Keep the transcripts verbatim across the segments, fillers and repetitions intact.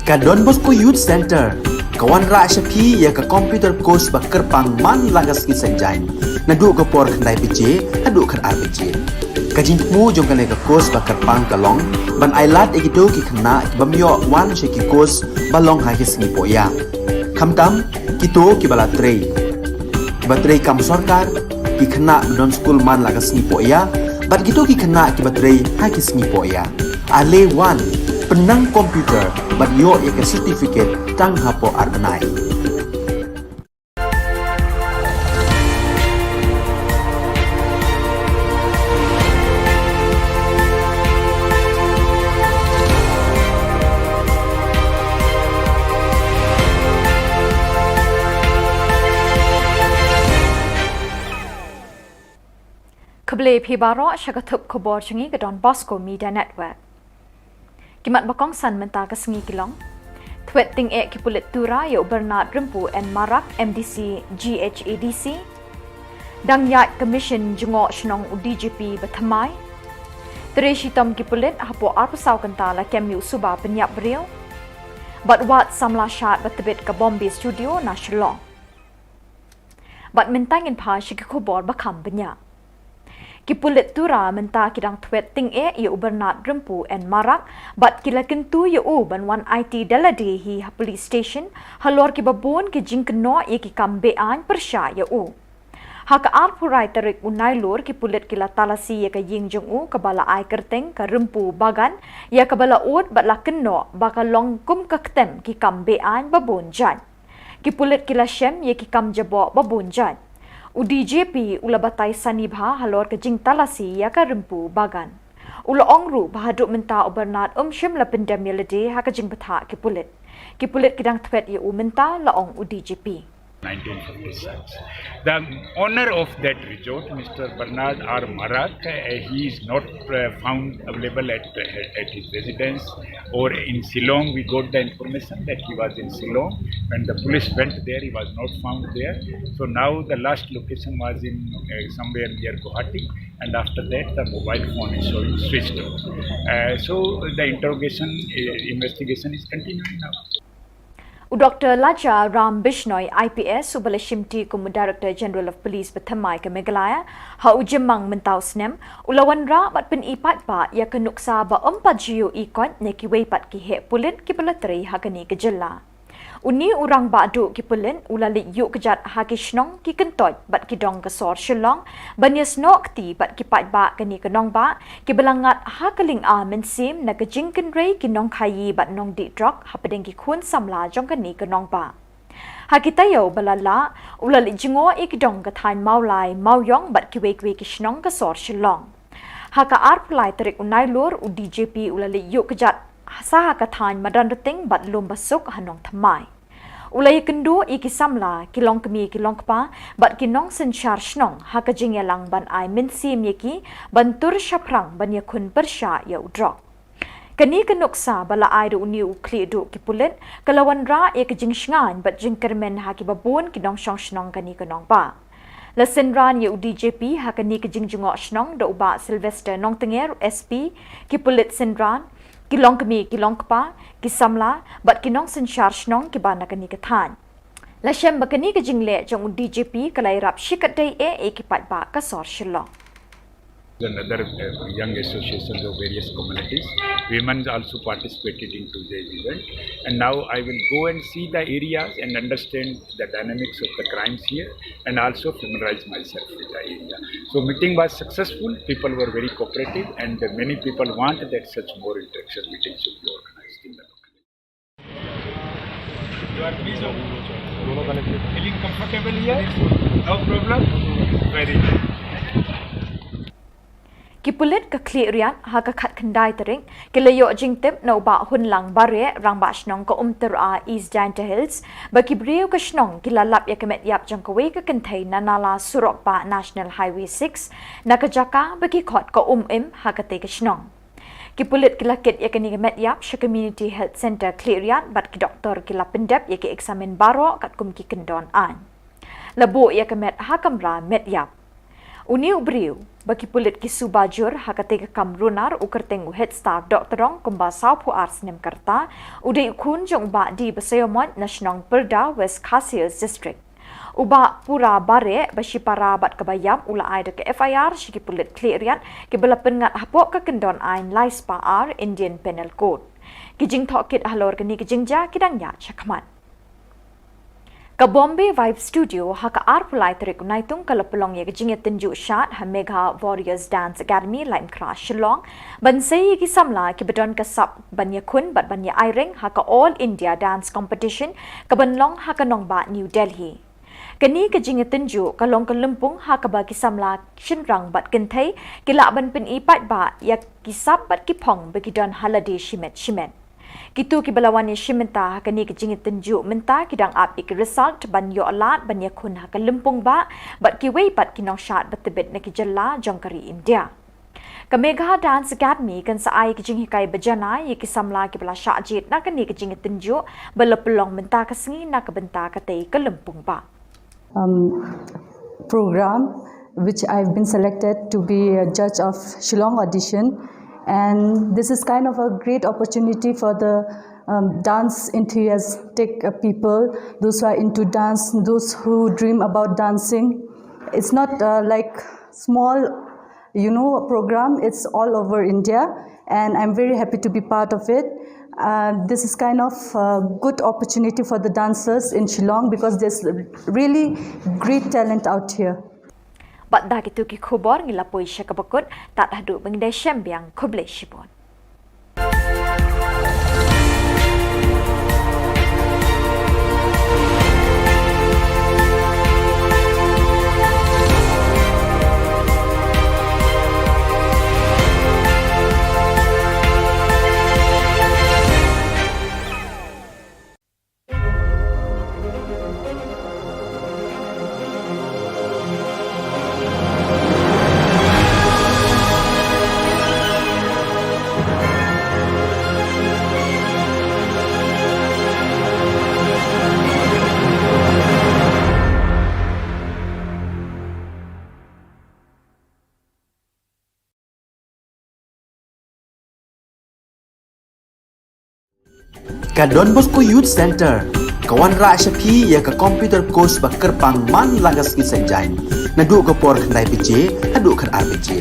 Ka Don Bosco Youth Centre ka wanrah sha phi ïa ka computer course ba kyrpang man la ka sngi Saitjaiñ, naduh ka por khyndai baje haduh khatar baje. Ka jingthmu jong kane ka course ba kyrpang ka long ban ailad ïa kito ki khynnah ki bym ïoh wan sha ki course ba long ha ki sngi pohïa, khamtam kito kiba la trei, kiba trei kam sorkar, ki khynnah ba don skul man la ka sngi pohïa bad kito ki khynnah kiba trei ha ki sngi pohïa. Ale wan, pynnang computer bad ïoh ïa ka certificate tang hapoh ar bnai. Khublei phi baroh sha ka thup khubor jong ngi ka Don Bosco Media Network. Ki mat ba kongsan mynta ka sngi ki long: Thwet tyngeh ki pulit Tura ïa u Bernard Rympu N Marak, M D C G H A D C. Dang ïaid ka mission jngoh shnong u D G P ba thymmai. Trei shitom ki pulit, hapoh arphew saw kynta la kem ïa u suba pynïap briew. Bad wad samla shad ba tbit ka Bombay Studio na Shillong. Bad mynta ngin phai sha ki khubor ba kham bniah. Ki pulit Tura mynta ki dang thwet tyngeh ïa u Bernard Rympu N Marak bad ki la kyntu ïa u ban wan aiti da lade hi ha police station halor kiba bun ki jingkynnoh ïa ki kam beaiñ pyrshah ïa u. Ha ka arphew lai tarik u Nailur ki pulit ki la talasi ïa ka ïing jong u kaba la ai kyrteng ka Rympu Bagan ïa kaba la ud bad la kynnoh ba ka long kum ka ktem ki kam beaiñ ba bun jait. Ki pulit ki la shem ïa ki kam jaboh ba bun jait. U D G P u la batai sani bha halor ka jingtalasi ïa ka Rympu Bagan. U la ong ruh ba haduh mynta u Bernard um shym la pyndem ïa lade ha ka jingbthah ki pulit. Ki pulit ki dang thwet ïa u mynta, la ong u D G P. nineteen fifty-six. The owner of that resort, Mister Bernard R Marak, uh, he is not uh, found available at, at his residence or in Shillong. We got the information that he was in Shillong. When the police went there, he was not found there. So now the last location was in uh, somewhere near Guwahati, and after that the mobile phone is showing switched off. Uh, so the interrogation, uh, investigation is continuing now. U Doctor Laja Ram Bishnoi, I P S, uba la shimti kum u Director General of Police ba thymmai ka Meghalaya ha u Jymmang mynta u snem, u la wanrah bad pyni paidbah ïa ka nuksa ba ym pat ju ïohi koit na kiwei pat ki heh pulit kiba la trei ha kane ka jylla. Une u rangbah duh ki pulit u la leit ïuh kjat ha ki shnong, ki kyntoit bad ki dong ka sor Shillong ban ïasnoh kti bad ki paidbah kane ka nongbah kiba la ngat ha ka lynga mynsiem na ka jingkynrei ki nongkhaïi bad nongdih drok hapdeng ki khun samla jong kane ka nongbah. Ha ki taïew ba la lah, u la leit jngoh ïa ki dong ka thaiñ Mawlai, Mawiong bad kiwei kiwei ki shnong ka sor Shillong. Ha ka arphew lai tarik u Nailur, u D G P u la leit ïuh kjat sa ha ka thaiñ Madanrting bad Lumbasuk ha Nongthymmai. U la ïakynduh ïa ki samla, ki longkmie ki longkpa bad ki nongsynshar shnong ha ka jingïalang ban ai mynsiem ïa ki ban tur shaphrang ban ïakhun pyrshah ïa u drok. Kane ka nuksa ba la ai da une u khlieh duh ki pulit ka la wanrah ïa ka jingshngaiñ bad jingkyrmen ha kiba bun ki nongshong shnong kane ka nongbah. La synran ïa u D G P ha kane ka jingjngoh shnong da u Bah Sylvester Nongtnger, S P, ki pulit synran, ki longkmie ki longkpa, ki samla bad ki nongsynshar shnong kiba na kane ka thaiñ. La shem ba kane ka jingleh jong u D G P ka la ïarap shikatdei eh ïa ki paidbah ka sor Shillong. And other uh, young associations of various communities. Women also participated into the event. And now I will go and see the areas and understand the dynamics of the crimes here and also familiarize myself with the area. So meeting was successful. People were very cooperative and many people want that such more interaction meetings should be organized in the local. You are pleased of feeling comfortable here? No problem? Very good. Ki pulit ka Khliehriat ha ka khatkhyndai tarik ki la ïoh jingtip na u Bah Hunlang Bareh, rangbah shnong ka Umtyra, East Jaintia Hills, ba ki briew ka shnong ki la lap ïa ka met ïap jong kawei ka kynthei na nala surok bah National Highway six, na ka jaka ba ki khot ka Um Im ha katei ka shnong. Ki pulit ki la kit ïa kane ka met ïap sha Community Health Centre Khliehriat bad ki doktor ki la pyndep ïa ki eksamin baroh katkum ki kyndon aiñ. La buh ïa ka met ha kamra met ïap. Une u briew ba ki pulit ki suba jur ha kata ka kam runar u kyrteng u Hetstar Dohtdong kumba sawphew ar snem ka rta, u dei u khun jong u Bah D. Basaiawmoit na shnong Pyrda, West Khasi Hills District. U Bah Pura Bareh ba shipara bad kaba ïap u la ai da ka F I R sha ki pulit Khliehriat kiba la pynngat hapoh ka kyndon aiñ lai spah ar Indian Penal Code. Ki jingtohkit halor kane ka jingjia ki dang ïaid shakhmat. Ka Bombay Vibe Studio ha ka arphew lai tarik u Naitung ka la pynlong ïa ka jingïatynjuh shad ha Megha Warriors Dance Academy, Laitumkhrah, Shillong, ban sei ïa ki samla kiba don ka sap ban ïakhun bad ban ïa aireng ha ka All India Dance Competition kaban long ha ka nongbah New Delhi. Kane ka jingïatynjuh ka long ka lympung ha kaba ki samla shynrang bad kynthei ki lah ban pyni paidbah ïa ki sap bad ki phong ba ki don ha lade shimet shimet. Kito kiba la wan ïashim bynta ha kane ka jingïatynjuh mynta ki dang ap ïa ki result ban ïoh lad ban ïakhun ha ka lympung bah bad kiwei pat ki nongshad ba tbit na ki jylla jong ka ri India. Ka Megha Dance Academy kan sa ai ki jinghikai ba janai ïa ki samla kiba la shah jied na kane ka jingïatynjuh ba la pynlong mynta ka sngi na ka bynta katei ka lympung bah. Um, program, which I've been selected to be a judge of Shillong audition. And this is kind of a great opportunity for the, um, dance enthusiastic, uh, people, those who are into dance, those who dream about dancing. It's not, uh, like, small, you know, program. It's all over India, and I'm very happy to be part of it. Uh, this is kind of a good opportunity for the dancers in Shillong because there's really great talent out here. Bad da kito ki khubor ngi la poi sha kaba kut, tad haduh ba ngin da shem biang, khublei shibun. Ka Don Bosco Youth Centre ka wanrah sha phi ïa ka computer course ba kyrpang man la ka sngi Saitjaiñ, naduh ka por khyndai baje haduh khatar baje.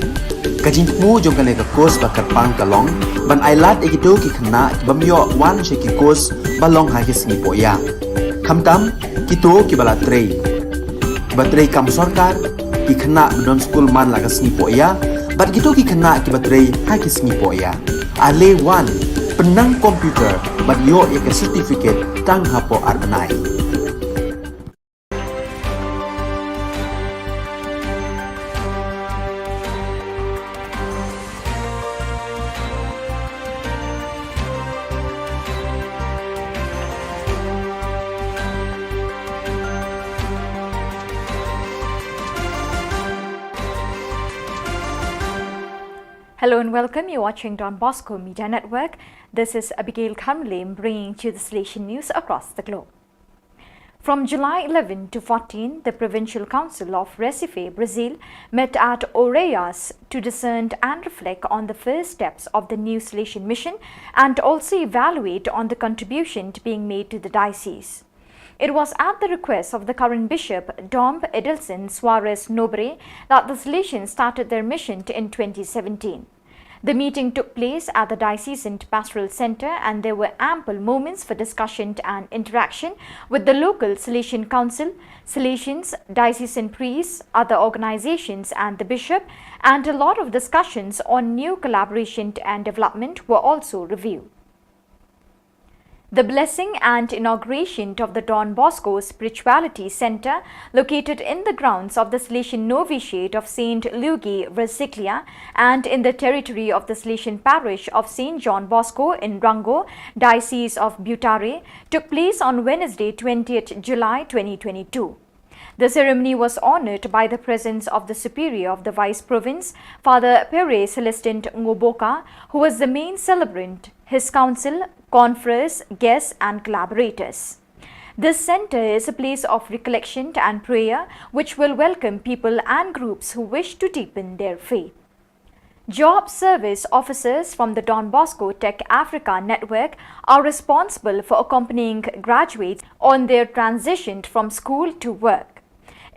Ka jingthmu jong kane ka course ba kyrpang ka long ban ai lad ïa kito ki khynnah ki bym ïoh wan sha ki course ba long ha ki sngi pohïa, khamtam kito kiba la trei, kiba trei kam sorkar, ki khynnah ba don skul man la ka sngi pohïa bad kito ki khynnah kiba trei ha ki sngi pohïa. Ale wan, pynnang computer bad ïoh ïa ka certificate tang hapoh ar bnai. Hello and welcome. You're watching Don Bosco Media Network. This is Abigail Kharmilem bringing to you the Salesian news across the globe. From July eleven to fourteen, the Provincial Council of Recife, Brazil, met at Oeiras to discern and reflect on the first steps of the new Salesian mission and also evaluate on the contribution being made to the diocese. It was at the request of the current bishop, Dom Edelson Soares Nobre, that the Salesians started their mission in twenty seventeen. The meeting took place at the Diocesan Pastoral Centre, and there were ample moments for discussion and interaction with the local Salesian Council, Salesians, diocesan priests, other organisations, and the bishop, and a lot of discussions on new collaboration and development were also reviewed. The blessing and inauguration of the Don Bosco Spirituality Centre, located in the grounds of the Salesian Novitiate of Saint Luigi Verzeglia and in the territory of the Salesian Parish of Saint John Bosco in Rangoon, Diocese of Butare, took place on Wednesday, twentieth July twenty twenty-two. The ceremony was honoured by the presence of the Superior of the Vice Province, Father Pere Celestin Ngoboka, who was the main celebrant, his council, confreres, guests and collaborators. This center is a place of recollection and prayer, which will welcome people and groups who wish to deepen their faith. Job service officers from the Don Bosco Tech Africa Network are responsible for accompanying graduates on their transition from school to work.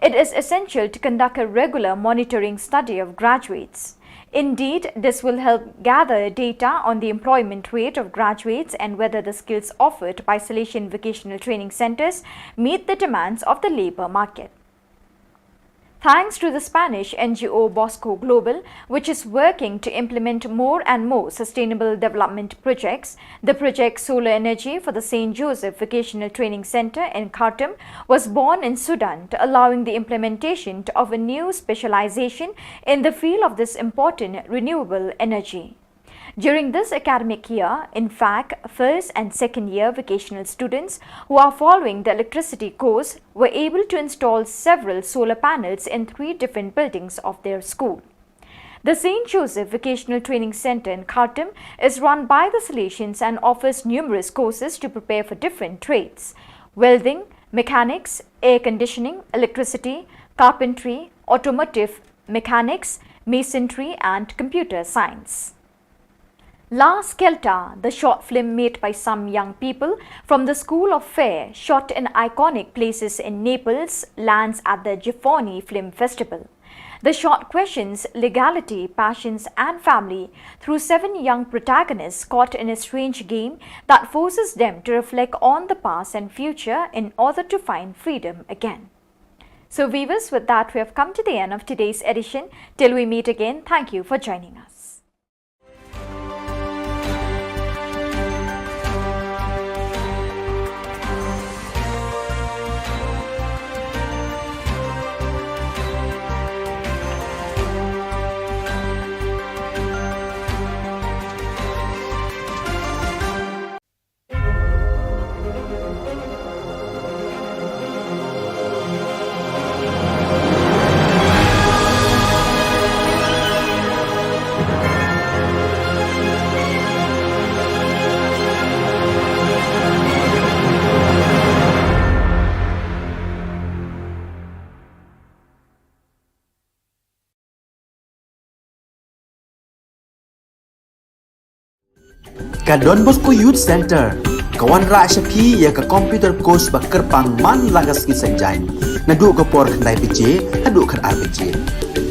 It is essential to conduct a regular monitoring study of graduates. Indeed, this will help gather data on the employment rate of graduates and whether the skills offered by Salesian Vocational Training Centres meet the demands of the labour market. Thanks to the Spanish N G O Bosco Global, which is working to implement more and more sustainable development projects, the project Solar Energy for the Saint Joseph Vocational Training Centre in Khartoum was born in Sudan, allowing the implementation of a new specialization in the field of this important renewable energy. During this academic year, in fact, first and second year vocational students who are following the electricity course were able to install several solar panels in three different buildings of their school. The Saint Joseph Vocational Training Centre in Khartoum is run by the Salesians and offers numerous courses to prepare for different trades: welding, mechanics, air conditioning, electricity, carpentry, automotive mechanics, masonry, and computer science. La Scelta, the short film made by some young people from the School of Fair, shot in iconic places in Naples, lands at the Gifoni Film Festival. The short questions legality, passions, and family through seven young protagonists caught in a strange game that forces them to reflect on the past and future in order to find freedom again. So, viewers, with that, we have come to the end of today's edition. Till we meet again, thank you for joining us. Ka Don Bosco Youth Centre ka wanrah sha phi ïa ka computer course ba kyrpang man la ka sngi Saitjaiñ, naduh ka por khyndai baje haduh khatar baje.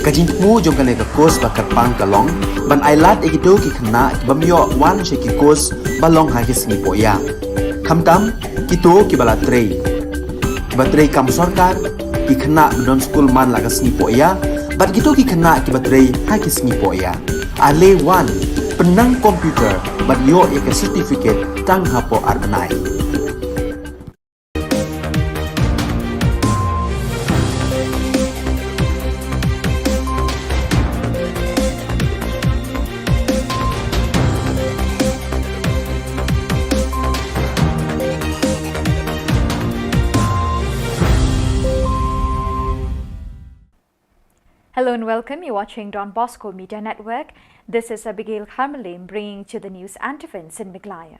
Ka jingthmu jong kane ka course ba kyrpang ka long ban ailad ïa kito ki khynnah ki bym ïoh wan sha ki course ba long ha ki sngi pohïa. Khamtam kito kiba la trei, kiba trei kam sorkar, ki khynnah ba don skul man la ka sngi pohïa, bad kito ki khynnah kiba trei ha ki sngi pohïa. Ale wan, pynnang computer bad ïoh ïa ka certificate tang hapoh ar bnai. Hello and welcome. You're watching Don Bosco Media Network. This is Abigail Kharmalim bringing to the news and events in Meghalaya.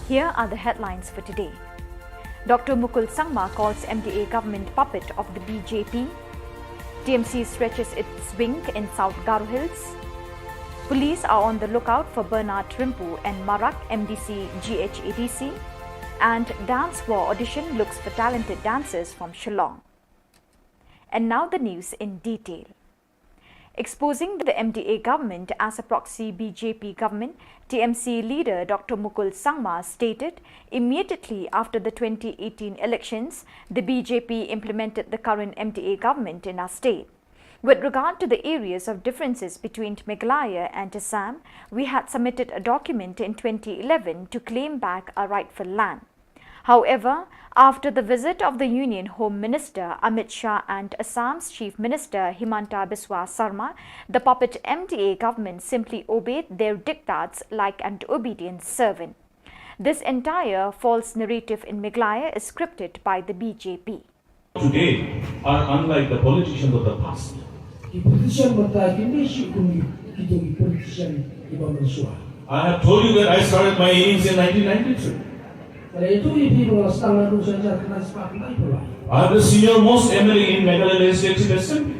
Here are the headlines for today. Doctor Mukul Sangma calls M D A government puppet of the B J P. T M C stretches its wing in South Garo Hills. Police are on the lookout for Bernard Rimpu and Marak, M D C G H A D C. And dance war audition looks for talented dancers from Shillong. And now the news in detail. Exposing the M D A government as a proxy B J P government, T M C leader Doctor Mukul Sangma stated immediately after the twenty eighteen elections, the B J P implemented the current M D A government in our state. With regard to the areas of differences between Meghalaya and Assam, we had submitted a document in twenty eleven to claim back our rightful land. However, after the visit of the Union Home Minister Amit Shah and Assam's Chief Minister Himanta Biswa Sarma, the puppet M D A government simply obeyed their diktats like an obedient servant. This entire false narrative in Meghalaya is scripted by the B J P. Today are unlike the politicians of the past. Ki politician mynta kim dei shuh kum ki, kito ki politician kiba mynshuwa. I have told you that I started my innings in nineteen ninety-three. Are tu ipi bang la stang na tu sha jar kena sepak kena ipi lai. Are the senior most M L A in Meghalaya Legislative Assembly.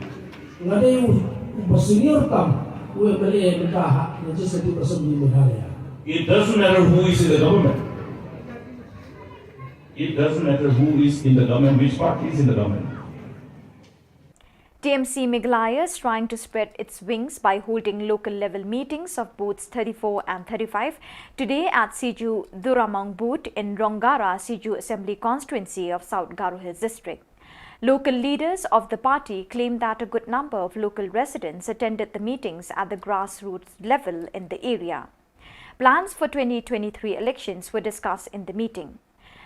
Nga dei u, u ba senior tam u M L A mynta ha Legislative Assembly Meghalaya. It doesn't matter who is in the government. It doesn't matter who is in the government, which party is in the government. T M C Meghalaya is trying to spread its wings by holding local level meetings of booths thirty-four and thirty-five today at Siju Duramong booth in Ronggara, Siju Assembly Constituency of South Garo Hills District. Local leaders of the party claim that a good number of local residents attended the meetings at the grassroots level in the area. Plans for twenty twenty-three elections were discussed in the meeting.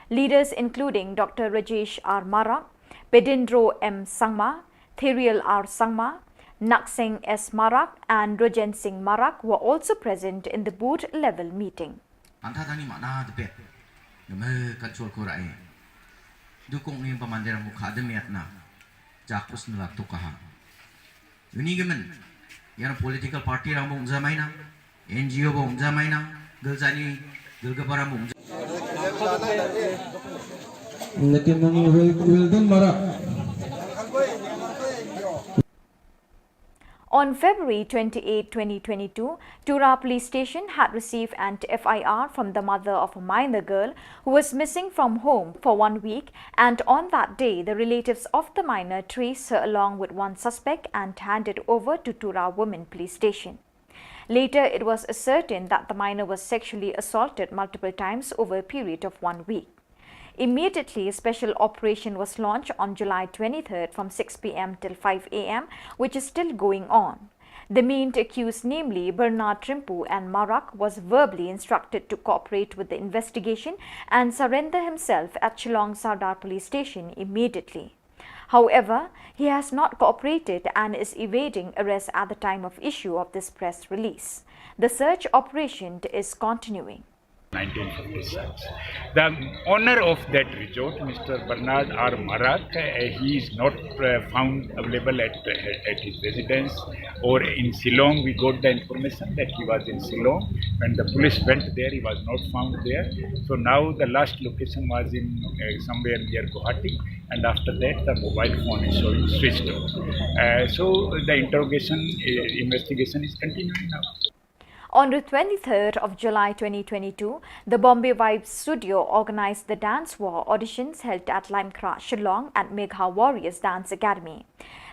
Leaders including Doctor Rajesh R Marak, Pedindro M Sangma, Therial R Sangma, Nakseng S Marak, and Rojen Singh Marak were also present in the booth level meeting. Anta tani mana depet. Neme kan chol ko rai. Dukung ni pamander mukha demiat na. Jakus nela tukaha. Uni gemen. Yang political party rang bong jamaina. N G O bong jamaina. Geljani, gelgebara bong. Lekin nang Wil-, Wilden Marak. On February twenty-eighth, twenty twenty-two, Tura Police Station had received an F I R from the mother of a minor girl who was missing from home for one week, and on that day, the relatives of the minor traced her along with one suspect and handed over to Tura Women Police Station. Later, it was ascertained that the minor was sexually assaulted multiple times over a period of one week. Immediately, a special operation was launched on July twenty-third from six P M till five A M, which is still going on. The main accused, namely Bernard Trimpu and Marak, was verbally instructed to cooperate with the investigation and surrender himself at Shillong Sardar Police Station immediately. However, he has not cooperated and is evading arrest at the time of issue of this press release. The search operation is continuing. Nineteen fifty-six. The owner of that resort, Mister Bernard R Marak, uh, he is not, uh, found available at, uh, at his residence or in Shillong. We got the information that he was in Shillong. When the police went there, he was not found there. So now the last location was in, uh, somewhere near Guwahati, and after that the mobile phone is showing switched off. Uh, so the interrogation, uh, investigation is continuing now. On the twenty-third of July twenty twenty-two, the Bombay Vibes Studio organized the Dance War auditions held at Limekra, Shillong at Megha Warriors Dance Academy.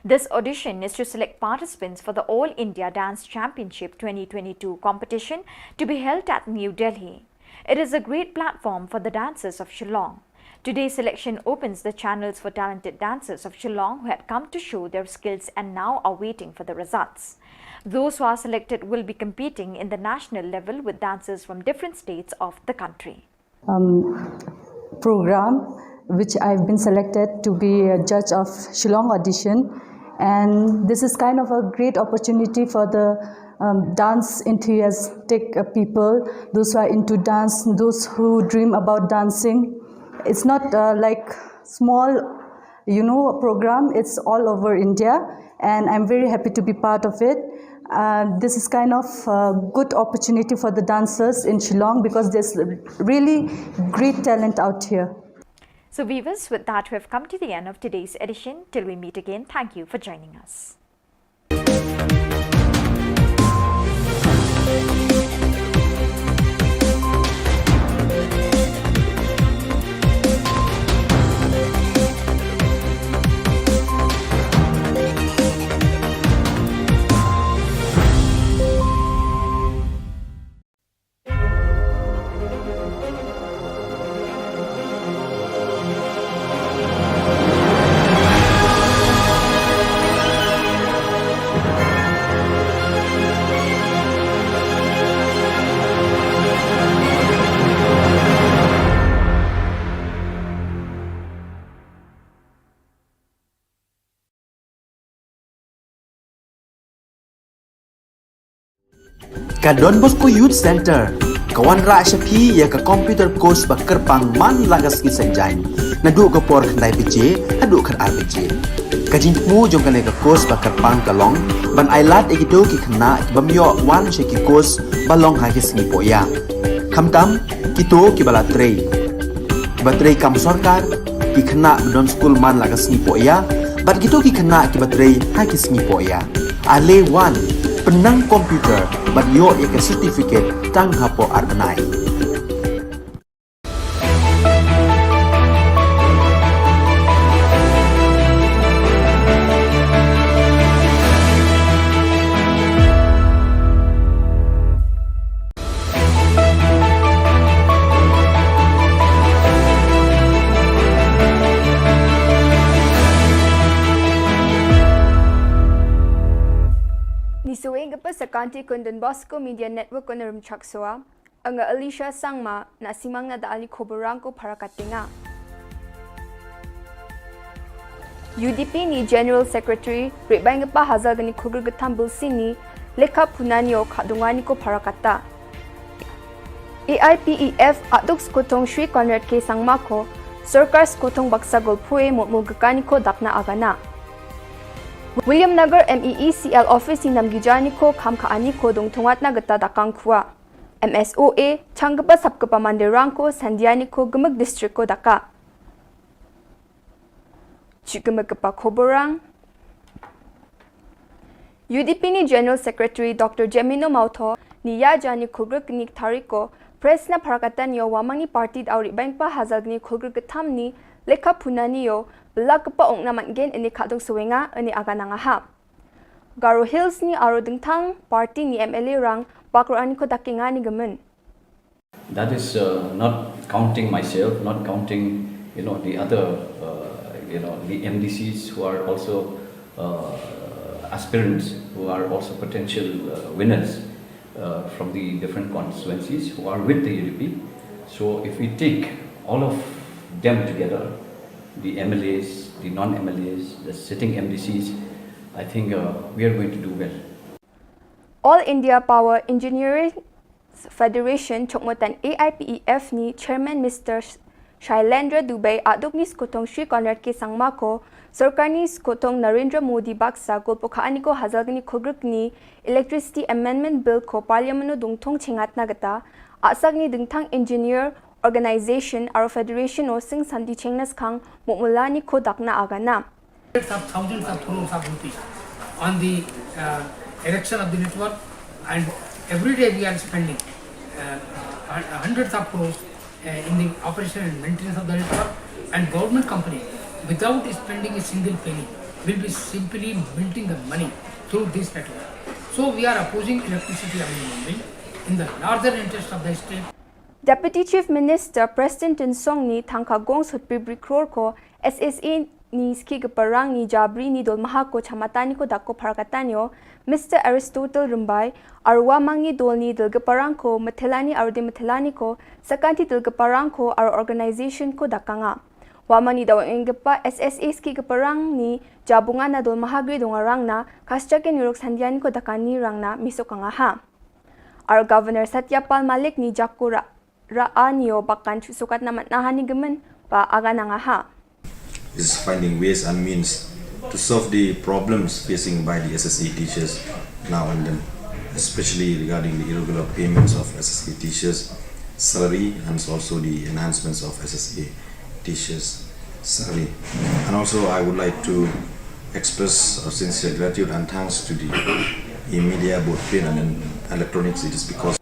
This audition is to select participants for the All India Dance Championship twenty twenty-two competition to be held at New Delhi. It is a great platform for the dancers of Shillong. Today's selection opens the channels for talented dancers of Shillong who had come to show their skills and now are waiting for the results. Those who are selected will be competing in the national level with dancers from different states of the country. Um, program, which I've been selected to be a judge of Shillong audition, and this is kind of a great opportunity for the, um, dance enthusiastic, uh, people, those who are into dance, those who dream about dancing. It's not, uh, like, small, you know, program. It's all over India, and I'm very happy to be part of it. Uh, this is kind of a good opportunity for the dancers in Shillong because there's really great talent out here. So viewers, with that, we have come to the end of today's edition. Till we meet again, thank you for joining us. Ka Don Bosco Youth Centre ka wanrah sha phi ïa ka computer course ba kyrpang man la ka sngi Saitjaiñ, naduh ka por khyndai baje haduh khatar baje. Ka jingthmu jong kane ka course ba kyrpang ka long ban ailad ïa kito ki khynnah ki bym ïoh wan sha ki course ba long ha ki sngi pohïap, khamtam kito kiba la trei. Kiba trei kam sorkar, ki khynnah ba don skul man la ka sngi poh ïa, bad kito ki khynnah kiba trei ha ki sngi poh ïa. Ale wan, pynnang computer, bad ïoh ïa ka certificate tang hapoh ar bnai. Ni sawei kapa sa kanti kun Don Bosco Media Network kun rum chak soa. Anga Alicia Sangma, na simang na da ali khubor rang ko para katinga. U D P ni General Secretary, Rebang pa Hazal gani khubor gatam bulsini, lekha punani o khadungani ko para kata. A I P E F aduk skotong Shri Conrad K Sangma ko, sorkar skotong baksa golpue mut mul gakani ko dakna agana. William Nagar M E E C L office ni namgijani ko kham kha ani ko dong thungat na gata dakang khua. M S O A, chang kapa sap kapa mandirang ko sandiani ko gemek district ko daka. Chik gemek kapa khubor rang. U D P ni General Secretary Doctor Jemino Mautho, ni ya jani khubor knik tarik ko, press na parakatan yo wamang ni party da uri bank pa Hazal ni khubor ketam ni, lekha punani yo, belak kapa ong na man gen ini khadung suwenga, ini aga nangaha. Garo Hills ni aro dengtang, party ni M L A rang, bakro ani ko dakinga ni gemen. That is, uh, not counting myself, not counting, you know, the other, uh, you know, the M D Cs who are also, uh, aspirants, who are also potential, uh, winners, uh, from the different constituencies who are with the U D P. So if we take all of them together, the M L As, the non-M L As, the sitting M D Cs, I think, uh, we are going to do well. All India Power Engineering Federation chokmotan A I P E F ni Chairman Mister Sh-, Shailendra Dubey aduk ni skotong Shri Conrad K Sangma ko, sorkar ni skotong Narendra Modi baksa golpo kha ani ko Hazal ni khubor ni Electricity Amendment Bill ko Parliament no dungthong chengat na gata, asak ni dengtang engineer organization aro federation o sing santi chengnas khang mukmulani ko dakna agana. Hundreds of thousands of crores of rupees on the, uh, erection of the network, and every day we are spending, uh, hun-, hundreds of crores, uh, in the operation and maintenance of the network, and government company, without spending a single penny, will be simply minting the money through this network. So we are opposing Electricity Amendment Bill in the larger interest of the state. Deputy Chief Minister Prestone Tynsong ni thangka gong sut pibri kror ko S S A ni ski keparang ni jabri ni dol maha ko chamatani ko dak ko parakatani o, Mister Aristotle Rymbai, arwa mangi dol ni dol keparang ko, metelani arde metelani ko, sakanti dol keparang ko, ar organization ko dakanga. Wamani dawa ing kepa S S A ski keparang ni jabunga na dol maha gri dongarang na, kasjakin yuruk sandiani ko dakani rang na, misokanga ha. Ar Governor Satya Pal Malik ni jakura ra anio bakan chusukat na matnaha ni gemen ba aga nangaha. Is finding ways and means to solve the problems facing by the S S A teachers now and then, especially regarding the irregular payments of S S A teachers' salary and also the enhancements of S S A teachers' salary. And also, I would like to express our sincere gratitude and thanks to the media, both print and electronics. It is because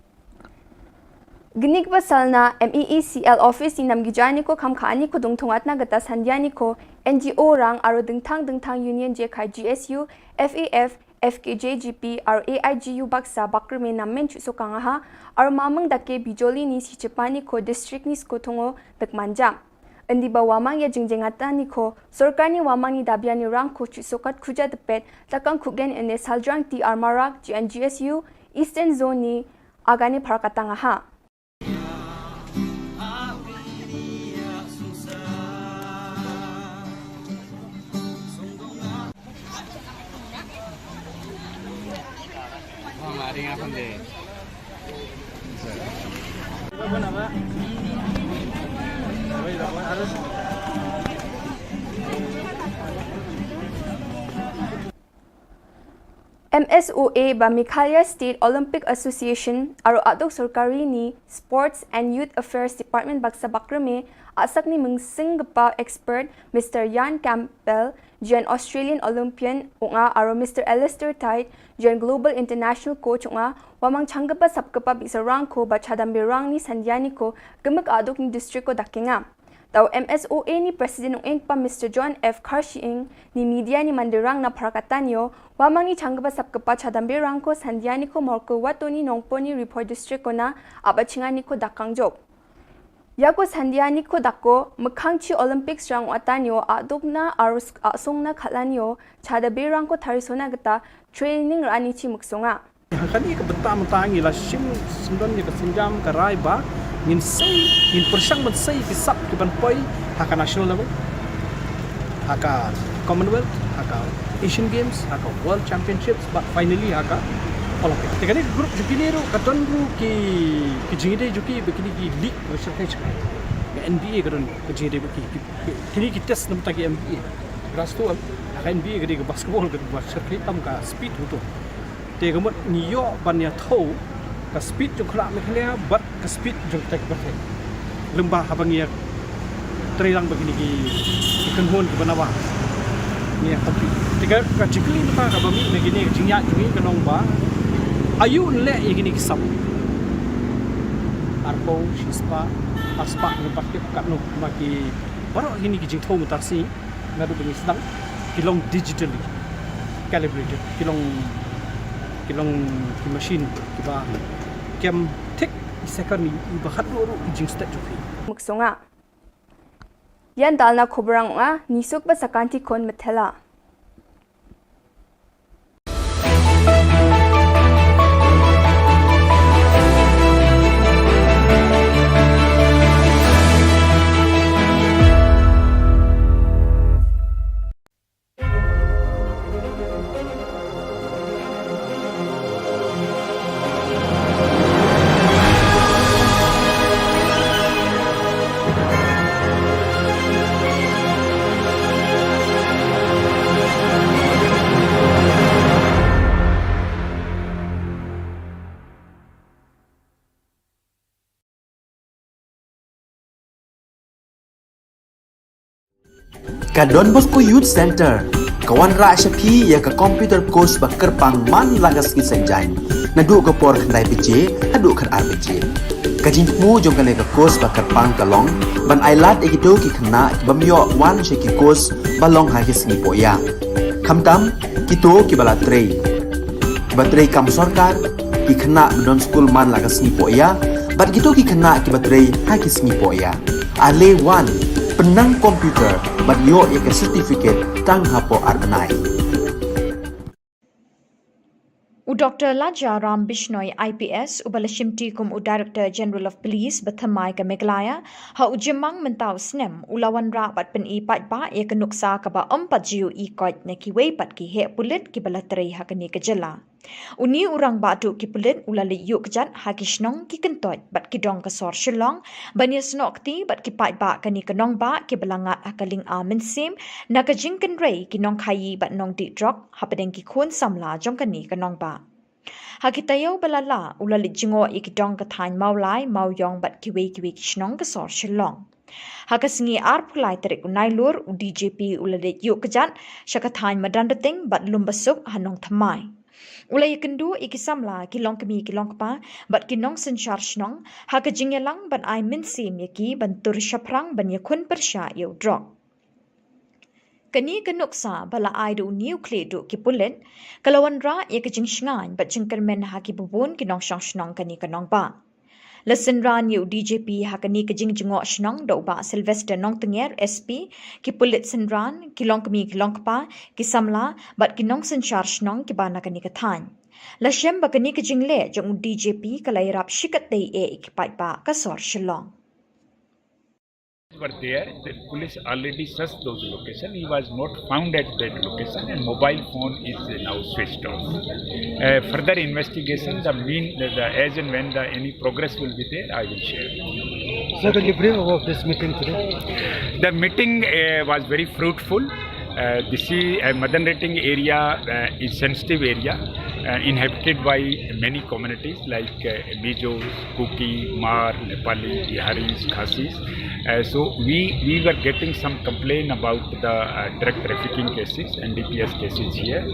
Gnik ba salna M E E C L office ni namgijani ko kham kha ani ko dungthong atna gata sandiani ko N G O rang aro dengthang dengthang union je khai G S U, F A F, F K J G P, aro A I G U baksa bakrime namen chuso kangaha, aro mamang dake bijoli ni sichepani ko district ni skothongo dekmanjam. Endi ba wamang ya jingjeng atani ko, sorkar ni wamang ni dabiani rang ko chusokat khuja depet, takang khugen ene saljrang ti armarak, G N G S U, Eastern Zone ni, agani parakatang aha. M S O A ba Meghalaya State Olympic Association aro aduk sorkari ni Sports and Youth Affairs Department baksa bakrame asak ni mungsing gepa expert Mister Ian Campbell, jen Australian Olympian unga aro Mister Alistair Tide, jen Global International Coach unga, wamang changgepa sapgepa bisa rangko ba chadambe rang ni sandiani ko gemek aduk ni district ko dakenga. Tau M S O A ni President ung ing pa Mister John F Kharshiing ni media ni mandirang na Pharakatanyo, wamang ni changgepa sapgepa chadambe rangko sandiani ko morko wato ni nongpo ni report district ko na aba chingani ko dakang jok. Yako sandiani ko dako mekhang chi Olympics rang watanyo aduk na arus asung na khalanyo chadambe rangko tharisona geta training rani chi muksunga. Kani ka bynta mynta ngi la shim syndon ïa ka sienjam ka rai ba ngin sei, ngin pyrshang ban sei ki sap ki ban poi ha ka national level, ha ka Commonwealth, ha ka Asian Games, ha ka World Championships, but finally ha ka Olympic. Te kani ka group jong kine ruh ka don ruh ki, ki jingïadei jong ki ba kine ki league ba shyrkhei shyrkhei. Ka N B A ka don ka jingïadei ba ki, ki, ki, kine ki test na bynta ki N B A. Grass to, ha ka N B A ka dei ka basketball ka ba shyrkhei tam ka speed ruh to. Te ka mut ngi ïoh ban ïathuh ka speed jong khlak Meghalaya bad ka speed jong kita ki pyrthei. Lymba haba ngi ïa trei lang ba kine ki, ki kynhun kiba nabar ngi ïa compete. Te ka, ka jingkylli mynta kaba mih na kine ka jingïaid jong ngi ka long ba aïu yn leh ïa kine ki sap. Arphew, shispah, arspah, ngi pat tip katno ma ki baroh kine ki jingthaw mynta shi. Naduh ba ngi sdang ki long digitally calibrated, ki long, ki long ki machine kiba kem thik i second iba khatduh ruh i jingstet jong phi. Muksunga. Ïan dalna khubor nga, ngi suk ba sa kan ti khun methela. Ka Don Bosco Youth Center ka wanrah sha phi ïa ka computer course ba kyrpang man la ka sngi Saitjaiñ, naduh ka por khyndai baje haduh khatar baje. Ka jingthmu jong kane ka course ba kyrpang ka long ban ailad ïa kito ki khynnah ki bym ïoh wan sha ki course ba long ha ki sngi pohïa, khamtam kito kiba la trei, kiba trei kam sorkar, ki khynnah ba don skul man la ka sngi pohïa bad kito ki khynnah kiba trei ha ki sngi pohïa. Ale wan, pynnang computer bad ïoh ïa ka certificate tang hapoh ar bnai. U Doktor Laja Ram Bishnoi I P S, uba la shimti kum u Director General of Police ba thymmai ka Meghalaya, ha u Jymmang mynta u snem, u la wanrah bad pyni paidbah ïa ka nuksa kaba ym pat ju ïohi koit na kiwei pat ki heh pulit kiba la trei ha kane ka jylla. Une u rangbah duh ki pulit u la leit ïuh kjat ha ki shnong, ki kyntoit bad ki dong ka sor Shillong ban ïasnoh kti bad ki paidbah kane ka nongbah kiba la ngat ha ka lynga mynsiem na ka jingkynrei ki nongkhaïi bad nongdih drok hapdeng ki khun samla jong kane ka nongbah. Ha ki taïew ba la lah, u la leit jngoh ïa ki dong ka thaiñ Mawlai, Mawiong bad kiwei kiwei ki shnong ka sor Shillong. Ha ka sngi arphew lai tarik u Nailur, u D G P u la leit ïuh kjat sha ka thaiñ Madanrting bad Lumbasuk ha Nongthymmai. U la ïakynduh ïa ki samla, ki longkmie ki longkpa bad ki nongsynshar shnong ha ka jingïalang ban ai mynsiem ïa ki ban tur shaphrang ban ïakhun pyrshah ïa u drok. Kane ka nuksa ba la ai da une u khlieh duh ki pulit ka la wanrah ïa ka jingshngaiñ bad jingkyrmen ha kiba bun ki nongshong shnong kane ka nongbah. La synran ïa u D G P ha kane ka jingjngoh shnong da u Bah Sylvester Nongtnger, S P, ki pulit synran, ki longkmie ki longkpa, ki samla bad ki nongsynshar shnong kiba na kane ka thaiñ. La shem ba kane ka jingleh jong u D G P ka la ïarap shikatdei eh ïa ki paidbah ka sor Shillong. Were there, the police already searched those locations. He was not found at that location, and mobile phone is now switched off. Uh, further investigation, the mean, the, the, as and when the any progress will be there, I will share. Sir, can you brief about this meeting today? The meeting, uh, was very fruitful. Uh, this is, uh, Madanrting area, uh, is sensitive area. uh, inhabited by many communities like uh, Mijos, Kuki, Hmar, Nepali, Biharis, Khasis. Uh, so we we were getting some complaint about the uh, drug trafficking cases and D P S cases here.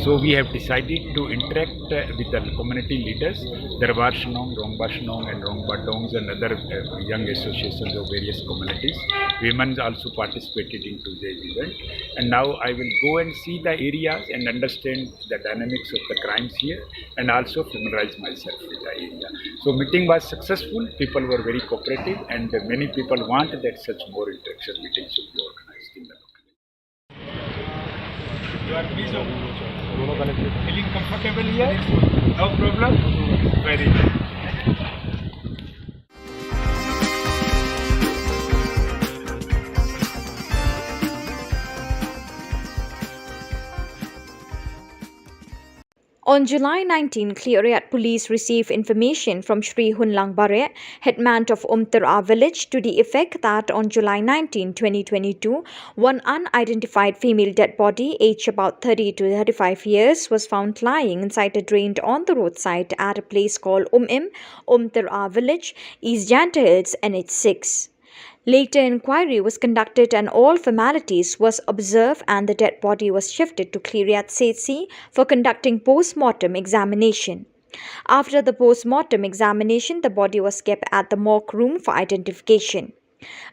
So we have decided to interact uh, with the community leaders, Darbar Shnong, Rongba Shnong, and Rongba Dongs, and other uh, young associations of various communities. Women also participated in today's event. And now I will go and see the areas and understand the dynamics of the crimes here and also familiarize myself with the area. So meeting was successful, people were very cooperative, and many people want that such more interaction meetings should be organized in the local. You are pleased of feeling comfortable here? No problem? Very good. On July nineteen, Khliehriat police received information from Shri Hunlang Bareh, headman of Umtara village, to the effect that on July nineteen, twenty twenty-two, one unidentified female dead body, aged about thirty to thirty-five years, was found lying inside a drain on the roadside at a place called Umim, Umtara village, East Jaintia Hills, N H six. Later inquiry was conducted and all formalities was observed and the dead body was shifted to Khliehriat C H C for conducting post-mortem examination. After the post-mortem examination, the body was kept at the morgue room for identification.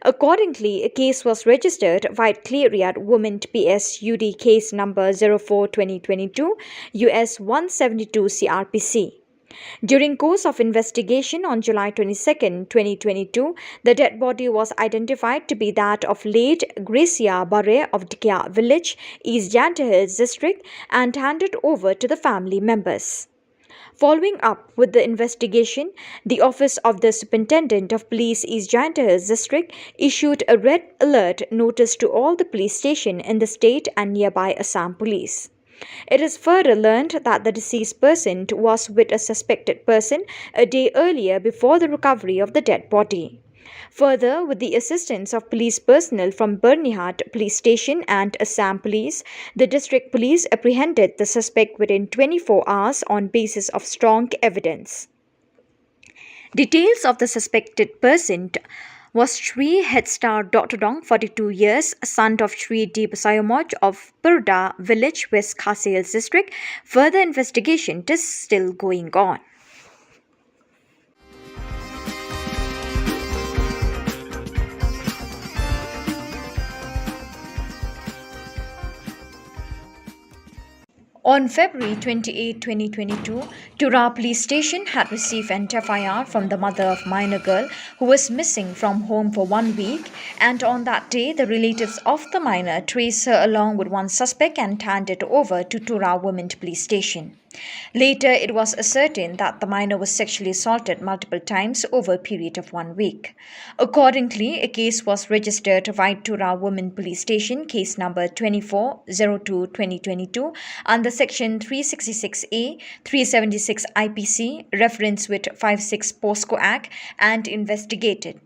Accordingly, a case was registered via Khliehriat Women P S U D case number zero four twenty twenty-two U S one seventy-two C R P C. During course of investigation on July twenty-second, twenty twenty-two, the dead body was identified to be that of late Gracia Bareh of Dkhia village, East Jaintia Hills district, and handed over to the family members. Following up with the investigation, the office of the Superintendent of Police East Jaintia Hills district issued a red alert notice to all the police station in the state and nearby Assam police. It is further learned that the deceased person was with a suspected person a day earlier before the recovery of the dead body. Further, with the assistance of police personnel from Byrnihat Police Station and Assam Police, the district police apprehended the suspect within twenty-four hours on basis of strong evidence. Details of the suspected person was Shri Headstar Doctor Dong, forty-two years, son of Shri D. Basayomoj of Purda village, West Khasi Hills district. Further investigation is still going on. On February twenty-eighth, twenty twenty-two, Tura Police Station had received an F I R from the mother of minor girl who was missing from home for one week, and on that day, the relatives of the minor traced her along with one suspect and handed it over to Tura Women Police Station. Later, it was ascertained that the minor was sexually assaulted multiple times over a period of one week. Accordingly, a case was registered via Tura Women Police Station, case number twenty-four zero two twenty twenty-two, under section three sixty-six A, three seventy-six I P C, reference with five six POCSO Act, and investigated.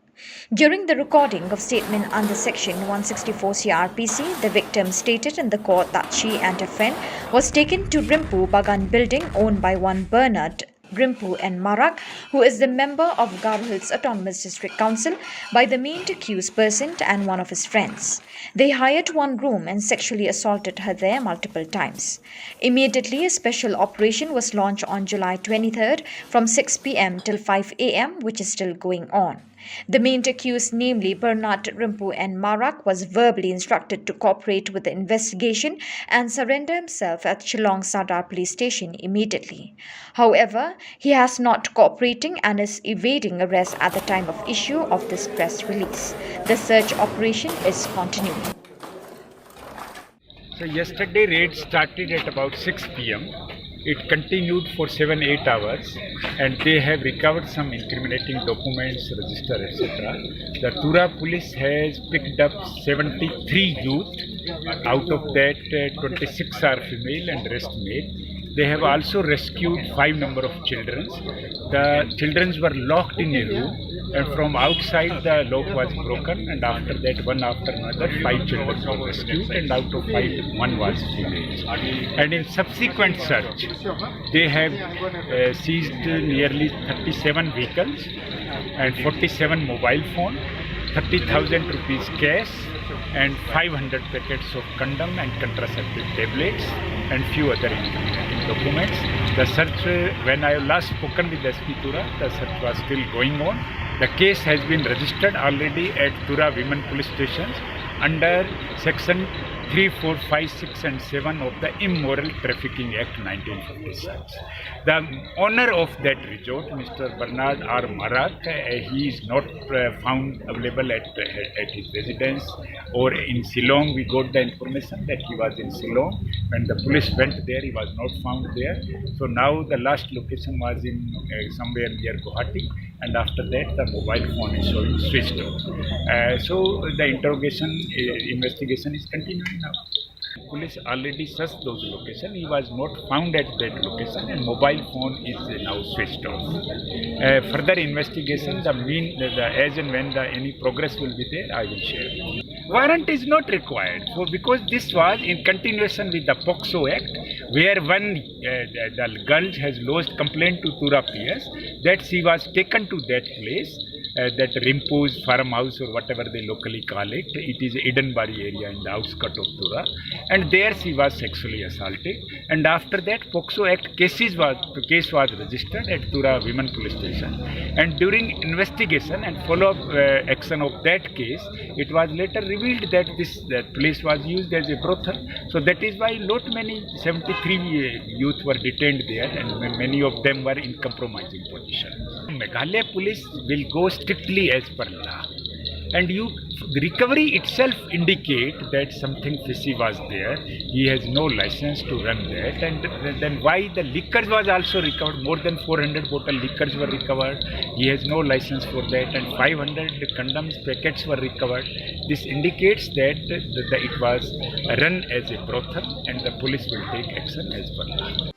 During the recording of statement under section one sixty-four C R P C, the victim stated in the court that she and her friend was taken to Rimpu Bagan building owned by one Bernard Rimpu and Marak, who is the member of Garo Hills Autonomous District Council, by the main accused person and one of his friends. They hired one room and sexually assaulted her there multiple times. Immediately, a special operation was launched on July twenty-third from six P M till five A M, which is still going on. The main accused, namely Bernard Rimpu and Marak, was verbally instructed to cooperate with the investigation and surrender himself at Shillong Sadar Police Station immediately. However, he has not cooperating and is evading arrest at the time of issue of this press release. The search operation is continuing. So yesterday raid started at about six P M. It continued for seven, eight hours, and they have recovered some incriminating documents, register, et cetera. The Tura police has picked up seventy-three youth. Out of that, uh, twenty-six are female and rest male. They have also rescued five number of children. The children were locked in a room, and from outside the lock was broken, and after that, one after another, five children were rescued, and out of five, one was female. And in subsequent search, they have uh, seized nearly thirty-seven vehicles and forty-seven mobile phone, thirty thousand rupees cash, and five hundred packets of condom and contraceptive tablets and few other incriminating documents. The search, uh, when I last spoken with S P Tura, the search was still going on. The case has been registered already at Tura Women Police Stations under section three, four, five, six and seven of the Immoral Trafficking Act nineteen fifty-six. The owner of that resort, Mister Bernard R. Marak, uh, he is not uh, found available at, uh, at his residence or in Shillong. We got the information that he was in Shillong. When the police went there, he was not found there. So now the last location was in uh, somewhere near Guwahati, and after that the mobile phone is showing switched off. Uh, so the interrogation, uh, investigation is continuing now. Police already searched those locations. He was not found at that location, and mobile phone is now switched off. Uh, further investigation, the mean, the, the as and when the any progress will be there, I will share. Warrant is not required for, because this was in continuation with the POCSO Act, where when uh, the, the girl has lodged complaint to Tura P S that she was taken to that place, uh, that Rimpo's farmhouse or whatever they locally call it. It is Eden Bari area in the outskirts of Tura, and there she was sexually assaulted. And after that, POCSO Act cases was the case was registered at Tura Women Police Station. And during investigation and follow-up uh, action of that case, it was later revealed that this that place was used as a brothel. So that is why not many seventy-three uh, youth were detained there, and ma- many of them were in compromising position. Meghalaya police will go strictly as per law. And you, the recovery itself indicate that something fishy was there. He has no license to run that. And then why the liquors was also recovered? More than four hundred bottle liquors were recovered. He has no license for that. And five hundred condoms packets were recovered. This indicates that the, the, it was run as a brothel, and the police will take action as per law.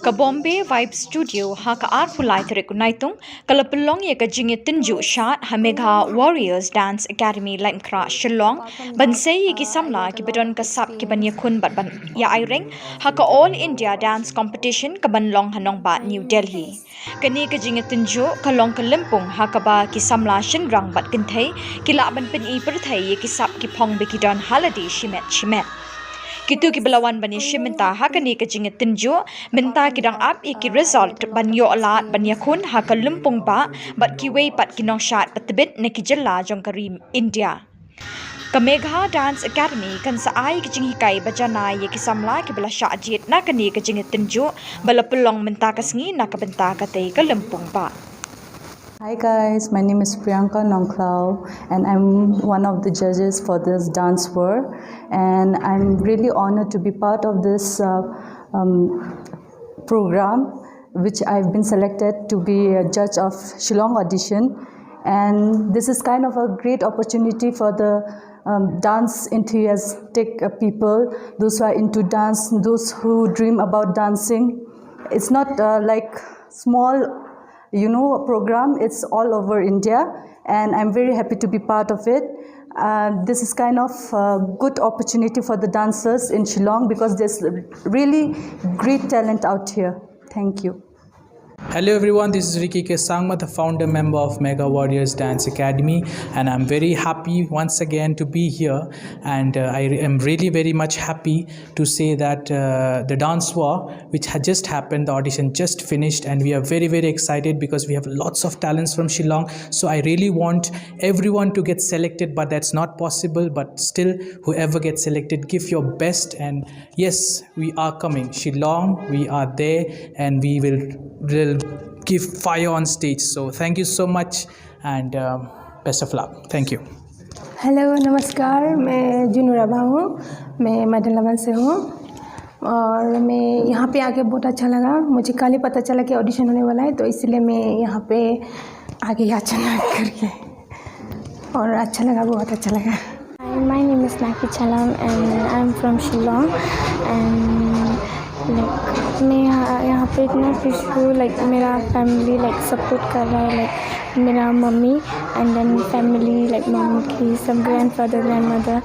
Ka Bombay Vibe Studio ha ka arphew lai tarik u Naitung ka la pynlong ïa ka jingïatynjuh shad ha Megha Warriors Dance Academy Laitumkhrah Shillong ban sei ïa ki samla kiba don ka sap ki ban ïakhun bad ban ïa aireng ha ka All India Dance Competition ka ban long ha nongbah New Delhi. Kane ka jingïatynjuh ka long ka lympung ha kaba ki samla shynrang bad kynthei ki lah ban pyni pyrthei ïa ki sap ki phong ba ki don ha lade shimet shimet. Kito kiba la wan ban ïashim bynta ha kane ka jingïatynjuh mynta ki dang ap ïa ki result ban ïoh lad ban ïakhun ha ka lympung bah bad kiwei pat ki nongshad ba tbit na ki jylla jong ka ri India. Ka Megha Dance Academy kan sa ai ka jinghikai ba janai ïa ki samla kiba la shah jied na kane ka jingïatynjuh ba la pynlong mynta ka sngi na ka bynta katei ka lympung bah. Hi guys, my name is Priyanka Nongkhlaw and I'm one of the judges for this dance war, and I'm really honored to be part of this uh, um, program, which I've been selected to be a judge of Shillong audition, and this is kind of a great opportunity for the um, dance enthusiastic uh, people, those who are into dance, those who dream about dancing. It's not uh, like small, you know, program. It's all over India, and I'm very happy to be part of it. Uh, this is kind of a good opportunity for the dancers in Shillong because there's really great talent out here. Thank you. Hello everyone, this is Ricky K Sangma, the founder member of Megha Warriors Dance Academy, and I'm very happy once again to be here. And uh, I am really very much happy to say that uh, the dance war, which had just happened, the audition just finished, and we are very very excited because we have lots of talents from Shillong. So I really want everyone to get selected, but that's not possible. But still, whoever gets selected, give your best, and yes, we are coming. Shillong, we are there, and we will will give fire on stage. So thank you so much, and um, best of luck. Thank you. Hello, नमस्कार। मैं जूनू राभा हूँ। मैं मैडम लवन से हूँ और मैं यहाँ पे आके बहुत अच्छा लगा। मुझे कल ही पता चला कि ऑडिशन होने वाला है, तो इसलिए मैं यहाँ पे आगे अचानक करके, और अच्छा लगा, बहुत अच्छा लगा। Hi, my name is Naki Chalam and I'm from Shillong and like मैं यहाँ यहाँ पे इतना खुश हूँ। लाइक मेरा फैमिली लाइक सपोर्ट कर रहा है, लाइक मेरा mummy and then family like mummy की सब ग्रैंडफादर ग्रैंडमदर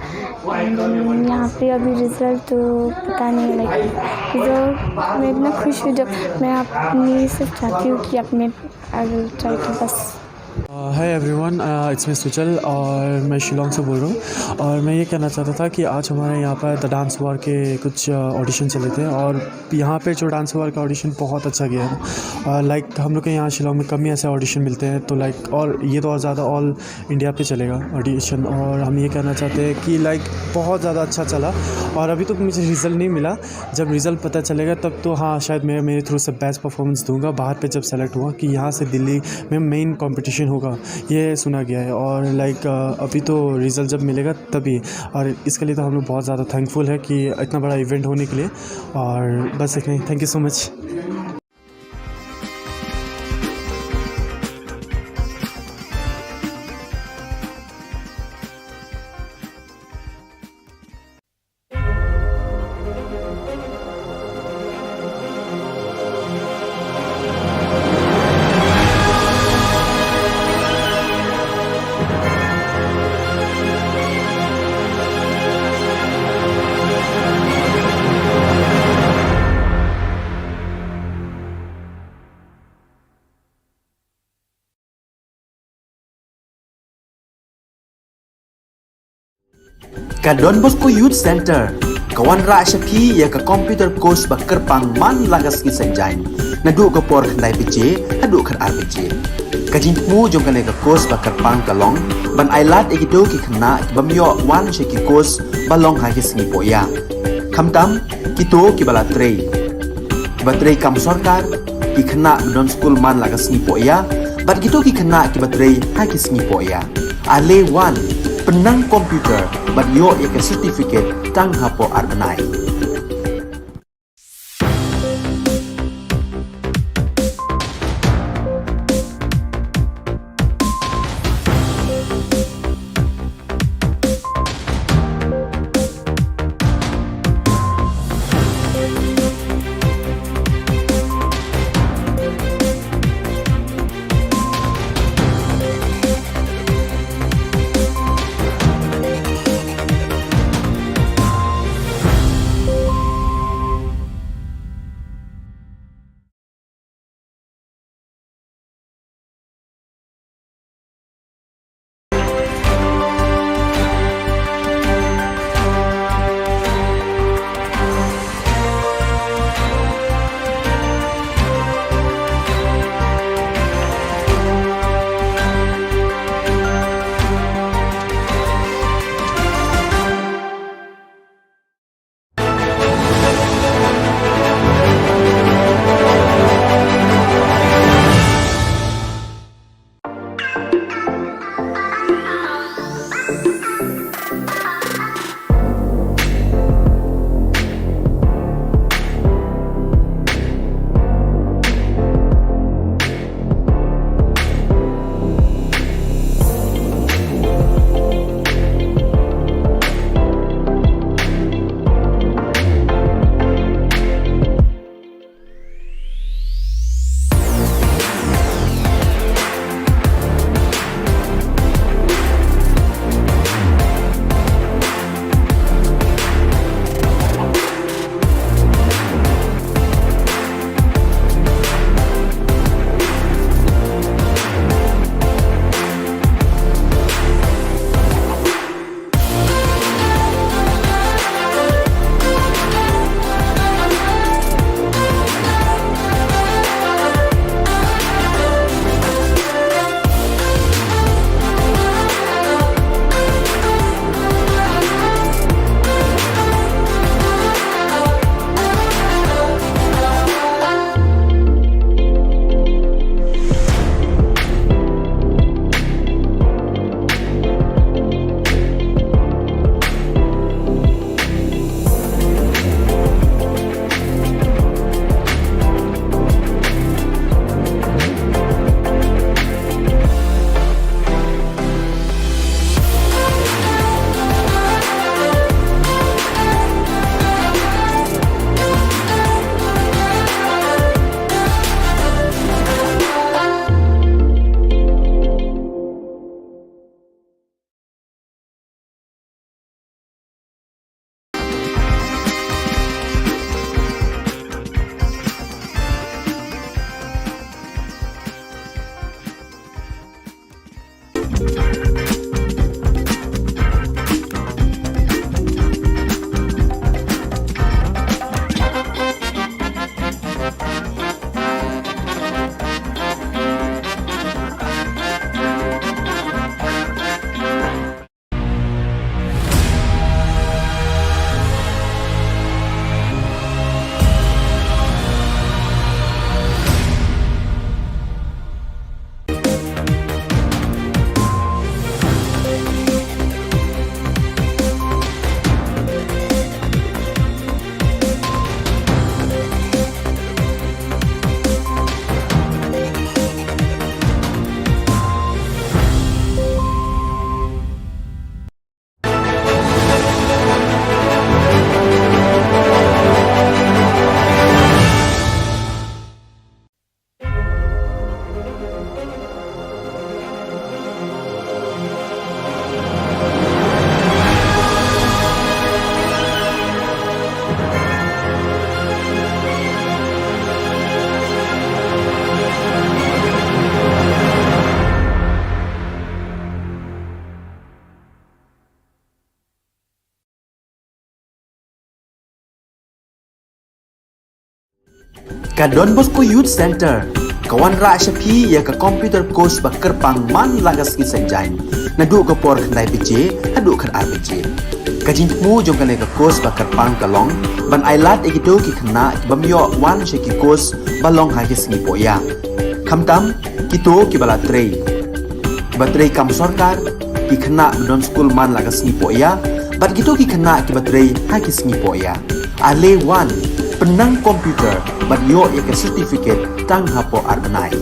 एंड देन यहाँ पे अभी रिजल्ट तो पता नहीं लाइक रिजल्ट मैं इतना खुश हूँ। जब मैं अपनी सिर्फ चाहती हूँ कि अपने आई विल ट्राई टू बस। Hi everyone, it's me Sujal और मैं शिलोंग से बोल रहा हूँ। और मैं ये कहना चाहता था कि आज हमारे यहाँ पर द डांस वार के कुछ ऑडिशन चले थे और यहाँ पे जो डांस वार का ऑडिशन बहुत अच्छा गया है। लाइक हम लोग के यहाँ शिलोंग में कम ही ऐसे ऑडिशन मिलते हैं, तो लाइक और ये तो और ज़्यादा ऑल इंडिया पे चलेगा ऑडिशन। और हम ये कहना चाहते हैं कि लाइक बहुत ज़्यादा अच्छा चला और अभी तो मुझे रिजल्ट नहीं मिला। जब रिजल्ट पता चलेगा तब तो हाँ, शायद मैं मेरे थ्रू से बेस्ट परफॉर्मेंस दूंगा बाहर पे जब सेलेक्ट हुआ कि यहाँ से दिल्ली में मेन कंपटीशन होगा, ये सुना गया है। और लाइक अभी तो रिजल्ट जब मिलेगा तभी, और इसके लिए तो हम लोग बहुत ज़्यादा थैंकफुल है कि इतना बड़ा इवेंट होने के लिए। और बस इतना ही, thank you so much. Ka Don Bosco Youth Centre ka wanrah sha phi ïa ka computer course ba kyrpang man la ka sngi Saitjaiñ, naduh ka por khyndai baje haduh khatar baje. Ka jingthmu jong kane ka course ba kyrpang ka long ban ailad ïa kito ki khynnah ki bym ïoh wan sha ki course ba long ha ki sngi poh ïa. Khamtam kito kiba la trei, kiba trei kam sorkar, ki khynnah ba don skul man la ka sngi poh ïa, bad kito ki khynnah kiba trei ha ki sngi poh ïa. Ale wan, pynnang computer bad ïoh ïa ka certificate tang hapoh ar bnai. Ka Don Bosco Youth Centre ka wanrah sha phi ïa ka computer course ba kyrpang man la ka sngi Saitjaiñ, naduh ka por khyndai baje haduh khatar baje. Ka jingthmu jong kane ka course ba kyrpang ka long ban ai lad ïa kito ki khynnah ki bym ïoh wan sha ki course ba long ha ki sngi pohïa, khamtam kito kiba la trei, kiba trei kam sorkar, ki khynnah ba don skul man la ka sngi pohïa bad kito ki khynnah kiba trei ha ki sngi pohïa. Ale wan, pynnang computer bad ïoh ïa ka certificate tang hapoh ar bnai.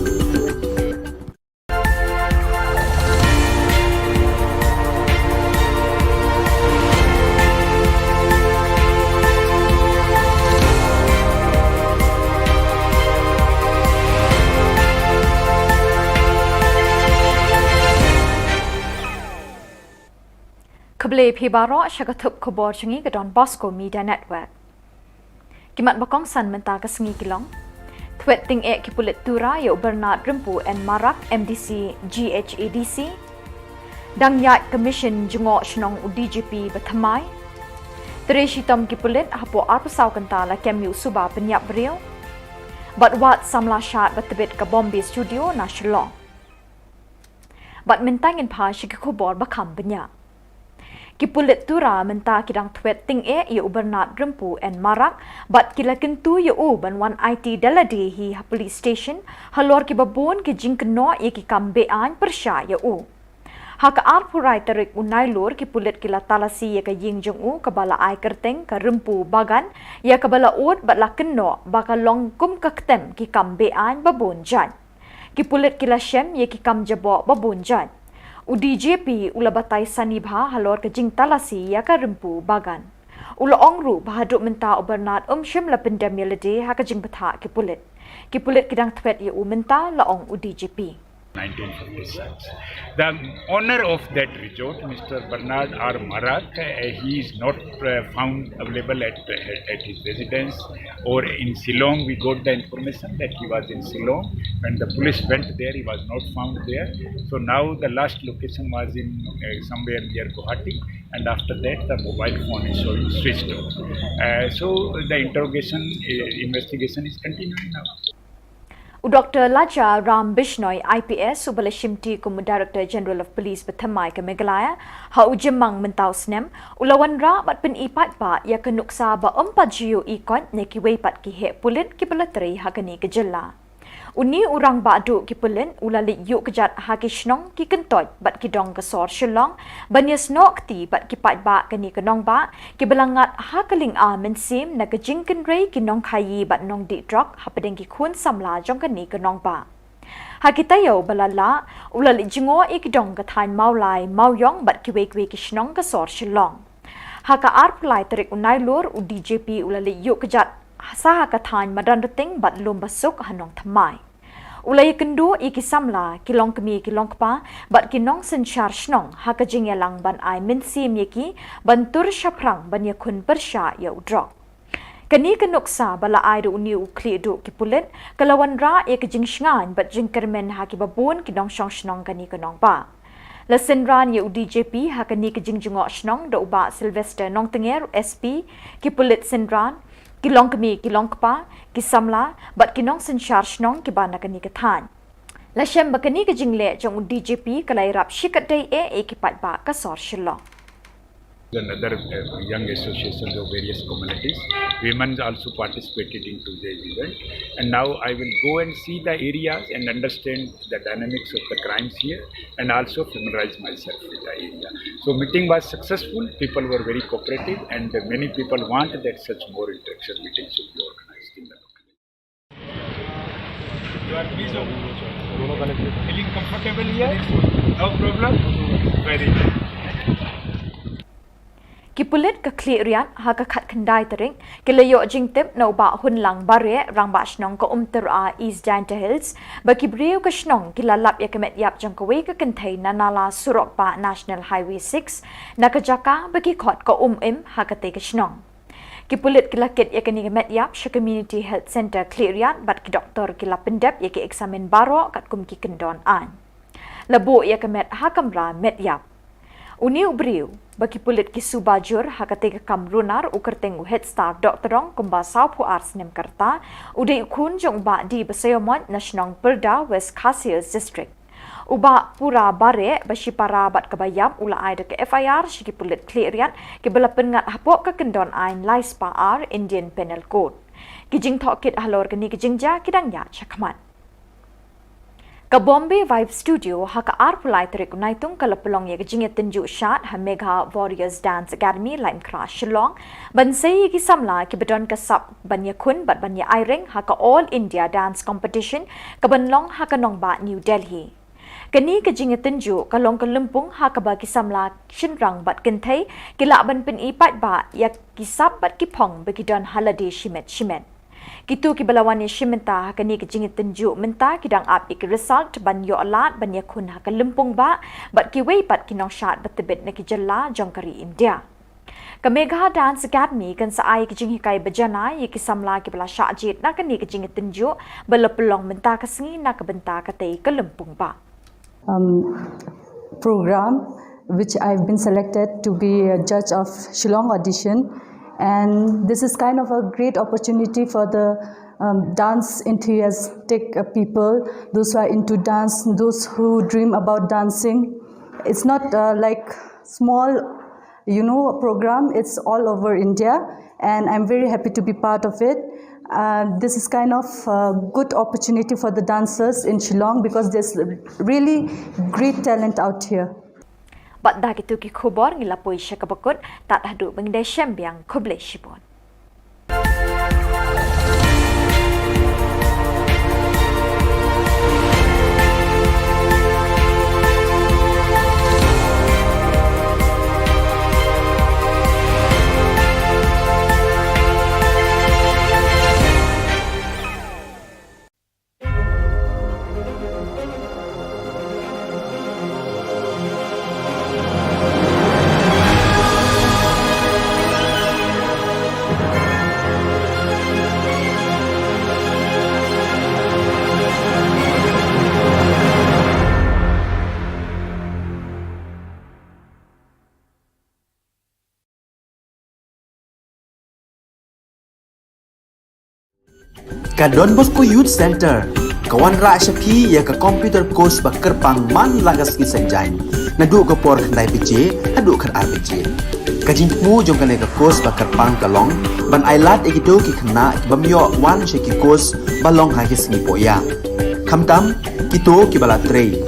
Khublei phi baroh sha ka thup khubor jong ngi ka Don Bosco Media Network. Ki mat ba kongsan mynta ka sngi ki long: Thwet tyngeh ki pulit Tura ïa u Bernard Rympu N Marak, M D C G H A D C. Dang ïaid ka mission jngoh shnong u D G P ba thymmai. Trei shitom ki pulit hapoh arphew saw kynta la kem ïa u suba pynïap briew. Bad wad samla shad ba tbit ka Bombay Studio na Shillong. Bad mynta ngin phai sha ki khubor ba kham bniah. Ki pulit Tura mynta ki dang thwet tyngeh ïa u Bernard Rympu N Marak bad ki la kyntu ïa u ban wan aiti da lade hi ha police station halor kiba bun ki jingkynnoh ïa ki kam beaiñ pyrshah ïa u. Ha ka arphew lai tarik u Nailur ki pulit ki la talasi ïa ka ïing jong u kaba la ai kyrteng ka Rympu Bagan ïa kaba la ud bad la kynnoh ba ka long kum ka ktem ki kam beaiñ ba bun jait. Ki pulit ki la shem ïa ki kam jaboh ba bun jait. U D G P u la batai sani bha halor ka jingtalasi ïa ka Rympu Bagan. U la ong ruh ba haduh mynta u Bernard um shym la pyndem ïa lade ha ka jingbthah ki pulit. Ki pulit ki dang thwet ïa u mynta, la ong u D G P. nineteen fifty-six. The owner of that resort, Mister Bernard R Marak, uh, he is not uh, found available at, at his residence or in Shillong. We got the information that he was in Shillong. When the police went there, he was not found there. So now the last location was in uh, somewhere near Guwahati, and after that the mobile phone is showing switched off. Uh, so the interrogation, uh, investigation is continuing now. U Doctor Laja Ram Bishnoi, I P S, uba la shimti kum u Director General of Police ba thymmai ka Meghalaya ha u Jymmang mynta u snem, u la wanrah bad pyni paidbah ïa ka nuksa ba ym pat ju ïohi koit na kiwei pat ki heh pulit kiba la trei ha kane ka jylla. Une u rangbah duh ki pulit u la leit ïuh kjat ha ki shnong, ki kyntoit bad ki dong ka sor Shillong ban ïasnoh kti bad ki paidbah kane ka nongbah kiba la ngat ha ka lynga mynsiem na ka jingkynrei ki nongkhaïi bad nongdih drok hapdeng ki khun samla jong kane ka nongbah. Ha ki taïew ba la lah, u la leit jngoh ïa ki dong ka thaiñ Mawlai, Mawiong bad kiwei kiwei ki shnong ka sor Shillong. Ha ka arphew lai tarik u Nailur, u D G P u la leit ïuh kjat sa ha ka thaiñ Madanrting bad Lumbasuk ha Nongthymmai. U la ïakynduh ïa ki samla, ki longkmie ki longkpa bad ki nongsynshar shnong ha ka jingïalang ban ai mynsiem ïa ki ban tur shaphrang ban ïakhun pyrshah ïa u drok. Kane ka nuksa ba la ai da une u khlieh duh ki pulit ka la wanrah ïa ka jingshngaiñ bad jingkyrmen ha kiba bun ki nongshong shnong kane ka nongbah. La synran ïa u D G P ha kane ka jingjngoh shnong da u Bah Sylvester Nongtnger, S P, ki pulit synran, ki longkmie ki longkpa, ki samla bad ki nongsynshar shnong kiba na kane ka thaiñ. La shem ba kane ka jingleh jong u D G P ka la ïarap shikatdei eh ïa ki paidbah ka sor Shillong. And other uh, young associations of various communities. Women also participated into the event. And now I will go and see the areas and understand the dynamics of the crimes here and also familiarize myself with the area. So meeting was successful. People were very cooperative and many people want that such more interaction meetings should be organized in the local. You are pleased of feeling comfortable here? No problem? Very good. Ki pulit ka Khliehriat ha ka khatkhyndai tarik ki la ïoh jingtip na u Bah Hunlang Bareh, rangbah shnong ka Umtyra East Jaintia Hills, ba ki briew ka shnong ki la lap ïa ka met ïap jong kawei ka kynthei na nala surok bah National Highway six, na ka jaka ba ki khot ka Um Im ha katei ka shnong. Ki pulit ki la kit ïa kane ka met ïap sha Community Health Centre Khliehriat bad ki doktor ki la pyndep ïa ki eksamin baroh katkum ki kyndon aiñ. La buh ïa ka met ha kamra met ïap. Une u briew ba ki pulit ki suba jur ha kata ka kam runar u kyrteng u Hetstar Dohtdong kumba sawphew ar snem ka rta, u dei u khun jong u Bah D. Basaiawmoit na shnong Pyrda, West Khasi Hills District. U Bah Pura Bareh ba shipara bad kaba ïap u la ai da ka F I R sha ki pulit khlieh riat kiba la pynngat hapoh ka kyndon aiñ lai spah ar Indian Penal Code. Ki jingtohkit halor kane ka jingjia ki dang ïaid shakhmat. Ka Bombay Vibe Studio ha ka arphew lai tarik u Naitung ka la pynlong ïa ka jingïatynjuh shad ha Megha Warriors Dance Academy, Laitumkhrah, Shillong, ban sei ïa ki samla kiba don ka sap ban ïakhun bad ban ïa aireng ha ka All India Dance Competition kaban long ha ka nongbah New Delhi. Kane ka jingïatynjuh ka long ka lympung ha kaba ki samla shynrang bad kynthei ki lah ban pyni paidbah ïa ki sap bad ki phong ba ki don ha lade shimet shimet. Kito kiba la wan ïashim bynta ha kane ka jingïatynjuh mynta ki dang ap ïa ki result ban ïoh lad ban ïakhun ha ka lympung bah bad kiwei pat ki nongshad ba tbit na ki jylla jong ka ri India. Ka Megha Dance Academy kan sa ai ka jinghikai bajanai ïa ki samla kiba la shah jied na kane ka jingïatynjuh ba la pynlong mynta ka sngi na ka bynta katei ka lympung bah. Um, program, which I've been selected to be a judge of Shillong audition. And this is kind of a great opportunity for the um, dance enthusiastic uh, people, those who are into dance, those who dream about dancing. It's not uh, like small, you know, program. It's all over India, and I'm very happy to be part of it. Uh, this is kind of a good opportunity for the dancers in Shillong because there's really great talent out here. Bad da kito ki khubor ngi la poi sha kaba kut, tad haduh ba ngin da shem biang, khublei shibun. Ka Don Bosco Youth Center ka wanrah sha phi ïa ka computer course ba kyrpang man la ka sngi Saitjaiñ, naduh ka por khyndai baje haduh khatar baje. Ka jingthmu jong kane ka course ba kyrpang ka long ban ai lad ïa kito ki khynnah ki bym ïoh wan sha ki course ba long ha ki sngi pohïa, khamtam kito kiba la trei,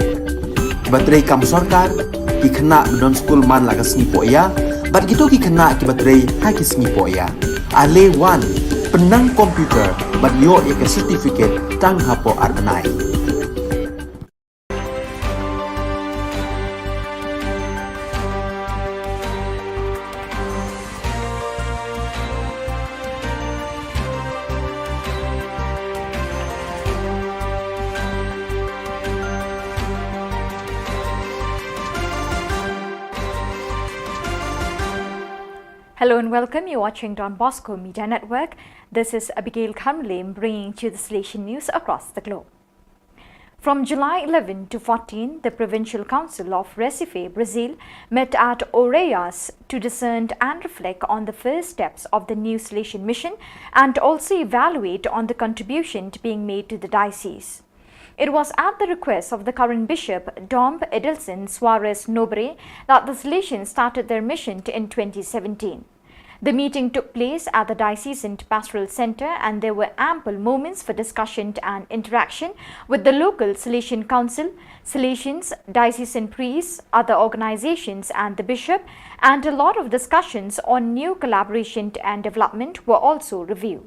kiba trei kam sorkar, ki khynnah ba don skul man la ka sngi pohïa bad kito ki khynnah kiba trei ha ki sngi pohïa. Ale wan, pynnang computer bad ïoh ïa ka certificate tang hapoh ar bnai. Hello and welcome. You're watching Don Bosco Media Network. This is Abigail Kharmilem bringing to you the Salesian news across the globe. From July eleven to fourteen, the Provincial Council of Recife, Brazil, met at Oeiras to discern and reflect on the first steps of the new Salesian mission and also evaluate on the contribution being made to the diocese. It was at the request of the current bishop, Dom Edelson Soares Nobre, that the Salesians started their mission in twenty seventeen. The meeting took place at the Diocesan Pastoral Centre, and there were ample moments for discussion and interaction with the local Salesian Council, Salesians, diocesan priests, other organizations, and the bishop, and a lot of discussions on new collaboration and development were also reviewed.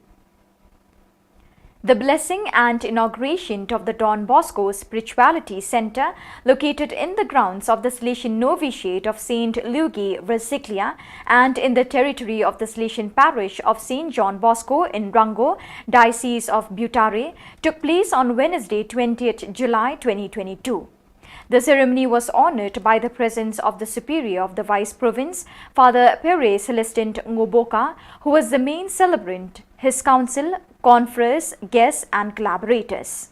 The blessing and inauguration of the Don Bosco Spirituality Centre, located in the grounds of the Salesian Novitiate of Saint Luigi Versaglia and in the territory of the Salesian Parish of Saint John Bosco in Rangoon, Diocese of Butare, took place on Wednesday, twentieth July twenty twenty-two. The ceremony was honored by the presence of the Superior of the Vice Province, Father Pere Celestin Ngoboka, who was the main celebrant, his council, confreres, guests, and collaborators.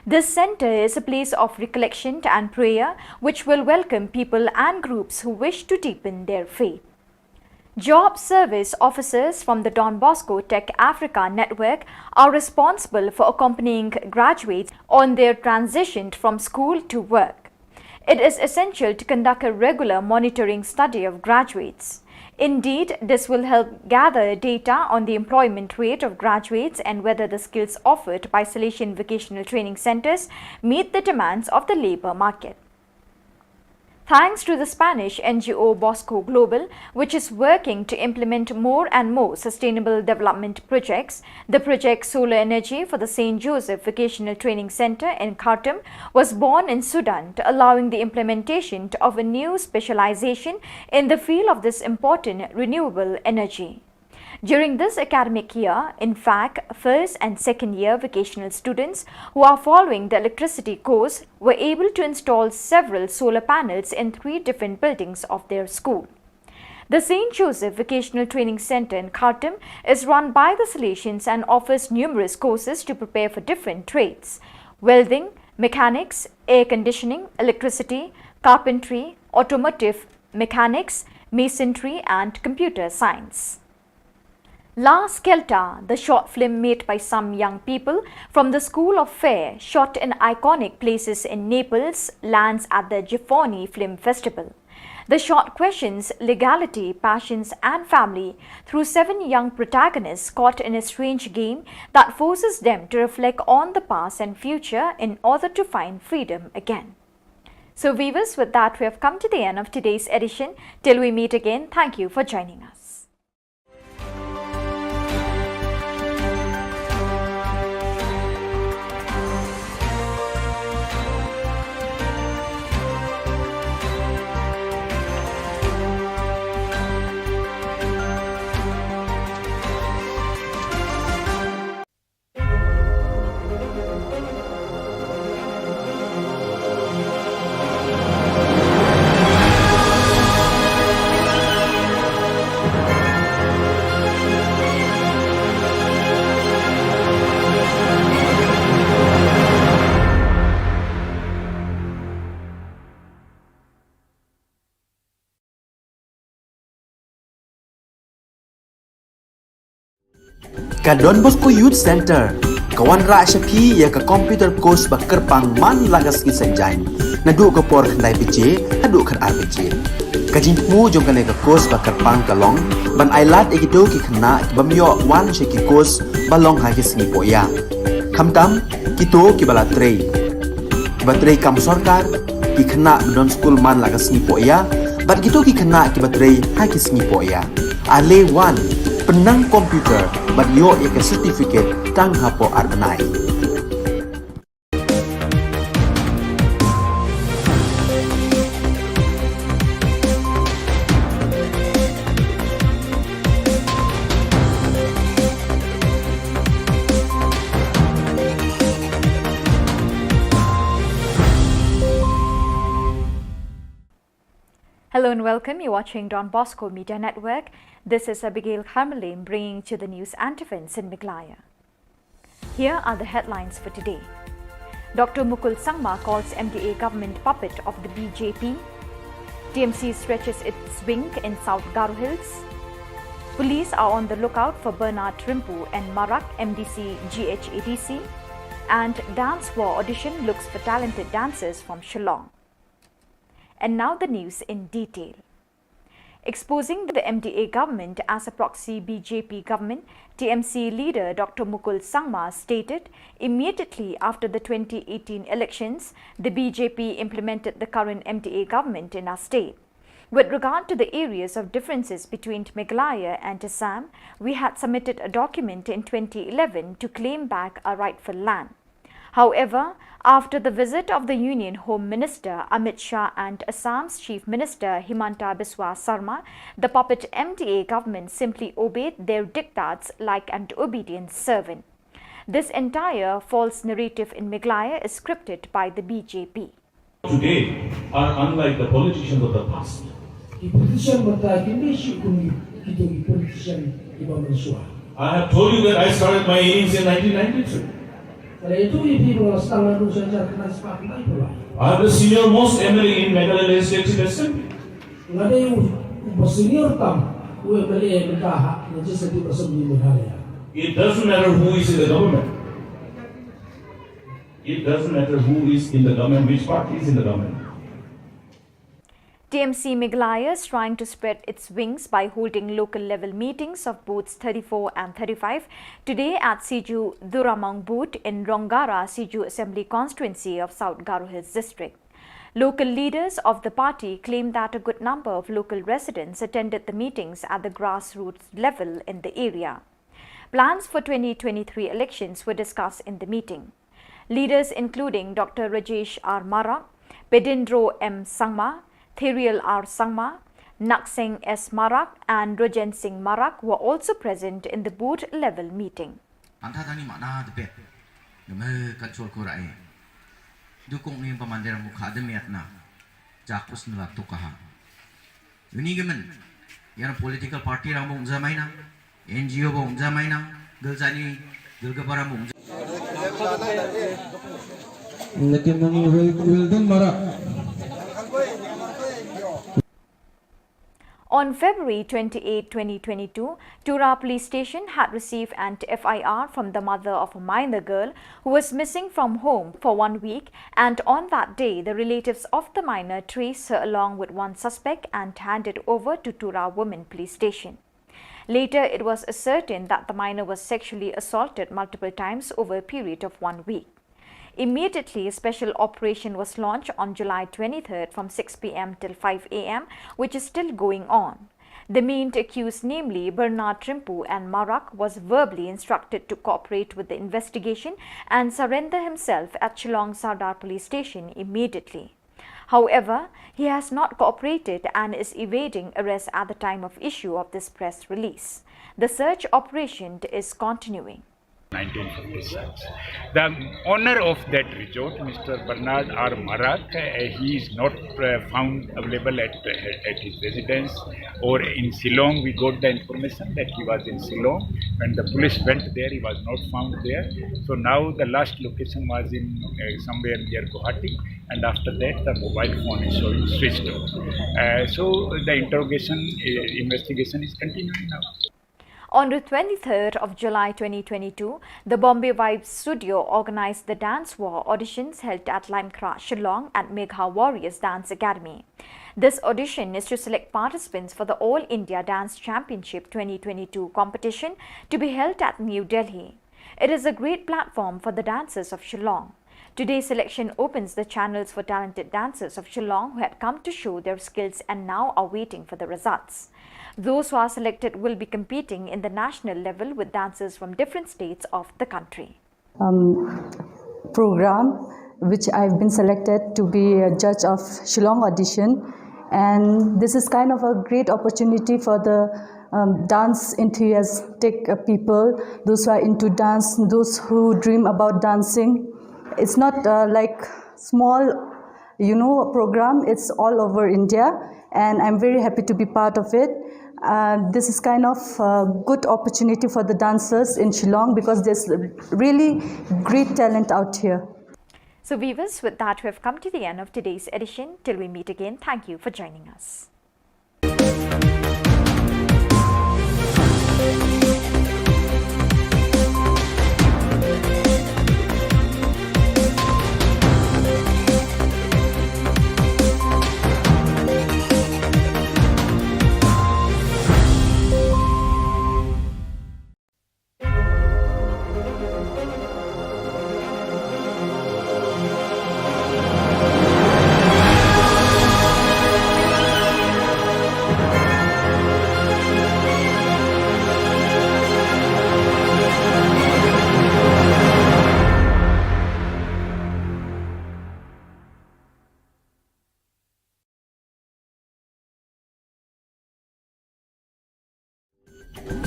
This center is a place of recollection and prayer, which will welcome people and groups who wish to deepen their faith. Job service officers from the Don Bosco Tech Africa Network are responsible for accompanying graduates on their transition from school to work. It is essential to conduct a regular monitoring study of graduates. Indeed, this will help gather data on the employment rate of graduates and whether the skills offered by Salesian Vocational Training Centres meet the demands of the labour market. Thanks to the Spanish N G O Bosco Global, which is working to implement more and more sustainable development projects, the project Solar Energy for the Saint Joseph Vocational Training Centre in Khartoum was born in Sudan, allowing the implementation of a new specialisation in the field of this important renewable energy. During this academic year, in fact, first and second year vocational students who are following the electricity course were able to install several solar panels in three different buildings of their school. The Saint Joseph Vocational Training Centre in Khartoum is run by the Salesians and offers numerous courses to prepare for different trades: welding, mechanics, air conditioning, electricity, carpentry, automotive mechanics, masonry, and computer science. La Scelta, the short film made by some young people from the School of Fair, shot in iconic places in Naples, lands at the Gifoni Film Festival. The short questions legality, passions, and family through seven young protagonists caught in a strange game that forces them to reflect on the past and future in order to find freedom again. So, viewers, with that, we have come to the end of today's edition. Till we meet again, thank you for joining us. Ka Don Bosco Youth Centre ka wanrah sha phi ïa ka computer course ba kyrpang man la ka sngi Saitjaiñ, naduh ka por khyndai baje haduh khatar baje. Ka jingthmu jong kane ka course ba kyrpang ka long ban ailad ïa kito ki khynnah ki bym ïoh wan sha ki course ba long ha ki sngi pohïa. Khamtam kito kiba la trei, kiba trei kam sorkar, ki khynnah ba don skul man la ka sngi pohïa, bad kito ki khynnah kiba trei ha ki sngi pohïa. Ale wan, pynnang computer bad ïoh ïa ka certificate tang hapoh ar bnai. Hello and welcome. You're watching Don Bosco Media Network. This is Abigail Kharmalim bringing to the news and events in Meghalaya. Here are the headlines for today. Doctor Mukul Sangma calls M D A government puppet of the B J P. T M C stretches its wing in South Garo Hills. Police are on the lookout for Bernard Rimpu and Marak M D C G H A D C. And Dance War audition looks for talented dancers from Shillong. And now the news in detail. Exposing the M D A government as a proxy B J P government, T M C leader Doctor Mukul Sangma stated immediately after the twenty eighteen elections, the B J P implemented the current M D A government in our state. With regard to the areas of differences between Meghalaya and Assam, we had submitted a document in twenty eleven to claim back our rightful land. However, after the visit of the Union Home Minister Amit Shah and Assam's Chief Minister Himanta Biswa Sarma, the puppet M D A government simply obeyed their diktats like an obedient servant. This entire false narrative in Meghalaya is scripted by the B J P. Today are unlike the politicians of the past. Ki politician mynta kim dei shuh kum ki, kito ki politician kiba mynshuwa. I have told you that I started my innings in nineteen ninety-three. Are tu ipi bro stang adu saja kena sepak nai pula. I'm the senior most M L A in Meghalaya Legislative Assembly. Nga dei u ba senior tam u M L A mynta ha Legislative Assembly Meghalaya. It doesn't matter who is in the government. It doesn't matter who is in the government, which party is in the government. T M C Meghalaya is trying to spread its wings by holding local level meetings of booths thirty-four and thirty-five today at Siju Duramong booth in Ronggara, Siju Assembly Constituency of South Garo Hills District. Local leaders of the party claim that a good number of local residents attended the meetings at the grassroots level in the area. Plans for twenty twenty-three elections were discussed in the meeting. Leaders including Doctor Rajesh R Marak, Pedindro M Sangma, Therial R Sangma, Nakseng S Marak and Rojen Singh Marak were also present in the booth level meeting. Antha tani mana de pet. Neme kan chol ko rai. Dukung ni pamander mukha de miat na. Jakus nela tukaha. Uni gemen. Yana political party rang bung jamaina. N G O bung jamaina. Gel jani. Gel gabara bung. Lekin nang Wil-, Wilden Marak. On February twenty-eighth, twenty twenty-two, Tura Police Station had received an F I R from the mother of a minor girl who was missing from home for one week, and on that day, the relatives of the minor traced her along with one suspect and handed over to Tura Women Police Station. Later, it was ascertained that the minor was sexually assaulted multiple times over a period of one week. Immediately, a special operation was launched on July twenty-third from six P M till five A M, which is still going on. The main accused, namely Bernard Trimpu and Marak, was verbally instructed to cooperate with the investigation and surrender himself at Shillong Sardar Police Station immediately. However, he has not cooperated and is evading arrest at the time of issue of this press release. The search operation is continuing. Nineteen fifty-six. The owner of that resort, Mister Bernard R Marak, uh, he is not, uh, found available at, uh, at his residence or in Shillong. We got the information that he was in Shillong. When the police went there, he was not found there. So now the last location was in, uh, somewhere near Guwahati, and after that the mobile phone is showing switched off. Uh, so the interrogation, uh, investigation is continuing now. On the twenty-third of July twenty twenty-two, the Bombay Vibes Studio organized the Dance War auditions held at Limekra, Shillong at Megha Warriors Dance Academy. This audition is to select participants for the All India Dance Championship twenty twenty-two competition to be held at New Delhi. It is a great platform for the dancers of Shillong. Today's selection opens the channels for talented dancers of Shillong who had come to show their skills and now are waiting for the results. Those who are selected will be competing in the national level with dancers from different states of the country. Um, program, which I've been selected to be a judge of Shillong audition, and this is kind of a great opportunity for the, um, dance enthusiastic, uh, people, those who are into dance, those who dream about dancing. It's not, uh, like, small, you know, program. It's all over India, and I'm very happy to be part of it. Uh, this is kind of a good opportunity for the dancers in Shillong because there's really great talent out here. So viewers, with that, we have come to the end of today's edition. Till we meet again, thank you for joining us.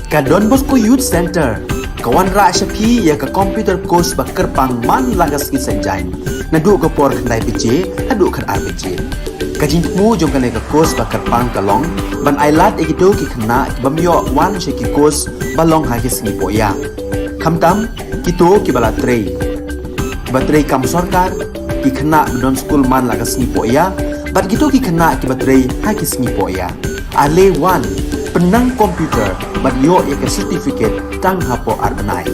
Ka Don Bosco Youth Centre ka wanrah sha phi ïa ka computer course ba kyrpang man la ka sngi Saitjaiñ, naduh ka por khyndai baje haduh khatar baje. Ka jingthmu jong kane ka course ba kyrpang ka long ban ailad ïa kito ki khynnah ki bym ïoh wan sha ki course ba long ha ki sngi pohïap, khamtam kito kiba la trei. Ba trei kam sorkar, ki khynnah ba don skul man la ka sngi poh ïa, bad kito ki khynnah kiba trei ha ki sngi poh ïa. Ale wan, pynnang computer, bad ïoh ïa ka certificate tang hapoh ar bnai.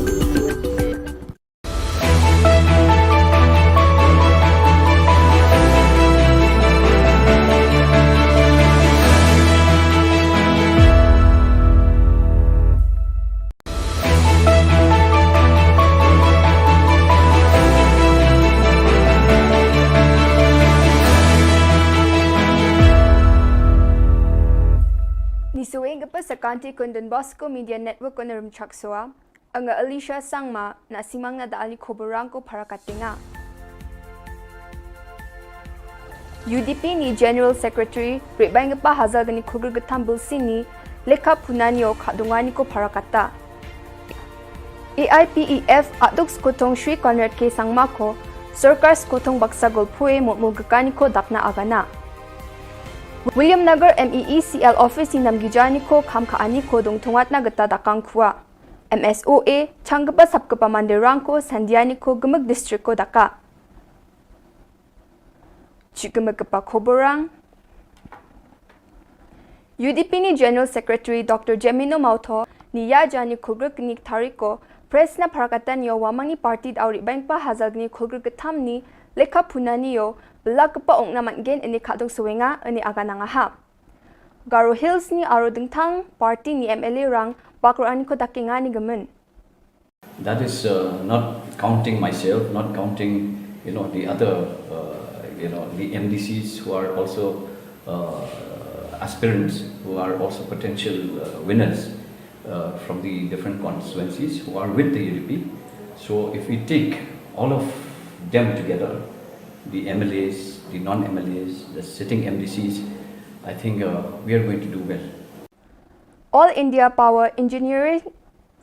Ni saweng ka pa sa kanti kun Don Bosco Media Network kun rum chak soa. Anga Alicia Sangma na simang na da ali khoborang ko para katenga. U D P ni General Secretary, Ribaing pa Hazal gani Khulgir Gatham Bilsini, Lekha Punani o Khadungani ko para kata. A I P E F Aduk Skotong Shri Conrad K Sangma ko, Sorkar Skotong Baksa Golpue Mutmul Gakani ko Dakna Agana. William Nagar M E E C L Office ni Namgijani ko Khamkha Ani ko Dongthongatna Gata Dakang Khua. M S O A, Changgapa Sapkapa Mandirang ko Sandiani ko Gemuk District ko Daka. Chikemekpa khoborang. U D P ni General Secretary Doctor Jemino Mautho ni ya jani khulgrik ni thariko press na pharakatan yo wamang ni party da uri bangpa hazal ni khulgrik ketam ni lekha punani yo belak kepa ong na man gen ini khadung suwenga ini aga nanga ha. Garo Hills ni aro dengtang party ni M L A rang bakro ani ko dakinga ni gemen. That is, uh, not counting myself, not counting, you know, the other, uh, you know, the M D Cs who are also, uh, aspirants, who are also potential, uh, winners, uh, from the different constituencies who are with the U D P. So if we take all of them together, the M L As, the non-M L As, the sitting M D Cs, I think, uh, we are going to do well. All India Power Engineering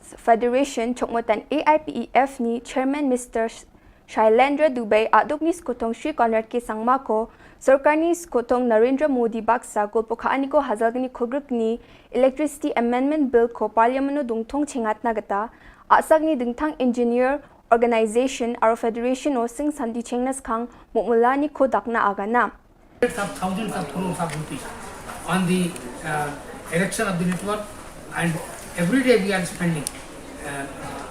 Federation chokmotan A I P E F ni Chairman Mister Sh-, Shailendra Dubey aduk ni skotong Shri Conrad K Sangma ko, Sorkar ni skotong Narendra Modi baksa golpo kha ani ko hazal ni khulgrik ni Electricity Amendment Bill ko Parliament no dungthong chingat na gata, asak ni dengtang engineer organization aro federation o sing santi chengnas khang mukmulani ko dakna agana. Hundreds of thousands of crores of rupees on the, uh, erection of the network, and every day we are spending, uh,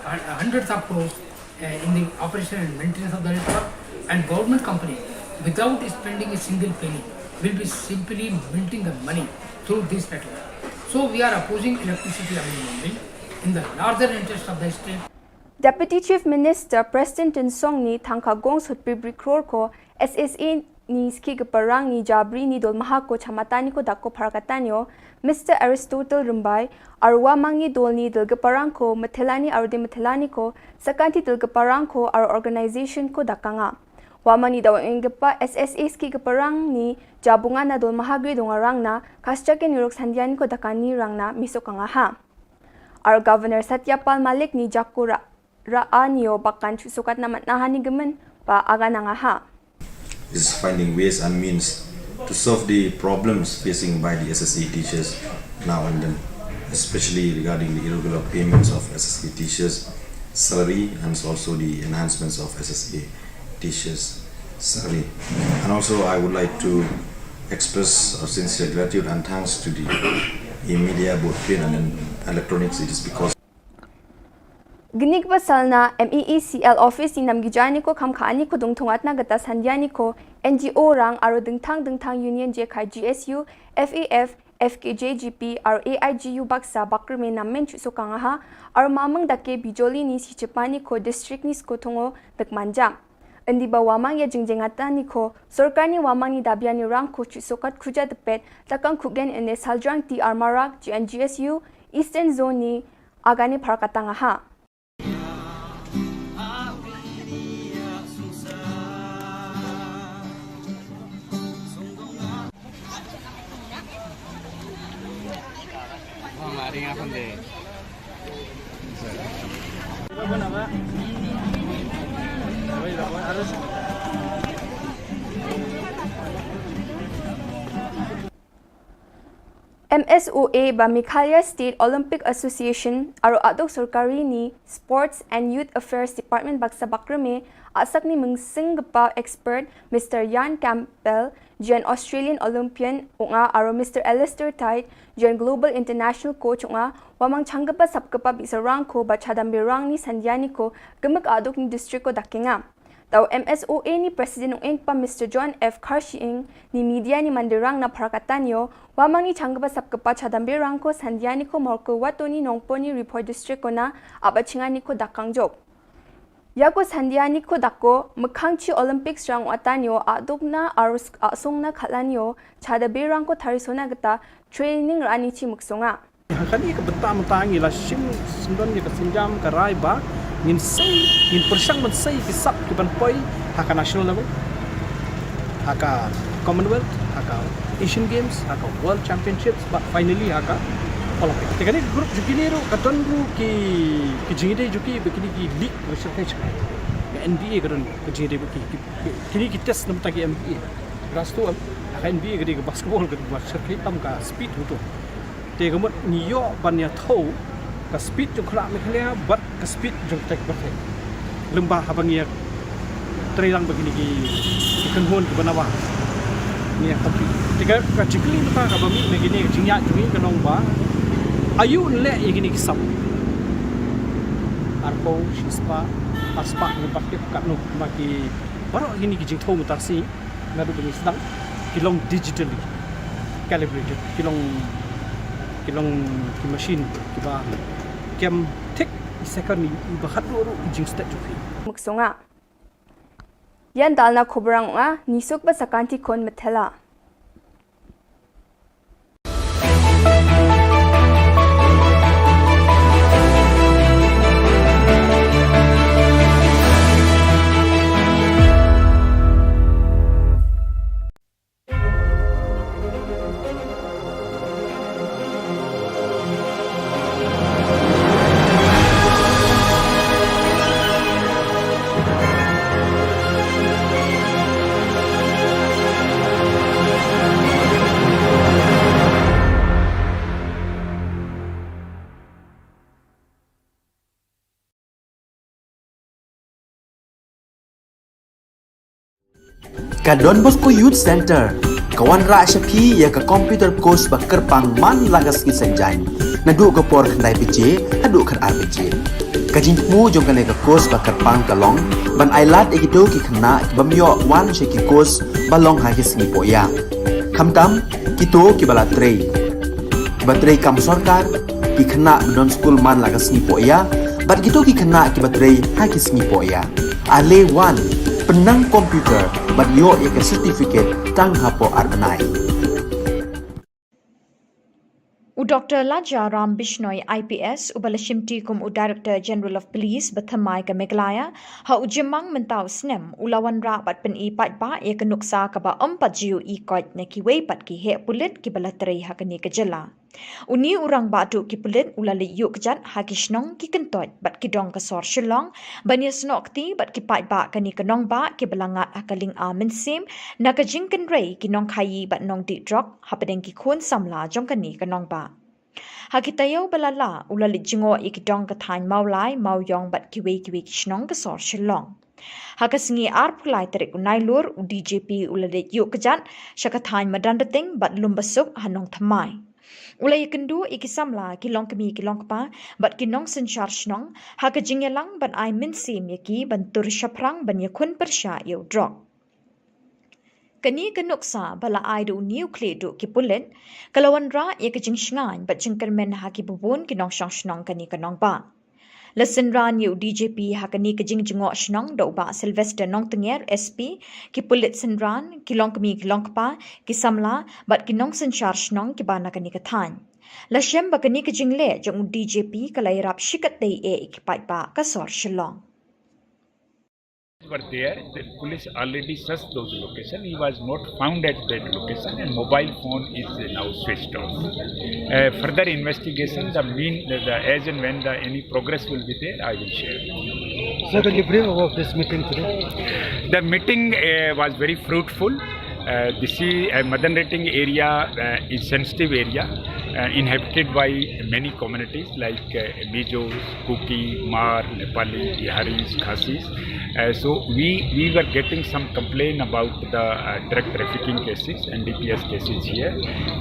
hun-, hundreds of crores, uh, in the operation and maintenance of the network, and government company, without spending a single penny, will be simply minting the money through this network. So we are opposing electricity amendment bill in the larger interest of the state. Deputy Chief Minister Prestone Tynsong ni thangka gong sutpi bri crore ko S S A ni ski keparang ni jabri ni dol maha ko chamatan ni ko dak ko pharkatan yo, Mister Aristotle Rymbai, arwa mang ni dol ni dol keparang ko, metelani arde metelani ko, sakanti dol keparang ko, ar organization ko dakanga. Wa mang ni dawa ing kepa S S A ski keparang ni jabunga na dol maha gri donga rang na, kascha ke nirok sandian ko dakani rang na, misokanga ha. Ar Governor Satya Pal Malik ni jakura ra anio bakan chu sukat na mat na hani gemen ba aga nanga ha. Is finding ways and means to solve the problems facing by the S S A teachers now and then, especially regarding the irregular payments of S S A teachers' salary and also the enhancements of S S A teachers' salary. And also, I would like to express our sincere gratitude and thanks to the media, both print and electronics. It is because Gnik basalna M E E C L office ni namgijani ko khamkhani ko dungthungatna gata sandiani ko N G O rang aro dengthang dengthang union jekai G S U, F A F, F K J G P, aro A I G U baksa bakrme namen chusokanga ha, aro mamang dake bijoli ni sichepani ko district ni skothongo dekmanjang. Endi ba wamang ya jingjengatan ni ko, sorkar ni wamang ni dabian ni rang ko chu sokat khuja depet, takang khugen ene saljrang T R Marak, G N G S U, Eastern Zone ni agani pharkatang aha. M S O A ba Meghalaya State Olympic Association aro aduk sorkari ni Sports and Youth Affairs Department baksa bakreme asak ni mengsing gepa expert Mister Ian Campbell jen Australian Olympian unga aro Mister Alistair Tide jen Global International Coach unga wamang changgepa sapgepa bisa rangko ba chadambe rang ni sandiani ko gemek aduk ni district ko dakenga. Tau M S O A ni President ung eng pa Mister John F Kharshiing ni media ni mandirang na Pharakatanio, wamang ni changgepa sapgepa chadambe rangko sandiani ko morko watoni nongponi report district ko na aba chingani ko dakang jok. Yako sandiani ko dako mekhang chi Olympics rang watanio adukna arus asungna khalanio chadambe rangko tharisona geta training rani chi muksunga. Kani ka bynta mynta ngi la shim syndon ïa ka sienjam ka rai ba ngin sei, ngin pyrshang ban sei ki sap ki ban poi ha ka national level, ha ka Commonwealth, ha ka Asian Games, ha ka World Championships, but finally ha ka Olympic. Te kani ka group jong kine ruh ka don ruh ki, ki jingïadei jong ki ba kine ki league ba shyrkhei shyrkhei. Ka N B A ka don ka jingïadei ba ki, ki, ki, kine ki test na bynta ki N B A. Grass to, ha ka N B A ka dei ka basketball ka ba shyrkhei tam ka speed ruh to. Te ka mut ngi ïoh ban ïathuh ka speed jong khynnah Meghalaya bad ka speed jong kata ka pyrthei. Lymba haba ngi ïa trei lang ba kine ki, ki kynhun kiba nabar ngi ïa compete. Te ka, ka jingkylli mynta kaba mih na kine ka jingïaid jong ngi ka long ba aïu yn leh ïa kine ki sap. Arphew, shispah, arspah ngi pat tip katno ma ki baroh kine ki jingthaw mynta shi. Naduh ba ngi sdang ki long digitally calibrated, ki long, ki long ki machine kiba kem thik i second i, iba khatduh ruh i jingstad jong phi. Muksunga. Ïan dal na khubor rang nga, ngi suk ba sakanti khun methela. Ka Don Bosco Youth Centre ka wanrah sha phi ïa ka computer course ba kyrpang man la ka sngi Saitjaiñ, naduh ka por khyndai baje haduh khatar baje. Ka jingthmu jong kane ka course ba kyrpang ka long ban ailad ïa kito ki khynnah ki bym ïoh wan sha ki course ba long ha ki sngi pohïa, khamtam kito kiba la trei, kiba trei kam sorkar, ki khynnah ba don skul man la ka sngi pohïa bad kito ki khynnah kiba trei ha ki sngi pohïa. Ale wan, pynnang computer bad ïoh ïa ka certificate tang hapoh ar bnai. U Doktor Laja Ram Bishnoi I P S, uba la shimti kum u Director General of Police ba thymmai ka Meghalaya, ha u Jymmang mynta u snem, u la wanrah bad pyni paidbah ïa ka nuksa kaba ym pat ju ïohi koit na kiwei pat ki heh pulit kiba la trei ha kane ka jylla. Une u rangbah duh ki pulit u la leit ïuh kjat ha ki shnong ki kyntoit bad ki dong ka sor Shillong ban ïasnoh kti bad ki paidbah kane ka nongbah kiba la ngat ha ka lynga mynsiem na ka jingkynrei ki nongkhaïi bad nongdih drok hapdeng ki khun samla jong kane ka nongbah. Ha ki taïew ba la lah u la leit jngoh ïa ki dong ka thaiñ Mawlai, Mawiong bad kiwei kiwei ki shnong ka sor Shillong. Ha ka sngi arphew lai tarik u Nailur, u D G P u la leit ïuh kjat sha ka thaiñ Madanrting bad Lumbasuk ha Nongthymmai. U la ïakynduh ïa ki samla, ki longkmie ki longkpa bad ki nongsynshar shnong ha ka jingïalang ban ai mynsiem ïa ki ban tur shaphrang ban ïakhun pyrshah ïa u drok. Kane ka nuksa ba la ai da une u khlieh duh ki pulit ka la wanrah ïa ka jingshngaiñ bad jingkyrmen ha kiba bun ki nongshong shnong kane ka nongbah. La synran ïa u D G P ha kane ka jingjngoh shnong da u Bah Sylvester Nongtnger, S P, ki pulit synran, ki longkmie ki longkpa, ki samla bad ki nongsynshar shnong kiba na kane ka thaiñ. La shem ba kane ka jingleh jong u D G P ka la ïarap shikatdei eh ïa ki paidbah ka sor Shillong. Were there, the police already searched those locations. He was not found at that location, and mobile phone is now switched off. Uh, further investigation, the mean, the, the, as and when the any progress will be there, I will share. Sir, can you brief about this meeting today? The meeting, uh, was very fruitful. Uh, this is, uh, Madanrting area, uh, is sensitive area. uh, inhabited by many communities like uh, Mijos, Kuki, Hmar, Nepali, Biharis, Khasis. Uh, so we we were getting some complaint about the uh, drug trafficking cases, N D P S cases here.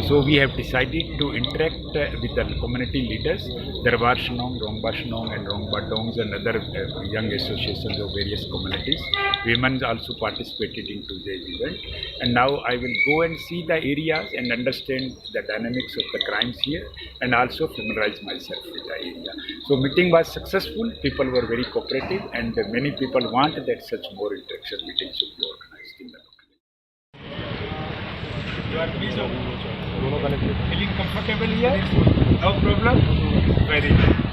So we have decided to interact uh, with the community leaders, Darbar Shnong, Rongba Shnong, and Rongba Dongs, and other uh, young associations of various communities. Women also participated in today's event. And now I will go and see the areas and understand the dynamics of the crimes here and also familiarize myself with the area. So meeting was successful, people were very cooperative, and many people want that such more interaction meetings should be organized in the locality. You are pleased of feeling comfortable here? No problem? Very good.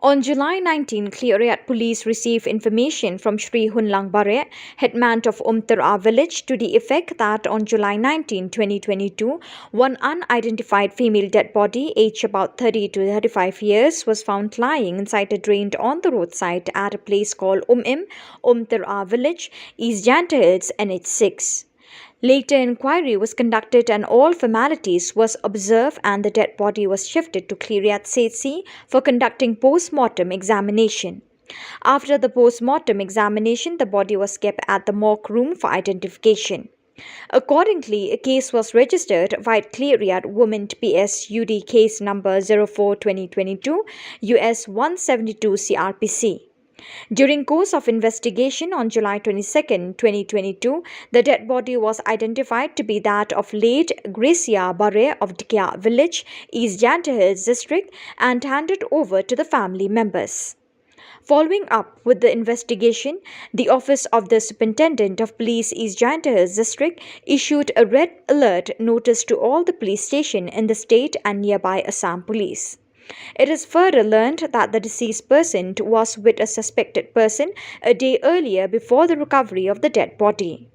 On July nineteen, Khliehriat police received information from Shri Hunlang Bareh, headman of Umtara village, to the effect that on July nineteen, twenty twenty-two, one unidentified female dead body, aged about thirty to thirty-five years, was found lying inside a drain on the roadside at a place called Umim, Umtara village, East Jaintia Hills, N H six. Later inquiry was conducted and all formalities was observed and the dead body was shifted to Khliehriat C H C for conducting post-mortem examination. After the post-mortem examination, the body was kept at the morgue room for identification. Accordingly, a case was registered via Khliehriat Women P S U D case number zero four twenty twenty-two U S one seventy-two C R P C. During course of investigation on July twenty-second, twenty twenty-two, the dead body was identified to be that of late Gracia Bareh of Dikia village, East Jaintia Hills district, and handed over to the family members. Following up with the investigation, the office of the Superintendent of Police East Jaintia Hills district issued a red alert notice to all the police station in the state and nearby Assam police. It is further learned that the deceased person was with a suspected person a day earlier before the recovery of the dead body.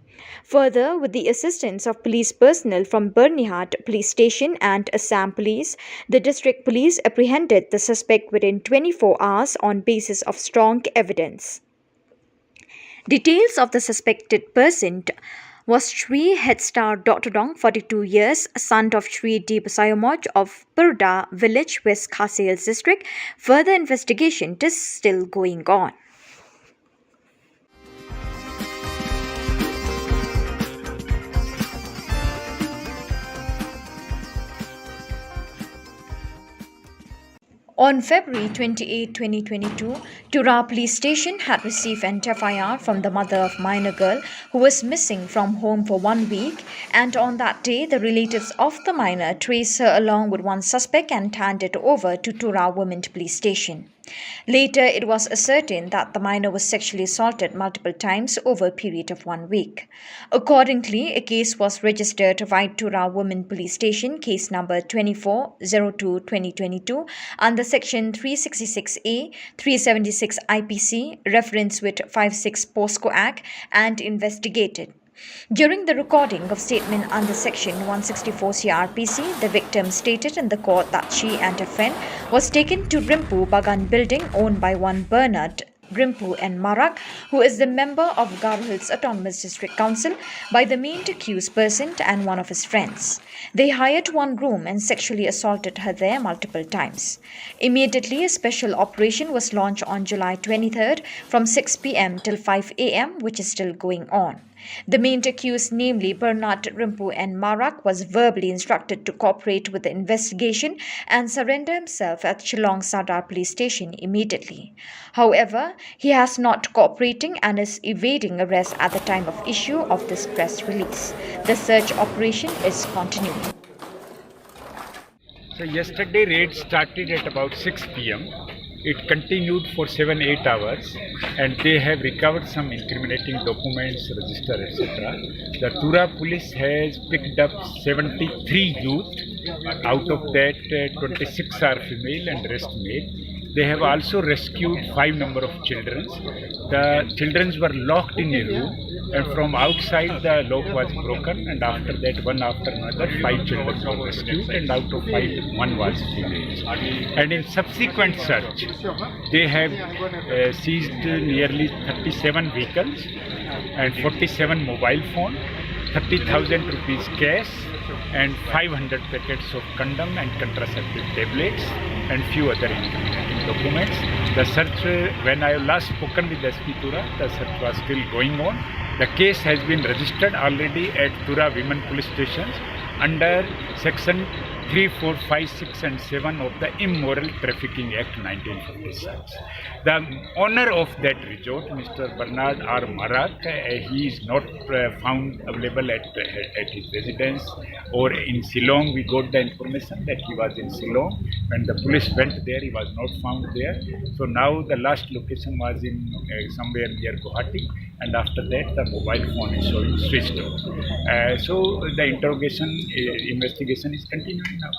Further, with the assistance of police personnel from Byrnihat Police Station and Assam Police, the district police apprehended the suspect within twenty-four hours on basis of strong evidence. Details of the suspected person was Shri Headstar Doctor Dong, forty-two years, son of Shri D. Basayomoj of Purda village, West Khasi Hills district. Further investigation is still going on. On February twenty-eighth, twenty twenty-two, Tura Police Station had received an F I R from the mother of minor girl who was missing from home for one week, and on that day, the relatives of the minor traced her along with one suspect and handed it over to Tura Women Police Station. Later, it was ascertained that the minor was sexually assaulted multiple times over a period of one week. Accordingly, a case was registered via Tura Women Police Station, case number twenty-four zero two twenty twenty-two, under section three sixty-six A, three seventy-six I P C, reference with five six POCSO Act, and investigated. During the recording of statement under section one sixty-four C R P C, the victim stated in the court that she and her friend was taken to Rimpu Bagan building owned by one Bernard Rimpu and Marak, who is the member of Garo Hills Autonomous District Council, by the main accused person and one of his friends. They hired one room and sexually assaulted her there multiple times. Immediately, a special operation was launched on July twenty-third from six P M till five A M, which is still going on. The main accused, namely Bernard Rimpu and Marak, was verbally instructed to cooperate with the investigation and surrender himself at Shillong Sadar Police Station immediately. However, he has not cooperating and is evading arrest at the time of issue of this press release. The search operation is continuing. So yesterday raid started at about six P M. It continued for seven, eight hours, and they have recovered some incriminating documents, register, et cetera. The Tura police has picked up seventy-three youth. Out of that, uh, twenty-six are female and rest male. They have also rescued five number of children. The children were locked in a room, and from outside the lock was broken, and after that, one after another, five children were rescued, and out of five, one was female. And in subsequent search, they have uh, seized nearly thirty-seven vehicles and forty-seven mobile phone, thirty thousand rupees cash, and five hundred packets of condom and contraceptive tablets and few other incriminating documents. The search, uh, when I last spoken with S P Tura, the search was still going on. The case has been registered already at Tura Women Police Station under section three, four, five, six and seven of the Immoral Trafficking Act nineteen fifty-six. The owner of that resort, Mister Bernard R. Marak, uh, he is not uh, found available at, uh, at his residence or in Shillong. We got the information that he was in Shillong. When the police went there, he was not found there. So now the last location was in uh, somewhere near Guwahati, and after that the mobile phone is showing switched off. Uh, so the interrogation, uh, investigation is continuing now.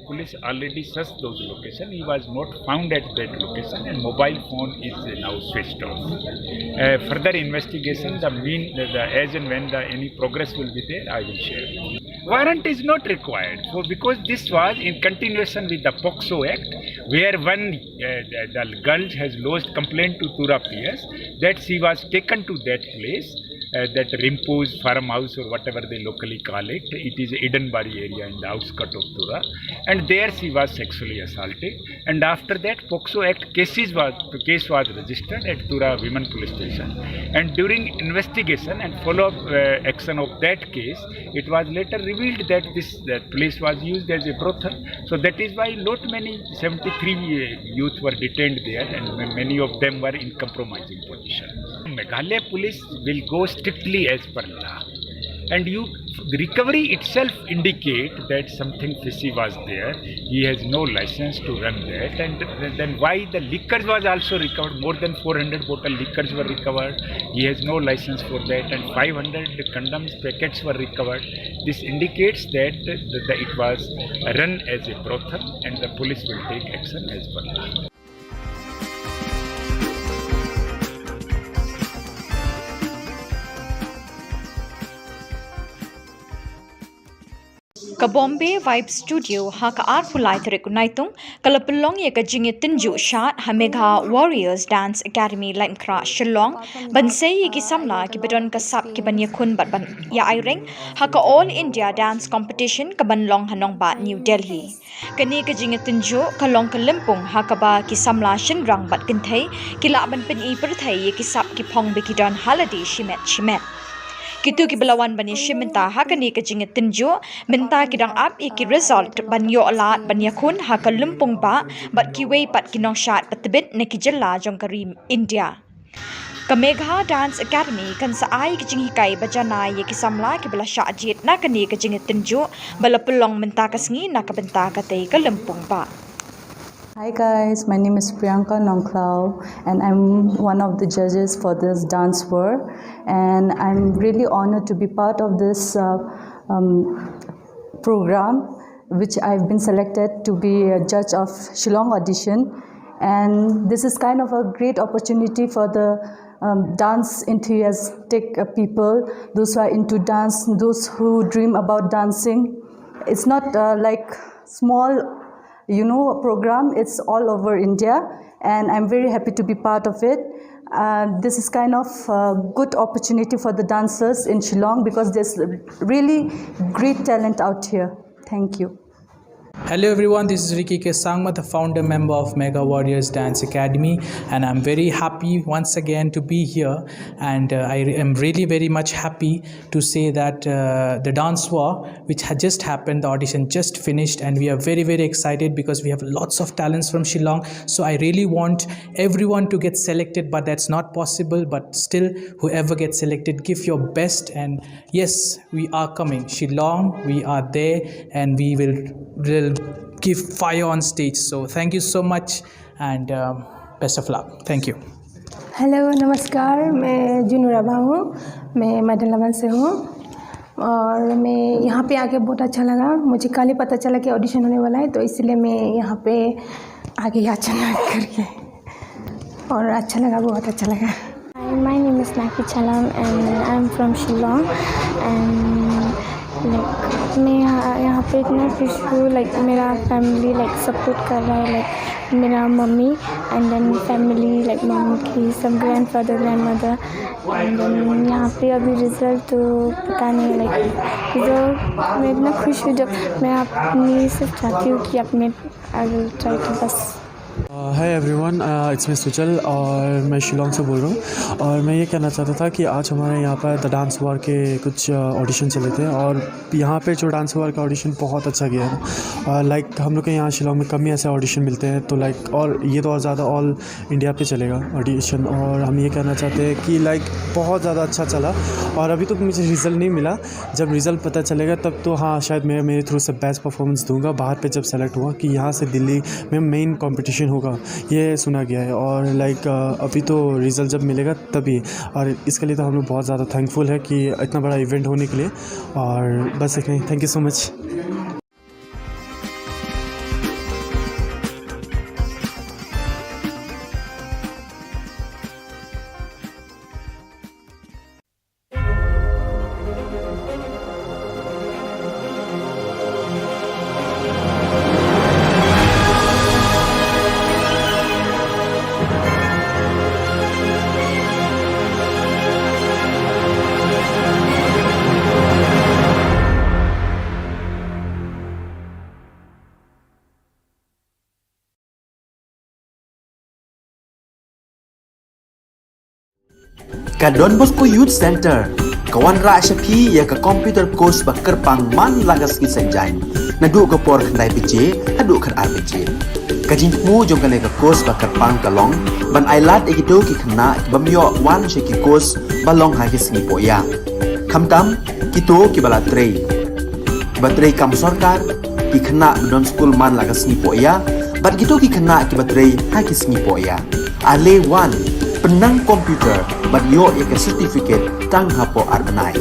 Police already searched those locations. He was not found at that location, and mobile phone is now switched off. Uh, further investigation, the mean, the, the as and when the any progress will be there, I will share. Warrant is not required for, because this was in continuation with the POCSO Act, where when uh, the, the girl has lodged complaint to Tura P S that she was taken to that place, uh, that Rimpo's farmhouse or whatever they locally call it. It is Eden Bari area in the outskirts of Tura, and there she was sexually assaulted. And after that, POCSO Act cases was the case was registered at Tura Women Police Station. And during investigation and follow-up uh, action of that case, it was later revealed that this that place was used as a brothel. So that is why not many seventy-three uh, youth were detained there, and ma- many of them were in compromising position. Meghalaya police will go strictly as per law. And you, the recovery itself indicate that something fishy was there. He has no license to run that. And then why the liquors was also recovered? More than four hundred bottle liquors were recovered. He has no license for that. And five hundred condoms packets were recovered. This indicates that the, the, it was run as a brothel, and the police will take action as per law. Ka Bombay Vibe Studio ha ka arphew lai tarik u Naitung ka la pynlong ïa ka jingïatynjuh shad ha Megha Warriors Dance Academy Laitkhrah Shillong ban sei ïa ki samla kiba don ka sap kiban ïakhun bad ban ïa aireng ha ka All India Dance Competition kaban long ha Nongbah New Delhi. Kane ka jingïatynjuh ka long ka lympung ha kaba ki samla shynrang bad kynthei ki lah ban pyni pyrthei ïa ki sap ki phong ba ki don ha lade shimet shimet. Kito kiba la wan ban ïashim bynta ha kane ka jingïatynjuh mynta ki dang ap ïa ki result ban ïoh lad ban ïakhun ha ka lympung bah bad kiwei pat ki nongshad ba tbit na ki jylla jong ka ri India. Ka Megha Dance Academy kan sa ai ka jinghikai ba janai ïa ki samla kiba la shah jied na kane ka jingïatynjuh ba la pynlong mynta ka sngi na ka bynta katei ka lympung bah. Hi guys, my name is Priyanka Nongkhlaw and I'm one of the judges for this dance war, and I'm really honored to be part of this uh, um, program, which I've been selected to be a judge of Shillong audition, and this is kind of a great opportunity for the um, dance enthusiastic uh, people, those who are into dance, those who dream about dancing. It's not uh, like small, you know, program. It's all over India, and I'm very happy to be part of it. Uh, this is kind of a good opportunity for the dancers in Shillong because there's really great talent out here. Thank you. Hello everyone, this is Ricky K Sangma, the founder member of Megha Warriors Dance Academy, and I'm very happy once again to be here. And uh, I am really very much happy to say that uh, the dance war, which had just happened, the audition just finished, and we are very, very excited because we have lots of talents from Shillong. So I really want everyone to get selected, but that's not possible. But still, whoever gets selected, give your best. And yes, we are coming. Shillong, we are there, and we will, will give fire on stage. So thank you so much, and um, best of luck. Thank you. Hello, नमस्कार। मैं जुनूरा बाबू, मैं मैडम लवन से हूँ और मैं यहाँ पे आके बहुत अच्छा लगा। मुझे कल ही पता चला कि ऑडिशन होने वाला है, तो इसलिए मैं यहाँ पे आगे अचानक करके, और अच्छा लगा, बहुत अच्छा लगा। Hi, my name is Naki Chalam and I'm from Shillong and like मैं यहाँ यहाँ पे इतना खुश हूँ। लाइक मेरा फैमिली लाइक सपोर्ट कर रहा है, लाइक मेरा mummy and then family like mummy की सब ग्रैंडफादर ग्रैंडमदर एंड देन यहाँ पे अभी रिजल्ट तो पता नहीं, लाइक रिजल्ट मैं इतना खुश हूँ जब मैं अपनी सिर्फ चाहती हूँ कि अपने आई विल ट्राई टू बस। Hi everyone, it's me Sujal और मैं शिलोंग से बोल रहा हूँ। और मैं ये कहना चाहता था कि आज हमारे यहाँ पर द डांस वार के कुछ ऑडिशन चले थे और यहाँ पे जो डांस वार का ऑडिशन बहुत अच्छा गया है। और लाइक हम लोग के यहाँ शिलोंग में कम ही ऐसे ऑडिशन मिलते हैं, तो लाइक और ये तो और ज़्यादा ऑल इंडिया पे चलेगा ऑडिशन। और हम ये कहना चाहते हैं कि लाइक बहुत ज़्यादा अच्छा चला। और अभी तो मुझे रिजल्ट नहीं मिला, जब रिजल्ट पता चलेगा तब तो हाँ शायद मैं मेरे थ्रू से बेस्ट परफॉर्मेंस दूंगा बाहर पे जब सेलेक्ट हुआ कि यहाँ से दिल्ली में मेन कंपटीशन होगा, ये सुना गया है। और लाइक अभी तो रिजल्ट जब मिलेगा तभी, और इसके लिए तो हम लोग बहुत ज़्यादा थैंकफुल है कि इतना बड़ा इवेंट होने के लिए। और बस इतना ही, thank you so much. Ka Don Bosco Youth Centre ka wanrah sha phi ïa ka computer course ba kyrpang man la ka sngi Saitjaiñ, naduh ka por khyndai baje haduh khatar baje. Ka jingthmu jong kane ka course ba kyrpang ka long ban ailad ïa kito ki khynnah ki bym ïoh wan sha ki course ba long ha ki sngi poh ïa, khamtam kito kiba la trei, kiba trei kam sorkar, ki khynnah ba don skul man la ka sngi poh ïa bad kito ki khynnah kiba trei ha ki sngi poh ïa. Ale wan, pynnang computer bad ïoh ïa ka certificate tang hapoh ar bnai.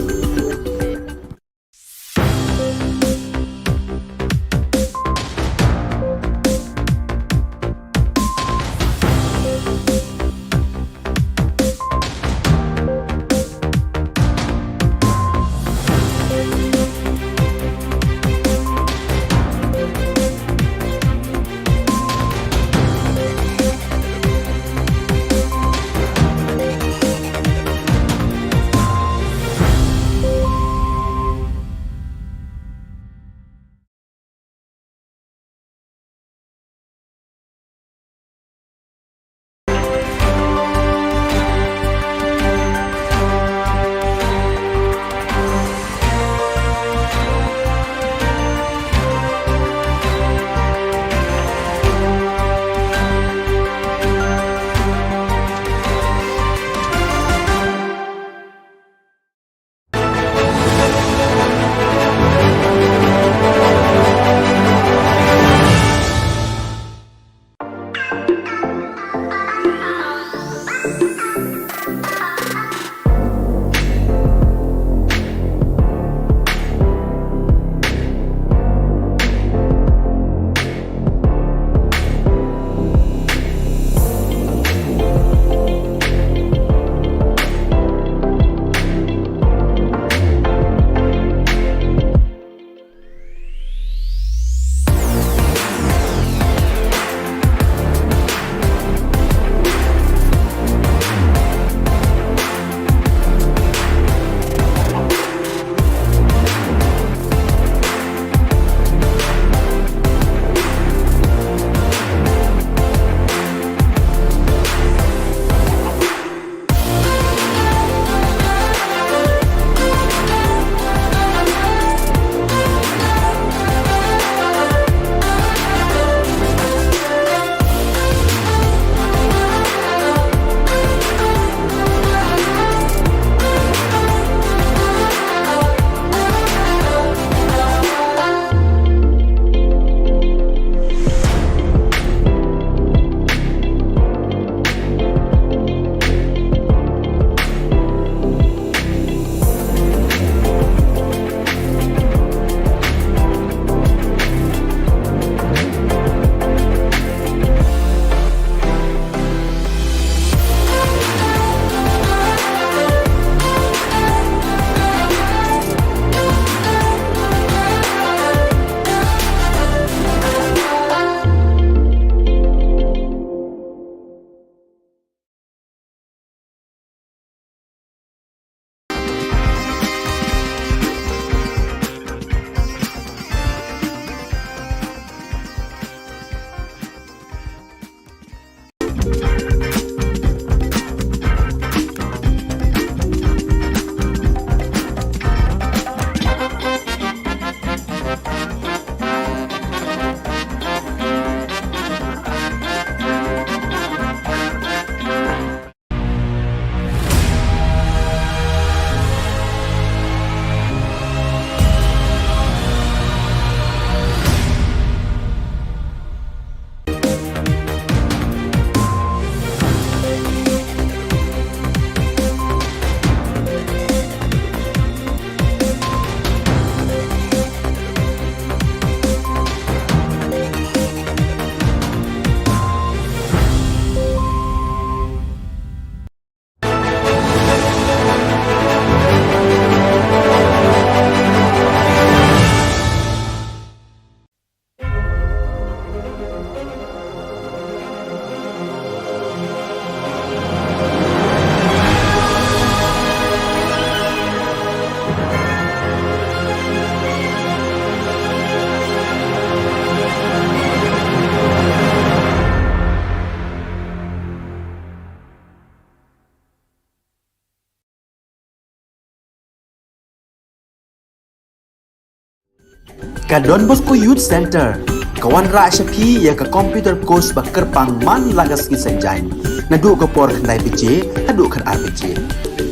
Ka Don Bosco Youth Centre ka wanrah sha phi ïa ka computer course ba kyrpang man la ka sngi Saitjaiñ, naduh ka por khyndai baje haduh khatar baje.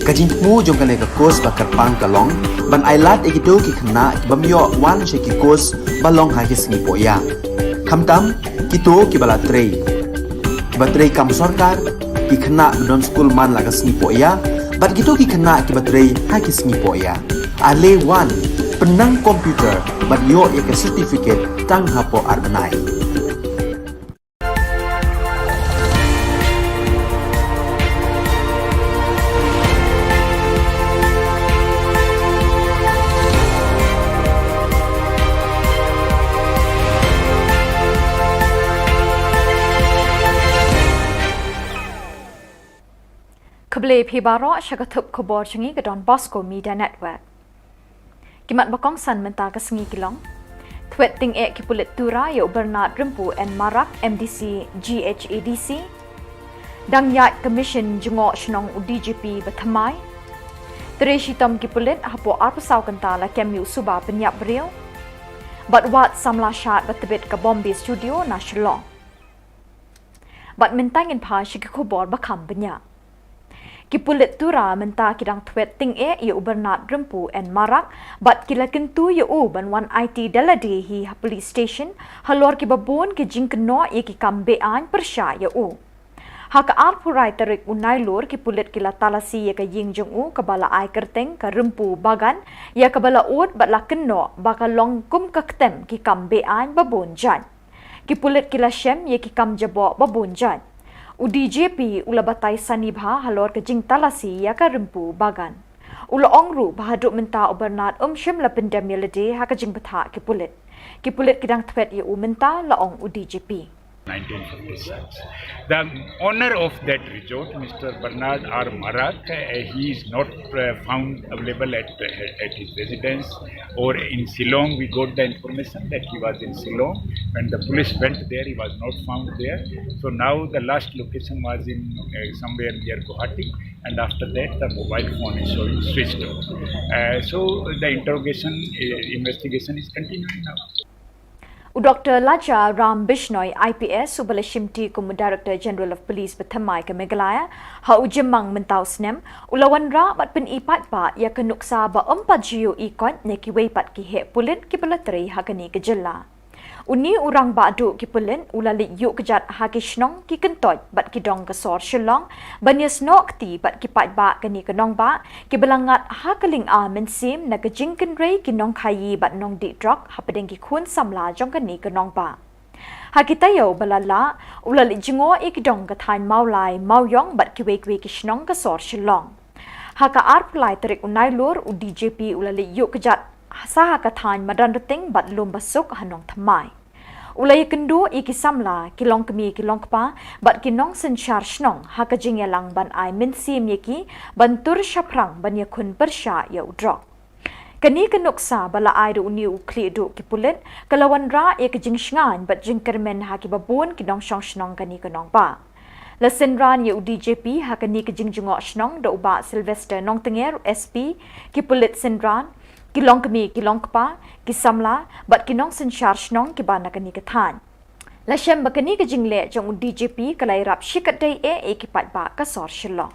Ka jingthmu jong kane ka course ba kyrpang ka long ban ailad ïa kito ki khynnah ki bym ïoh wan sha ki course ba long ha ki sngi pohïa, khamtam kito kiba la trei, kiba trei kam sorkar, ki khynnah ba don skul man la ka sngi pohïa bad kito ki khynnah kiba trei ha ki sngi pohïa. Ale wan, pynnang computer bad ïoh ïa ka certificate tang hapoh ar bnai. Khublei phi baroh sha ka thup khubor jong ngi ka Don Bosco Media Network. Ki mat ba kongsan mynta ka sngi ki long: Thwet tyngeh ki pulit Tura ïa u Bernard Rympu N Marak, M D C GHADC. Dang ïaid ka mission jngoh shnong u D G P ba thymmai. Trei shitom ki pulit hapoh arphew saw kynta la kem ïa u suba pynïap briew. Bad wad samla shad ba tbit ka Bombay Studio na Shillong. Bad mynta ngin phai sha ki khubor ba kham bniah. Ki pulit Tura mynta ki dang thwet tyngeh ïa u Bernard Rympu N Marak bad ki la kyntu ïa u ban wan aiti da lade hi ha police station halor kiba bun ki jingkynnoh ïa ki kam beaiñ pyrshah ïa u. Ha ka arphew lai tarik u Nailur ki pulit ki la talasi ïa ka ïing jong u kaba la ai kyrteng ka Rympu Bagan ïa kaba la ud bad la kynnoh ba ka long kum ka ktem ki kam beaiñ ba bun jait. Ki pulit ki la shem ïa ki kam jaboh ba bun jait. U D G P u la batai sani bha halor ka jingtalasi ïa ka Rympu Bagan. U la ong ruh ba haduh mynta u Bernard um shym la pyndem ïa lade ha ka jingbthah ki pulit. Ki pulit ki dang thwet ïa u mynta, la ong u D G P. nineteen fifty-six. The owner of that resort, Mister Bernard R Marak, uh, he is not uh, found available at, uh, at his residence or in Shillong. We got the information that he was in Shillong. When the police went there, he was not found there. So now the last location was in uh, somewhere near Guwahati, and after that the mobile phone is showing switched off. Uh, so the interrogation, uh, investigation is continuing now. U Doctor Laja Ram Bishnoi, I P S, uba la shimti kum u Director General of Police ba thymmai ka Meghalaya ha u Jymmang mynta u snem, u la wanrah bad pyni paidbah ïa ka nuksa ba um pat ju ïohi koit na kiwei pat ki heh pulit kiba la trei ha kane ka jylla. Une u rangbah duh ki pulit u la leit ïuh kjat ha ki shnong, ki kyntoit bad ki dong ka sor Shillong ban ïasnoh kti bad ki paidbah kane ka nongbah kiba la ngat ha ka lynga mynsiem na ka jingkynrei ki nongkhaïi bad nongdih drok hapdeng ki khun samla jong kane ka nongbah. Ha ki taïew ba la lah, u la leit jngoh ïa ki dong ka thaiñ Mawlai, Mawiong bad kiwei kiwei ki shnong ka sor Shillong. Ha ka arphew lai tarik u Nailur, u D G P u la leit ïuh kjat sa ha ka thaiñ Madanrting bad Lumbasuk ha Nongthymmai. U la ïakynduh ïa ki samla, ki longkmie ki longkpa bad ki nongsynshar shnong ha ka jingïalang ban ai mynsiem ïa ki ban tur shaphrang ban ïakhun pyrshah ïa u drok. Kane ka nuksa ba la ai da une u khlieh duh ki pulit ka la wanrah ïa ka jingshngaiñ bad jingkyrmen ha kiba bun ki nongshong shnong kane ka nongbah. La synran ïa u D G P ha kane ka jingjngoh shnong da u Bah Sylvester Nongtnger, S P, ki pulit synran, ki longkmie ki longkpa, ki samla bad ki nongsynshar shnong kiba na kane ka thaiñ. La shem ba kane ka jingleh jong u D G P ka la ïarap shikatdei eh ïa ki paidbah ka sor Shillong.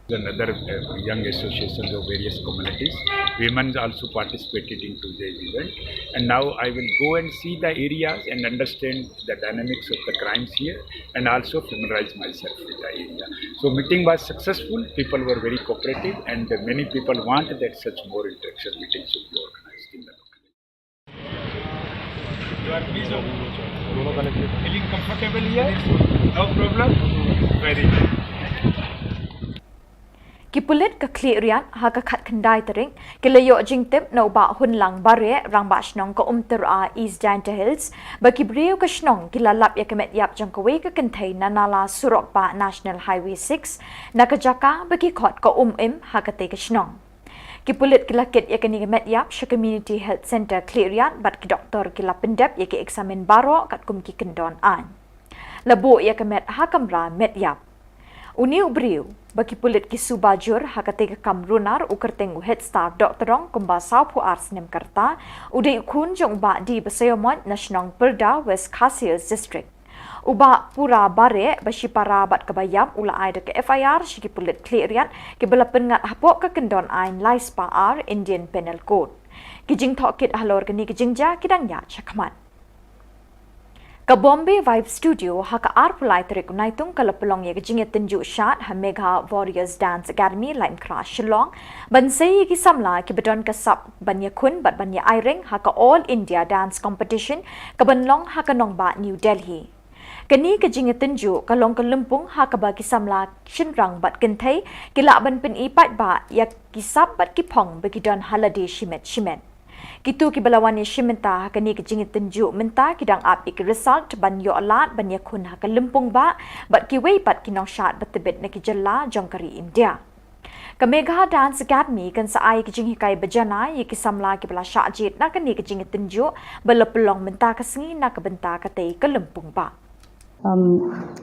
And other uh, young associations of various communities. Women also participated into the event. And now I will go and see the areas and understand the dynamics of the crimes here and also familiarize myself with the area. So meeting was successful. People were very cooperative and many people want that such more interaction meetings should be organized in the local. You are pleased of feeling comfortable here? No problem? Very good. Ki pulit ka Khliehriat ha ka khatkhyndai tarik ki la ïoh jingtip na u Bah Hunlang Bareh, rangbah shnong ka Umtyra East Jaintia Hills, ba ki briew ka shnong ki la lap ïa ka met ïap jong kawei ka kynthei na nala surok bah National Highway six na ka jaka ba ki khot ka Um Im ha katei ka shnong. Ki pulit ki la kit ïa kane ka met ïap sha Community Health Centre Khliehriat bad ki doktor ki la pyndep ïa ki eksamin baroh katkum ki kyndon aiñ. La buh ïa ka met ha kamra met ïap. Une u briew ba ki pulit ki suba jur ha katei ka kam runar, u kyrteng u Headstar Dohtdong, kumba sawphew ar snem ka rta, u dei u khun jong u Bah D. Basaiawmoit na shnong Pyrda, West Khasi Hills District. U Bah Pura Bareh, ba shipara bad kaba ïap, u la ai da ka F I R sha ki pulit Khliehriat, kiba la pynngat hapoh ka kyndon aiñ lai spah ar, Indian Penal Code. Ki jingtohkit halor kane ka jingjia ki dang ïaid shakhmat. Ka Bombay Vibe Studio ha ka arphew lai tarik u Naitung ka la pynlong ïa ka jingïatynjuh shad ha Megha Warriors Dance Academy, Laitumkhrah, Shillong, ban sei ïa ki samla kiba don ka sap ban ïakhun bad ban ïa aireng ha ka All India Dance Competition kaban long ha ka nongbah New Delhi. Kane ka jingïatynjuh ka long ka lympung ha kaba ki samla shynrang bad kynthei ki lah ban pyni paidbah ïa ki sap bad ki phong ba ki don ha lade shimet shimet. Kito kiba la wan ïashim bynta ha kane ka jingïatynjuh mynta ki dang ap ïa ki result ban ïoh lad ban ïakhun ha ka lympung bah bad kiwei pat ki nongshad ba tbit na ki jylla jong ka ri India. Ka Megha Dance Academy kan sa ai ïa ki jinghikai ba janai ïa ki samla kiba la shah jied na kane ka jingïatynjuh ba la pynlong mynta ka sngi na ka bynta katei ka lympung bah. um,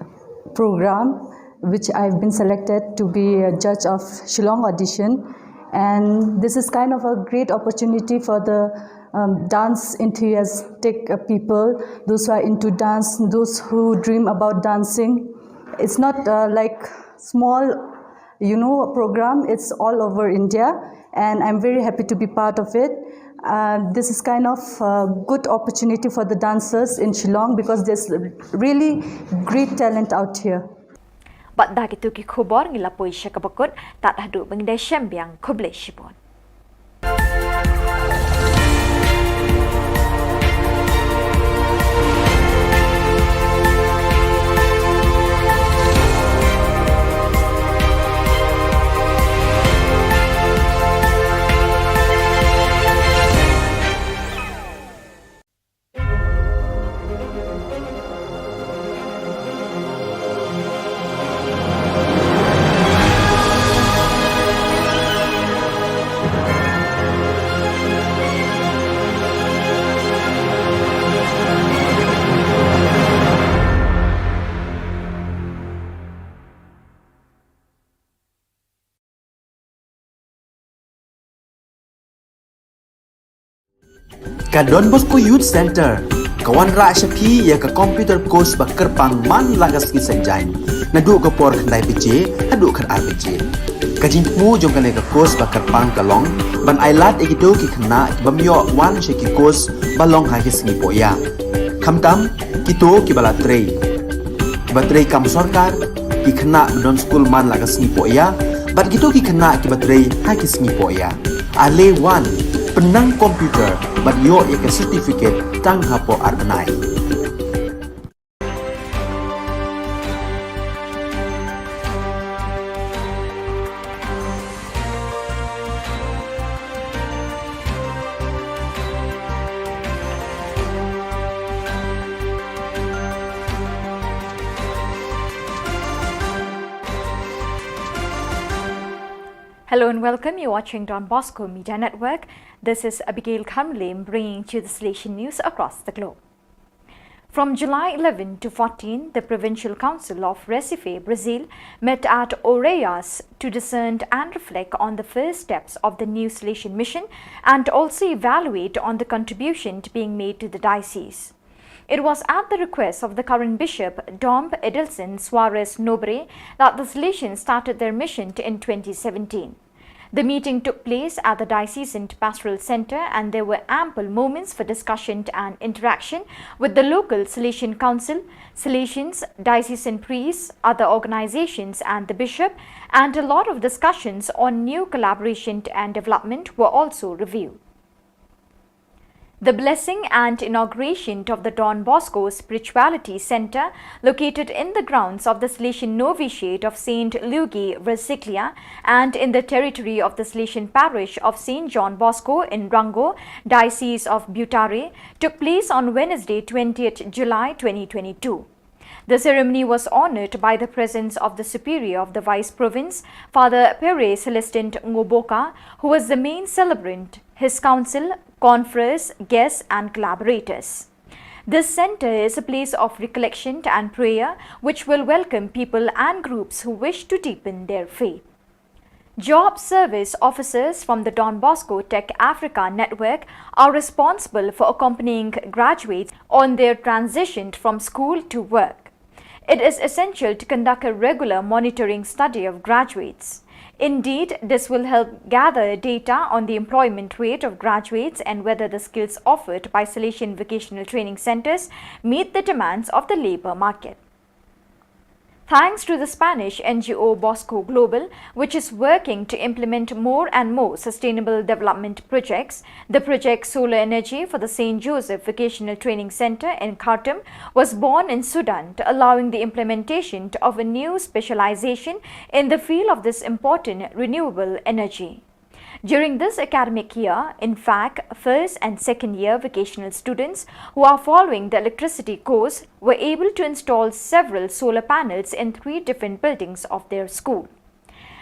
program, which I've been selected to be a judge of Shillong audition. And this is kind of a great opportunity for the um, dance enthusiastic uh, people, those who are into dance, those who dream about dancing. It's not uh, like small, you know, program. It's all over India, and I'm very happy to be part of it. Uh, this is kind of a good opportunity for the dancers in Shillong because there's really great talent out here. Bad da kito ki khubor ngi la poi sha kaba kut, tad haduh ba ngin ïashem biang, khublei shibun. Ka Don Bosco Youth Centre ka wanrah sha phi ïa ka computer course ba kyrpang man la ka sngi Saitjaiñ naduh ka por khyndai baje haduh khatar baje. Ka jingthmu jong kane ka course ba kyrpang ka long ban ai lad ïa kito ki khynnah ki bym ïoh wan sha ki course ba long ha ki sngi poh ïa. Khamtam kito kiba la trei, kiba trei kam sorkar, ki khynnah ba don skul man la ka sngi poh ïa bad kito ki khynnah kiba trei ha ki sngi poh ïa. Ale wan pynnang computer bad ïoh ïa ka certificate tang hapoh ar bnai. Hello and welcome. You're watching Don Bosco Media Network. This is Abigail Kharmilem bringing to you the Salesian news across the globe. From July eleven to fourteen, the Provincial Council of Recife, Brazil, met at Oeiras to discern and reflect on the first steps of the new Salesian mission and also evaluate on the contribution being made to the diocese. It was at the request of the current bishop, Dom Edilson Soares Nobre, that the Salesians started their mission in twenty seventeen. The meeting took place at the Diocesan Pastoral Centre and there were ample moments for discussion and interaction with the local Salesian Council, Salesians, diocesan priests, other organisations and the bishop, and a lot of discussions on new collaboration and development were also reviewed. The blessing and inauguration of the Don Bosco Spirituality Centre, located in the grounds of the Salesian Novitiate of Saint Luigi Versaglia and in the territory of the Salesian Parish of Saint John Bosco in Rangoon, Diocese of Butare, took place on Wednesday, twentieth July twenty twenty-two. The ceremony was honoured by the presence of the Superior of the Vice Province, Father Pere Celestin Ngoboka, who was the main celebrant, his council, confreres, guests and collaborators. This center is a place of recollection and prayer, which will welcome people and groups who wish to deepen their faith. Job service officers from the Don Bosco Tech Africa Network are responsible for accompanying graduates on their transition from school to work. It is essential to conduct a regular monitoring study of graduates. Indeed, this will help gather data on the employment rate of graduates and whether the skills offered by Salesian Vocational Training Centres meet the demands of the labour market. Thanks to the Spanish N G O Bosco Global, which is working to implement more and more sustainable development projects, the project Solar Energy for the Saint Joseph Vocational Training Centre in Khartoum was born in Sudan, allowing the implementation of a new specialisation in the field of this important renewable energy. During this academic year, in fact, first and second year vocational students who are following the electricity course were able to install several solar panels in three different buildings of their school.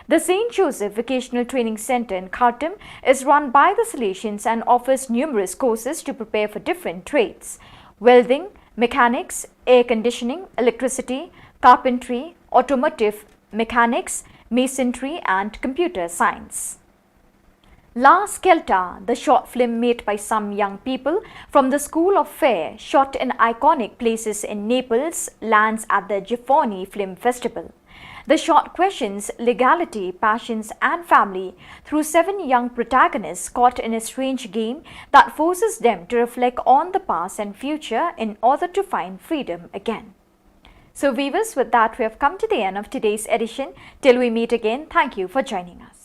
The Saint Joseph Vocational Training Centre in Khartoum is run by the Salesians and offers numerous courses to prepare for different trades: welding, mechanics, air conditioning, electricity, carpentry, automotive mechanics, masonry, and computer science. La Scelta, the short film made by some young people from the School of Fair, shot in iconic places in Naples, lands at the Gifone Film Festival. The short questions legality, passions, and family through seven young protagonists caught in a strange game that forces them to reflect on the past and future in order to find freedom again. So, viewers, with that, we have come to the end of today's edition. Till we meet again, thank you for joining us.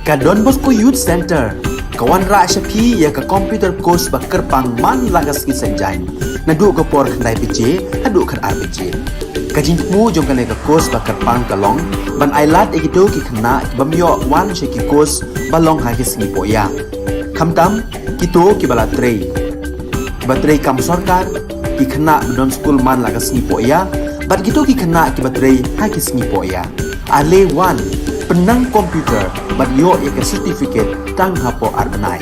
Ka Don Bosco Youth Centre ka wanrah sha phi ïa ka computer course ba kyrpang man la ka sngi Saitjaiñ, naduh ka por khyndai baje haduh khatar baje. Ka jingthmu jong kane ka course ba kyrpang ka long ban ailad ïa kito ki khynnah ki bym ïoh wan sha ki course ba long ha ki sngi pohïa. Khamtam kito kiba la trei, kiba trei kam sorkar, ki khynnah ba don skul man la ka sngi pohïa, bad kito ki khynnah kiba trei ha ki sngi pohïa. Ale wan, pynnang computer bad ïoh ïa ka certificate tang hapoh ar bnai.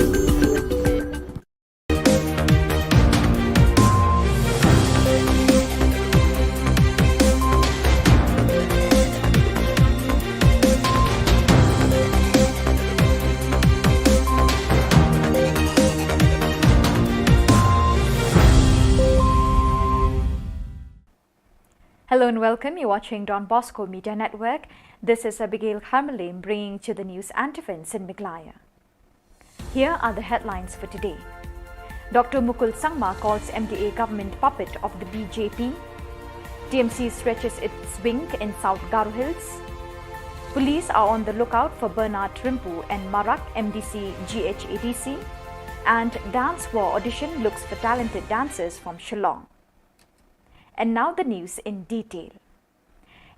Hello and welcome. You're watching Don Bosco Media Network. This is Abigail Kharmalim bringing to the news and events in Meghalaya. Here are the headlines for today. Doctor Mukul Sangma calls M D A government puppet of the B J P. T M C stretches its wing in South Garo Hills. Police are on the lookout for Bernard Rimpu and Marak M D C G H A D C. And Dance War audition looks for talented dancers from Shillong. And now the news in detail.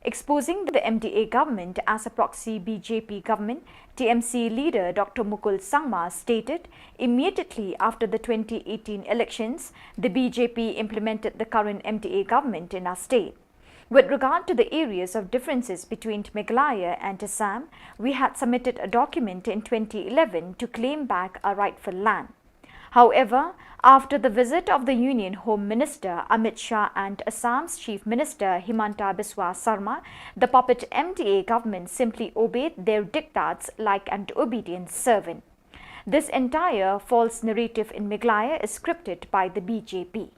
Exposing the M D A government as a proxy B J P government, T M C leader Doctor Mukul Sangma stated immediately after the twenty eighteen elections, the B J P implemented the current M D A government in our state. With regard to the areas of differences between Meghalaya and Assam, we had submitted a document in twenty eleven to claim back our rightful land. However, after the visit of the Union Home Minister Amit Shah and Assam's Chief Minister Himanta Biswa Sarma, the puppet M D A government simply obeyed their diktats like an obedient servant. This entire false narrative in Meghalaya is scripted by the B J P.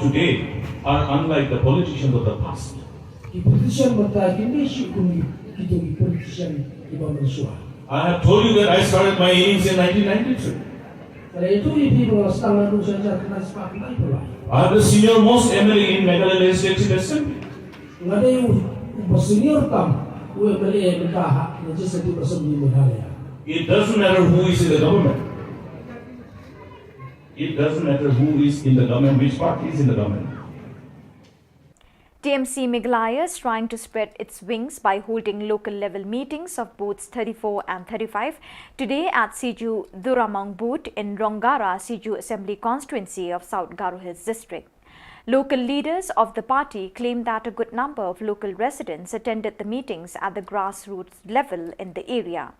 Today are unlike the politicians of the past. Ki politician mynta kim dei shuh kum kito ki politician kiba mynshuwa. I have told you that I started my innings in nineteen ninety-three. Nga dei utu i phi ba nga sdang naduh sha hajar khyndai spah khyndai phew lai. I'm the senior most M L A in Meghalaya Legislative Assembly. Nga dei u, uba senior tam u M L A mynta ha Legislative Assembly Meghalaya. It doesn't matter who is in the government. It doesn't matter who is in the government, which party is in the government. T M C Meghalaya is trying to spread its wings by holding local level meetings of booths thirty-four and thirty-five today at Siju Duramong booth in Ronggara, Siju Assembly Constituency of South Garo Hills District. Local leaders of the party claim that a good number of local residents attended the meetings at the grassroots level in the area.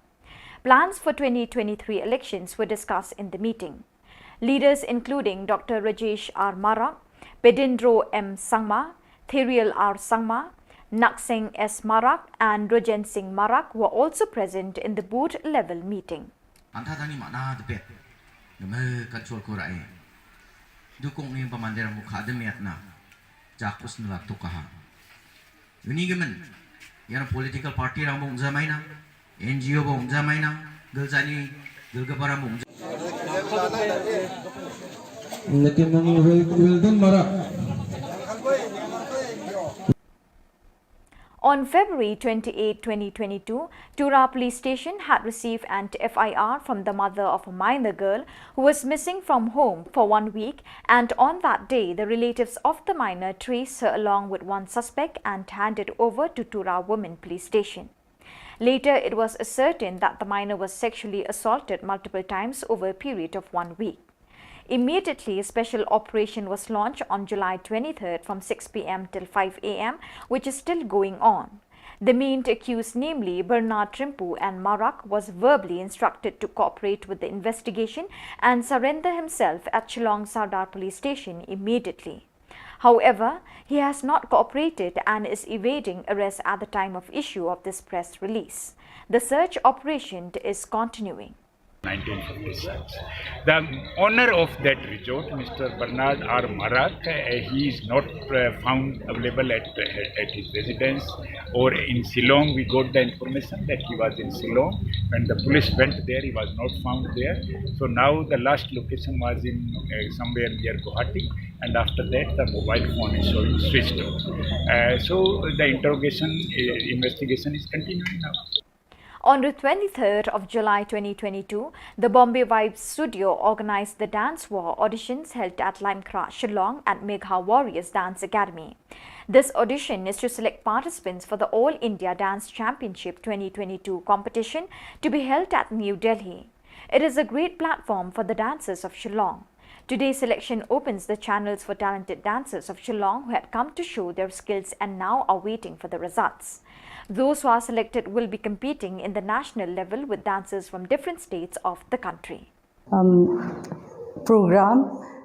Plans for twenty twenty-three elections were discussed in the meeting. Leaders including Doctor Rajesh R Marak, Pedindro M Sangma, Therial R Sangma, Nakseng S Marak and Rojen Singh Marak were also present in the booth level meeting. Pantha tani mana depet. Neme kan chol ko rai. Dukong ni pamander mukha demiat na. Jakus nela tukaha. Uni gemen. Yana political party rang bong jamaina. N G O bong jamaina. Geljani gelgabara bong. Lekin nang Wil-, Wilden Marak. On February twenty-eighth, twenty twenty-two, Tura Police Station had received an F I R from the mother of a minor girl who was missing from home for one week, and on that day, the relatives of the minor traced her along with one suspect and handed over to Tura Women Police Station. Later, it was ascertained that the minor was sexually assaulted multiple times over a period of one week. Immediately, a special operation was launched on July twenty-third from six P M till five A M, which is still going on. The main accused, namely Bernard Trimpu and Marak, was verbally instructed to cooperate with the investigation and surrender himself at Shillong Sardar Police Station immediately. However, he has not cooperated and is evading arrest at the time of issue of this press release. The search operation is continuing. Nineteen fifty-six. The owner of that resort, Mister Bernard R Marak, uh, he is not, uh, found available at, uh, at his residence or in Shillong. We got the information that he was in Shillong. When the police went there, he was not found there. So now the last location was in, uh, somewhere near Guwahati, and after that the mobile phone is showing switched off. Uh, so the interrogation, uh, investigation is continuing now. On the twenty-third of July twenty twenty-two, the Bombay Vibes Studio organized the Dance War auditions held at Limekra, Shillong at Megha Warriors Dance Academy. This audition is to select participants for the All India Dance Championship twenty twenty-two competition to be held at New Delhi. It is a great platform for the dancers of Shillong. Today's selection opens the channels for talented dancers of Shillong who had come to show their skills and now are waiting for the results. Those who are selected will be competing in the national level with dancers from different states of the country. Um, program,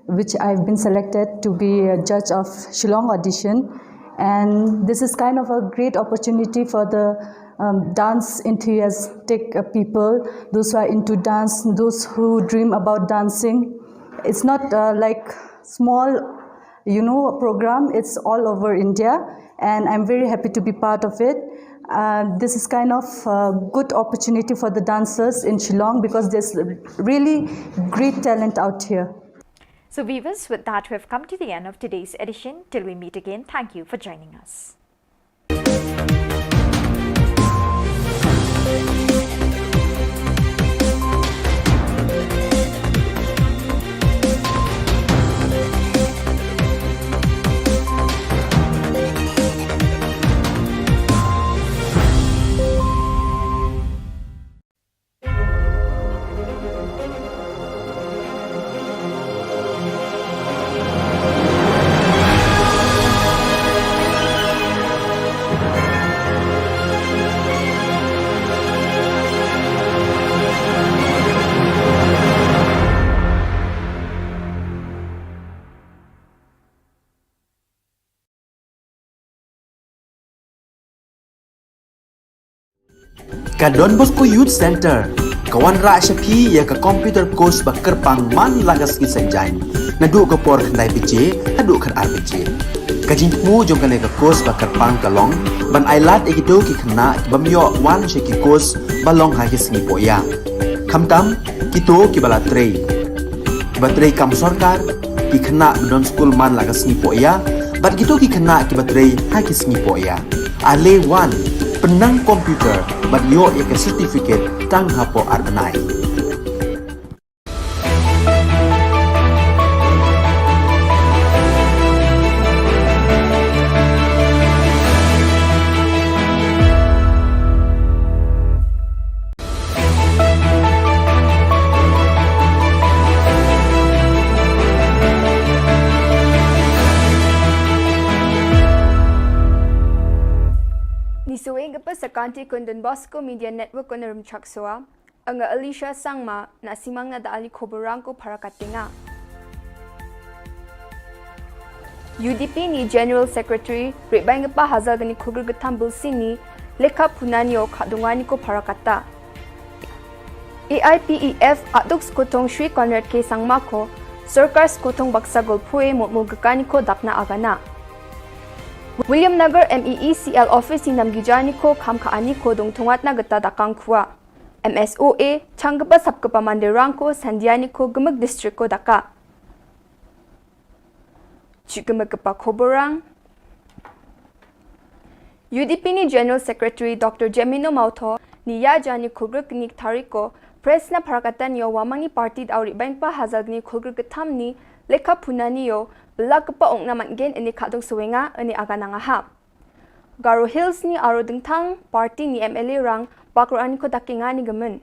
which I've been selected to be a judge of Shillong audition, and this is kind of a great opportunity for the, um, dance enthusiastic, uh, people, those who are into dance, those who dream about dancing. It's not, uh, like, small, you know, program. It's all over India, and I'm very happy to be part of it. Uh, this is kind of a good opportunity for the dancers in Shillong because there's really great talent out here. So viewers, with that, we have come to the end of today's edition. Till we meet again, thank you for joining us. Ka Don Bosco Youth Centre ka wanrah sha phi ïa ka computer course ba kyrpang man la ka sngi Saitjaiñ, naduh ka por khyndai baje haduh khatar baje. Ka jingthmu jong kane ka course ba kyrpang ka long ban ailad ïa kito ki khynnah ki bym ïoh wan sha ki course ba long ha ki sngi pohïap, khamtam kito kiba la trei. Kiba trei kam sorkar, ki khynnah ba don skul man la ka sngi poh ïa, bad kito ki khynnah kiba trei ha ki sngi poh ïa. Ale wan, pynnang computer, bad ïoh ïa ka certificate tang hapoh ar bnai. Ni saweng ka pa sa kanti kun Don Bosco Media Network kun rum chak soa. Anga Alicia Sangma, na simang na da ali khubor rang ko para katenga. U D P ni General Secretary, Rebang pa Hazal gani khubor gatham bulsi ni, lekha punani o khadungani ko para kata. A I P E F aduk skotong Shri Conrad K Sangma ko, sorkar skotong baksa golpue mot mul gakani ko dakna agana. William Nagar M E E C L office ni namgijani ko kham kha ani ko dong thungat na gata dakang khua. M S O A, chang kapa sap kapa mandir rang ko sandiani ko gemek district ko daka. Chik gemek kapa khubor rang. U D P ni General Secretary Doctor Jemino Mautho, ni ya jani khubor kni tarik ko, press na para katan yo wamang ni party da uri bang pa Hazal gni khubor gatham ni, lekha punani yo, belak kapa ong na man gen ini khadung suwenga, ini aga nanga ha. Garo Hills ni aro dengthang party ni M L A rang bakro ani ko dakinga ni gemen.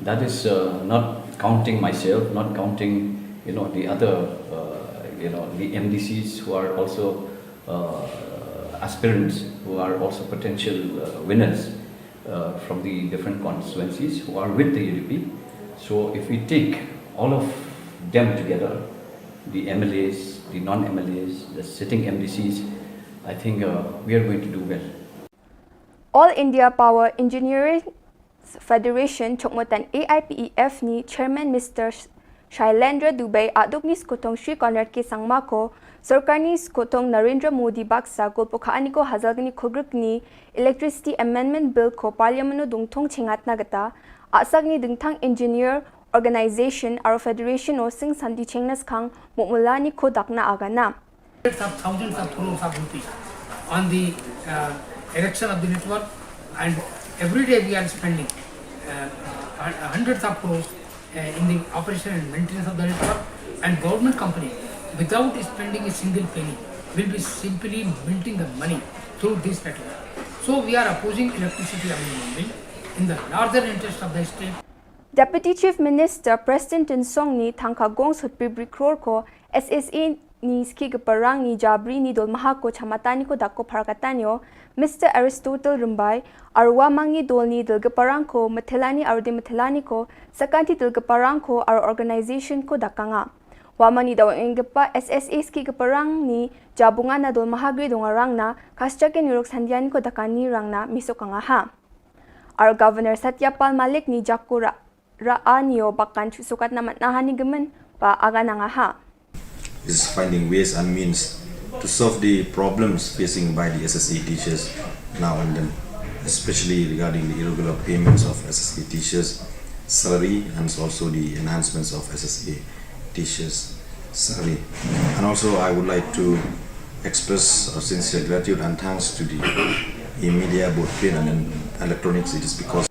That is uh, not counting myself, not counting you know the other uh, you know the M D Cs who are also uh, aspirants, who are also potential uh, winners uh, from the different constituencies who are with the U D P. So if we take all of them together, the M L As, the non-M L As, the sitting M D Cs, I think uh, we are going to do well. All India Power Engineering Federation chokmotan A I P E F ni Chairman Mister Shailendra Dubey aduk ni skotong Shri Conrad K Sangma ko, sorkar ni skotong Narendra Modi baksa golpo kha ani ko hazal ni khulgruk ni Electricity Amendment Bill ko Parliament no dungthong chengat na gata, asak ni dengthang engineer organization aro federation o sing santi chengnas khang mukmulani ko dakna agana. Hundreds of thousands of crores of rupees on the uh, erection of the network, and every day we are spending uh, hundreds of crores uh, in the operation and maintenance of the network, and government company, without spending a single penny, will be simply minting the money through this network. So we are opposing electricity amendment bill in the larger interest of the state. Deputy Chief Minister Prestone Tynsong ni thangka gong sutpi bri crore ko S S A ni ski ke parang ni jabri ni dol maha ko chamata ni ko dak ko pharkatan yo, Mister Aristotle Rumbai, arwa mang ni dol ni dil ke parang ko, metelani arde metelani ko, sakanti dil ke parang ko, ar organization ko dakanga. Wa mang ni dawang ing gepa S S A ski ke parang ni jabunga na dol maha gri donga rang na, kascha ke niruk sandiani ko dakani rang na, misokanga ha. Ar Governor Satya Pal Malik ni jakura ra anio bakan chu sukat na matna hani gemen ba aga nanga ha. Is finding ways and means to solve the problems facing by the S S A teachers now and then, especially regarding the irregular payments of S S A teachers' salary and also the enhancements of S S A teachers' salary. And also, I would like to express our sincere gratitude and thanks to the media, both print and electronics. It is because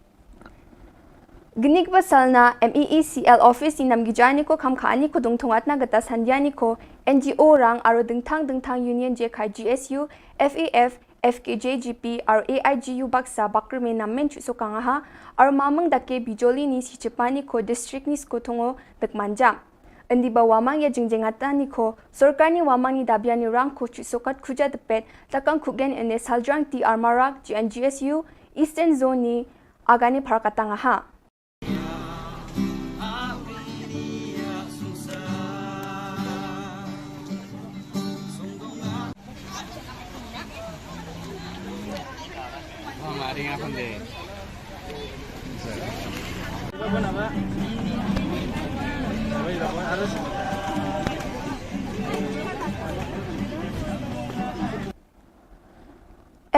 Gini ki pasal na M E E C L office ni nam gijani ko kham kha ani ko dungthung atna gata sandiani ko N G O rang aro dengthang dengthang union je khai G S U, F A F, F K J G P, aro A I G U baksa bakrime nam men chu sokang aha, aro mamang dake bijoli ni si chepani ko district ni sko thongo dek manja. Endi ba wamang ya jingjeng atani ko sorkar ni wamang ni dabiani rang ko chu sokat khuja depet takang khugen ene Saljrang T R Marak G N G S U Eastern Zone ni Agani pharkatang aha.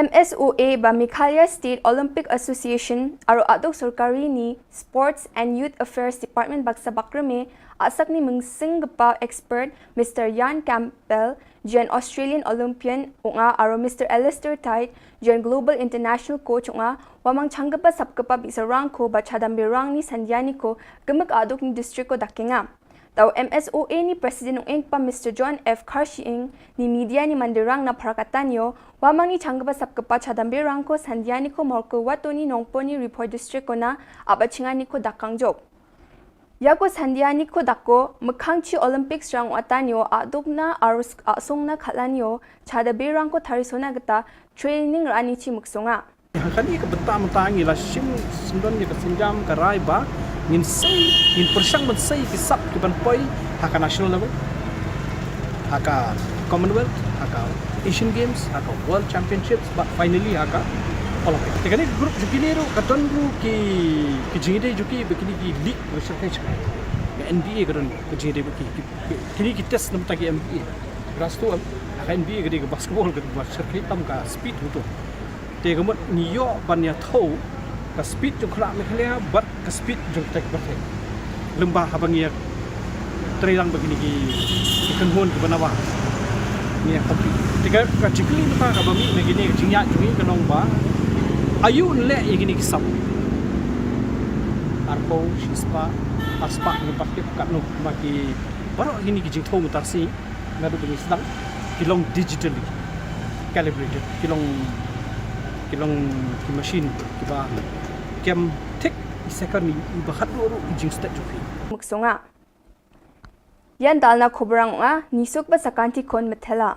M S O A ba Meghalaya State Olympic Association aro aduk sorkari ni Sports and Youth Affairs Department baksa bakrame asak ni mungsing gepa expert Mister Ian Campbell, jen Australian Olympian unga aro Mister Alistair Tide, jen Global International Coach unga, wamang changgepa sapgepa bisa rangko ba chadambe rang ni sandiani ko gemek aduk ni district ko dakenga. Tau M S O A ni President ung ing pa Mister John F Kharshiing ni media ni mandirang na pharakatanio, wamang ni changgepa sapgepa chadambe rangko sandiani ko morko watoni nongponi report district ko na abachingani ko dakang jok. Yako sandiani ko dako, mekhang chi Olympics rang watanio, adukna arus asungna khalanio, chadambe rangko tharisona geta, training rani chi muksunga. Kani ka bynta mynta ngi la shim syndon ïa ka sienjam ka rai ba ngin sei, ngin pyrshang ban sei ki sap ki ban poi ha ka national level, ha ka Commonwealth, ha ka Asian Games, ha ka World Championships, but finally ha ka Olympic. Te kane ka group jong kine ruh ka don ruh ki, ki jingïadei jong ki ba kine ki league ba shyrkhei shyrkhei. Ka N B A ka don ka jingïadei ba ki, ki, ki, kine ki test na bynta ki N B A. Grass to am, ha ka N B A ka dei ka basketball ka ba shyrkhei tam ka speed ruh to. Te ka mut ngi ïoh ban ïathuh ka speed jong khynnah Meghalaya bad ka speed jong kita ki pyrthei. Lymba haba ngi ïa trei lang bad kine ki, ki kynhun kiba nabar. Ngi ïa compete. Te ka, ka jingkylli mynta kaba mih na kine ka jingïaid jong ngi ka long ba aïu yn leh ïa kine ki sap. Arphew, shispah, arspah, ngi pat tip katno ba ki baroh kine ki jingthaw mynta shi. Naduh ba ngi sdang ki long digitally calibrated, ki long, ki long ki machine kiba kem thik i second i, iba khatduh ruh i jingstet jong phi. Muksunga. Ïan dalna khubor nga, ngi suk ba sa kan ti khun methela.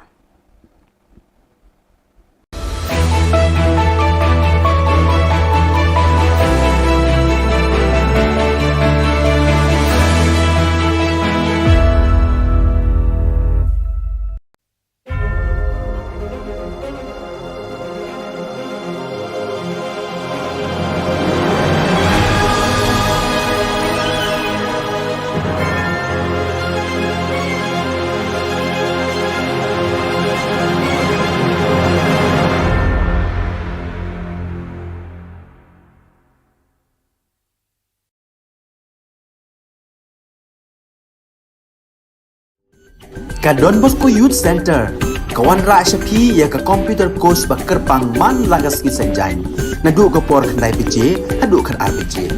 Ka Don Bosco Youth Center ka wanrah sha phi ïa ka computer course ba kyrpang man la ka sngi Saitjaiñ, naduh ka por khyndai baje haduh khatar baje.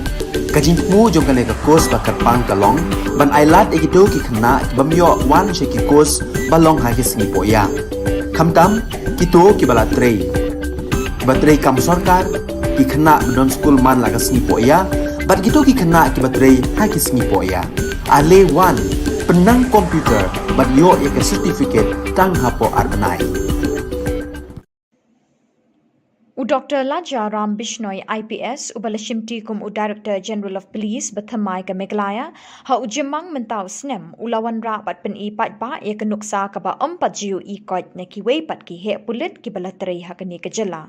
Ka jingthmu jong kane ka course ba kyrpang ka long ban ailad ïa kito ki khynnah ki bym ïoh wan sha ki course ba long ha ki sngi pohïap. Khamtam kito kiba la trei, kiba trei kam sorkar, ki khynnah ba don skul man la ka sngi pohïap, bad kito ki khynnah kiba trei ha ki sngi pohïap. Ale wan, pynnang computer bad ïoh ïa ka certificate tang hapoh ar bnai. U Doctor Laja Ram Bishnoi I P S, uba la shimti kum u Director General of Police ba thymmai ka Meghalaya, ha u Jymmang mynta u snem, u la wanrah bad pyni paidbah ïa ka nuksa kaba ym pat ju ïohi koit na kiwei pat ki heh pulit kiba la trei ha kane ka jylla.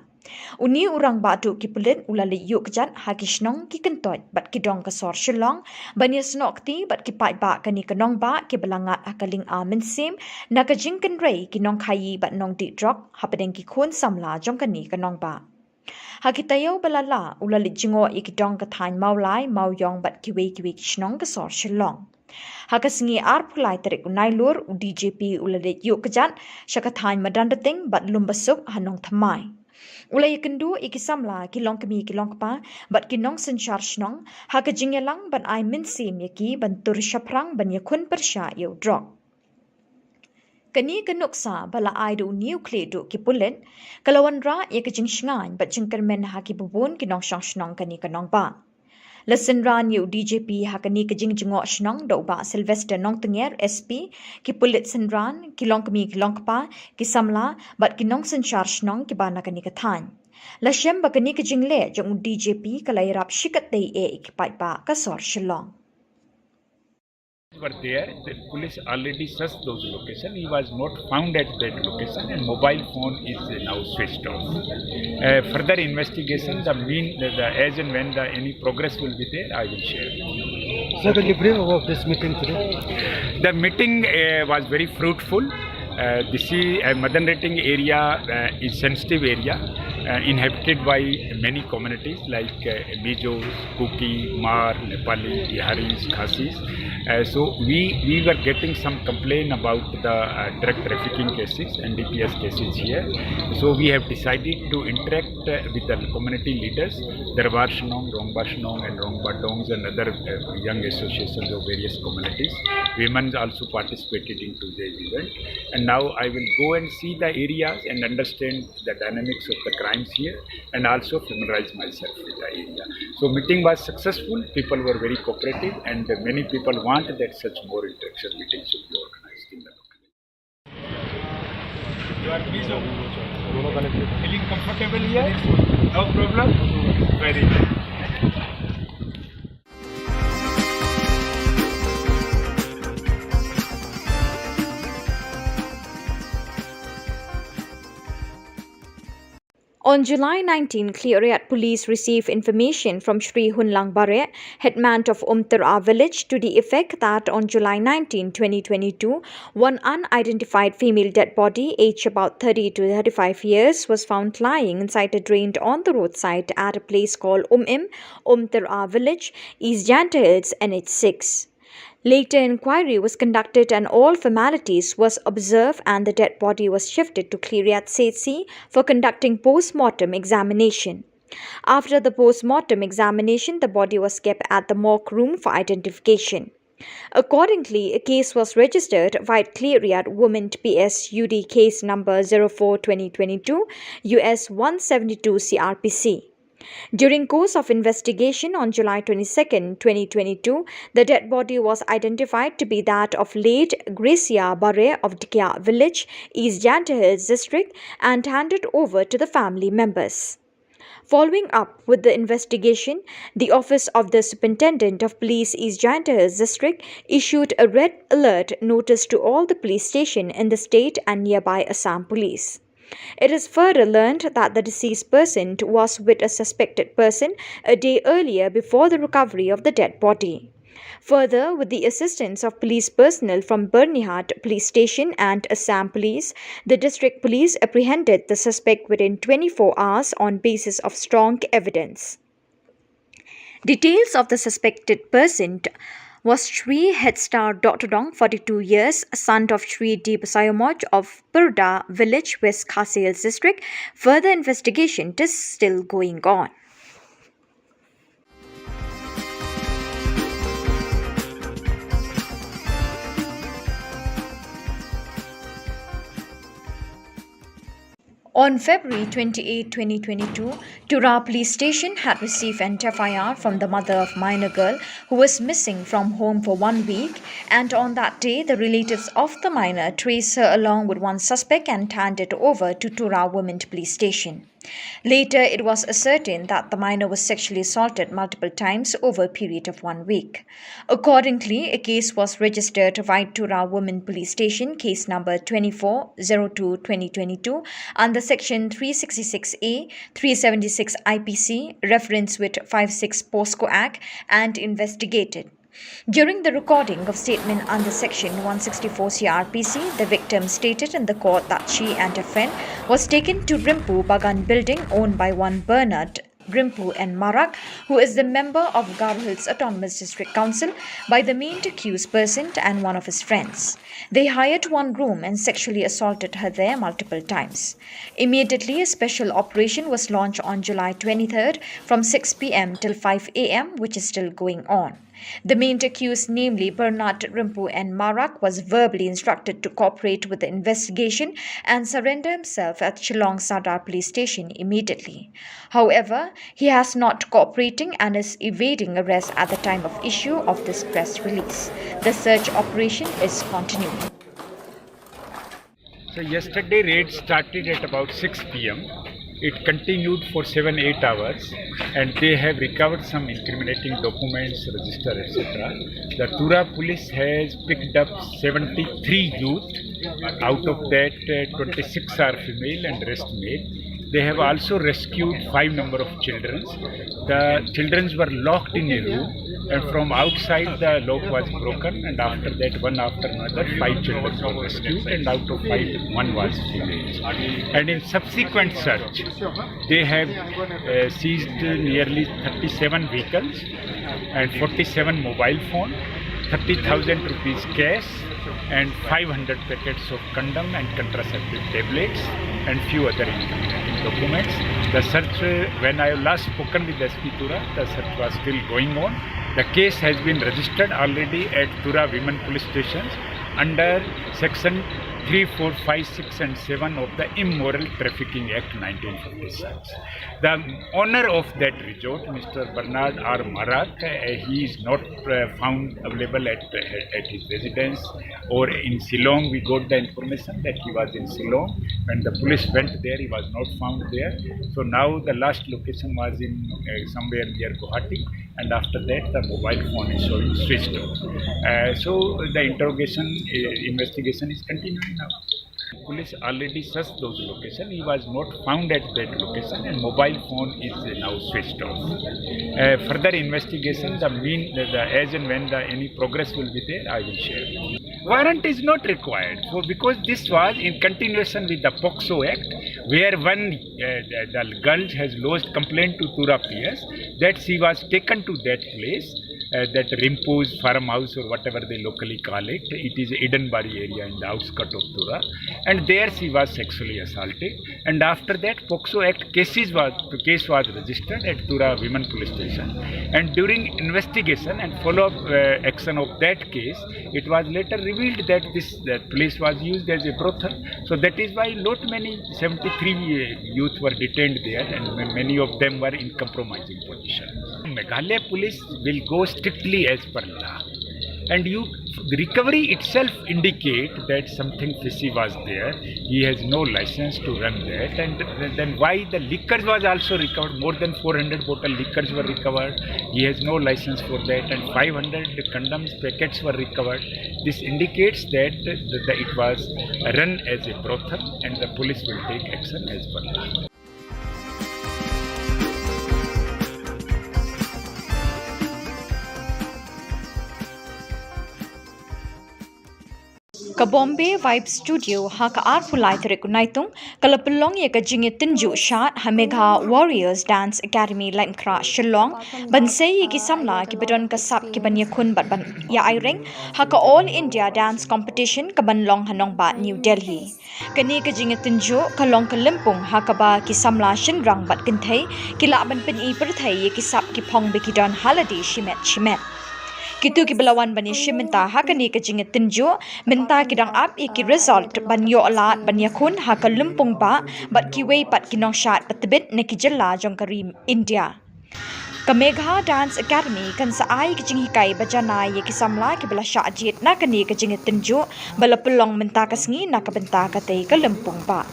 Une u rangbah duh ki pulit u la leit ïuh kjat ha ki shnong, ki kyntoit bad ki dong ka sor Shillong ban ïasnoh kti bad ki paidbah kane ka nongbah kiba la ngat ha ka lynga mynsiem na ka jingkynrei ki nongkhaïi bad nongdih drok hapdeng ki khun samla jong kane ka nongbah. Ha ki taïew ba la lah u la leit jngoh ïa ki dong ka thaiñ Mawlai, Mawiong bad kiwei kiwei ki shnong ka sor Shillong. Ha ka sngi arphew lai tarik u Nailur, u D G P u la leit ïuh kjat sha ka thaiñ Madanrting bad Lumbasuk ha Nongthymmai. U la ïakynduh ïa ki samla, ki longkmie ki longkpa bad ki nongsynshar shnong ha ka jingïalang ban ai mynsiem ïa ki ban tur shaphrang ban ïakhun pyrshah ïa u drok. Kane ka nuksa ba la ai da une u khlieh duh ki pulit ka la wanrah ïa ka jingshngaiñ bad jingkyrmen ha kiba bun ki nongshong shnong kane ka nongbah. La synran ïa u D G P ha kane ka jingjngoh shnong da u Bah Sylvester Nongtnger, S P, ki pulit synran, ki longkmie ki longkpa, ki samla bad ki nongsynshar shnong kiba na kane ka thaiñ. La shem ba kane ka jingleh jong u D G P ka la ïarap shikatdei eh ïa ki paidbah ka sor Shillong. Were there, the police already searched those locations. He was not found at that location, and mobile phone is now switched off. Uh, further investigation, the mean, the, the, as and when the any progress will be there, I will share. So the brief of this meeting today? The meeting, uh, was very fruitful. Uh, this is uh, Madan Rating area uh, is sensitive area uh, inhabited by many communities like uh, Mijos, Kuki, Hmar, Nepali, Biharis, Khasis. Uh, so we we were getting some complaint about the uh, drug trafficking cases, N D P S cases here. So we have decided to interact uh, with the community leaders, Darbar Shnong, Rongba Shnong, and Rongba Dongs, and other uh, young associations of various communities. Women also participated in today's event. And now I will go and see the areas and understand the dynamics of the crimes here and also familiarize myself with the area. So meeting was successful. People were very cooperative and many people want that such more interaction meetings should be organized in the local. You are pleased of feeling comfortable here? No problem? Very good. On July nineteen, Khliehriat police received information from Shri Hunlang Bareh, headman of Umtara village, to the effect that on July nineteen, twenty twenty-two, one unidentified female dead body, aged about thirty to thirty-five years, was found lying inside a drain on the roadside at a place called Umim, Umtara village, East Jaintia Hills, N H six. Later inquiry was conducted and all formalities was observed and the dead body was shifted to Khliehriat C H C for conducting post-mortem examination. After the post-mortem examination, the body was kept at the morgue room for identification. Accordingly, a case was registered via Khliehriat Women P S U D case number zero four twenty twenty-two U S one seventy-two C R P C. During course of investigation on July twenty-second, twenty twenty-two, the dead body was identified to be that of late Gracia Bareh of Dkhia village, East Jaintia Hills district, and handed over to the family members. Following up with the investigation, the Office of the Superintendent of Police East Jaintia Hills District issued a red alert notice to all the police station in the state and nearby Assam Police. It is further learned that the deceased person was with a suspected person a day earlier before the recovery of the dead body. Further, with the assistance of police personnel from Byrnihat Police Station and Assam Police, the district police apprehended the suspect within twenty-four hours on basis of strong evidence. Details of the suspected person was Shri Headstar Doctor Dong, forty-two years, son of Shri D Basayomoj of Purda village, West Khasi Hills district. Further investigation is still going on. On February twenty-eighth, twenty twenty-two, Tura Police Station had received an F I R from the mother of minor girl who was missing from home for one week, and on that day, the relatives of the minor traced her along with one suspect and handed it over to Tura Women Police Station. Later, it was ascertained that the minor was sexually assaulted multiple times over a period of one week. Accordingly, a case was registered via Tura Women Police Station, case number twenty-four zero two twenty twenty-two, under section three sixty-six A, three seventy-six I P C, reference with five six POCSO Act, and investigated. During the recording of statement under section one sixty-four C R P C, the victim stated in the court that she and her friend was taken to Rimpu Bagan building owned by one Bernard Rimpu and Marak, who is the member of Garo Hills Autonomous District Council, by the main accused person and one of his friends. They hired one room and sexually assaulted her there multiple times. Immediately, a special operation was launched on July twenty-third from six P M till five A M, which is still going on. The main accused, namely Bernard Rimpu and Marak, was verbally instructed to cooperate with the investigation and surrender himself at Shillong Sadar Police Station immediately. However, he has not cooperating and is evading arrest at the time of issue of this press release. The search operation is continuing. So yesterday raid started at about six P M. It continued for seven, eight hours, and they have recovered some incriminating documents, register, et cetera. The Tura police has picked up seventy-three youth. Out of that, uh, twenty-six are female and rest male. They have also rescued five number of children. The children were locked in a room, and from outside the lock was broken, and after that, one after another, five children were rescued, and out of five, one was female. And in subsequent search, they have uh, seized nearly thirty-seven vehicles and forty-seven mobile phone, thirty thousand rupees cash, and five hundred packets of condom and contraceptive tablets and few other incriminating documents. The search, uh, when I last spoken with S P Tura, the search was still going on. The case has been registered already at Tura Women Police Stations under section three, four, five, six and seven of the Immoral Trafficking Act nineteen fifty-six. The owner of that resort, Mister Bernard R. Marak, uh, he is not uh, found available at, at his residence or in Shillong. We got the information that he was in Shillong. When the police went there, he was not found there. So now the last location was in uh, somewhere near Guwahati, and after that the mobile phone is showing switched off. Uh, so the interrogation, uh, investigation is continuing now. Police already searched those locations. He was not found at that location, and mobile phone is now switched off. Uh, further investigation, the mean, the, the as and when the any progress will be there, I will share. Warrant is not required for, because this was in continuation with the POCSO Act, where when uh, the, the girl has lodged complaint to Tura P S that she was taken to that place, uh, that Rimpo's farmhouse or whatever they locally call it. It is Eden Bari area in the outskirts of Tura, and there she was sexually assaulted. And after that, POCSO Act cases was the case was registered at Tura Women Police Station. And during investigation and follow-up uh, action of that case, it was later revealed that this that place was used as a brothel. So that is why not many seventy-three uh, youth were detained there, and ma- many of them were in compromising position. Meghalaya police will go strictly as per law. And you, the recovery itself indicate that something fishy was there. He has no license to run that. And then why the liquors was also recovered? More than four hundred bottle liquors were recovered. He has no license for that. And five hundred condoms packets were recovered. This indicates that the, the, it was run as a brothel, and the police will take action as per law. Ka Bombay Vibe Studio ha ka arphew lai tarik u Naitung ka la pynlong ïa ka jingïatynjuh shad ha Megha Warriors Dance Academy Laitumkhrah Shillong ban sei ïa ki samla kiba don ka sap kiban ïakhun bad ban ïa aireng ha ka All India Dance Competition kaban long ha nongbah New Delhi. Kane ka jingïatynjuh ka long ka lympung ha kaba ki samla shynrang bad kynthei ki lah ban pyni pyrthei ïa ki sap ki phong ba ki don ha lade shimet shimet. Kito kiba la wan ban ïashim bynta ha kane ka jingïatynjuh mynta ki dang ap ïa ki result ban ïoh lad ban ïakhun ha ka lympung bah bad kiwei pat ki nongshad ba tbit na ki jylla jong ka ri India. Ka Megha Dance Academy kan sa ai ka jinghikai ba janai ïa ki samla kiba la shah jied na kane ka jingïatynjuh ba la pynlong mynta ka sngi na ka bynta katei ka lympung bah.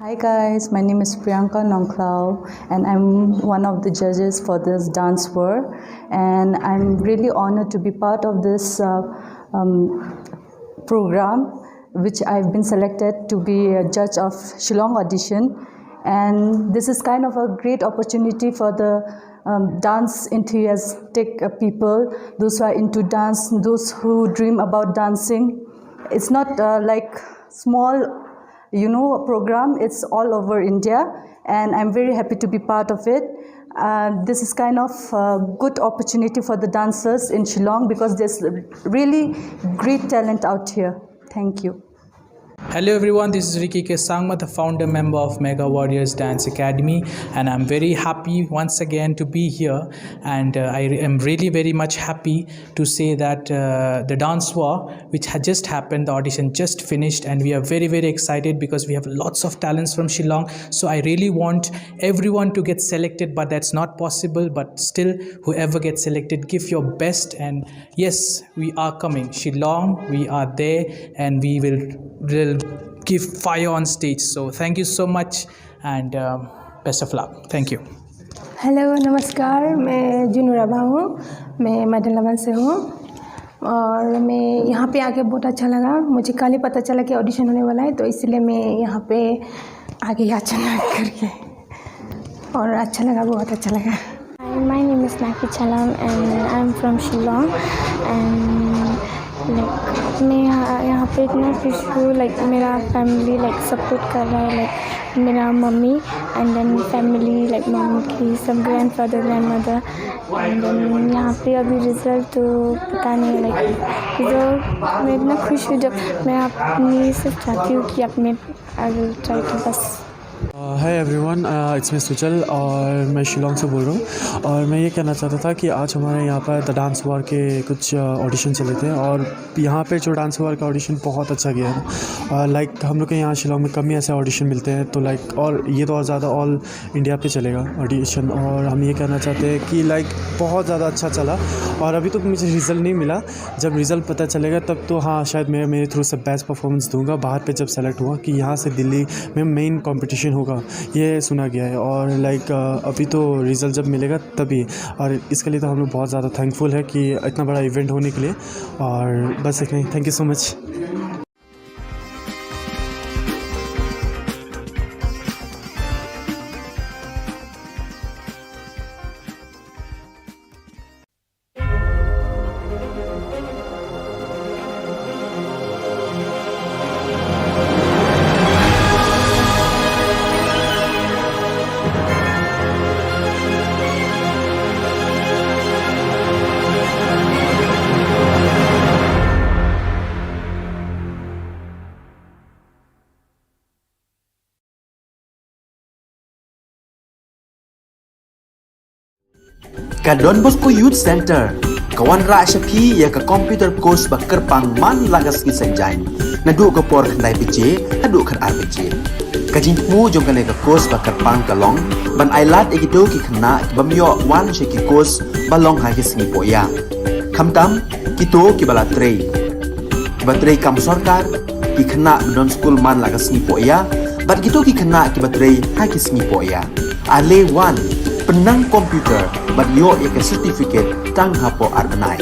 Hi guys, my name is Priyanka Nongkhlaw and I'm one of the judges for this dance war, and I'm really honored to be part of this uh, um, program, which I've been selected to be a judge of Shillong audition. And this is kind of a great opportunity for the um, dance enthusiastic uh, people, those who are into dance, those who dream about dancing. It's not uh, like small, you know, program. It's all over India, and I'm very happy to be part of it. Uh, this is kind of a good opportunity for the dancers in Shillong because there's really great talent out here. Thank you. Hello everyone, this is Ricky K Sangma, the founder member of Megha Warriors Dance Academy, and I'm very happy once again to be here. And uh, I am really very much happy to say that uh, the dance war, which had just happened, the audition just finished, and we are very very excited because we have lots of talents from Shillong. So I really want everyone to get selected, but that's not possible. But still, whoever gets selected, give your best, and yes, we are coming. Shillong, we are there, and we will, will give fire on stage. So thank you so much, and um, best of luck. Thank you. Hello, नमस्कार। मैं जूनू राभा हूँ। मैं मैडम लवन से हूँ और मैं यहाँ पे आके बहुत अच्छा लगा। मुझे कल ही पता चला कि ऑडिशन होने वाला है, तो इसलिए मैं यहाँ पे आ गई अचानक करके, और अच्छा लगा, बहुत अच्छा लगा। Hi, my name is Naki Chalam and I'm from Shillong and like मैं यहाँ यहाँ पे इतना खुश हूँ। Like मेरा फैमिली लाइक सपोर्ट कर रहा है, लाइक मेरा mummy and then family like mummy की सब ग्रैंडफादर ग्रैंडमदर एंड देन यहाँ पे अभी रिजल्ट तो पता नहीं, लाइक रिजल्ट मैं इतना खुश हूँ जब मैं अपनी सिर्फ चाहती हूँ कि अपने आई विल ट्राई टू बस। Hi everyone, it's me Sujal और मैं शिलोंग से बोल रहा हूँ। और मैं ये कहना चाहता था कि आज हमारे यहाँ पर द डांस वार के कुछ ऑडिशन चले थे और यहाँ पे जो डांस वार का ऑडिशन बहुत अच्छा गया है। लाइक हम लोग के यहाँ शिलोंग में कम ही ऐसे ऑडिशन मिलते हैं, तो लाइक और ये तो और ज़्यादा ऑल इंडिया पे चलेगा ऑडिशन। और हम ये कहना चाहते हैं कि लाइक बहुत ज़्यादा अच्छा चला। और अभी तो मुझे रिजल्ट नहीं मिला, जब रिजल्ट पता चलेगा तब तो हाँ शायद मैं मेरे थ्रू से बेस्ट परफॉर्मेंस दूंगा बाहर पे जब सेलेक्ट हुआ कि यहाँ से दिल्ली में मेन कंपटीशन होगा, ये सुना गया है। और लाइक अभी तो रिजल्ट जब मिलेगा तभी, और इसके लिए तो हम लोग बहुत ज़्यादा थैंकफुल है कि इतना बड़ा इवेंट होने के लिए। और बस इतना ही, thank you so much. Ka Don Bosco Youth Center ka wanrah sha phi ïa ka computer course ba kyrpang man la ka sngi Saitjaiñ, naduh ka por khyndai baje haduh khatar baje. Ka jingthmu jong kane ka course ba kyrpang ka long ban ailad ïa kito ki khynnah ki bym ïoh wan sha ki course ba long ha ki sngi pohïa, khamtam kito kiba la trei, kiba trei kam sorkar, ki khynnah ba don skul man la ka sngi pohïa bad kito ki khynnah kiba trei ha ki sngi pohïa. Ale wan, pynnang computer bad ïoh ïa ka certificate tang hapoh ar bnai.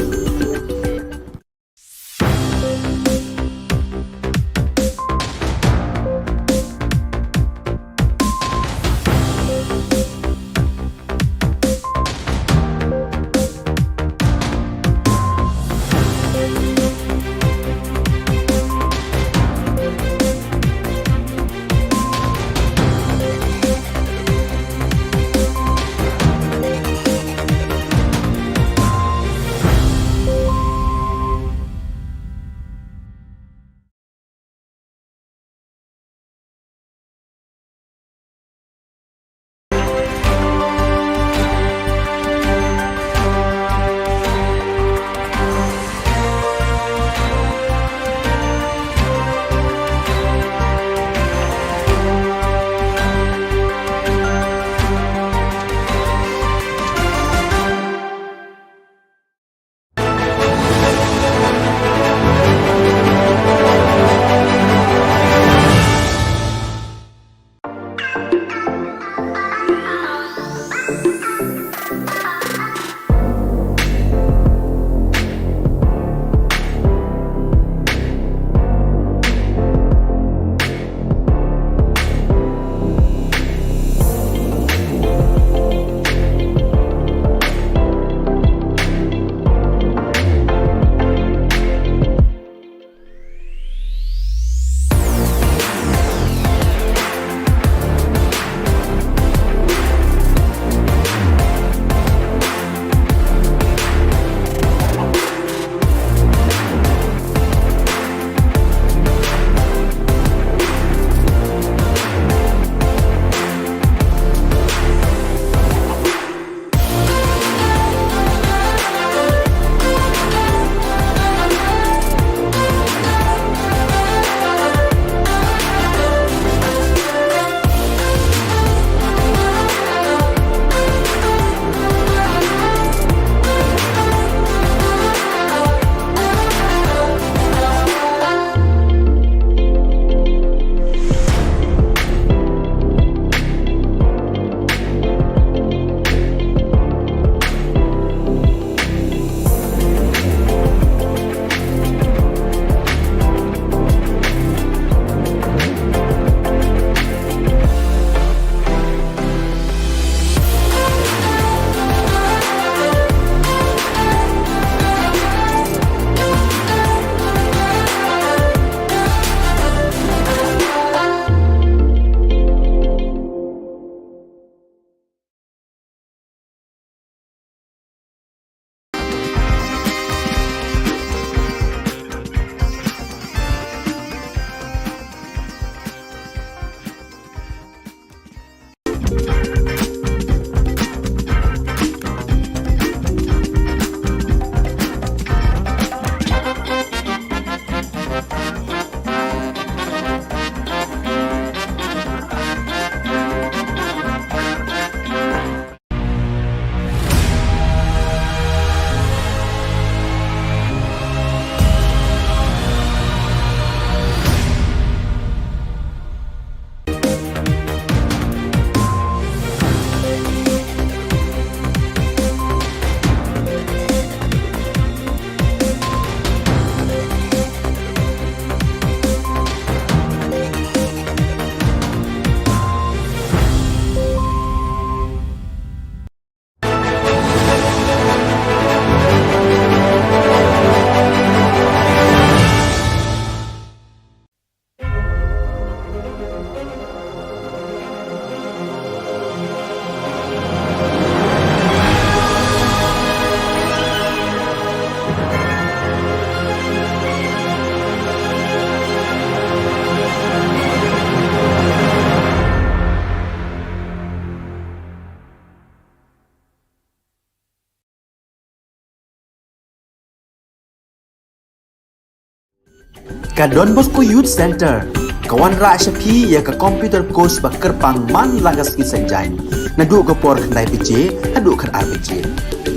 Ka Don Bosco Youth Centre ka wanrah sha phi ïa ka computer course ba kyrpang man la ka sngi Saitjaiñ, naduh ka por khyndai baje haduh khatar baje.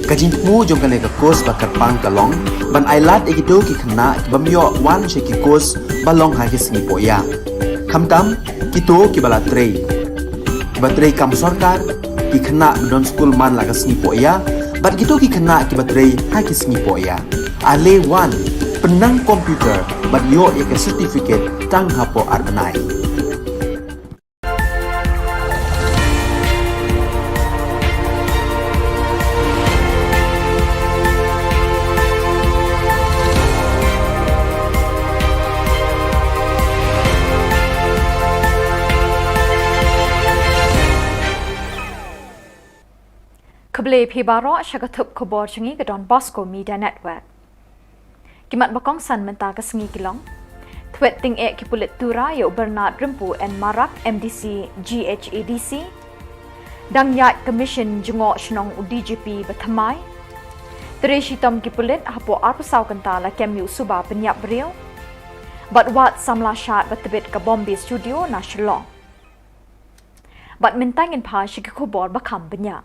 Ka jingthmu jong kane ka course ba kyrpang ka long ban ailad ïa kito ki khynnah ki bym ïoh wan sha ki course ba long ha ki sngi pohïa, khamtam kito kiba la trei, kiba trei kam sorkar, ki khynnah ba don skul man la ka sngi pohïa, bad kito ki khynnah kiba trei ha ki sngi pohïa. Ale wan, pynnang computer bad ïoh ïa ka certificate tang hapoh ar bnai. Khublei phi baroh sha ka thup khubor jong ngi ka Don Bosco Media Network. Ki mat ba kongsan mynta ka sngi ki long: Thwet tyngeh ki pulit Tura ïa u Bernard Rympu N Marak, M D C G H A D C. Dang ïaid ka mission jngoh shnong u D G P ba thymmai. Trei shitom ki pulit hapoh arphew saw kynta la kem ïa u suba pynïap briew. Bad wad samla shad ba tbit ka Bombay Studio na Shillong. Bad mynta ngin phai sha ki khubor ba kham bniah.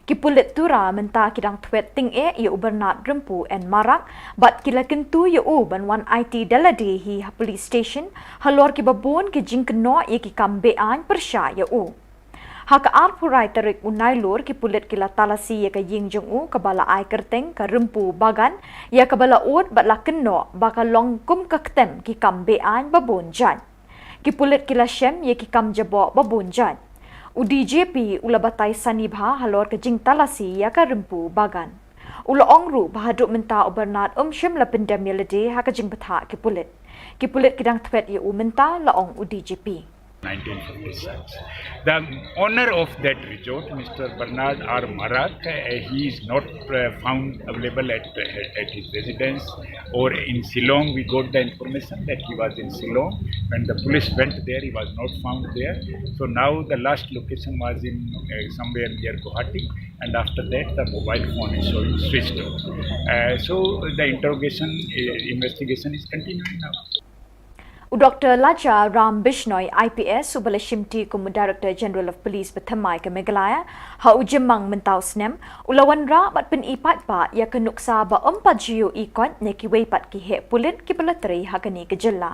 Ki pulit Tura mynta ki dang thwet tyngeh ïa u Bernard Rympu N Marak bad ki la kyntu ïa u ban wan aiti da lade hi ha police station halor kiba bun ki jingkynnoh ïa ki kam beaiñ pyrshah ïa u. Ha ka arphew lai tarik u Nailur ki pulit ki la talasi ïa ka ïing jong u kaba la ai kyrteng ka Rympu Bagan ïa kaba la ud bad la kynnoh ba ka long kum ka ktem ki kam beaiñ ba bun jait. Ki pulit ki la shem ïa ki kam jaboh ba bun jait. U D G P u la batai sani bha halor ka jingtalasi ïa ka Rympu Bagan. U la ong ruh ba haduh mynta u Bernard um shym la pyndem ïa lade ha ka jingbthah ki pulit. Ki pulit ki dang thwet ïa u mynta, la ong u D G P. nineteen fifty-six. The owner of that resort, Mister Bernard R Marak, uh, he is not uh, found available at, at his residence or in Shillong. We got the information that he was in Shillong. When the police went there, he was not found there. So now the last location was in uh, somewhere near Guwahati, and after that the mobile phone is showing switched off. Uh, so the interrogation, uh, investigation is continuing now. U Doctor Laja Ram Bishnoi, I P S, uba la shimti kum u Director General of Police ba thymmai ka Meghalaya ha u Jymmang mynta u snem, u la wanrah bad pyni paidbah ïa ka nuksa ba ym pat ju ïohi koit na kiwei pat ki heh pulit kiba la trei ha kane ka jylla.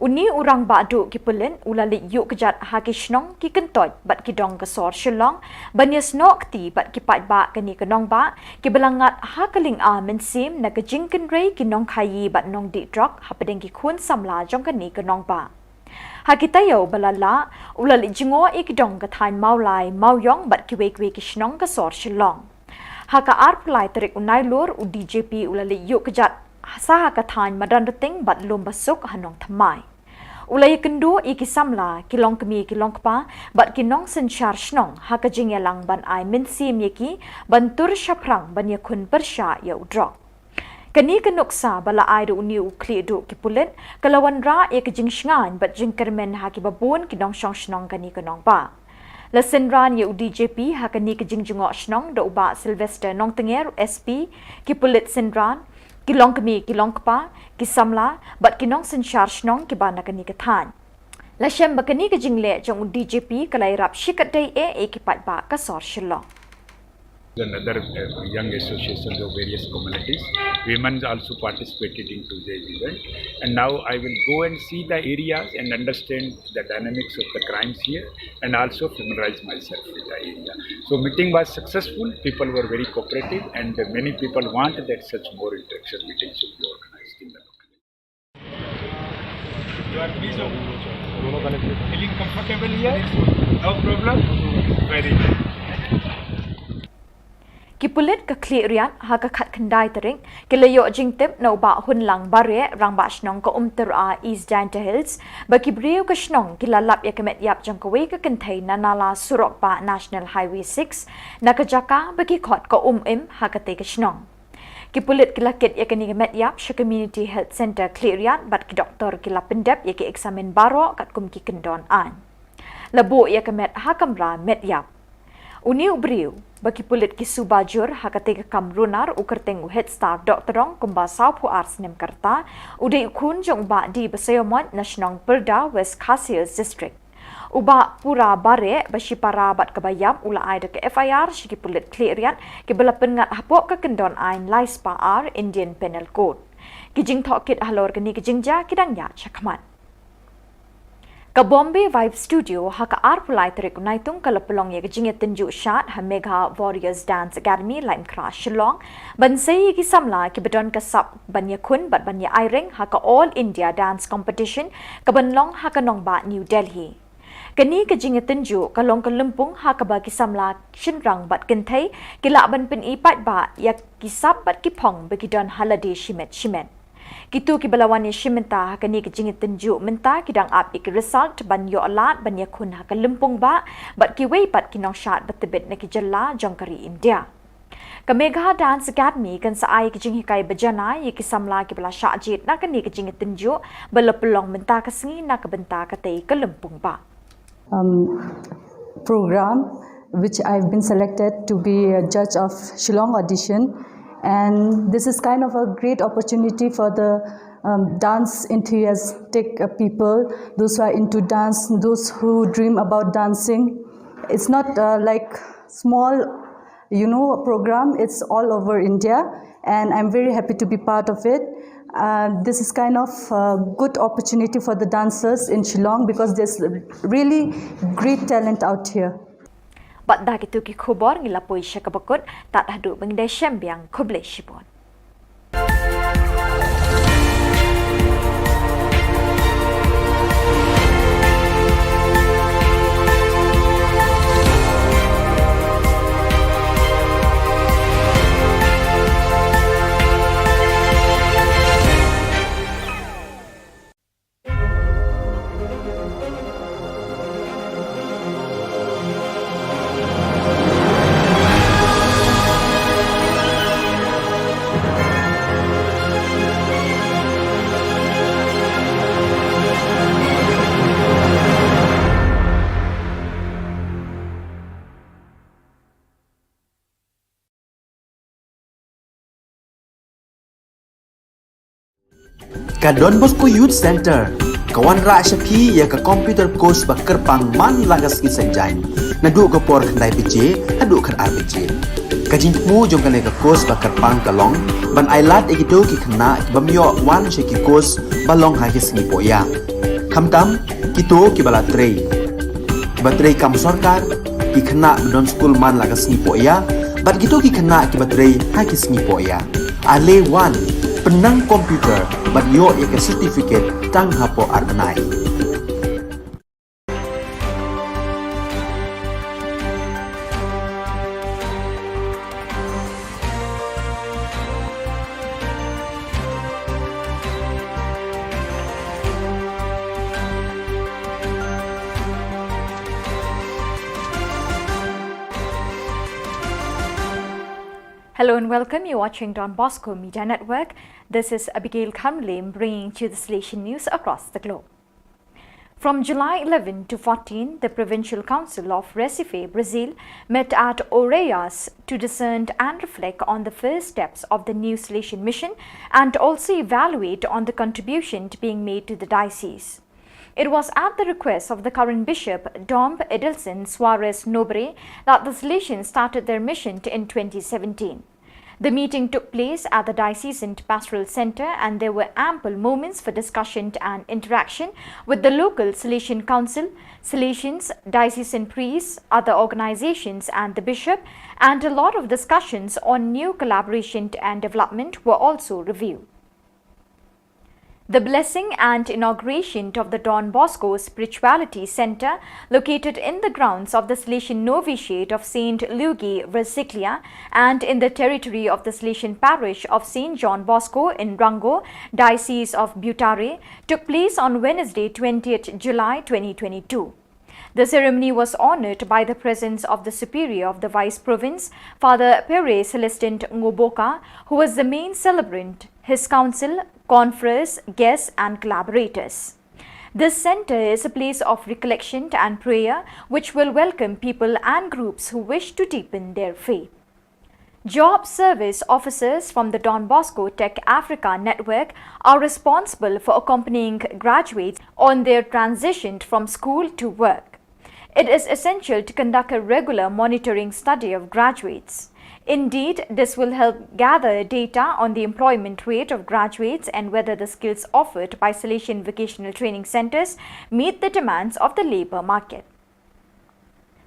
Une u rangbah duh ki pulit u la leit ïuh kjat ha ki shnong, ki kyntoit bad ki dong ka sor Shillong ban ïasnoh kti bad ki paidbah kane ka nongbah kiba la ngat ha ka lynga mynsiem na ka jingkynrei ki nongkhaïi bad nongdih drok hapdeng ki khun samla jong kane ka nongbah. Ha ki taïew ba la lah, u la leit jngoh ïa ki dong ka thaiñ Mawlai, Mawiong bad kiwei kiwei ki shnong ka sor Shillong. Ha ka arphew lai tarik u Nailur, u D G P u la leit ïuh kjat sa ha ka thaiñ Madanrting bad Lumbasuk ha Nongthymmai. U la ïakynduh ïa ki samla, ki longkmie ki longkpa bad ki nongsynshar shnong ha ka jingïalang ban ai mynsiem ïa ki ban tur shaphrang ban ïakhun pyrshah ïa u drok. Kane ka nuksa ba la ai da une u khlieh duh ki pulit ka la wanrah ïa ka jingshngaiñ bad jingkyrmen ha kiba bun ki nongshong shnong kane ka nongbah. La synran ïa u D G P ha kane ka jingjngoh shnong da u Bah Sylvester Nongtnger, S P, ki pulit synran, ki longkmie ki longkpa, ki samla bad ki nongsynshar shnong kiba na kane ka thaiñ. La shem ba kane ka jingleh jong u D G P ka la ïarap shikatdei eh ïa ki paidbah ka sor Shillong. And other uh, young associations of various communities. Women also participated into the event. And now I will go and see the areas and understand the dynamics of the crimes here and also familiarize myself with the area. So meeting was successful. People were very cooperative and many people want that such more interaction meetings should be organized in the local. You are pleased or feeling comfortable here? No problem? Very good. Ki pulit ka Khliehriat ha ka khatkhyndai tarik ki la ïoh jingtip na u Bah Hunlang Bareh, rangbah shnong ka Umtyra East Jaintia Hills, ba ki briew ka shnong ki la lap ïa ka met ïap jong kawei ka kynthei na nala surok bah National Highway six na ka jaka ba ki khot ka Um Im ha katei ka shnong. Ki pulit ki la kit ïa kane ka met ïap sha Community Health Centre Khliehriat bad ki doktor ki la pyndep ïa ki eksamin baroh katkum ki kyndon aiñ. La buh ïa ka met ha kamra met ïap. Une u briew ba ki pulit ki suba jur ha kata ka kam runar, u kyrteng u Hetstar Dohtdong, kumba sawphew ar snem ka rta, u dei u khun jong u Bah D. Basaiawmoit na shnong Pyrda, West Khasi Hills District. U Bah Pura Bareh, ba shipara bad kaba ïap, u la ai da ka F I R sha ki pulit Khliehriat, kiba la pynngat hapoh ka kyndon aiñ lai spah ar Indian Penal Code. Ki jingtohkit halor kane ka jingjia ki dang ïaid shakhmat. Ka Bombay Vibe Studio ha ka arphew lai tarik u Naitung ka la pynlong ïa ka jingïatynjuh shad ha Megha Warriors Dance Academy, Laitumkhrah, Shillong, ban sei ïa ki samla kiba don ka sap ban ïakhun bad ban ïa aireng ha ka All India Dance Competition kaban long ha ka nongbah New Delhi. Kane ka jingïatynjuh ka long ka lympung ha kaba ki samla shynrang bad kynthei ki lah ban pyni paidbah ïa ki sap bad ki phong ba ki don ha lade shimet shimet. Kito kiba la wan ïashim bynta ha kane ka jingïatynjuh mynta ki dang ap ïa ki result ban ïoh lad ban ïakhun ha ka lympung bah bad kiwei pat ki nongshad ba tbit na ki jylla jong ka ri India. Ka Megha Dance Academy kan sa ai ka jinghikai bajanai ïa ki samla kiba la shah jied na kane ka jingïatynjuh ba la pynlong mynta ka sngi na ka bynta katei ka lympung bah. um, program, which I've been selected to be a judge of Shillong audition. And this is kind of a great opportunity for the um, dance enthusiastic uh, people, those who are into dance, those who dream about dancing. It's not uh, like small, you know, program. It's all over India, and I'm very happy to be part of it. Uh, this is kind of a good opportunity for the dancers in Shillong because there's really great talent out here. Bad da kito ki khubor ngi la poi sha kaba kut, tad haduh ba ngin da shem biang, khublei shibun. Ka Don Bosco Youth Centre ka wanrah sha phi ïa ka computer course ba kyrpang man la ka sngi Saitjaiñ, naduh ka por khyndai baje haduh khatar baje. Ka jingthmu jong kane ka course ba kyrpang ka long ban ailad ïa kito ki khynnah ki bym ïoh wan sha ki course ba long ha ki sngi pohïa. Khamtam kito kiba la trei, kiba trei kam sorkar, ki khynnah ba don skul man la ka sngi pohïa, bad kito ki khynnah kiba trei ha ki sngi pohïa. Ale wan, pynnang computer bad ïoh ïa ka certificate tang hapoh ar bnai. Hello and welcome. You're watching Don Bosco Media Network. This is Abigail Kharmilem bringing to you the Salesian news across the globe. From July eleven to fourteen, the Provincial Council of Recife, Brazil, met at Oeiras to discern and reflect on the first steps of the new Salesian mission and also evaluate on the contribution being made to the diocese. It was at the request of the current bishop, Dom Edelson Soares Nobre, that the Salesians started their mission in twenty seventeen. The meeting took place at the Diocesan Pastoral Centre, and there were ample moments for discussion and interaction with the local Salesian Council, Salesians, diocesan priests, other organizations, and the bishop, and a lot of discussions on new collaboration and development were also reviewed. The blessing and inauguration of the Don Bosco Spirituality Centre, located in the grounds of the Salesian Novitiate of Saint Luigi Versaglia and in the territory of the Salesian Parish of Saint John Bosco in Rangoon, Diocese of Butare, took place on Wednesday, twentieth July twenty twenty-two. The ceremony was honored by the presence of the Superior of the Vice Province, Father Pere Celestin Ngoboka, who was the main celebrant, his council, confreres, guests, and collaborators. This center is a place of recollection and prayer, which will welcome people and groups who wish to deepen their faith. Job service officers from the Don Bosco Tech Africa Network are responsible for accompanying graduates on their transition from school to work. It is essential to conduct a regular monitoring study of graduates. Indeed, this will help gather data on the employment rate of graduates and whether the skills offered by Salesian Vocational Training Centres meet the demands of the labour market.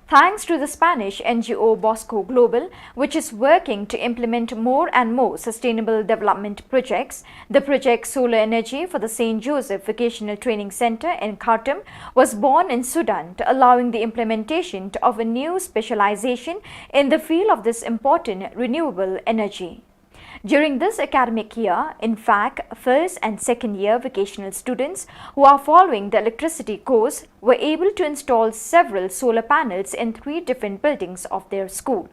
Thanks to the Spanish N G O Bosco Global, which is working to implement more and more sustainable development projects, the project Solar Energy for the Saint Joseph Vocational Training Centre in Khartoum was born in Sudan, allowing the implementation of a new specialization in the field of this important renewable energy. During this academic year, in fact, first and second year vocational students who are following the electricity course were able to install several solar panels in three different buildings of their school.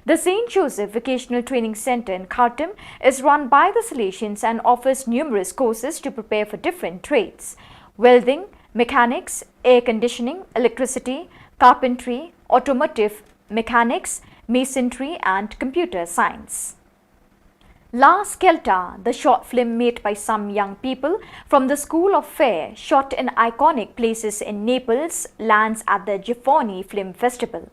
The Saint Joseph Vocational Training Centre in Khartoum is run by the Salesians and offers numerous courses to prepare for different trades: welding, mechanics, air conditioning, electricity, carpentry, automotive mechanics, masonry, and computer science. La Scelta, the short film made by some young people from the School of Fair, shot in iconic places in Naples, lands at the Gifoni Film Festival.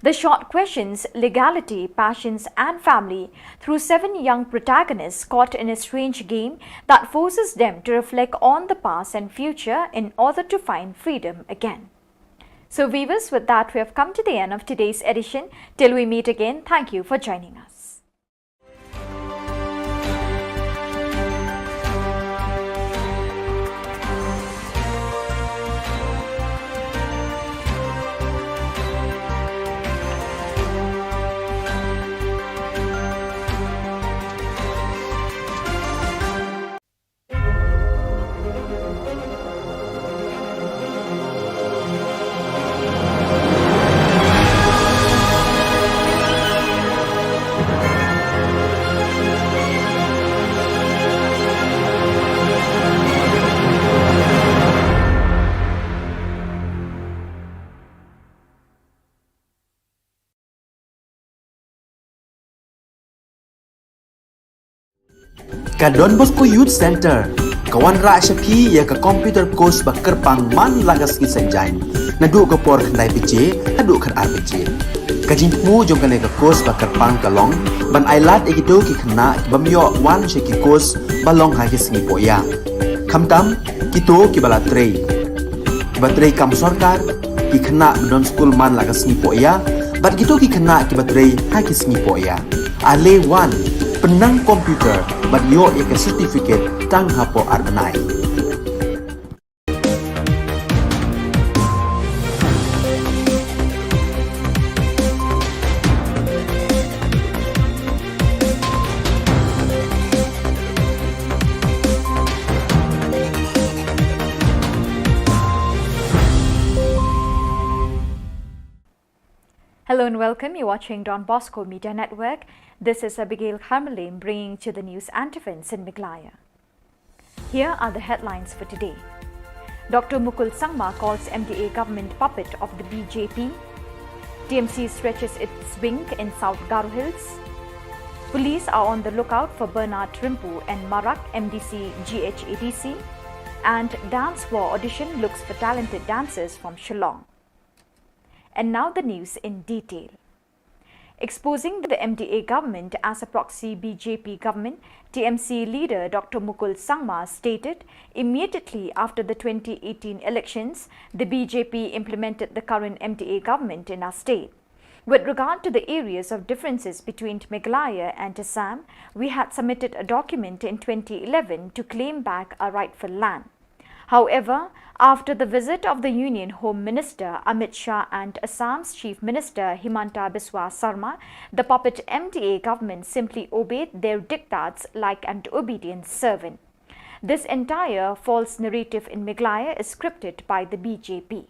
The short questions legality, passions, and family through seven young protagonists caught in a strange game that forces them to reflect on the past and future in order to find freedom again. So, viewers, with that, we have come to the end of today's edition. Till we meet again, thank you for joining us. Ka Don Bosco Youth Centre ka wanrah sha phi ïa ka computer course ba kyrpang man la ka sngi Saitjaiñ, naduh ka por khyndai baje haduh khatar baje. Ka jingthmu jong kane ka course ba kyrpang ka long ban ailad ïa kito ki khynnah ki bym ïoh wan sha ki course ba long ha ki sngi pohïa. Khamtam kito kiba la trei, kiba trei kam sorkar, ki khynnah ba don skul man la ka sngi pohïa, bad kito ki khynnah kiba trei ha ki sngi pohïa. Ale wan, pynnang computer bad ïoh ïa ka certificate tang hapoh ar bnai. Hello and welcome. You're watching Don Bosco Media Network. This is Abigail Kharmalim bringing to the news and events in Meghalaya. Here are the headlines for today. Doctor Mukul Sangma calls M D A government puppet of the B J P. T M C stretches its wing in South Garo Hills. Police are on the lookout for Bernard Rimpu and Marak M D C G H A D C. And dance war audition looks for talented dancers from Shillong. And now the news in detail. Exposing the M D A government as a proxy B J P government, T M C leader Doctor Mukul Sangma stated immediately after the twenty eighteen elections, the B J P implemented the current M D A government in our state. With regard to the areas of differences between Meghalaya and Assam, we had submitted a document in twenty eleven to claim back our rightful land. However, after the visit of the Union Home Minister Amit Shah and Assam's Chief Minister Himanta Biswa Sarma, the puppet M D A government simply obeyed their diktats like an obedient servant. This entire false narrative in Meghalaya is scripted by the B J P.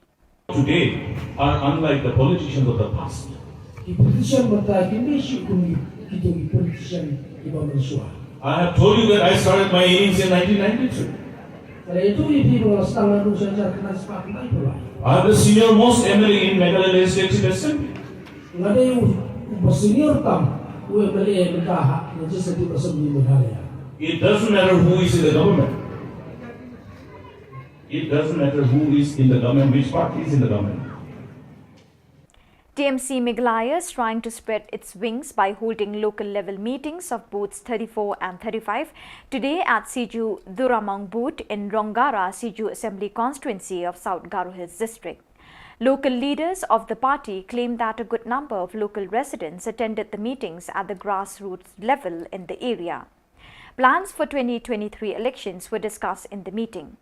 Today are unlike the politicians of the past. Ki politician mynta kim dei shuh kum ki, kito ki politician kiba mynshuwa. I have told you that I started my innings in nineteen ninety-three. Are tu ipi bang sdang na du sha jar kena sepak na itu lah. Are the senior most M L A in Meghalaya Legislative Assembly. Ngade u basenior tam u M L A mentaha Legislative Assembly Meghalaya. It doesn't matter who is in the government. It doesn't matter who is in the government, which party is in the government. T M C Meghalaya is trying to spread its wings by holding local level meetings of booths thirty-four and thirty-five today at Siju Duramong booth in Ronggara, Siju Assembly Constituency of South Garo Hills District. Local leaders of the party claim that a good number of local residents attended the meetings at the grassroots level in the area. Plans for twenty twenty-three elections were discussed in the meeting.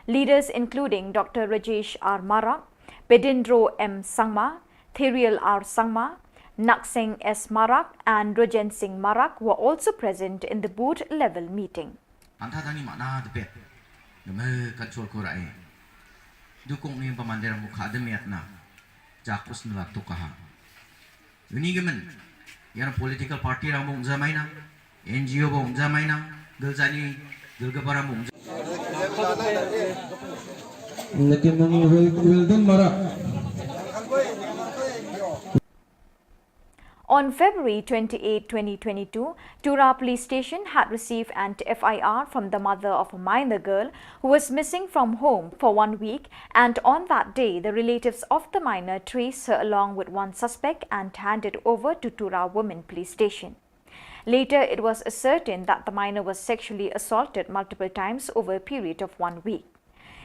Leaders including Doctor Rajesh R Marak, Pedindro M Sangma, Therial R Sangma, Nakseng S Marak and Rojen Singh Marak were also present in the booth level meeting. Pantha tani mana depet. Neme kan chol ko rai. Dukung ni pamander mukha demiat na. Jakus nela tukaha. Uni gemen. Yana political party rang bung jamaina. N G O bung jamaina. Geljani gelgebara bung. Lekin nang Wil-, Wilden Marak. On February twenty-eighth, twenty twenty-two, Tura Police Station had received an F I R from the mother of a minor girl who was missing from home for one week, and on that day, the relatives of the minor traced her along with one suspect and handed over to Tura Women Police Station. Later, it was ascertained that the minor was sexually assaulted multiple times over a period of one week.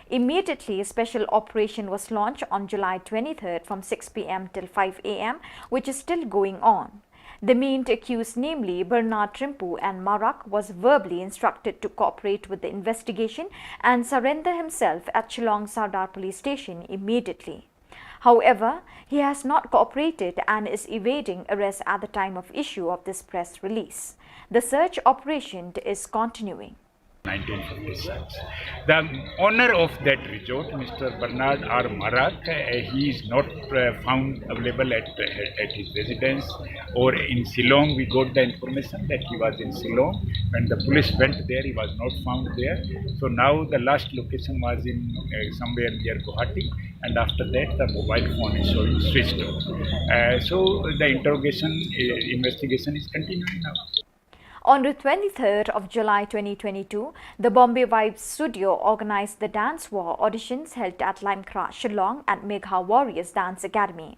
Immediately, a special operation was launched on July twenty-third from six P M till five A M, which is still going on. The main accused, namely Bernard Trimpu and Marak, was verbally instructed to cooperate with the investigation and surrender himself at Shillong Sardar Police Station immediately. However, he has not cooperated and is evading arrest at the time of issue of this press release. The search operation is continuing. Nineteen fifty-six. The owner of that resort, Mister Bernard R Marak, uh, he is not, uh, found available at, uh, at his residence or in Shillong. We got the information that he was in Shillong. When the police went there, he was not found there. So now the last location was in, uh, somewhere near Guwahati, and after that the mobile phone is showing switched off. Uh, so the interrogation, uh, investigation is continuing now. On the twenty-third of July twenty twenty-two, the Bombay Vibes Studio organized the Dance War auditions held at Limekra, Shillong at Megha Warriors Dance Academy.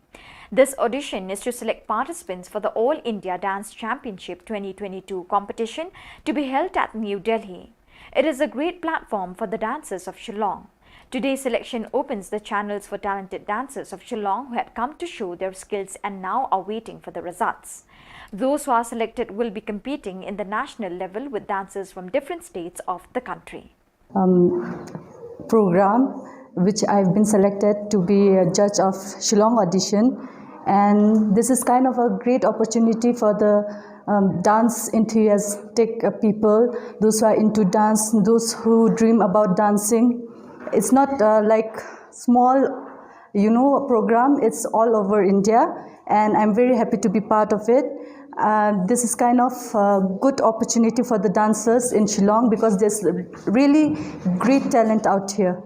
This audition is to select participants for the All India Dance Championship twenty twenty-two competition to be held at New Delhi. It is a great platform for the dancers of Shillong. Today's selection opens the channels for talented dancers of Shillong who had come to show their skills and now are waiting for the results. Those who are selected will be competing in the national level with dancers from different states of the country. Um, program, which I've been selected to be a judge of Shillong audition, and this is kind of a great opportunity for the, um, dance enthusiastic, uh, people, those who are into dance, those who dream about dancing. It's not, uh, like, small, you know, program. It's all over India, and I'm very happy to be part of it. Uh, this is kind of a good opportunity for the dancers in Shillong because there's really great talent out here.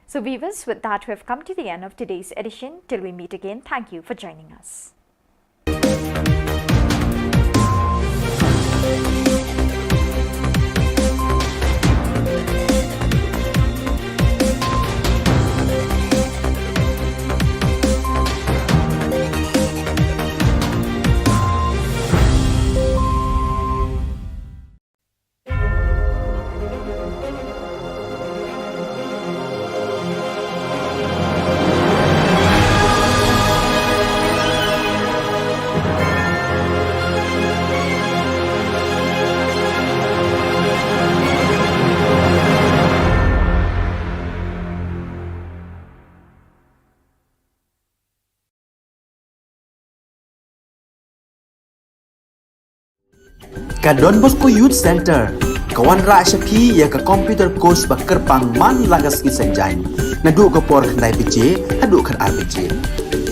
So viewers, with that, we have come to the end of today's edition. Till we meet again, thank you for joining us. Ka Don Bosco Youth Centre ka wanrah sha phi ïa ka computer course ba kyrpang man la ka sngi Saitjaiñ, naduh ka por khyndai baje haduh khatar baje.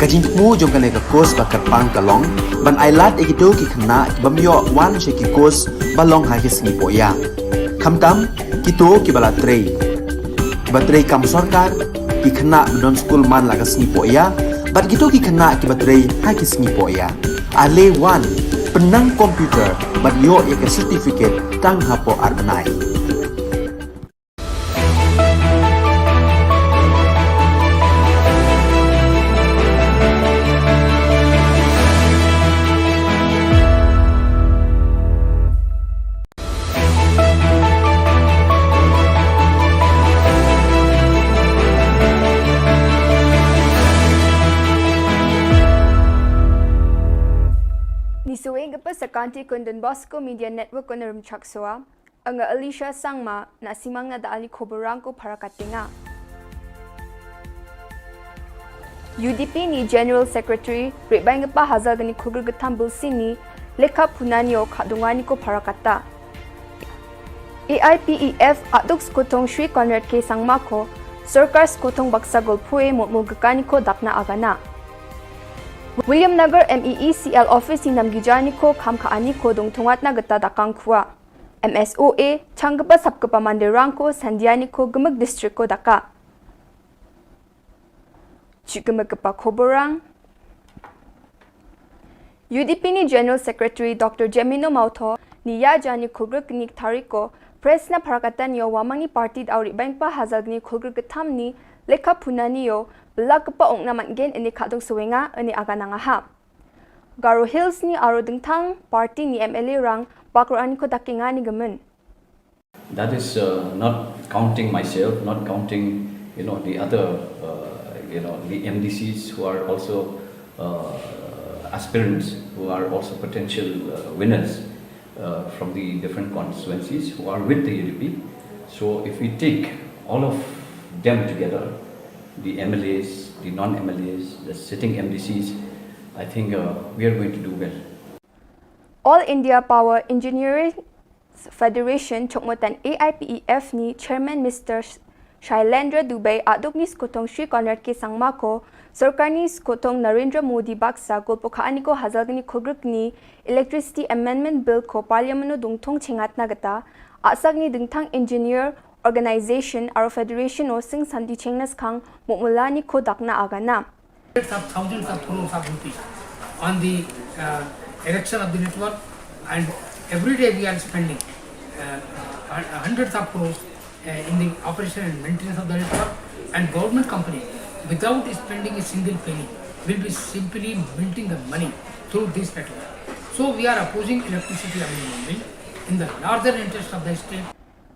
Ka jingthmu jong kane ka course ba kyrpang ka long ban ailad ïa kito ki khynnah ki bym ïoh wan sha ki course ba long ha ki sngi pohïap, khamtam kito kiba la trei. Ba trei kam sorkar, ki khynnah ba don skul man la ka sngi poh ïa, bad kito ki khynnah kiba trei ha ki sngi poh ïa. Ale wan, pynnang computer, bad ïoh ïa ka certificate tang hapoh ar bnai. Ni sawei ka pa sa kanti kun Don Bosco Media Network kun rum chak soa. Anga Alicia Sangma, na simang na da ali khoborang ko para katinga. U D P ni General Secretary, Rebang pa hazal gani khulgr gatham bulsini, lekha punani o khadungani ko para kata. A I P E F aduk skotong Shri Conrad K Sangma ko, sorkar skotong baksa golphoe mutmul gakani ko dakna agana. William Nagar M E E C L office ni namgijani ko kham kha ani ko dong thungat na gata dakang khua. M S O A, chang kapa sap kapa mandirang ko sandiani ko gemek district ko daka. Chik gemek kapa khoborang. U D P ni General Secretary Doctor Jemino Mautho, ni ya jani khulgr knik thariko, press na pharakatan yo wamang ni party da auri bang pa hazal gni khulgr gatham ni, lekha punani yo, belak kapa ong na man gen ini khadung suwenga, ini aga nanga ha. Garo Hills ni aro dengthang party ni M L A rang bakro ani ko dakinga ni gemen. That is uh, not counting myself, not counting you know the other uh, you know the M D Cs who are also uh, aspirants, who are also potential uh, winners uh, from the different constituencies who are with the U D P. So if we take all of them together, the M L As, the non-M L As, the sitting M D Cs, I think uh, we are going to do well. All India Power Engineering Federation chokmotan A I P E F ni Chairman Mister Shailendra Dubey aduk ni skotong Shri Conrad K Sangma ko, sorkar ni skotong Narendra Modi baksa golpo kha ani ko hazal ni khulgr ni Electricity Amendment Bill ko Parliament no dungthong chengat na gata, asak ni dengthang engineer organization aro federation o sing santi chengnas khang mukmulani ko dakna agana. Of thousands of crores of rupees on the uh, erection of the network, and every day we are spending uh, hundreds of crores uh, in the operation and maintenance of the network, and government company, without spending a single penny, will be simply minting the money through this network. So we are opposing electricity amendment bill in the larger interest of the state.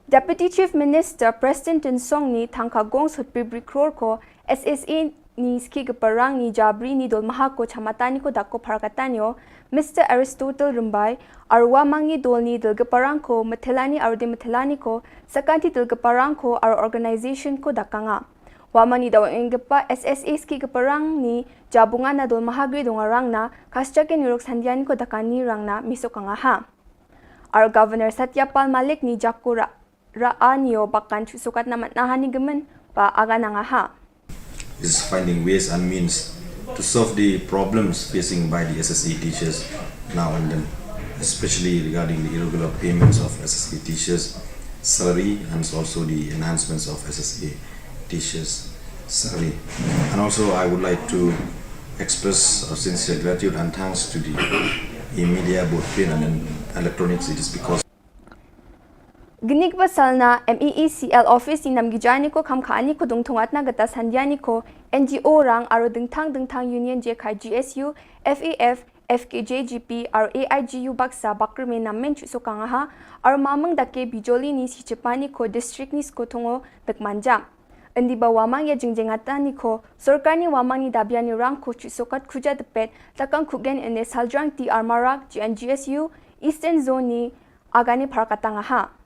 Deputy Chief Minister Prestone Tynsong ni thangka gong sutpi bri crore ko S S A ni ski ke parang ni jabri ni dol maha ko chamatan ni ko dak ko pharkatan yo, Mister Aristotle Rimbai, arwa mang ni dol ni dil ke parang ko, metelani arde metelani ko, sakanti dil ke parang ko, ar organization ko dakanga. Wa mang ni dawa ing ke pa S S A ski ke parang ni jabunga na dol maha gri donga rang na, kascha ke nirok sandian ko dakani rang na, miso kanga ha. Ar Governor Satya Pal Malik ni jakura ra anio bakan chu sukat na mat na hani gemen ba aga nanga ha. Is finding ways and means to solve the problems facing by the S S A teachers now and then, especially regarding the irregular payments of S S A teachers' salary and also the enhancements of S S A teachers' salary. And also, I would like to express our sincere gratitude and thanks to the media, both print and electronics. It is because Gnik ba salna M E E C L office ni namgijani ko kham kha ani ko dungthung atna gata sandiani ko N G O rang aro dingthang dingthang union je khai G S U, F A F, F K J G P, aro A I G U baksa bakrme namen chu sokanga ha, aro mamang dake bijoli ni si chepani ko district ni skothongo dek manjam. Indi ba wamang ya jingjeng atani ko sorkar ni wamang ni dabiani rang ko chu sokat khuja depet takang khugen ene Saljrang T R Marak G N G S U Eastern Zone ni agani pharkatang aha.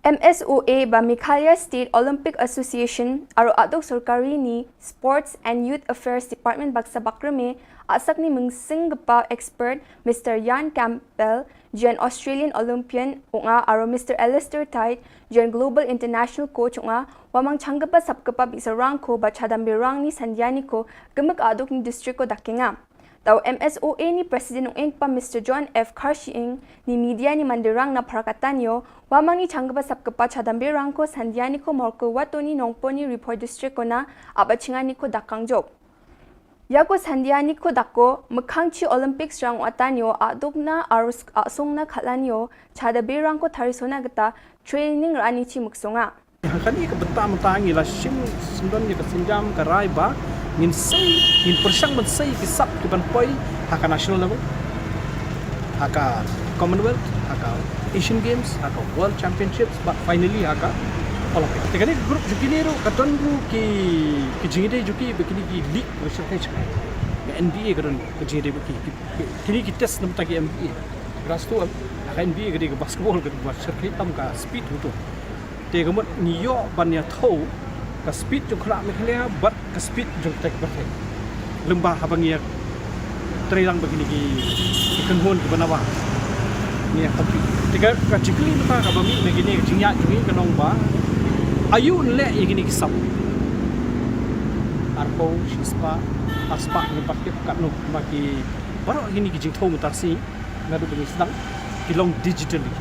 M S O A ba Meghalaya State Olympic Association, aro aduk sorkari ni Sports and Youth Affairs Department baksa bakrame, asak ni mungsing gepa expert, Mister Ian Campbell, jen Australian Olympian, unga aro Mister Alistair Tide, jen Global International Coach, unga wamang changgepa sapgepa bisa rangko ba chadam berang ni sandiani ko gemek aduk ni district ko dakenga. Tau M S O A ni President ung engpa Mister John F Kharshiing ni media ni mandirang na Pharakatanio, wamang ni changgepa sapgepa chadam berang ko sandiani ko morko wato ni nongponi report district ko na aba chingani ko dakang jok. Yako sandiani ko dako, mekhang chi Olympics rang watanio, aduk na arus asung na khalanio, chadam berang ko tharisona geta, training rani chi muksunga. Kani ka bynta mynta ngi la shim syndon ïa ka sienjam ka rai ba ngin sei, ngin pyrshang ban sei ki sap ki ban poi ha ka national level, ha ka Commonwealth, ha ka Asian Games, ha ka World Championships, ba finally ha ka Olympic. Te kani ka group jong kini ruh ka don ruh ki, ki jingïadei jong ki ba kini ki league ba shyrkhei shyrkhei. Ka N B A ka don ka jingïadei ba ki, ki, ki, kini ki test na bynta ki N B A. Grass to ha ka N B A ka dei ka basketball ka ba shyrkhei tam ka speed ruh to. Te ka mut ngi ïoh ban ïathuh ka speed jong khynnah Meghalaya bad ka speed jong kita ki pyrthei. Lymba haba ngi ïa trei lang bad kine ki, ki kynhun kiba nabar. Ngi ïa compete. Te ka, ka jingkylli mynta kaba mih na kine ka jingïaid jong ngi ka long ba aïu yn leh ïa kine ki sap. Arphew, shispah, arspah, ngi pat tip katno ma ki baroh kine ki jingthaw mynta shi. Naduh ba ngi sdang ki long digitally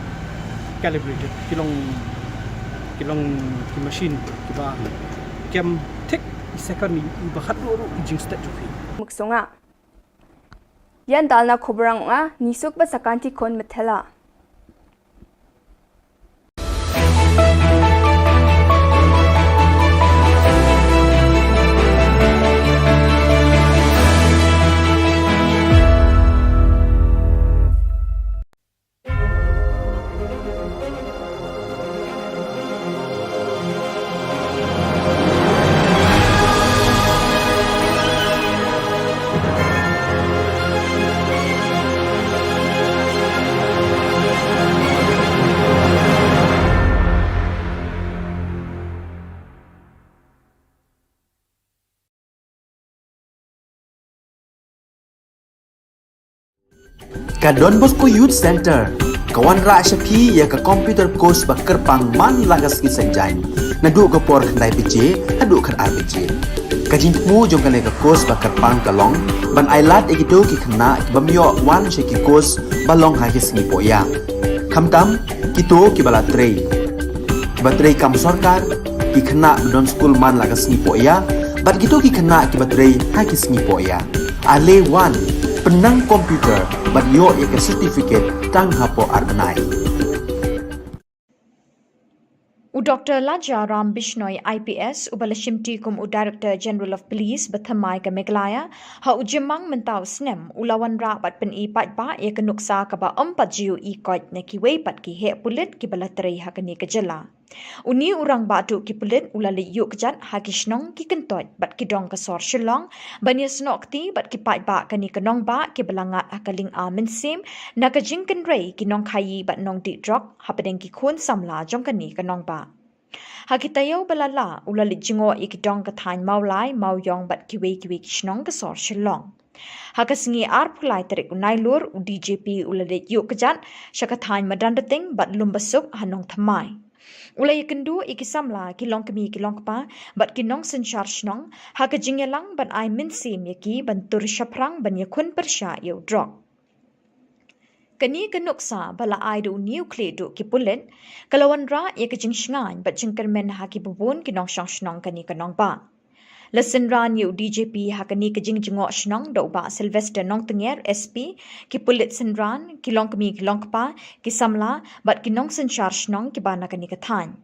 calibrated, ki long, ki long ki machine kiba kem thik i second i ba khatduh ruh i jingstet jong phi. Muksunga. Ïan dal na khubor nga, ngi suk ba sa kan ti khun methela. Ka Don Bosco Youth Center ka wanrah sha phi ïa ka computer course ba kyrpang man la ka sngi Saitjaiñ, naduh ka por khyndai baje haduh khatar baje. Ka jingthmu jong kane ka course ba kyrpang ka long ban ailad ïa kito ki khynnah ki bym ïoh wan sha ki course ba long ha ki sngi pohïa. Khamtam kito kiba la trei, kiba trei kam sorkar, ki khynnah ba don skul man la ka sngi pohïa, bad kito ki khynnah kiba trei ha ki sngi pohïa. Ale wan, pynnang computer bad ïoh ïa ka certificate tang hapoh ar bnai. U Doktor Laja Ram Bishnoi I P S, uba la shimti kum u Director General of Police ba thymmai ka Meghalaya, ha u Jymmang mynta u snem, u la wanrah bad pyni paidbah ïa ka nuksa kaba ym pat ju ïohi koit na kiwei pat ki heh pulit kiba la trei ha kane ka jylla. Une u rangbah duh ki pulit u la leit ïuh kjat ha ki shnong, ki kyntoit bad ki dong ka sor Shillong ban ïasnoh kti bad ki paidbah kane ka nongbah kiba la ngat ha ka lynga mynsiem na ka jingkynrei ki nongkhaïi bad nongdih drok hapdeng ki khun samla jong kane ka nongbah. Ha ki taïew ba la lah u la leit jngoh ïa ki dong ka thaiñ Mawlai, Mawiong bad kiwei kiwei ki shnong ka sor Shillong. Ha ka sngi arphew lai tarik u Nailur, u D G P u la leit ïuh kjat sha ka thaiñ Madanrting bad Lumbasuk ha Nongthymmai. U la ïakynduh ïa ki samla, ki longkmie ki longkpa bad ki nongsynshar shnong ha ka jingïalang ban ai mynsiem ïa ki ban tur shaphrang ban ïakhun pyrshah ïa u drok. Kane ka nuksa ba la ai da une u khlieh duh ki pulit ka la wanrah ïa ka jingshngaiñ bad jingkyrmen ha kiba bun ki nongshong shnong kane ka nongbah. La synran ïa u D G P ha kane ka jingjngoh shnong da u Bah Sylvester Nongtnger, S P, ki pulit synran, ki longkmie ki longkpa, ki samla bad ki nongsynshar shnong kiba na kane ka thaiñ.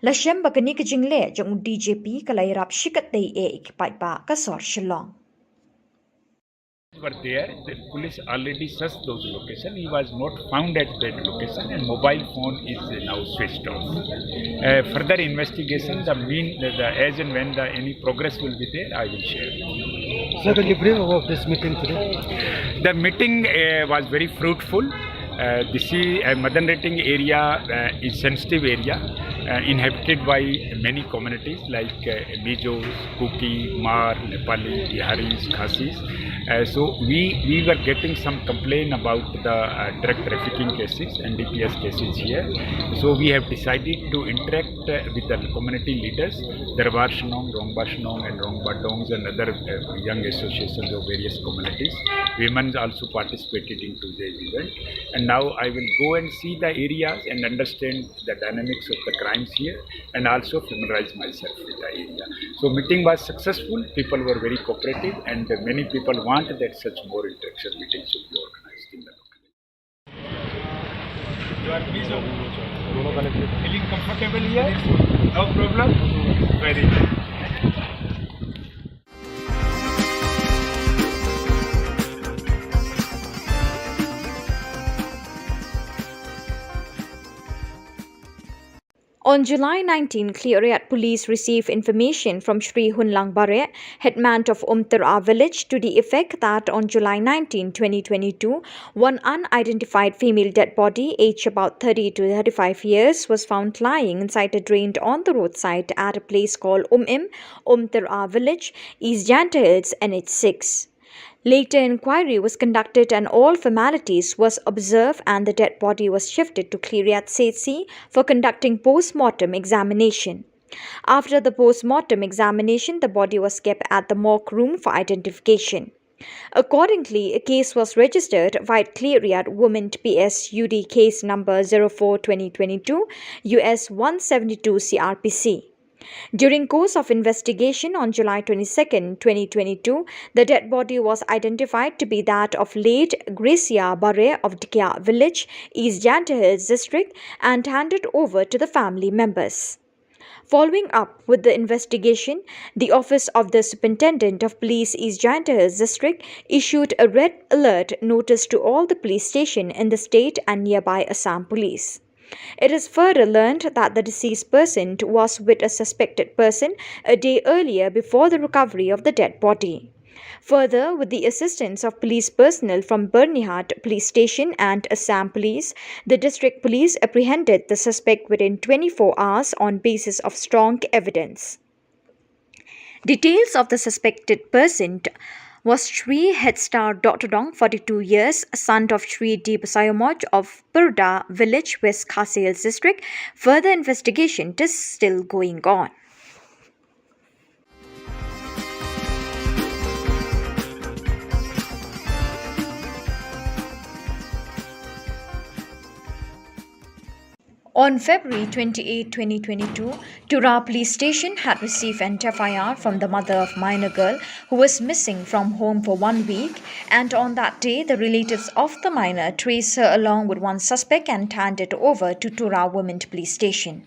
La shem ba kane ka jingleh jong u D G P ka la ïarap shikatdei ïa ki paidbah ka sor Shillong. Were there, the police already searched those locations. He was not found at that location, and mobile phone is now switched off. Uh, further investigation, the mean, the, the, as and when the any progress will be there, I will share. Sir, can you brief about this meeting today? The meeting, uh, was very fruitful. Uh, this is, uh, Madanrting area, uh, is sensitive area, uh, inhabited by many communities like uh, Mijos, Kuki, Hmar, Nepali, Biharis, Khasis. Uh, so we, we were getting some complaint about the uh, drug trafficking cases, N D P S cases here. So we have decided to interact uh, with the community leaders, Darbar Shnong, Rongba Shnong and Rongba Dongs and other uh, young associations of various communities. Women also participated in today's event. And now I will go and see the areas and understand the dynamics of the crimes here and also familiarize myself with the area. So meeting was successful, people were very cooperative and many people want that such more interaction meetings should be organized in the local. You are pleased of feeling comfortable here? No problem? Very good. On July nineteen, Khliehriat police received information from Shri Hunlang Bareh, headman of Umtara village, to the effect that on July nineteen, twenty twenty-two, one unidentified female dead body, aged about thirty to thirty-five years, was found lying inside a drain on the roadside at a place called Umim, Umtara village, East Jaintia Hills, N H six. Later inquiry was conducted and all formalities was observed and the dead body was shifted to Khliehriat C H C for conducting post-mortem examination. After the post-mortem examination, the body was kept at the morgue room for identification. Accordingly, a case was registered via Khliehriat Women P S U D case number zero four twenty twenty-two U S one seventy-two C R P C. During course of investigation on July twenty-second, twenty twenty-two, the dead body was identified to be that of late Gracia Bareh of Dkhia village, East Jaintia Hills district, and handed over to the family members. Following up with the investigation, the office of the Superintendent of Police East Jaintia Hills district issued a red alert notice to all the police station in the state and nearby Assam police. It is further learned that the deceased person was with a suspected person a day earlier before the recovery of the dead body. Further, with the assistance of police personnel from Byrnihat Police Station and Assam Police, the district police apprehended the suspect within twenty-four hours on basis of strong evidence. Details of the suspected person was Shri Headstar Doctor Dong, forty-two years, son of Shri D Basayomoj of Purda village, West Khasi Hills district. Further investigation is still going on. On February twenty-eighth, twenty twenty-two, Tura Police Station had received an F I R from the mother of minor girl who was missing from home for one week, and on that day, the relatives of the minor traced her along with one suspect and handed over to Tura Women Police Station.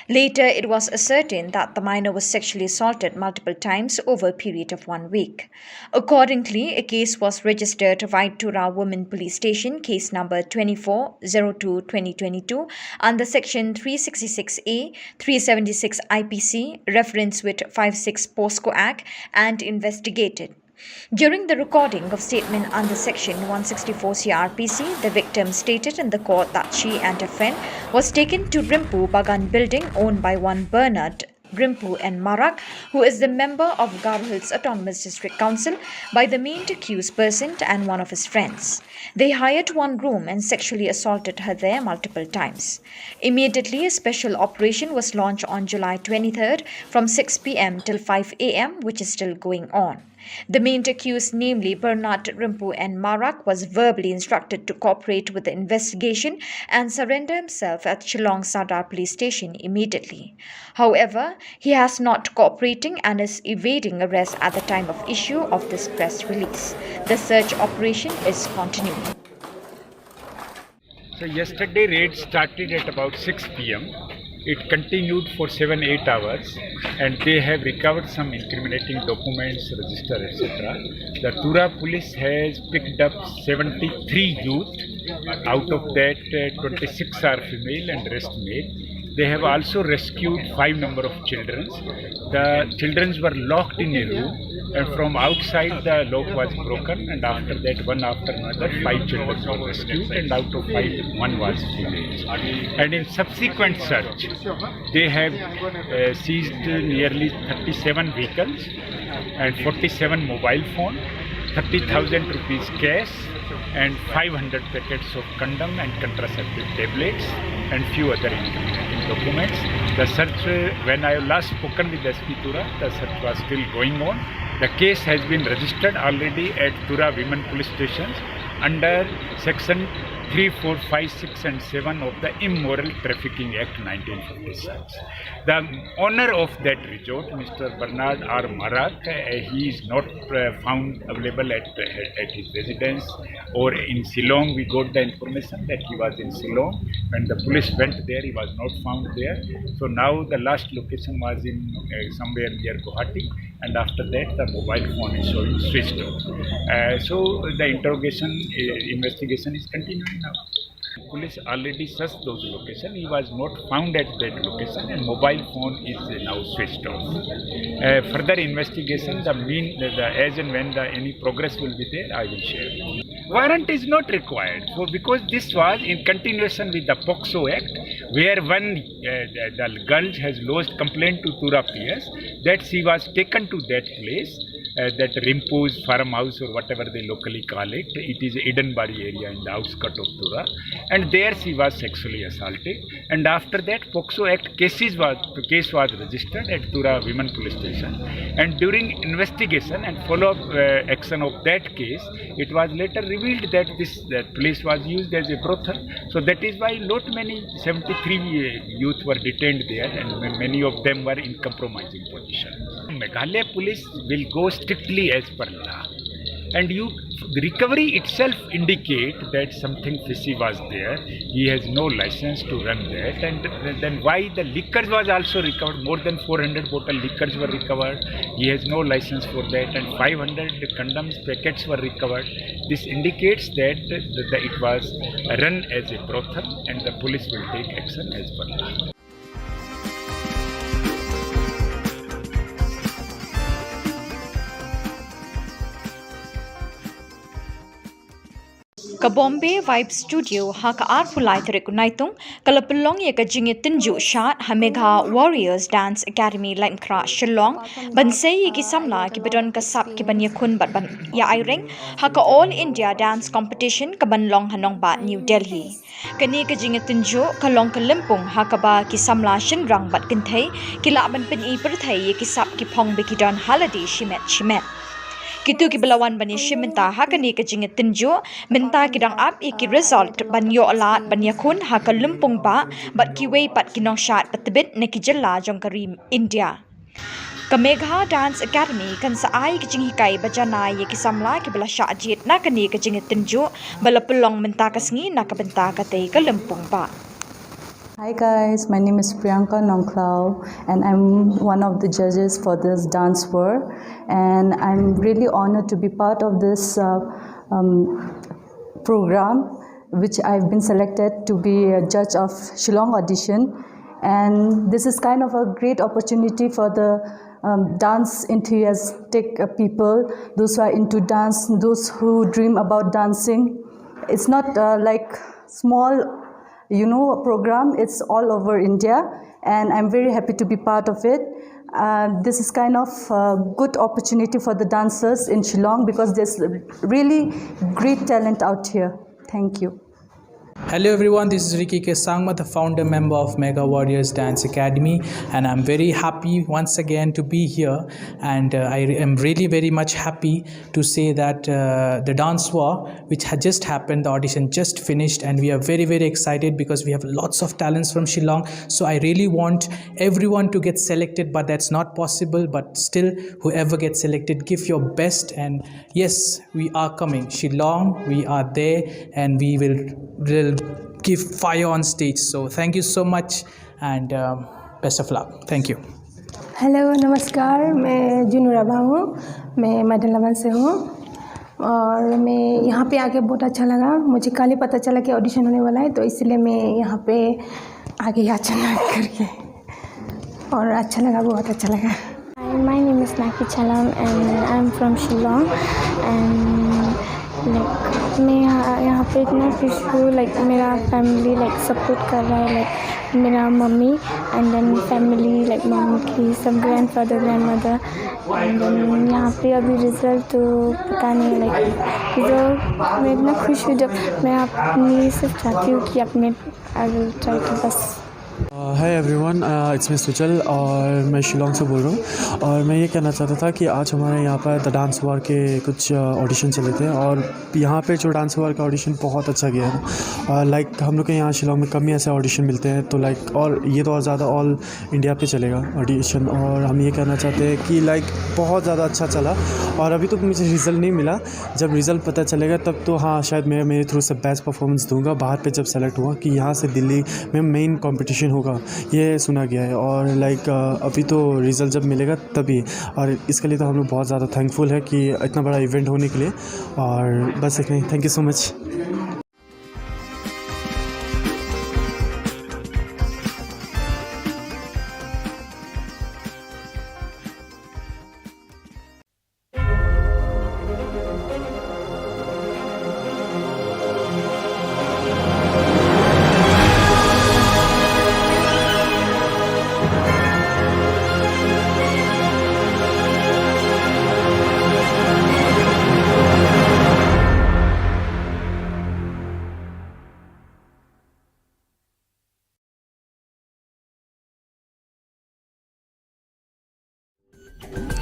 Later, it was ascertained that the minor was sexually assaulted multiple times over a period of one week. Accordingly, a case was registered via Tura Women Police Station, case number twenty-four zero two twenty twenty-two, under section three sixty-six A, three seventy-six I P C, reference with five six POCSO Act, and investigated. During the recording of statement under section one sixty-four C R P C, the victim stated in the court that she and a friend was taken to Rimpu Bagan building owned by one Bernard Rimpu and Marak, who is the member of Garo Hills Autonomous District Council, by the main accused person and one of his friends. They hired one room and sexually assaulted her there multiple times. Immediately, a special operation was launched on July twenty-third from six P M till five A M, which is still going on. The main accused, namely Bernard Rimpu and Marak, was verbally instructed to cooperate with the investigation and surrender himself at Shillong Sadar Police Station immediately. However, he has not cooperating and is evading arrest at the time of issue of this press release. The search operation is continuing. So yesterday raid started at about six P M. It continued for seven, eight hours, and they have recovered some incriminating documents, register, et cetera. The Tura police has picked up seventy-three youth. Out of that, uh, twenty-six are female and rest male. They have also rescued five number of children. The children were locked in a room, and from outside the lock was broken, and after that, one after another, five children were rescued, and out of five, one was female. And in subsequent search, they have uh, seized nearly thirty-seven vehicles and forty-seven mobile phone, thirty thousand rupees cash, and five hundred packets of condom and contraceptive tablets and few other incriminating documents. The search, uh, when I last spoken with S P Tura, the search was still going on. The case has been registered already at Tura Women Police Stations under section three, four, five, six and seven of the Immoral Trafficking Act nineteen fifty-six. The owner of that resort, Mister Bernard R. Marak, uh, he is not uh, found available at, at his residence or in Shillong. We got the information that he was in Shillong. When the police went there, he was not found there. So now the last location was in uh, somewhere near Guwahati, and after that the mobile phone is showing switched off. Uh, so the interrogation, uh, investigation is continuing now. Police already searched those locations. He was not found at that location, and mobile phone is now switched off. Uh, further investigation, the mean, the, the, as and when the any progress will be there, I will share. Warrant is not required for, because this was in continuation with the POCSO Act, where when uh, the, the girl has lodged complaint to Tura P S that she was taken to that place, uh, that Rimpo's farmhouse or whatever they locally call it. It is Eden Bari area in the outskirts of Tura, and there she was sexually assaulted. And after that, POCSO Act cases was the case was registered at Tura Women Police Station. And during investigation and follow-up uh, action of that case, it was later revealed that this that place was used as a brothel. So that is why not many seventy-three uh, youth were detained there, and ma- many of them were in compromising position. Meghalaya police will go strictly as per law. And you, the recovery itself indicate that something fishy was there. He has no license to run that. And then why the liquors was also recovered? More than four hundred bottle liquors were recovered. He has no license for that. And five hundred condoms packets were recovered. This indicates that the, the, it was run as a brothel, and the police will take action as per law. Ka Bombay Vibe Studio ha ka arphew lai tarik u Naitung ka la pynlong ïa ka jingïatynjuh shad ha Megha Warriors Dance Academy Laitumkhrah Shillong ban sei ïa ki samla kiba don ka sap ki ban ïakhun bad ban ïa aireng ha ka All India Dance Competition ka ban long ha Nongbah New Delhi. Kane ka jingïatynjuh ka long ka lympung ha kaba ki samla shynrang bad kynthei ki lah ban pyni pyrthei ïa ki sap ki phong ba ki don ha lade shimet shimet. Kito kiba la wan ban ïashim bynta ha kane ka jingïatynjuh mynta ki dang ap ïa ki result ban ïoh lad ban ïakhun ha ka lympung bah bad kiwei pat ki nongshad ba tbit na ki jylla jong ka ri India. Ka Megha Dance Academy kan sa ai ka jinghikai ba janai ïa ki samla kiba la shah jied na kane ka jingïatynjuh ba la pynlong mynta ka sngi na ka bynta katei ka lympung bah. Hi guys, my name is Priyanka Nongkhlaw and I'm one of the judges for this dance war, and I'm really honored to be part of this uh, um, program, which I've been selected to be a judge of Shillong audition, and this is kind of a great opportunity for the um, dance enthusiastic uh, people, those who are into dance, those who dream about dancing. It's not uh, like small, you know, program. It's all over India, and I'm very happy to be part of it. Uh, this is kind of a good opportunity for the dancers in Shillong because there's really great talent out here. Thank you. Hello everyone, this is Ricky K Sangma, the founder member of Megha Warriors Dance Academy, and I'm very happy once again to be here. And uh, I am really very much happy to say that uh, the dance war, which had just happened, the audition just finished, and we are very very excited because we have lots of talents from Shillong. So I really want everyone to get selected, but that's not possible. But still, whoever gets selected, give your best, and yes, we are coming. Shillong, we are there, and we will, will give fire on stage. So thank you so much, and um, best of luck. Thank you. Hello, नमस्कार। मैं जूनू राभा हूँ। मैं मैडम लवन से हूँ और मैं यहाँ पे आके बहुत अच्छा लगा। मुझे कल ही पता चला कि ऑडिशन होने वाला है, तो इसलिए मैं यहाँ पे आगे अचानक करके, और अच्छा लगा, बहुत अच्छा लगा। Hi, my name is Naki Chalam and I'm from Shillong and like मैं यहाँ यहाँ पे इतना खुश हूँ। लाइक मेरा फैमिली लाइक सपोर्ट कर रहा है, लाइक मेरा mummy and then family like mummy की सब ग्रैंडफादर ग्रैंडमदर एंड देन यहाँ पे अभी रिजल्ट तो पता नहीं, लाइक रिजल्ट मैं इतना खुश हूँ जब मैं अपनी सिर्फ चाहती हूँ कि अपने आई विल ट्राई टू बस। Hi everyone, it's me Sujal और मैं शिलोंग से बोल रहा हूँ। और मैं ये कहना चाहता था कि आज हमारे यहाँ पर द डांस वार के कुछ ऑडिशन चले थे और यहाँ पे जो डांस वार का ऑडिशन बहुत अच्छा गया है। और लाइक हम लोग के यहाँ शिलोंग में कम ही ऐसे ऑडिशन मिलते हैं, तो लाइक और ये तो और ज़्यादा ऑल इंडिया पे चलेगा ऑडिशन। और हम ये कहना चाहते हैं कि लाइक बहुत ज़्यादा अच्छा चला। और अभी तो मुझे रिजल्ट नहीं मिला, जब रिजल्ट पता चलेगा तब तो हाँ शायद मैं मेरे थ्रू से बेस्ट परफॉर्मेंस दूंगा बाहर पे जब सेलेक्ट हुआ, कि यहाँ से दिल्ली में मेन कंपटीशन होगा, ये सुना गया है। और लाइक अभी तो रिजल्ट जब मिलेगा तभी, और इसके लिए तो हम लोग बहुत ज़्यादा थैंकफुल है कि इतना बड़ा इवेंट होने के लिए। और बस इतना ही, thank you so much.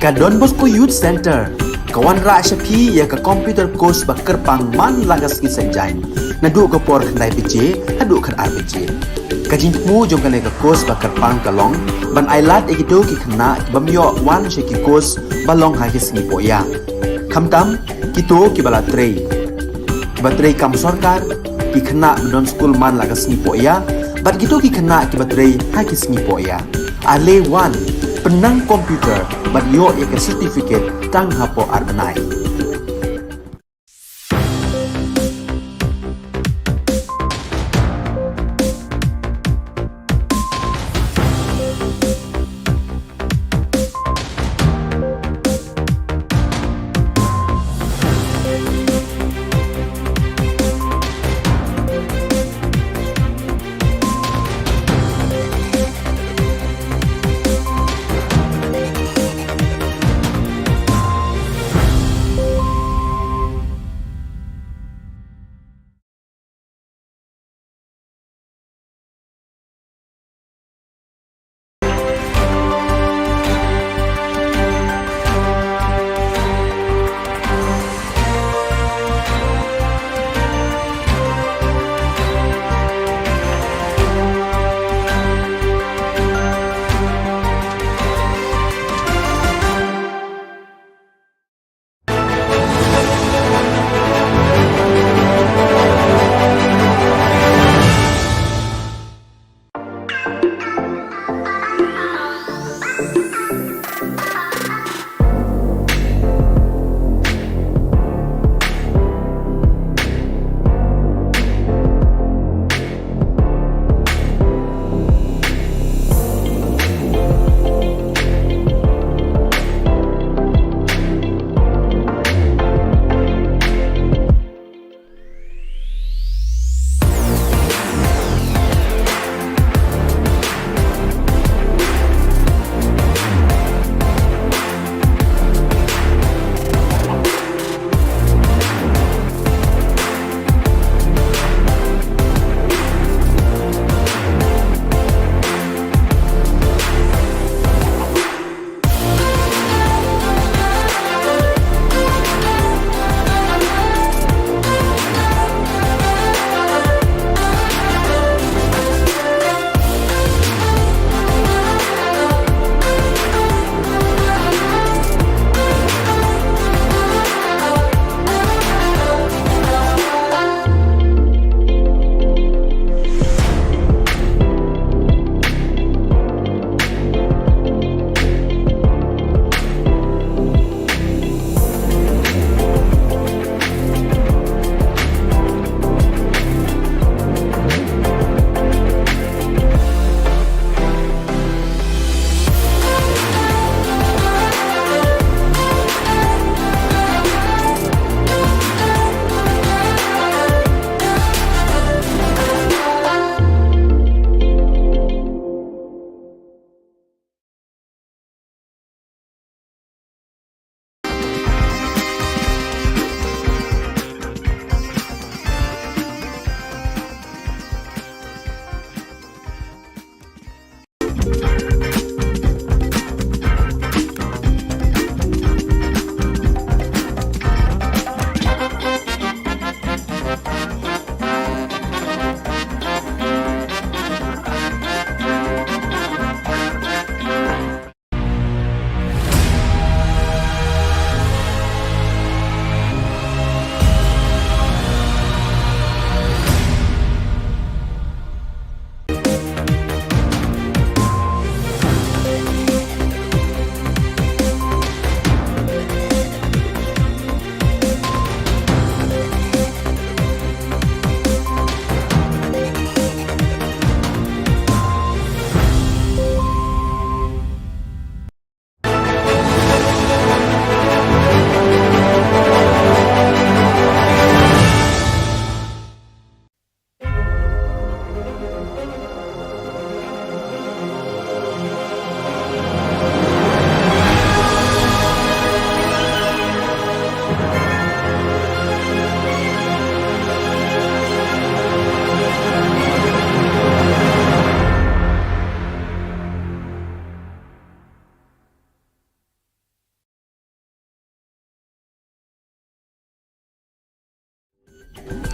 Ka Don Bosco Youth Centre ka wanrah sha phi ïa ka computer course ba kyrpang man la ka sngi Saitjaiñ, naduh ka por khyndai baje haduh khatar baje. Ka jingthmu jong kane ka course ba kyrpang ka long ban ailad ïa kito ki khynnah ki bym ïoh wan sha ki course ba long ha ki sngi pohïa, khamtam kito kiba la trei, kiba trei kam sorkar, ki khynnah ba don skul man la ka sngi pohïa bad kito ki khynnah kiba trei ha ki sngi pohïa. Ale wan, pynnang computer bad ïoh ïa ka certificate tang hapoh ar bnai.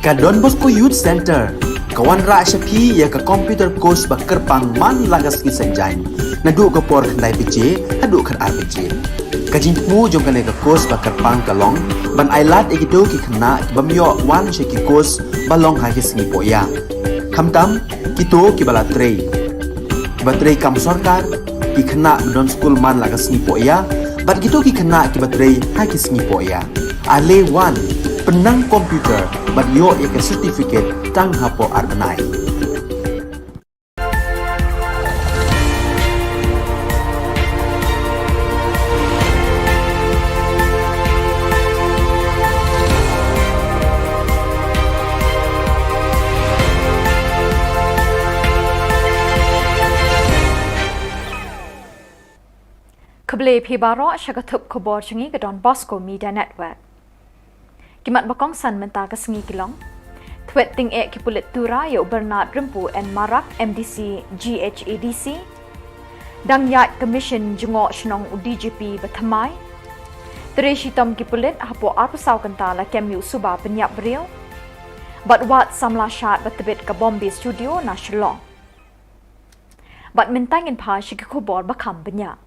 Ka Don Bosco Youth Centre ka wanrah sha phi ïa ka computer course ba kyrpang man la ka sngi Saitjaiñ, naduh ka por khyndai baje haduh khatar baje. Ka jingthmu jong kane ka course ba kyrpang ka long ban ai lad ïa kito ki khynnah ki bym ïoh wan sha ki course ba long ha ki sngi pohïa, khamtam kito kiba la trei, kiba trei kam sorkar, ki khynnah ba don skul man la ka sngi pohïa, bad kito ki khynnah kiba trei ha ki sngi pohïa. Ale wan, pynnang computer bad ïoh ïa ka certificate tang hapoh ar bnai. Khublei phi baroh sha ka thup khubor jong ngi ka Don Bosco Media Network. Ki mat ba kongsan mynta ka sngi ki long: Thwet tyngeh ki pulit Tura ïa u Bernard Rympu N Marak, M D C G H A D C. Dang ïaid ka mission jngoh shnong u D G P ba thymmai. Trei shitom ki pulit hapoh arphew saw kynta la kem ïa u suba pynïap briew. Bad wad samla shad ba tbit ka Bombay Studio na Shillong. Bad mynta ngin phai sha ki khubor ba kham bniah.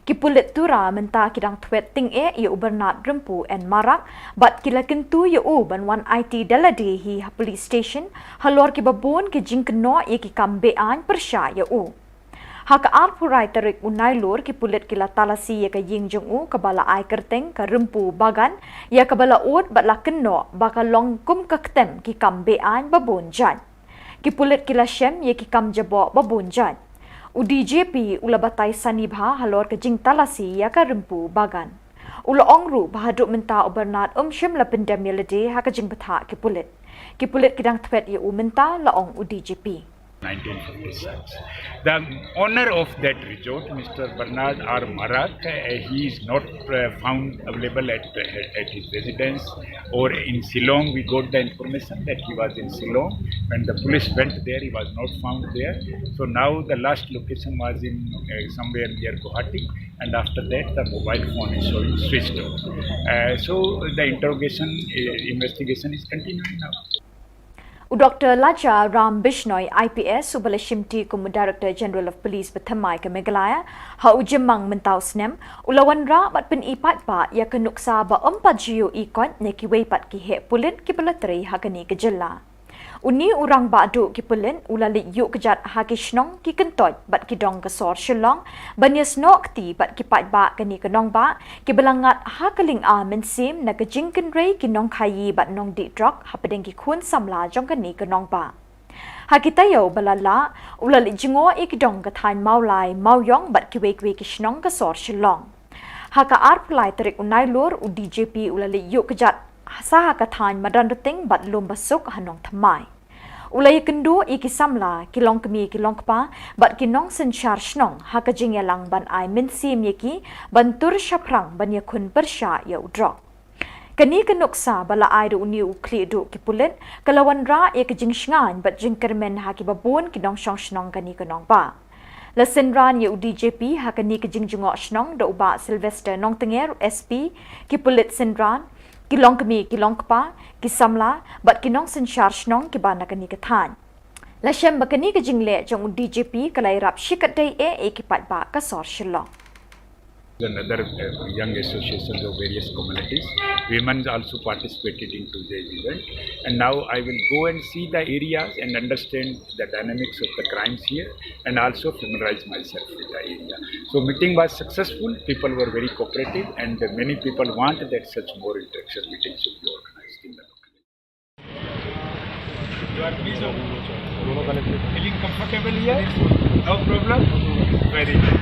Ki pulit Tura mynta ki dang thwet tyngeh ïa u Bernard Rympu N Marak bad ki la kyntu ïa u ban wan aiti da lade hi ha police station halor kiba bun ki jingkynnoh ïa ki kam beaiñ pyrshah ïa u. Ha ka arphew lai tarik u Nailur ki pulit ki la talasi ïa ka ïing jong u kaba la ai kyrteng ka Rympu Bagan ïa kaba la ud bad la kynnoh ba ka long kum ka ktem ki kam beaiñ ba bun jait. Ki pulit ki la shem ïa ki kam jaboh ba bun jait. U D G P u la batai sani bha halor ka jingtalasi ïa ka Rympu Bagan. U la ong ruh ba haduh mynta u Bernard um shym la pyndem ïa lade ha ka jingbthah ki pulit. Ki pulit ki dang thwet ïa u mynta, la ong u D G P. nineteen fifty-six. The owner of that resort, Mister Bernard R Marak, uh, he is not uh, found available at, at his residence or in Shillong. We got the information that he was in Shillong. When the police went there, he was not found there. So now the last location was in uh, somewhere near Guwahati, and after that the mobile phone is showing switched off. Uh, so the interrogation, uh, investigation is continuing now. U Doctor Laja Ram Bishnoi, I P S, uba la shimti kum u Director General of Police ba thymmai ka Meghalaya ha u Jymmang mynta u snem, u la wanrah bad pyni paidbah ïa ka nuksa ba ym pat ju ïohi koit na kiwei pat ki heh pulit kiba la trei ha kane ka jylla. Une u rangbah duh ki pulit u la leit ïuh kjat ha ki shnong, ki kyntoit bad ki dong ka sor Shillong ban ïasnoh kti bad ki paidbah kane ka nongbah kiba la ngat ha ka lynga mynsiem na ka jingkynrei ki nongkhaïi bad nongdih drok hapdeng ki khun samla jong kane ka nongbah. Ha ki taïew ba la lah, u la leit jngoh ïa ki dong ka thaiñ Mawlai, Mawiong bad kiwei kiwei ki shnong ka sor Shillong. Ha ka arphew lai tarik u Nailur, u D G P u la leit ïuh kjat sa ha ka thaiñ Madanrting bad Lumbasuk ha Nongthymmai. U la ïakynduh ïa ki samla, ki longkmie ki longkpa bad ki nongsynshar shnong ha ka jingïalang ban ai mynsiem ïa ki ban tur shaphrang ban ïakhun pyrshah ïa u drok. Kane ka nuksa ba la ai da une u khlieh duh ki pulit ka la wanrah ïa ka jingshngaiñ bad jingkyrmen ha kiba bun ki nongshong shnong kane ka nongbah. La synran ïa u D G P ha kane ka jingjngoh shnong da u Bah Sylvester Nongtnger, S P, ki pulit synran, ki longkmie ki longkpa, ki samla bad ki nongsynshar shnong kiba na kane ka thaiñ. La shem ba kane ka jingleh jong u D G P ka la ïarap shikatdei eh ïa ki paidbah ka sor Shillong. And other uh, young associations of various communities. Women also participated into the event. And now I will go and see the areas and understand the dynamics of the crimes here and also familiarize myself with the area. So meeting was successful. People were very cooperative and many people want that such more interaction meetings should be organized in the local. You are pleased or feeling comfortable here? No problem? Very good.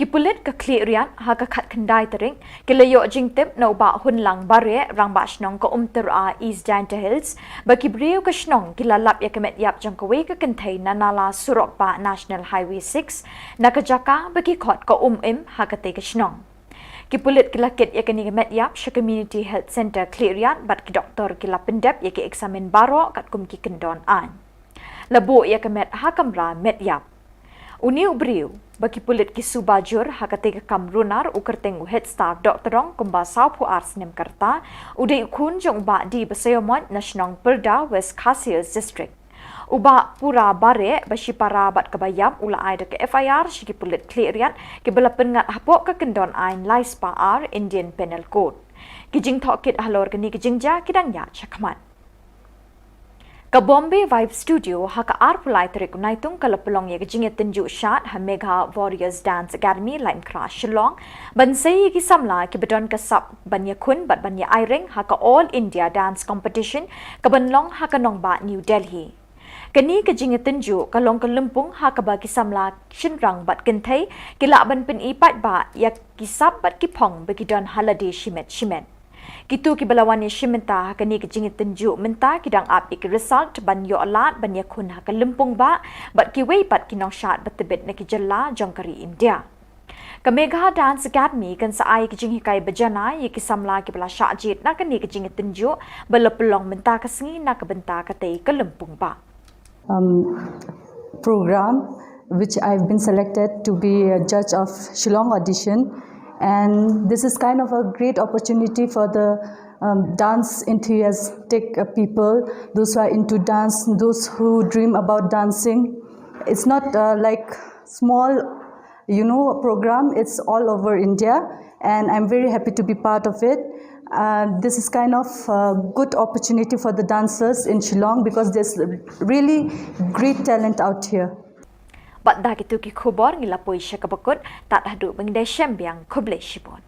Ki pulit ka Khliehriat ha ka khatkhyndai tarik ki la ïoh jingtip na u Bah Hunlang Bareh, rangbah shnong ka Umtyra East Jaintia Hills, ba ki briew ka shnong ki la lap ïa ka met ïap jong kawei ka kynthei na nala surok bah National Highway six, na ka jaka ba ki khot ka Um Im ha katei ka shnong. Ki pulit ki la kit ïa kane ka met ïap sha Community Health Centre Khliehriat bad ki doktor ki la pyndep ïa ki eksamin baroh katkum ki kyndon aiñ. La buh ïa ka met ha kamra met ïap. Une u briew ba ki pulit ki suba jur ha kata ka kam runar, u kyrteng u Headstar Dohtdong, kumba sawphew ar snem ka rta, u dei u khun jong u Bah D. Basaiawmoit na shnong Pyrda, West Khasi Hills District. U Bah Pura Bareh, ba shipara bad kaba ïap, u la ai da ka F I R sha ki pulit Khliehriat, kiba la pynngat hapoh ka kyndon aiñ lai spah ar Indian Penal Code. Ki jingtohkit halor kane ka jingjia ki dang ïaid shakhmat. Ka Bombay Vibe Studio ha ka arphew lai tarik u Naitung ka la pynlong ïa ka jingïatynjuh shad ha Megha Warriors Dance Academy, Laitumkhrah, Shillong, ban sei ïa ki samla kiba don ka sap ban ïakhun bad ban ïa aireng ha ka All India Dance Competition kaban long ha ka nongbah New Delhi. Kane ka jingïatynjuh ka long ka lympung ha kaba ki samla shynrang bad kynthei ki lah ban pyni paidbah ïa ki sap bad ki phong ba ki don ha lade shimet shimet. Kito kiba la wan ïashim bynta ha kane ka jingïatynjuh mynta ki dang ap ïa ki result ban ïoh lad ban ïakhun ha ka lympung bah bad kiwei pat ki nongshad ba tbit na ki jylla jong ka ri India. Ka Megha Dance Academy kan sa ai ka jinghikai bajanai ïa ki samla kiba la shah jied na kane ka jingïatynjuh ba la pynlong mynta ka sngi na ka bynta katei ka lympung bah. Um, program, which I've been selected to be a judge of Shillong audition. And this is kind of a great opportunity for the, um, dance enthusiastic, uh, people, those who are into dance, those who dream about dancing. It's not, uh, like small, you know, program. It's all over India, and I'm very happy to be part of it. Uh, this is kind of a good opportunity for the dancers in Shillong because there's really great talent out here. Bad da kito ki khubor ngi la poi sha kaba kut, tad haduh ban da shem biang, khublei shibun.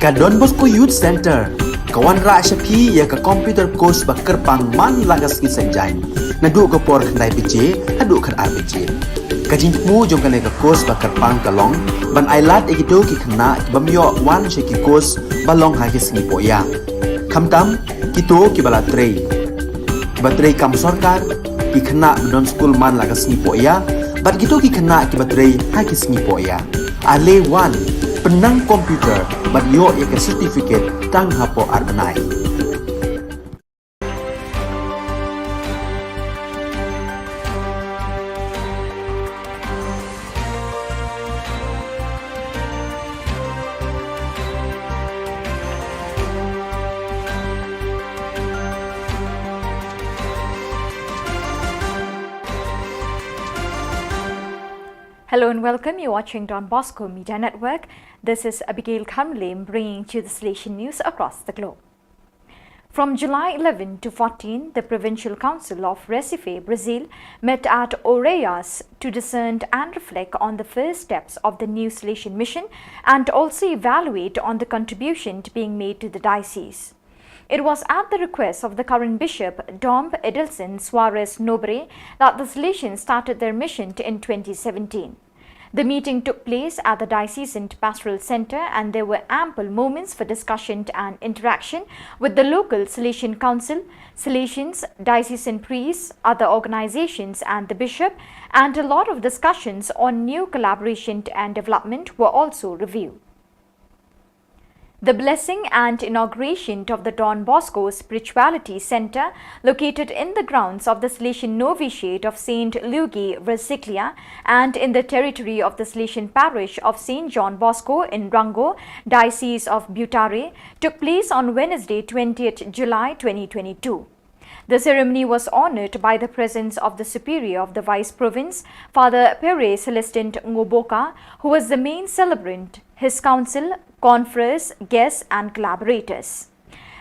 Ka Don Bosco Youth Centre ka wanrah sha phi ïa ka computer course ba kyrpang man la ka sngi Saitjaiñ, naduh ka por khyndai baje haduh khatar baje. Ka jingthmu jong kane ka course ba kyrpang ka long ban ailad ïa kito ki khynnah ki bym ïoh wan sha ki course ba long ha ki sngi pohïa, khamtam kito kiba la trei, kiba trei kam sorkar, ki khynnah ba don skul man la ka sngi pohïa, bad kito ki khynnah kiba trei ha ki sngi pohïa. Ale wan, pynnang computer bad ïoh ïa ka certificate tang hapoh ar bnai. Hello and welcome. You're watching Don Bosco Media Network. This is Abigail Kharmilem bringing to you the Salesian news across the globe. From July eleven to fourteen, the Provincial Council of Recife, Brazil, met at Oeiras to discern and reflect on the first steps of the new Salesian mission and also evaluate on the contribution being made to the diocese. It was at the request of the current bishop, Dom Adelson Soares Nobre, that the Salesians started their mission in twenty seventeen. The meeting took place at the Diocesan Pastoral Centre, and there were ample moments for discussion and interaction with the local Salesian Council, Salesians, diocesan priests, other organizations, and the bishop, and a lot of discussions on new collaboration and development were also reviewed. The blessing and inauguration of the Don Bosco Spirituality Centre, located in the grounds of the Salesian Novitiate of Saint Luigi Versaglia and in the territory of the Salesian Parish of Saint John Bosco in Rangoon, Diocese of Butare, took place on Wednesday, twentieth July twenty twenty-two. The ceremony was honored by the presence of the Superior of the Vice Province, Father Pere Celestin Ngoboka, who was the main celebrant, his council, confreres, guests, and collaborators.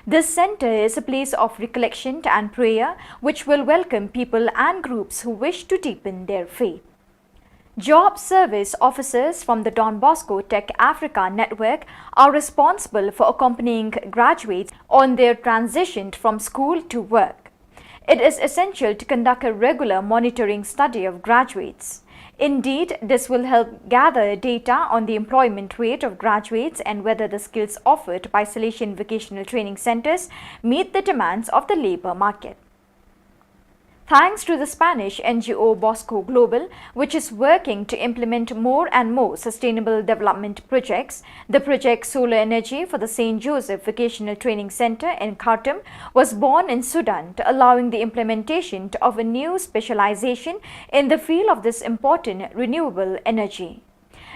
This center is a place of recollection and prayer, which will welcome people and groups who wish to deepen their faith. Job service officers from the Don Bosco Tech Africa Network are responsible for accompanying graduates on their transition from school to work. It is essential to conduct a regular monitoring study of graduates. Indeed, this will help gather data on the employment rate of graduates and whether the skills offered by Salesian Vocational Training Centres meet the demands of the labour market. Thanks to the Spanish N G O Bosco Global, which is working to implement more and more sustainable development projects, the project Solar Energy for the Saint Joseph Vocational Training Centre in Khartoum was born in Sudan, allowing the implementation of a new specialisation in the field of this important renewable energy.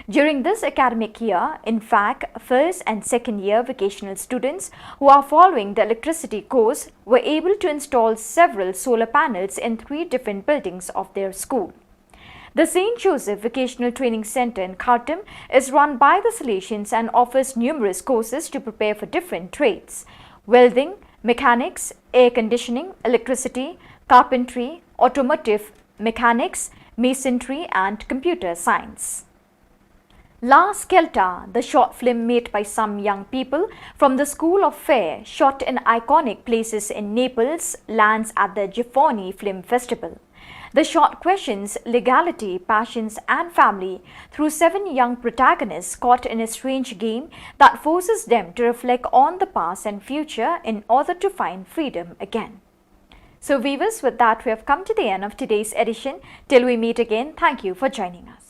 During this academic year, in fact, first and second year vocational students who are following the electricity course were able to install several solar panels in three different buildings of their school. The Saint Joseph Vocational Training Centre in Khartoum is run by the Salesians and offers numerous courses to prepare for different trades: welding, mechanics, air conditioning, electricity, carpentry, automotive mechanics, masonry, and computer science. La Scelta, the short film made by some young people from the School of Fair, shot in iconic places in Naples, lands at the Gifoni Film Festival. The short questions legality, passions, and family through seven young protagonists caught in a strange game that forces them to reflect on the past and future in order to find freedom again. So, viewers, with that, we have come to the end of today's edition. Till we meet again, thank you for joining us.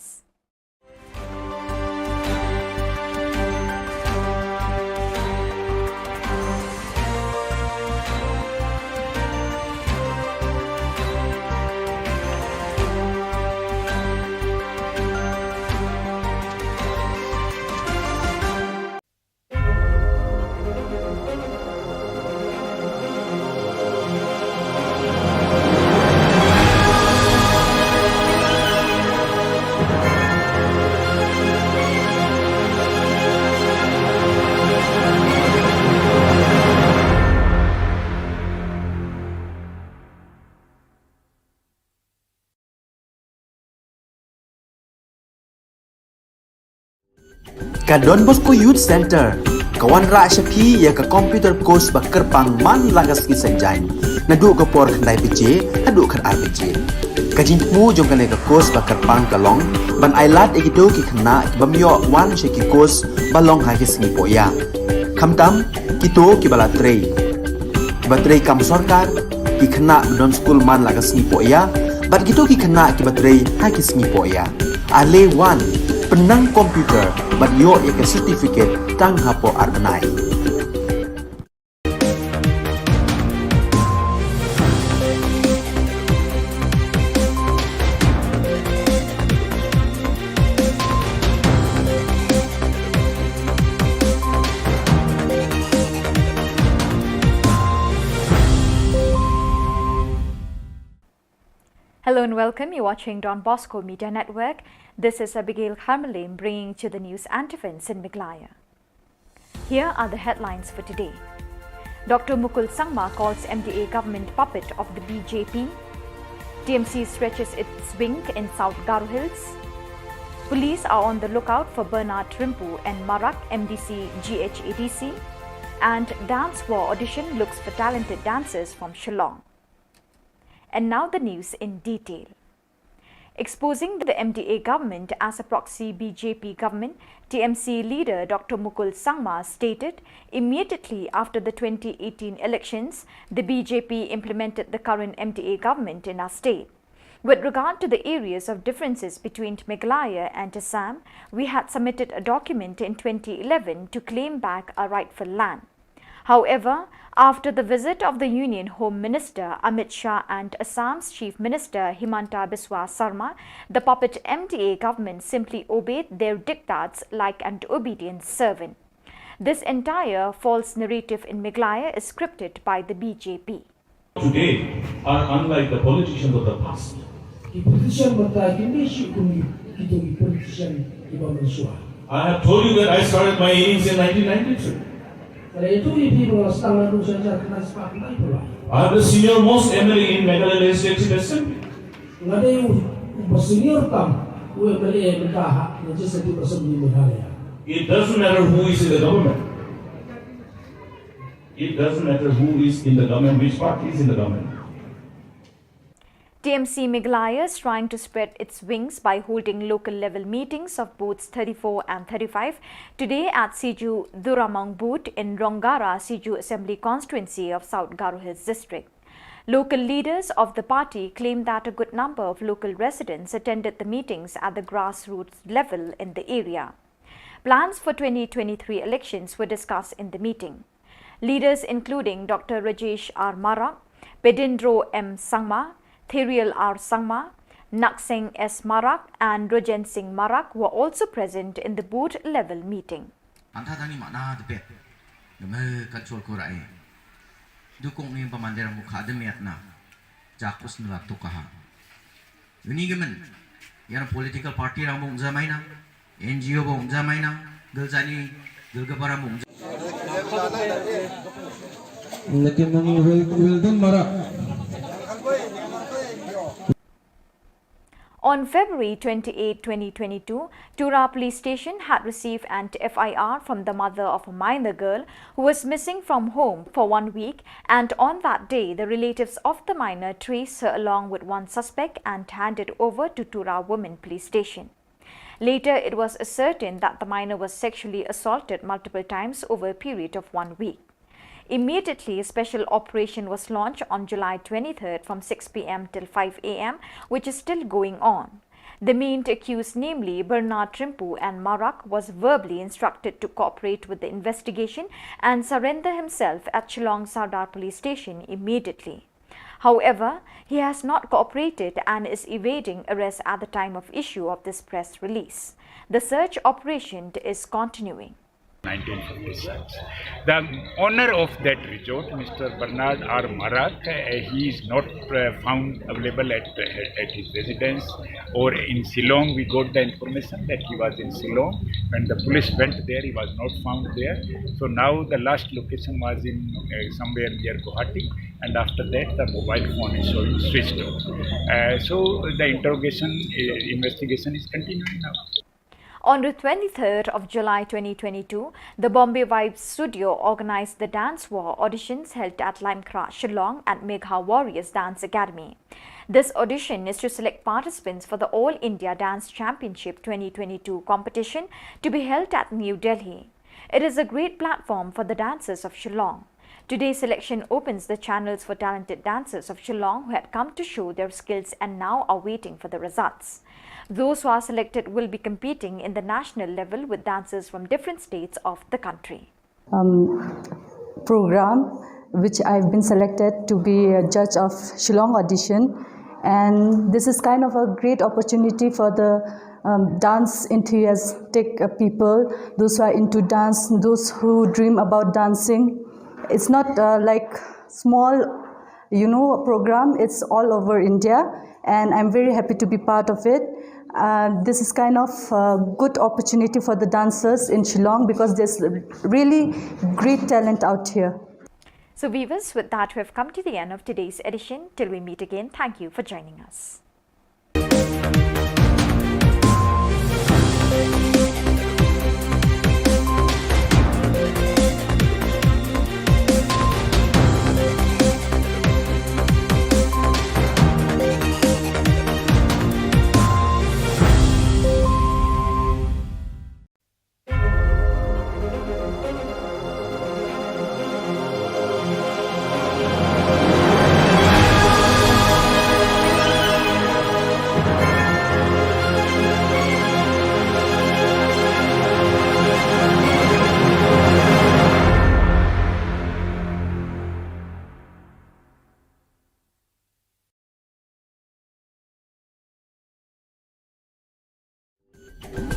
Ka Don Bosco Youth Centre ka wanrah sha phi ïa ka computer course ba kyrpang man la ka sngi Saitjaiñ, naduh ka por khyndai baje haduh khatar baje. Ka jingthmu jong kane ka course ba kyrpang ka long ban ailad ïa kito ki khynnah ki bym ïoh wan sha ki course ba long ha ki sngi pohïap. Khamtam kito kiba la trei, kiba trei kam sorkar, ki khynnah ba don skul man la ka sngi pohïap, bad kito ki khynnah kiba trei ha ki sngi pohïap. Ale wan, pynnang computer bad ïoh ïa ka certificate tang hapoh ar bnai. Hello and welcome. You're watching Don Bosco Media Network. This is Abigail Kharmalim bringing to the news and events in Meghalaya. Here are the headlines for today. Doctor Mukul Sangma calls M D A government puppet of the B J P. T M C stretches its wing in South Garo Hills. Police are on the lookout for Bernard Rimpu and Marak M D C G H A D C. And Dance War audition looks for talented dancers from Shillong. And now the news in detail. Exposing the M D A government as a proxy B J P government, T M C leader Doctor Mukul Sangma stated immediately after the twenty eighteen elections, the B J P implemented the current M D A government in our state. With regard to the areas of differences between Meghalaya and Assam, we had submitted a document in twenty eleven to claim back our rightful land. However, after the visit of the Union Home Minister Amit Shah and Assam's Chief Minister Himanta Biswa Sarma, the puppet M D A government simply obeyed their diktats like an obedient servant. This entire false narrative in Meghalaya is scripted by the B J P. Today are unlike the politicians of the past. Ki politician mynta kim dei shuh kum ki, kito ki politician kiba mynshuwa. I have told you that I started my innings in nineteen ninety-three. Ka dei tu i pi ba nga sdang naduh sha hajar khyndai spah khyndai phew lai. I'm the senior most M L A in Meghalaya Legislative Assembly. Nga dei u, uba senior tam u M L A mynta ha Legislative Assembly Meghalaya. It doesn't matter who is in the government. It doesn't matter who is in the government, which party is in the government. T M C Meghalaya is trying to spread its wings by holding local level meetings of booths thirty-four and thirty-five today at Siju Duramong booth in Ronggara, Siju Assembly Constituency of South Garo Hills District. Local leaders of the party claim that a good number of local residents attended the meetings at the grassroots level in the area. Plans for twenty twenty-three elections were discussed in the meeting. Leaders including Doctor Rajesh R Marak, Pedindro M Sangma, Therial R Sangma, Nakseng S Marak and Rojen Singh Marak were also present in the booth level meeting. Anta tani mana depet. Neme kan chol ko rai. Dukung ni pamander mukha demiat na. Jakus nela tukaha. Uni gemen. Yana political party rang bung jamaina. N G O bung jamaina. Geljani, gelgabara bung. Lekin nang Wil-, Wilden Marak. On February twenty-eighth, twenty twenty-two, Tura Police Station had received an F I R from the mother of a minor girl who was missing from home for one week, and on that day, the relatives of the minor traced her along with one suspect and handed over to Tura Women Police Station. Later, it was ascertained that the minor was sexually assaulted multiple times over a period of one week. Immediately, a special operation was launched on July twenty-third from six P M till five A M, which is still going on. The main accused, namely Bernard Trimpu and Marak, was verbally instructed to cooperate with the investigation and surrender himself at Shillong Sardar Police Station immediately. However, he has not cooperated and is evading arrest at the time of issue of this press release. The search operation is continuing. Nineteen fifty-six. The owner of that resort, Mister Bernard R Marak, uh, he is not, uh, found available at, uh, at his residence or in Shillong. We got the information that he was in Shillong. When the police went there, he was not found there. So now the last location was in, uh, somewhere near Guwahati, and after that the mobile phone is showing switched off. Uh, so the interrogation, uh, investigation is continuing now. On the twenty-third of July twenty twenty-two, the Bombay Vibes Studio organized the Dance War auditions held at Limekra, Shillong at Megha Warriors Dance Academy. This audition is to select participants for the All India Dance Championship twenty twenty-two competition to be held at New Delhi. It is a great platform for the dancers of Shillong. Today's selection opens the channels for talented dancers of Shillong who had come to show their skills and now are waiting for the results. Those who are selected will be competing in the national level with dancers from different states of the country. Um, program, which I've been selected to be a judge of Shillong audition, and this is kind of a great opportunity for the, um, dance enthusiastic, uh, people, those who are into dance, those who dream about dancing. It's not, uh, like, small, you know, program. It's all over India, and I'm very happy to be part of it. Uh, this is kind of a good opportunity for the dancers in Shillong because there's really great talent out here. So viewers, with that, we have come to the end of today's edition. Till we meet again, thank you for joining us.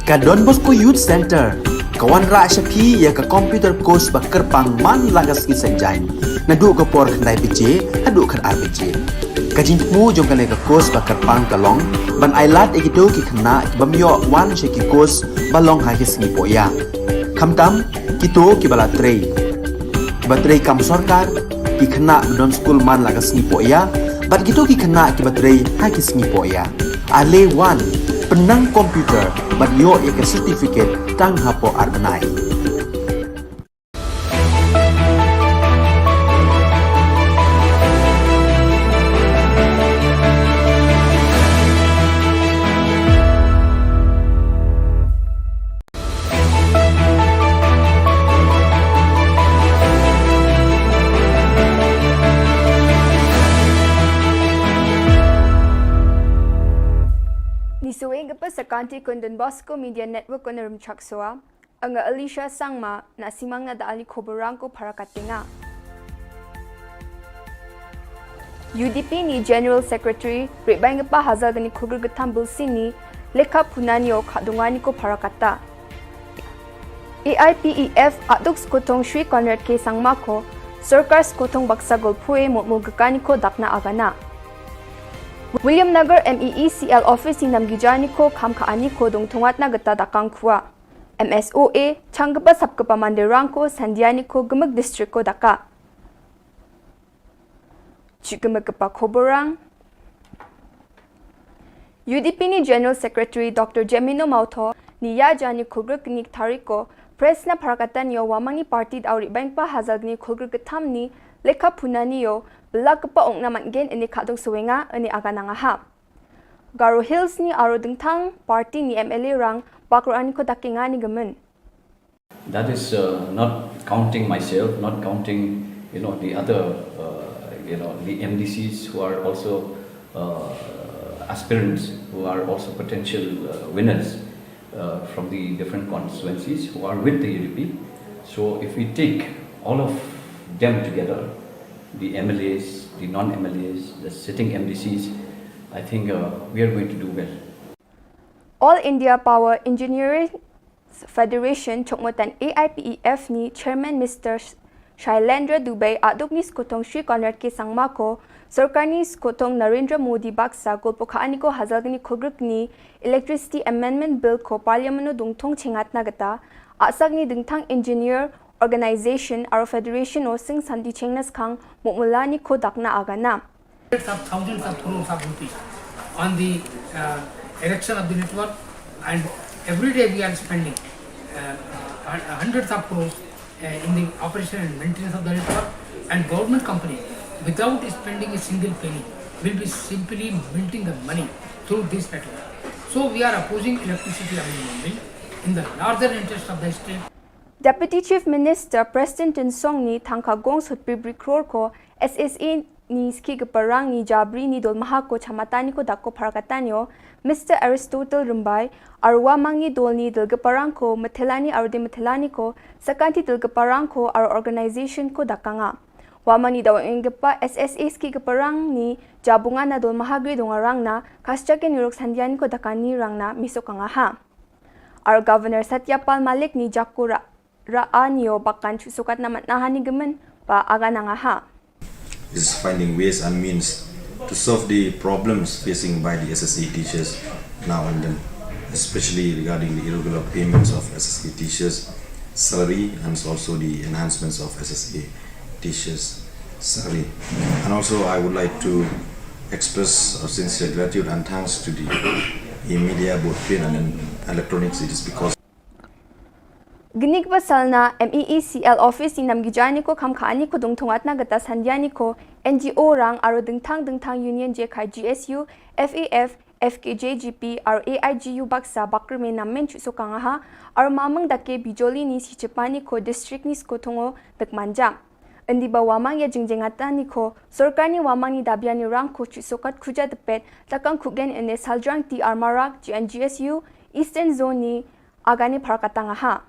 Ka Don Bosco Youth Centre ka wanrah sha phi ïa ka computer course ba kyrpang man la ka sngi Saitjaiñ, naduh ka por khyndai baje haduh khatar baje. Ka jingthmu jong kane ka course ba kyrpang ka long ban ailad ïa kito ki khynnah ki bym ïoh wan sha ki course ba long ha ki sngi pohïap, khamtam kito kiba la trei. Ba trei kam sorkar, ki khynnah ba don skul man la ka sngi poh ïa, bad kito ki khynnah kiba trei ha ki sngi poh ïa. Ale wan, pynnang computer, bad ïoh ïa ka certificate tang hapoh ar bnai. Ni saweng ka pa sa kanti kun Don Bosco Media Network kun rum chak soa. Anga Alicia Sangma, na simang na da ali khoborang ko para katinga. U D P ni General Secretary, Ribaing pa Hazal gani Khulgir Gatham Bilsini, Lekha Punani o Khadungani ko para kata. A I P E F Aduk Skotong Shri Conrad K Sangma ko, Sorkar Skotong Baksa Golpue Motmul Gakani ko Dakna Agana. William Nagar M E E C L Office ni Namgijani ko Khamkha Ani ko Dongthongatna Gata Dakang Khua. M S O A, Changgapa Sapkapa Mandirang ko Sandiani ko Gumuk District ko Daka. Chikemekpa khoborang. U D P ni General Secretary Doctor Jemino Mautho ni ya jani khulgrik ni tarik ko press na pharakatan yo wamang ni party da uri bangpa hazal ni khulgrik ketam ni lekha punani yo belak kepa ong na man gen ini khadung suwenga ini aga nanga ha. Garo Hills ni aro dengtang party ni M L A rang bakro ani ko dakinga ni gemen. That is, uh, not counting myself, not counting, you know, the other, uh, you know, the M D Cs who are also, uh, aspirants, who are also potential, uh, winners, uh, from the different constituencies who are with the U D P. So if we take all of them together, the M L As, the non-M L As, the sitting M D Cs, I think, uh, we are going to do well. All India Power Engineering Federation chokmotan A I P E F ni Chairman Mister Sh-, Shailendra Dubey aduk ni skotong Shri Conrad K Sangma ko, Sorkar ni skotong Narendra Modi baksa golpo kha ani ko hazal ni khulgrik ni Electricity Amendment Bill ko Parliament no dungthong chengat na gata, asak ni dengtang engineer organization aro federation o sing santi chengnas khang mokmulani ko dakna agana. Hundreds of thousands of crores of rupees on the, uh, erection of the network, and every day we are spending, uh, hun-, hundreds of crores, uh, in the operation and maintenance of the network, and government company, without spending a single penny, will be simply minting the money through this network. So we are opposing Electricity Amendment Bill in the larger interest of the state. Deputy Chief Minister Prestone Tynsong ni thangka gong sutpibri crore ko S S A ni ski keparang ni jabri ni dol maha ko chamatani ko dak ko pharakatanyo, Mister Aristotle Rymbai, arwa mang ni dol ni dol keparang ko, metelani arde metelani ko, sakanti dol keparang ko, ar organization ko dakanga. Wa mang ni dawang kepa S S A ski keparang ni jabunga na dol maha gri dongarang na, kaschaken yuruk sandiani ko dakani rang na, misokanga ha. Ar Governor Satya Pal Malik ni jakura ra anio bakan chu sukat na matna hani gemen ba aga nanga ha. Is finding ways and means to solve the problems facing by the S S A teachers now and then, especially regarding the irregular payments of S S A teachers' salary and also the enhancements of S S A teachers' salary. And also, I would like to express our sincere gratitude and thanks to the media, both print and electronics. It is because Gnik ba salna M E E C L office ni namgijani ko khamkhani ko dungthongatna gata sandiani ko N G O rang aro dengthang dengthang union jekai G S U, F A F, F K J G P, aro A I G U baksa bakrme namen chusokanga ha, aro mamang dake bijoli ni sichepani ko district ni skotongo dekmanja. Endi ba wamang ya jingjengatani ko, sorkar ni wamang ni dabiani rang ko chusokat khuja depet, takang khugen ene saljrang ti armarak, G N G S U, Eastern Zone ni, agani pharkatanga ha.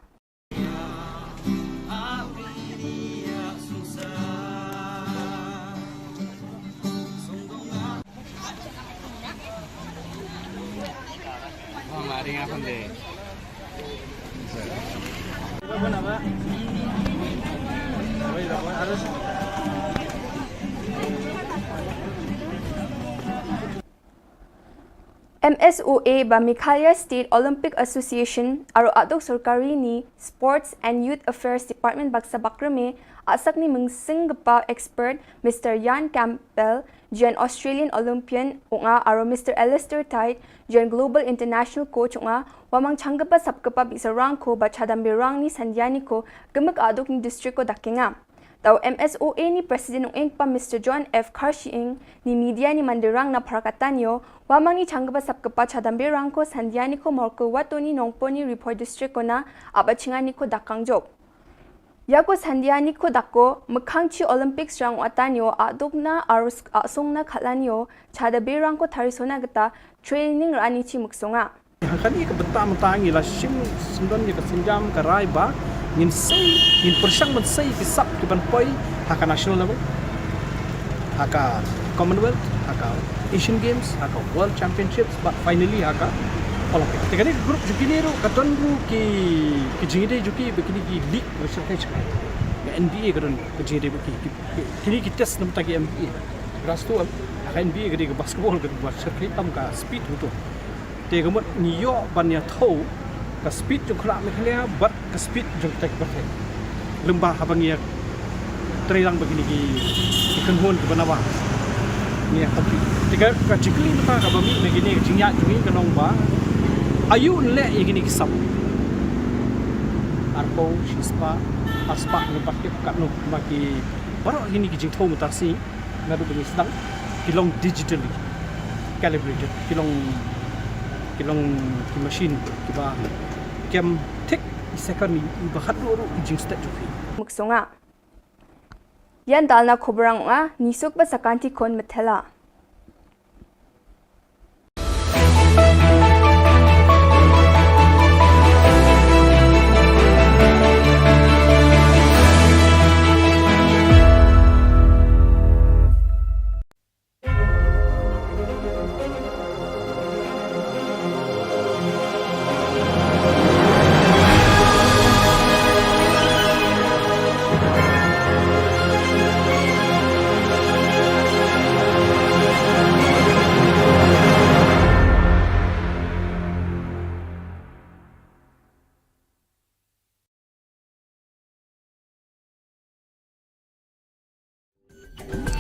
M S O A ba Meghalaya State Olympic Association aro aduk sorkari ni Sports and Youth Affairs Department baksa bakrame asak ni mengsing gepa expert Mister Ian Campbell, jen Australian Olympian unga aro Mister Alistair Tide, jen Global International Coach unga, wamang changgepa sapgepa bisa rangko ba chadambe rang ni sandiani ko gemek aduk ni district ko dakenga. Tau M S O A ni President ung eng pa Mister John F Kharshiing ni media ni mandirang na Pharakatanio, wamang ni changgepa sapgepa chadambe rangko sandiani ko morko watoni nongponi report district ko na aba chingani ko dakang jop. Yako sandiani ko dako, mekhang chi Olympics rang watanio, adukna arus asungna khalanio, chadabe rangko tharisona geta, training rani chi muksunga. Kani ka beta mata ngi la shim sendon ya ka sinjam ka rai ba ngin sei, ngin pershang ban sei ki sap ki ban poi ha ka national level, ha ka Commonwealth, ha ka Asian Games, ha ka World Championships, ba finally ha ka Olympic. Te kani ka group jukini ru ka don ru ki ki jingide juki ba kini ki league ba shirkai shirkai. Ka N B A ka don ka jingide ba ki ki- kini ki test nam ta ki N B A. Grastu am, ha ka N B A ka dei ka basketball ka ba shirkai tam ka speed ru tu. Te ka mut ngi ïoh ban ïa thaw ka speed jong khlak Meghalaya bad ka speed jong kita ki pyrthei. Lymba haba ngi ïa trei lang ba kini ki ki kynhun ki ba nawa. Ngi ïa compete. Te ka ka jingkylli mynta kaba mih na kine ka jingïaid jong ngi ka long ba aïu yn leh ïa kine ki sap. Arphew, shispah, arspah ngi pat ki katno ma ki baroh kine ki jingthaw mynta shi. Naduh ba ngi sdang ki long digitally calibrated, ki long ki long ki machine kiba kem thik i second i ba khatduh ruh i jingstet jong phi. Muksunga. Ïan dal na khubor rang nga, ngi suk ba sa kan ti khun methela.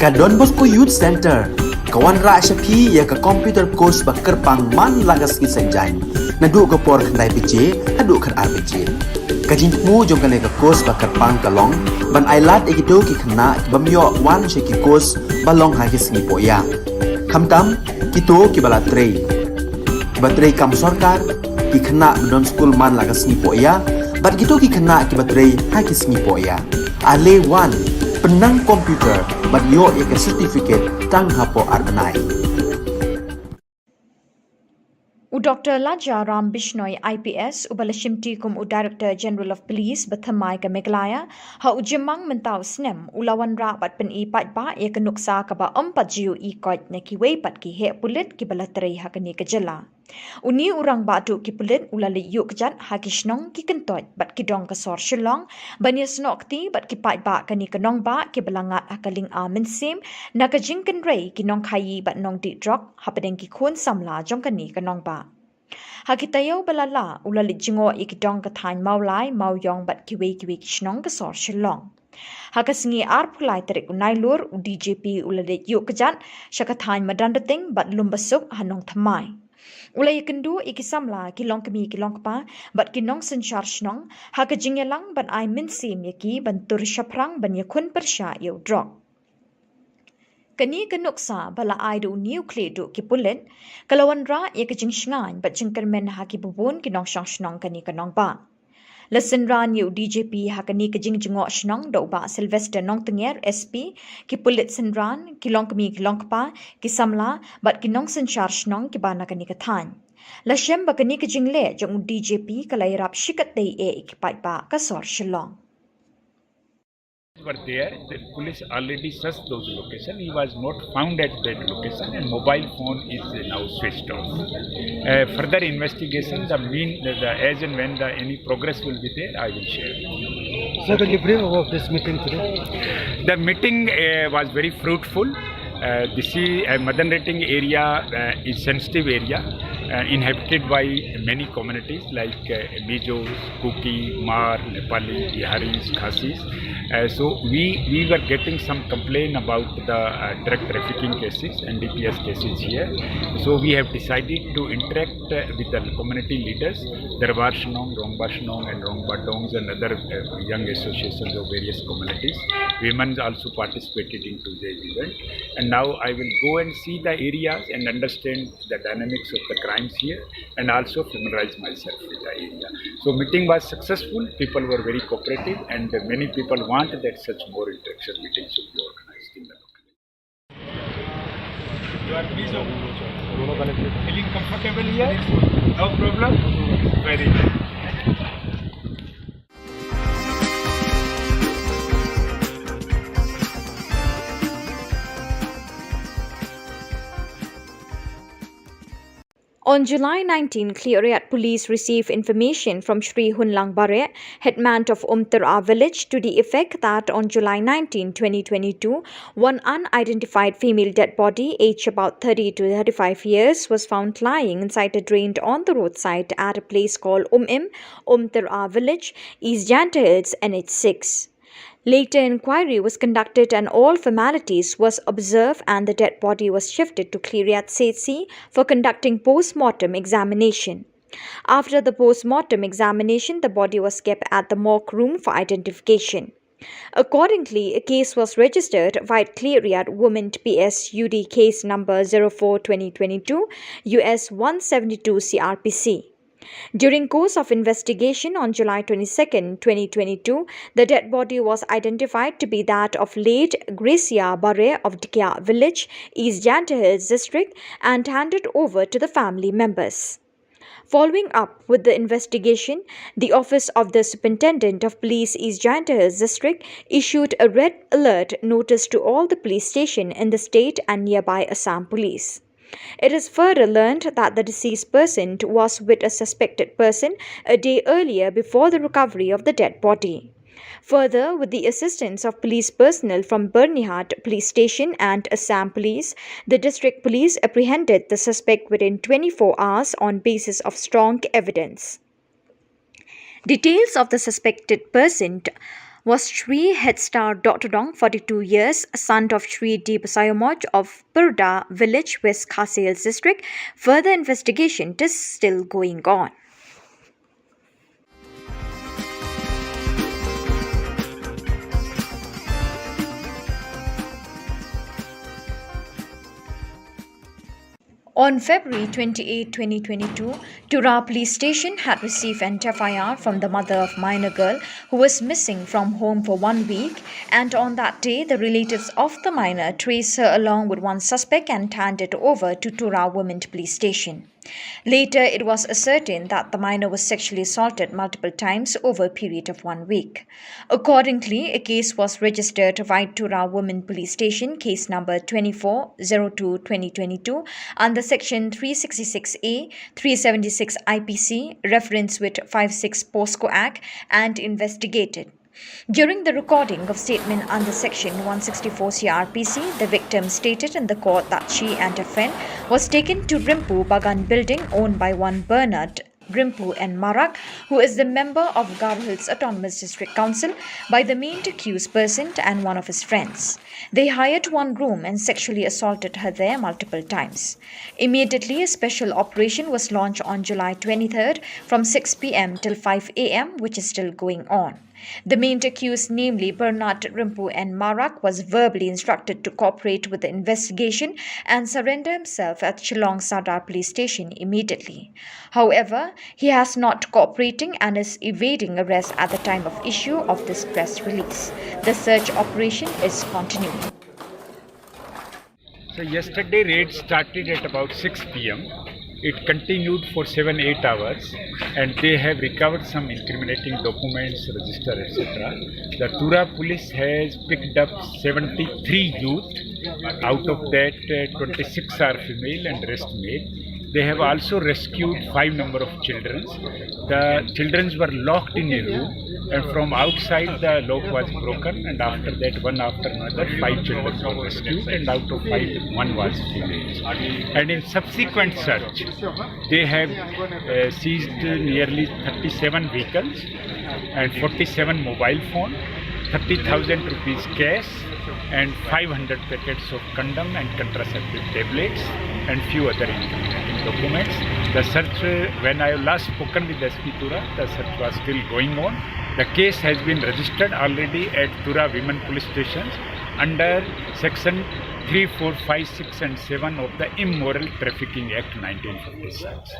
Ka Don Bosco Youth Center ka wanrah sha phi ïa ka computer course ba kyrpang man la ka sngi Saitjaiñ, naduh ka por khyndai baje haduh khatar baje. Ka jingthmu jong kane ka course ba kyrpang ka long ban ailad ïa kito ki khynnah ki bym ïoh wan sha ki course ba long ha ki sngi pohïap. Khamtam kito kiba la trei, kiba trei kam sorkar, ki khynnah ba don skul man la ka sngi pohïap, bad kito ki khynnah kiba trei ha ki sngi pohïap. Ale wan, pynnang computer bad ïoh ïa ka certificate tang hapoh ar bnai. U Doctor Laja Ram Bishnoi I P S, uba la shimti kum u Director General of Police ba thymmai ka Meghalaya, ha u Jymmang mynta u snem, u la wanrah bad pyni paidbah ïa ka nuksa kaba ym pat ju ïohi koit na kiwei pat ki heh pulit kiba la trei ha kane ka jylla. Une u rangbah duh ki pulit u la leit ïuh kjat ha ki shnong, ki kyntoit bad ki dong ka sor Shillong ban ïasnoh kti bad ki paidbah kane ka nongbah kiba la ngat ha ka lynga mynsiem na ka jingkynrei ki nongkhaïi bad nongdih drok hapdeng ki khun samla jong kane ka nongbah. Ha ki taïew ba la lah, u la leit jngoh ïa ki dong ka thaiñ Mawlai, Mawiong bad kiwei kiwei ki shnong ka sor Shillong. Ha ka sngi arphew lai tarik u Nailur, u D G P u la leit ïuh kjat sha ka thaiñ Madanrting bad Lumbasuk ha Nongthymmai. U la ïakynduh ïa ki samla, ki longkmie ki longkpa bad ki nongsynshar shnong ha ka jingïalang ban ai mynsiem ïa ki ban tur shaphrang ban ïakhun pyrshah ïa u drok. Kane ka nuksa ba la ai da une u khlieh duh ki pulit ka la wanrah ïa ka jingshngaiñ bad jingkyrmen ha kiba bun ki nongshong shnong kane ka nongbah. La synran ïa u D G P ha kane ka jingjngoh shnong da u Bah Sylvester Nongtnger, S P, ki pulit synran, ki longkmie ki longkpa, ki samla bad ki nongsynshar shnong kiba na kane ka thaiñ. La shem ba kane ka jingleh jong u D G P ka la ïarap shikatdei eh ïa ki paidbah ka sor Shillong. Were there, the police already searched those locations. He was not found at that location, and mobile phone is now switched off. Uh, further investigation, the mean, the, the, as and when the any progress will be there, I will share. Sir, can you brief about this meeting today? The meeting, uh, was very fruitful. Uh, this is, uh, Madanrting area, uh, is sensitive area. uh, inhabited by many communities like uh, Mijos, Kuki, Hmar, Nepali, Biharis, Khasis. Uh, so we we were getting some complaint about the uh, drug trafficking cases and D P S cases here. So we have decided to interact uh, with the community leaders, Darbar Shnong, Rongba Shnong, and Rongba Dongs, and other uh, young associations of various communities. Women also participated in today's event. And now I will go and see the areas and understand the dynamics of the crimes here and also familiarize myself with the area. So meeting was successful, people were very cooperative, and many people want that such more interaction meetings should be organized in the local. You are pleased of feeling comfortable here? No problem? Very good. On July nineteen, Khliehriat police received information from Shri Hunlang Bareh, headman of Umtara village, to the effect that on July nineteen, twenty twenty-two, one unidentified female dead body, aged about thirty to thirty-five years, was found lying inside a drain on the roadside at a place called Umim, Umtara village, East Jaintia Hills, N H six. Later inquiry was conducted and all formalities was observed and the dead body was shifted to Khliehriat C H C for conducting post-mortem examination. After the post-mortem examination, the body was kept at the morgue room for identification. Accordingly, a case was registered via Khliehriat Women P S U D case number zero four twenty twenty-two U S one seventy-two C R P C. During course of investigation on July twenty-second, twenty twenty-two, the dead body was identified to be that of late Gracia Bareh of Dikia village, East Jaintia Hills district, and handed over to the family members. Following up with the investigation, the office of the Superintendent of Police East Jaintia Hills district issued a red alert notice to all the police station in the state and nearby Assam police. It is further learned that the deceased person was with a suspected person a day earlier before the recovery of the dead body. Further, with the assistance of police personnel from Byrnihat Police Station and Assam Police, the district police apprehended the suspect within twenty-four hours on basis of strong evidence. Details of the suspected person was Shri Headstar Doctor Dong, forty-two years, son of Shri D. Basayomoj of Purda village, West Khasi Hills district. Further investigation is still going on. On February twenty-eighth, twenty twenty-two, Tura Police Station had received an F I R from the mother of minor girl who was missing from home for one week, and on that day, the relatives of the minor traced her along with one suspect and handed it over to Tura Women Police Station. Later, it was ascertained that the minor was sexually assaulted multiple times over a period of one week. Accordingly, a case was registered via Tura Women Police Station, case number twenty-four zero two twenty twenty-two, under Section three sixty-six A, three seventy-six I P C, reference with five six POCSO Act, and investigated. During the recording of statement under Section one sixty-four C R P C, the victim stated in the court that she and her friend was taken to Rimpu Bagan building owned by one Bernard Rimpu and Marak, who is the member of Garo Hills Autonomous District Council, by the main accused person and one of his friends. They hired one room and sexually assaulted her there multiple times. Immediately, a special operation was launched on July twenty-third from six P M till five A M, which is still going on. The main accused, namely Bernard Rimpu and Marak, was verbally instructed to cooperate with the investigation and surrender himself at Shillong Sadar Police Station immediately. However, he has not cooperating and is evading arrest at the time of issue of this press release. The search operation is continuing. So yesterday raid started at about six P M. It continued for seven, eight hours, and they have recovered some incriminating documents, register, et cetera. The Tura police has picked up seventy-three youth. Out of that, uh, twenty-six are female and rest male. They have also rescued five number of children. The children were locked in a room, and from outside the lock was broken, and after that, one after another, five children were rescued, and out of five, one was female. And in subsequent search, they have uh, seized nearly thirty-seven vehicles and forty-seven mobile phone, thirty thousand rupees cash, and five hundred packets of condom and contraceptive tablets and few other incriminating documents. The search, uh, when I last spoken with S P Tura, the search was still going on. The case has been registered already at Tura Women Police Station under section three, four, five, six and seven of the Immoral Trafficking Act nineteen fifty-six.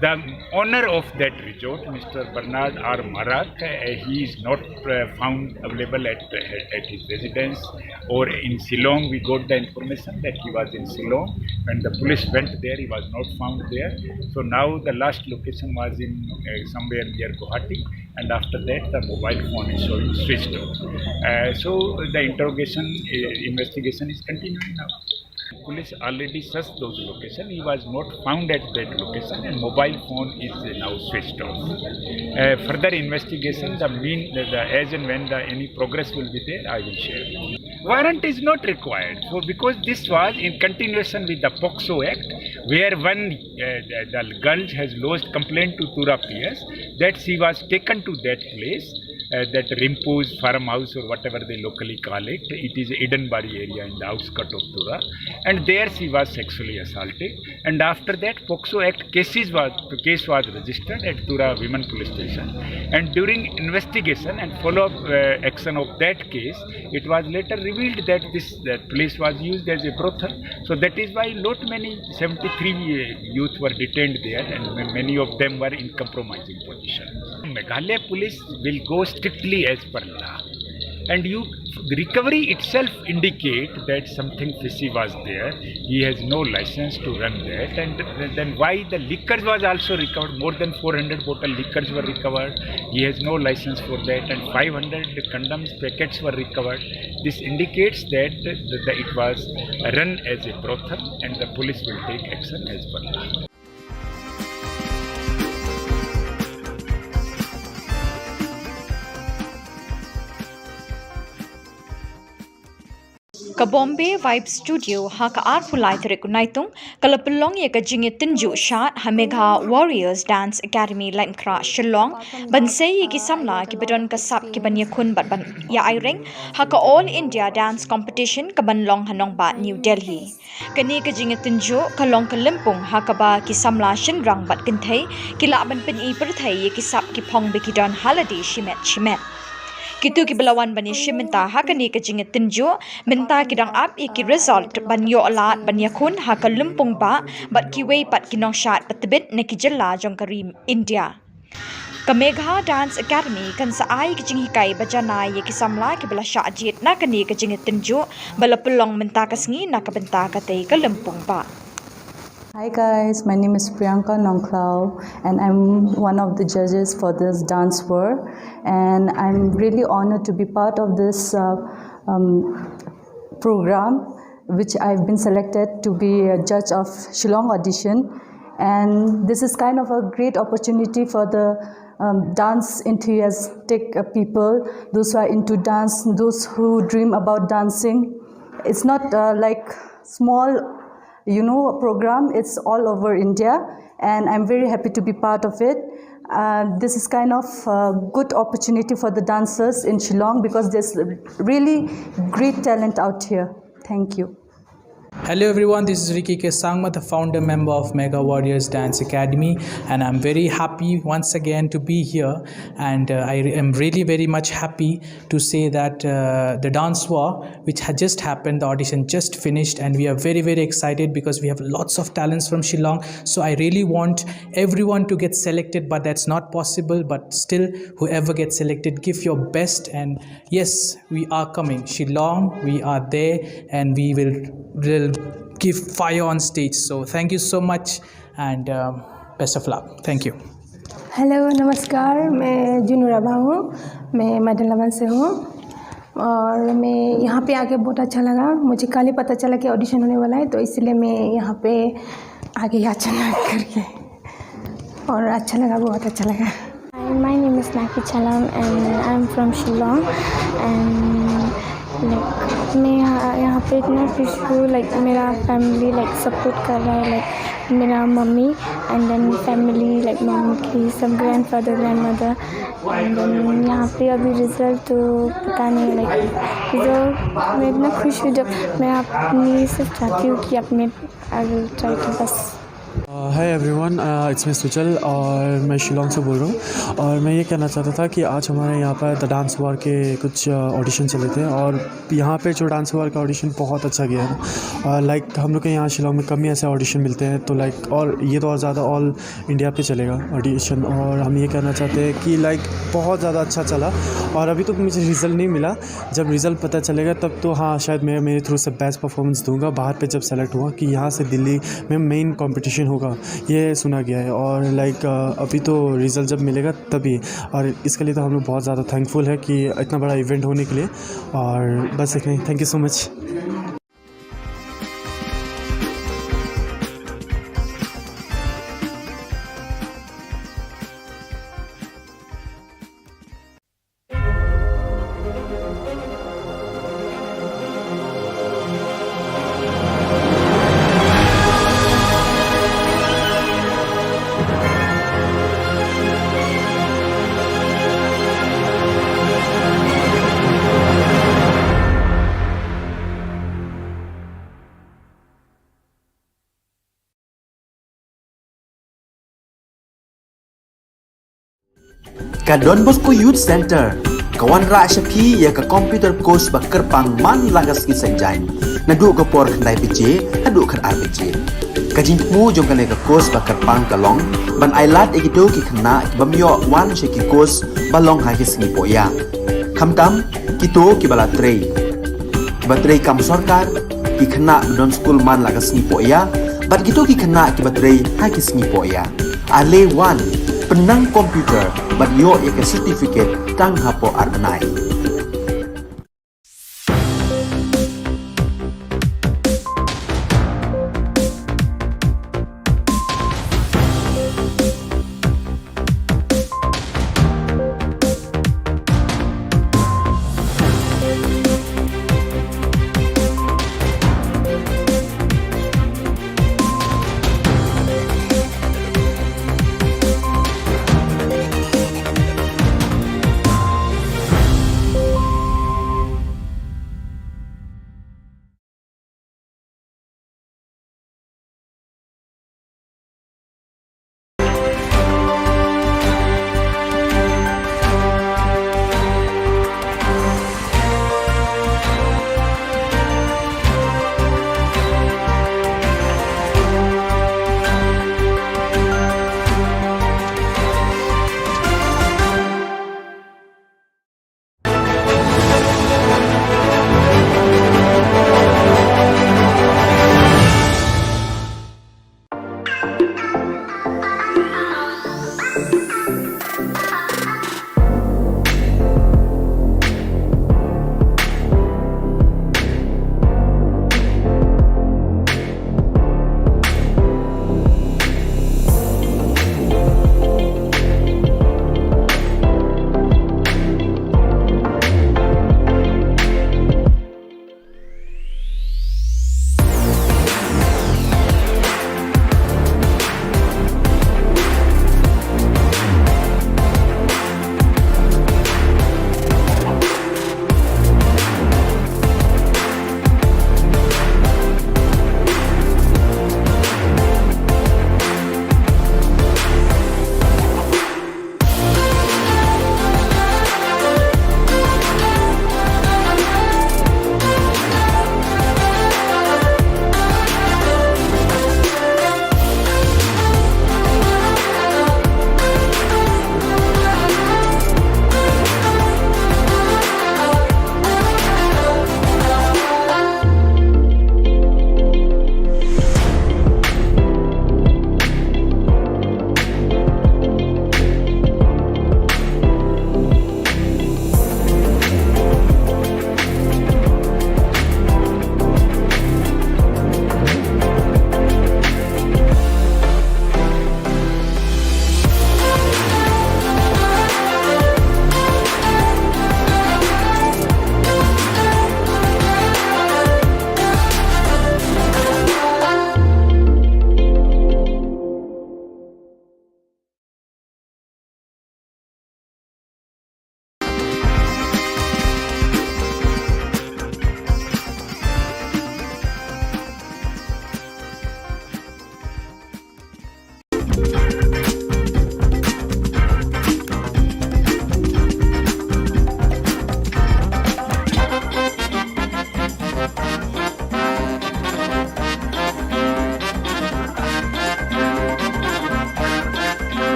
The owner of that resort, Mister Bernard R. Marak, uh, he is not uh, found available at, at his residence or in Shillong. We got the information that he was in Shillong. When the police went there, he was not found there. So now the last location was in uh, somewhere near Guwahati, and after that the mobile phone is showing switched off. Uh, so the interrogation, uh, investigation is continuing now. Police already searched those locations. He was not found at that location, and mobile phone is now switched off. Uh, further investigation, the mean, the, the as and when the any progress will be there, I will share. Warrant is not required. So because this was in continuation with the POCSO Act, where when uh, the, the girl has lodged complaint to Tura P S that she was taken to that place, uh, that Rimpu's farmhouse or whatever they locally call it. It is Eden Bari area in the outskirts of Tura, and there she was sexually assaulted. And after that, POCSO Act cases was the case was registered at Tura Women Police Station. And during investigation and follow-up uh, action of that case, it was later revealed that this that place was used as a brothel. So that is why not many seventy-three uh, youth were detained there, and ma- many of them were in compromising position. Meghalaya police will go strictly as per law. And you, the recovery itself indicate that something fishy was there. He has no license to run that. And then why the liquors was also recovered? More than four hundred bottle liquors were recovered. He has no license for that. And five hundred condoms packets were recovered. This indicates that the, the, it was run as a brothel, and the police will take action as per law. Ka Bombay Vibe Studio ha ka arphew lai tarik u Naitung ka la pynlong ïa ka jingïatynjuh shad ha Megha Warriors Dance Academy Laitumkhrah Shillong ban sei ïa ki samla kiba don ka sap ki ban ïakhun bad ban ïa aireng ha ka All India Dance Competition ka ban long ha Nongbah New Delhi. Kane ka jingïatynjuh ka long ka lympung ha kaba ki samla shynrang bad kynthei ki lah ban pyni pyrthei ïa ki sap ki phong ba ki don ha lade shimet shimet. Kito kiba la wan ban ïashim bynta ha kane ka jingïatynjuh mynta ki dang ap ïa ki result ban ïoh lad ban ïakhun ha ka lympung bah bad kiwei pat ki nongshad ba tbit na ki jylla jong ka ri India. Ka Megha Dance Academy kan sa ai ka jinghikai ba janai ïa ki samla kiba la shah jied na kane ka jingïatynjuh ba la pynlong mynta ka sngi na ka bynta katei ka lympung bah. Hi guys, my name is Priyanka Nongkhlaw and I'm one of the judges for this dance war, and I'm really honored to be part of this uh, um, program, which I've been selected to be a judge of Shillong audition, and this is kind of a great opportunity for the um, dance enthusiastic uh, people, those who are into dance, those who dream about dancing. It's not uh, like small, you know, program. It's all over India, and I'm very happy to be part of it. Uh, this is kind of a good opportunity for the dancers in Shillong because there's really great talent out here. Thank you. Hello everyone, this is Ricky K Sangma, the founder member of Megha Warriors Dance Academy, and I'm very happy once again to be here. And uh, I am really very much happy to say that uh, the dance war, which had just happened, the audition just finished, and we are very very excited because we have lots of talents from Shillong. So I really want everyone to get selected, but that's not possible. But still, whoever gets selected, give your best, and yes, we are coming. Shillong, we are there, and we will, will give fire on stage. So thank you so much, and um, best of luck. Thank you. Hello, नमस्कार। मैं जुनूरा बाबू हूँ। मैं मैडम लवन से हूँ और मैं यहाँ पे आके बहुत अच्छा लगा। मुझे कल ही पता चला कि ऑडिशन होने वाला है, तो इसलिए मैं यहाँ पे आगे ही अचानक करके, और अच्छा लगा, बहुत अच्छा लगा। Hi, my name is Naki Chalam and I'm from Shillong and like मैं यहाँ यहाँ पे इतना खुश हूँ। Like मेरा फैमिली लाइक सपोर्ट कर रहा है, लाइक मेरा mummy and then family like mummy की सब ग्रैंडफादर ग्रैंडमदर एंड देन यहाँ पे अभी रिजल्ट तो पता नहीं लाइक रिजल्ट मैं इतना खुश हूँ जब मैं अपनी सिर्फ चाहती हूँ कि अपने आई विल ट्राई टू बस। Hi everyone, it's me Sujal और मैं शिलोंग से बोल रहा हूँ। और मैं ये कहना चाहता था कि आज हमारे यहाँ पर द डांस वार के कुछ ऑडिशन चले थे और यहाँ पे जो डांस वार का ऑडिशन बहुत अच्छा गया है। और लाइक हम लोग के यहाँ शिलोंग में कम ही ऐसे ऑडिशन मिलते हैं, तो लाइक और ये तो और ज़्यादा ऑल इंडिया पे चलेगा ऑडिशन। और हम ये कहना चाहते हैं कि लाइक बहुत ज़्यादा अच्छा चला। और अभी तो मुझे रिजल्ट नहीं मिला, जब रिजल्ट पता चलेगा तब तो हाँ शायद मैं मेरे थ्रू से बेस्ट परफॉर्मेंस दूंगा बाहर पे जब सेलेक्ट हुआ कि यहाँ से दिल्ली में मेन कंपटीशन होगा, ये सुना गया है। और लाइक अभी तो रिजल्ट जब मिलेगा तभी। और इसके लिए तो हम लोग बहुत ज़्यादा थैंकफुल है कि इतना बड़ा इवेंट होने के लिए। और बस इतना ही, thank you so much. Ka Don Bosco Youth Center ka wanrah sha phi ïa ka computer course ba kyrpang man la ka sngi Saitjaiñ, naduh ka por khyndai baje haduh khatar baje. Ka jingthmu jong kane ka course ba kyrpang ka long ban ailad ïa kito ki khynnah ki bym ïoh wan sha ki course ba long ha ki sngi pohïa, khamtam kito kiba la trei, kiba trei kam sorkar, ki khynnah ba don skul man la ka sngi pohïa bad kito ki khynnah kiba trei ha ki sngi pohïa. Ale wan, pynnang computer bad ïoh ïa ka certificate tang hapoh ar bnai.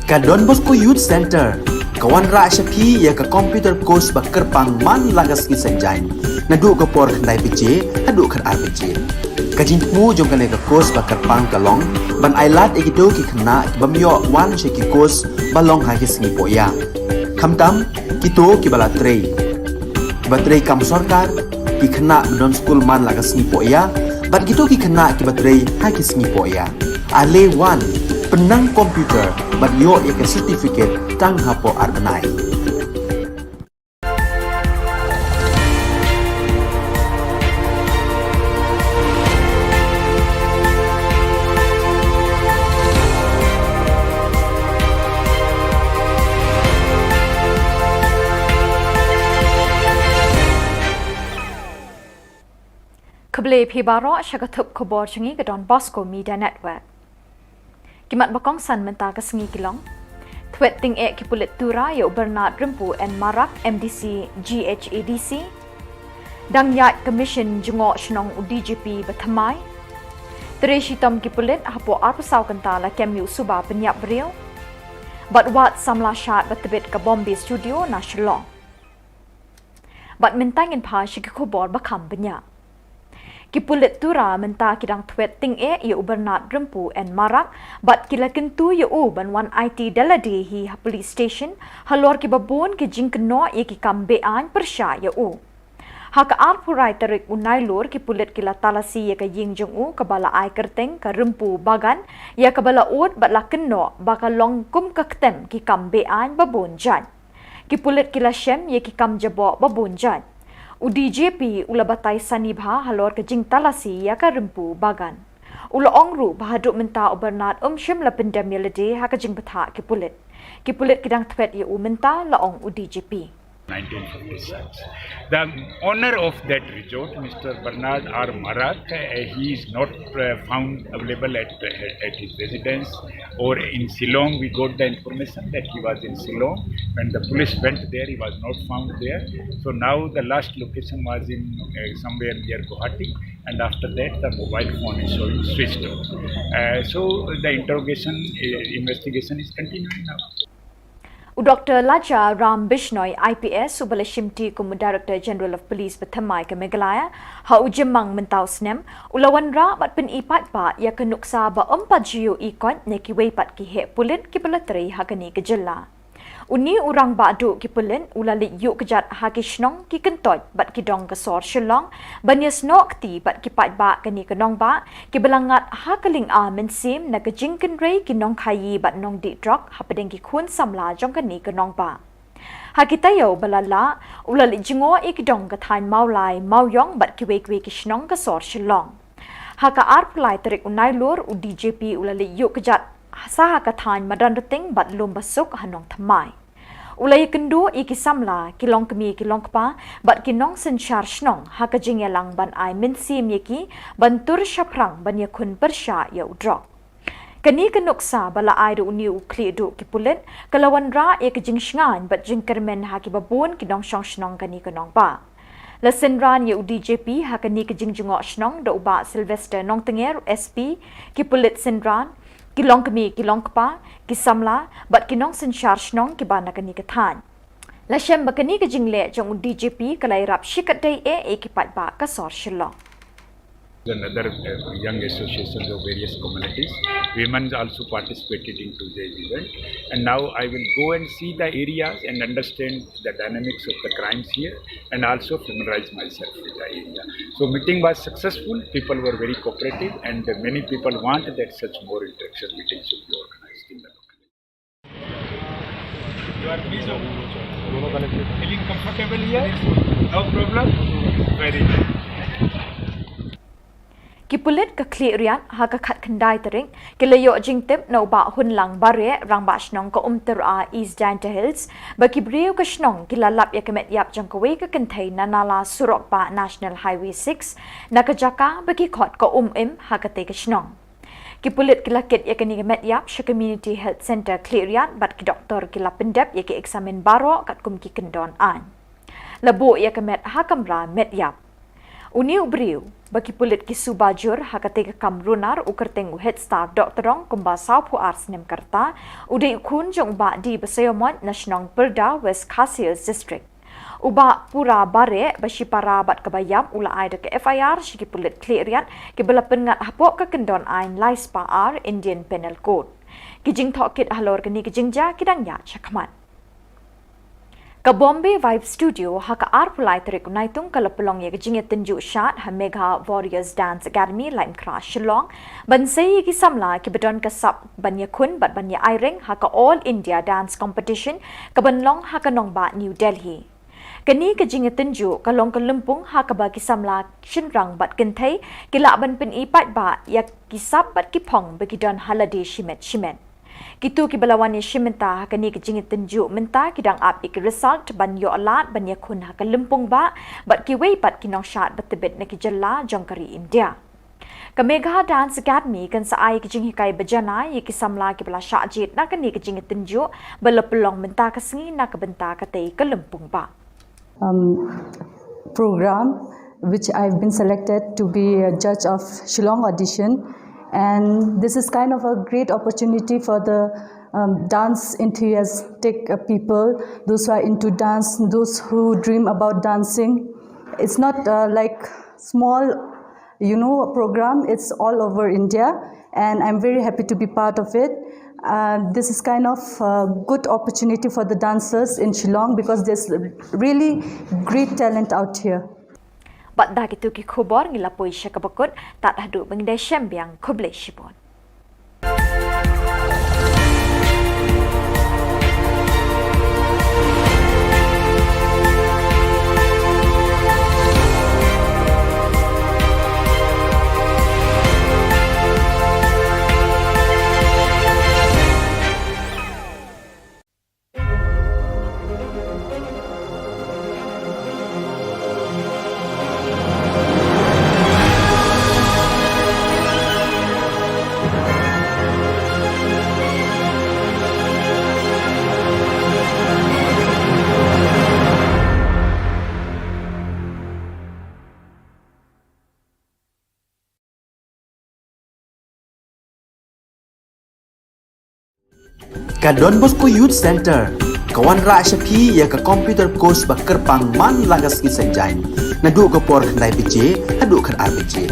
Ka Don Bosco Youth Centre ka wanrah sha phi ïa ka computer course ba kyrpang man la ka sngi Saitjaiñ, naduh ka por khyndai baje haduh khatar baje. Ka jingthmu jong kane ka course ba kyrpang ka long ban ailad ïa kito ki khynnah ki bym ïoh wan sha ki course ba long ha ki sngi pohïa, khamtam kito kiba la trei, kiba trei kam sorkar, ki khynnah ba don skul man la ka sngi pohïa, bad kito ki khynnah kiba trei ha ki sngi pohïa. Ale wan, pynnang computer bad ïoh ïa ka certificate tang hapoh ar bnai. Khublei phi baroh sha ka thup khubor jong ngi ka Don Bosco Media Network. Ki mat ba kongsan mynta ka sngi ki long: Thwet tyngeh ki pulit Tura ïa u Bernard Rympu N Marak, M D C GHADC. Dang ïaid ka mission jngoh shnong u D G P ba thymmai. Trei shitom ki pulit hapoh arphew saw kynta la kem ïa u suba pynïap briew. Bad wad samla shad ba tbit ka Bombay Studio na Shillong. Bad mynta ngin phai sha ki khubor ba kham bniah. Ki pulit Tura mynta ki dang thwet tyngeh ïa u Bernard Rympu N Marak bad ki la kyntu ïa u ban wan aiti da lade hi ha police station halor kiba bun ki jingkynnoh ïa ki kam beaiñ pyrshah ïa u. Ha ka arphew lai tarik u Nailur ki pulit ki la talasi ïa ka ïing jong u kaba la ai kyrteng ka Rympu Bagan ïa kaba la ud bad la kynnoh ba ka long kum ka ktem ki kam beaiñ ba bun jait. Ki pulit ki la shem ïa ki kam jaboh ba bun jait. U D G P u la batai sani bha halor ka jingtalasi ïa ka Rympu Bagan. U la ong ruh ba haduh mynta u Bernard um shym la pyndem ïa lade ha ka jingbthah ki pulit. Ki pulit ki dang thwet ïa u mynta, la ong u D G P. nineteen fifty-six. The owner of that resort, Mister Bernard R Marak, uh, he is not, uh, found available at, uh, at his residence or in Shillong. We got the information that he was in Shillong. When the police went there, he was not found there. So now the last location was in, uh, somewhere near Guwahati, and after that the mobile phone is showing switched off. Uh, so the interrogation, uh, investigation is continuing now. U Doctor Laja Ram Bishnoi, I P S, uba la shimti kum u Director General of Police ba thymmai ka Meghalaya ha u Jymmang mynta u snem, u la wanrah bad pyni paidbah ïa ka nuksa ba ym pat ju ïohi koit na kiwei pat ki heh pulit kiba la trei ha kane ka jylla. Une u rangbah duh ki pulit u la leit ïuh kjat ha ki shnong, ki kyntoit bad ki dong ka sor Shillong ban ïasnoh kti bad ki paidbah kane ka nongbah kiba la ngat ha ka lynga mynsiem na ka jingkynrei ki nongkhaïi bad nongdih drok hapdeng ki khun samla jong kane ka nongbah. Ha ki taïew ba la lah, u la leit jngoh ïa ki dong ka thaiñ Mawlai, Mawiong bad kiwei kiwei ki shnong ka sor Shillong. Ha ka arphew lai tarik u Nailur, u D G P u la leit ïuh kjat sa ha ka thaiñ Madanrting bad Lumbasuk ha Nongthymmai. U la ïakynduh ïa ki samla, ki longkmie ki longkpa bad ki nongsynshar shnong ha ka jingïalang ban ai mynsiem ïa ki ban tur shaphrang ban ïakhun pyrshah ïa u drok. Kane ka nuksa ba la ai da une u khlieh duh ki pulit ka la wanrah ïa ka jingshngaiñ bad jingkyrmen ha kiba bun ki nongshong shnong kane ka nongbah. La synran ïa u D G P ha kane ka jingjngoh shnong da u Bah Sylvester Nongtnger, S P, ki pulit synran, ki longkmie ki longkpa, ki samla bad ki nongsynshar shnong kiba na kane ka thaiñ. La shem ba kane ka jingleh jong u D G P ka la ïarap shikatdei eh ïa ki paidbah ka sor Shillong. And other, uh, young associations of various communities. Women also participated into the event. And now I will go and see the areas and understand the dynamics of the crimes here and also familiarize myself with the area. So meeting was successful. People were very cooperative and many people want that such more interaction meetings should be organized in the local area. You are pleased of feeling comfortable here? No problem? Very good. Ki pulit ka Khliehriat ha ka khatkhyndai tarik ki la ïoh jingtip na u Bah Hunlang Bareh, rangbah shnong ka Umtyra East Jaintia Hills, ba ki briew ka shnong ki la lap ïa ka met ïap jong kawei ka kynthei na nala surok bah National Highway six, na ka jaka ba ki khot ka Um Im ha katei ka shnong. Ki pulit ki la kit ïa kane ka met ïap sha Community Health Centre Khliehriat bad ki doktor ki la pyndep ïa ki eksamin baroh katkum ki kyndon aiñ. La buh ïa ka met ha kamra met ïap. Une u briew ba ki pulit ki suba jur ha katei ka kam runar, u kyrteng u Headstar Dohtdong, kumba sawphew ar snem ka rta, u dei u khun jong u Bah D. Basaiawmoit na shnong Pyrda, West Khasi Hills District. U Bah Pura Bareh, ba shipara bad kaba ïap, u la ai da ka F I R sha ki pulit Khliehriat, kiba la pynngat hapoh ka kyndon aiñ lai spah ar Indian Penal Code. Ki jingtohkit halor kane ka jingjia ki dang ïaid shakhmat. Ka Bombay Vibe Studio ha ka arphew lai tarik u Naitung ka la pynlong ïa ka jingïatynjuh shad ha Megha Warriors Dance Academy, Laitumkhrah, Shillong, ban sei ïa ki samla kiba don ka sap ban ïakhun bad ban ïa aireng ha ka All India Dance Competition kaban long ha ka nongbah New Delhi. Kane ka jingïatynjuh ka long ka lympung ha kaba ki samla shynrang bad kynthei ki lah ban pyni paidbah ïa ki sap bad ki phong ba ki don ha lade shimet shimet. Kito kiba la wan ïashim bynta ha kane ka jingïatynjuh mynta ki dang ap ïa ki result ban ïoh lad ban ïakhun ha ka lympung bah bad kiwei pat ki nongshad ba tbit na ki jylla jong ka ri India. Ka Megha Dance Academy kan sa ai ki jinghikai ba janai ïa ki samla kiba la shah jied na kane ka jingïatynjuh ba la pynlong mynta ka sngi na ka bynta katei ka lympung bah. Um, program, which I've been selected to be a judge of Shillong audition. And this is kind of a great opportunity for the um, dance enthusiastic uh, people, those who are into dance, those who dream about dancing. It's not uh, like small, you know, program. It's all over India, and I'm very happy to be part of it. Uh, this is kind of a good opportunity for the dancers in Shillong because there's really great talent out here. Bad da kito ki khubor ngi la poi sha kaba kut, tad haduh ba ngin ïashem biang, khublei shibun. Ka Don Bosco Youth Center ka wanrah sha phi ïa ka computer course ba kyrpang man la ka sngi Saitjaiñ, naduh ka por khyndai baje haduh khatar baje.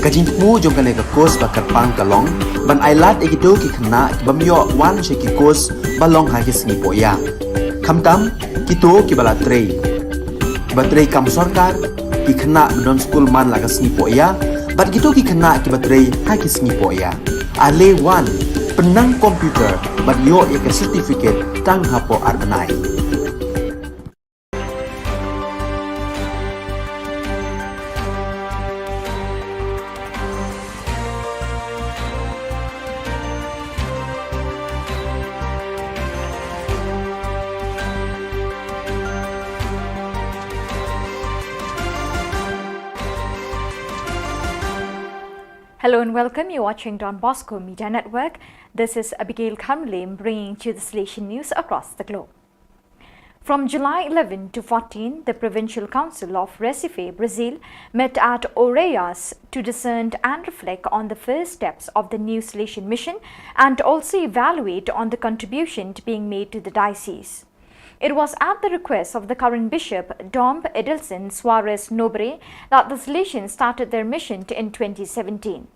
Ka jingthmu jong kane ka course ba kyrpang ka long ban ailad ïa kito ki khynnah ki bym ïoh wan sha ki course ba long ha ki sngi pohïa, khamtam kito kiba la trei, kiba trei kam sorkar, ki khynnah ba don skul man la ka sngi pohïa, bad kito ki khynnah kiba trei ha ki sngi pohïa. Ale wan, pynnang computer bad ïoh ïa ka certificate tang hapoh ar bnai. Hello and welcome. You're watching Don Bosco Media Network. This is Abigail Kharmilem bringing to you the Salesian news across the globe. From July eleven to fourteen, the Provincial Council of Recife, Brazil, met at Oeiras to discern and reflect on the first steps of the new Salesian mission and also evaluate on the contribution being made to the diocese. It was at the request of the current bishop, Dom Edelson Soares Nobre, that the Salesians started their mission in twenty seventeen.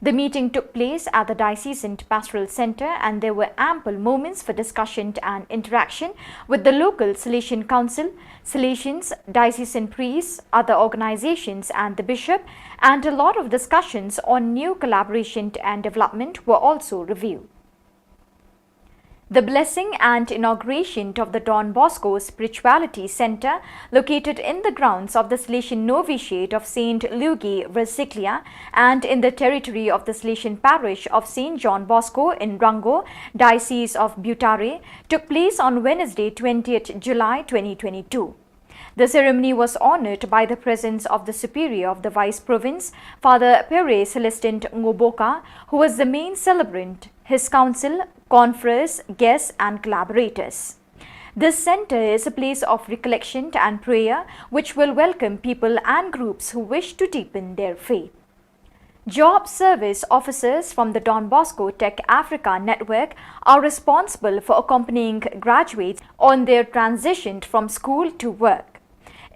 The meeting took place at the Diocesan Pastoral Centre, and there were ample moments for discussion and interaction with the local Salesian Council, Salesians, diocesan priests, other organizations, and the bishop, and a lot of discussions on new collaboration and development were also reviewed. The blessing and inauguration of the Don Bosco Spirituality Centre, located in the grounds of the Salesian Novitiate of Saint Luigi Versaglia and in the territory of the Salesian Parish of Saint John Bosco in Rangoon, Diocese of Butare, took place on Wednesday, twentieth July twenty twenty-two. The ceremony was honored by the presence of the Superior of the Vice Province, Father Pere Celestin Ngoboka, who was the main celebrant, his council, confreres, guests, and collaborators. This center is a place of recollection and prayer, which will welcome people and groups who wish to deepen their faith. Job service officers from the Don Bosco Tech Africa Network are responsible for accompanying graduates on their transition from school to work.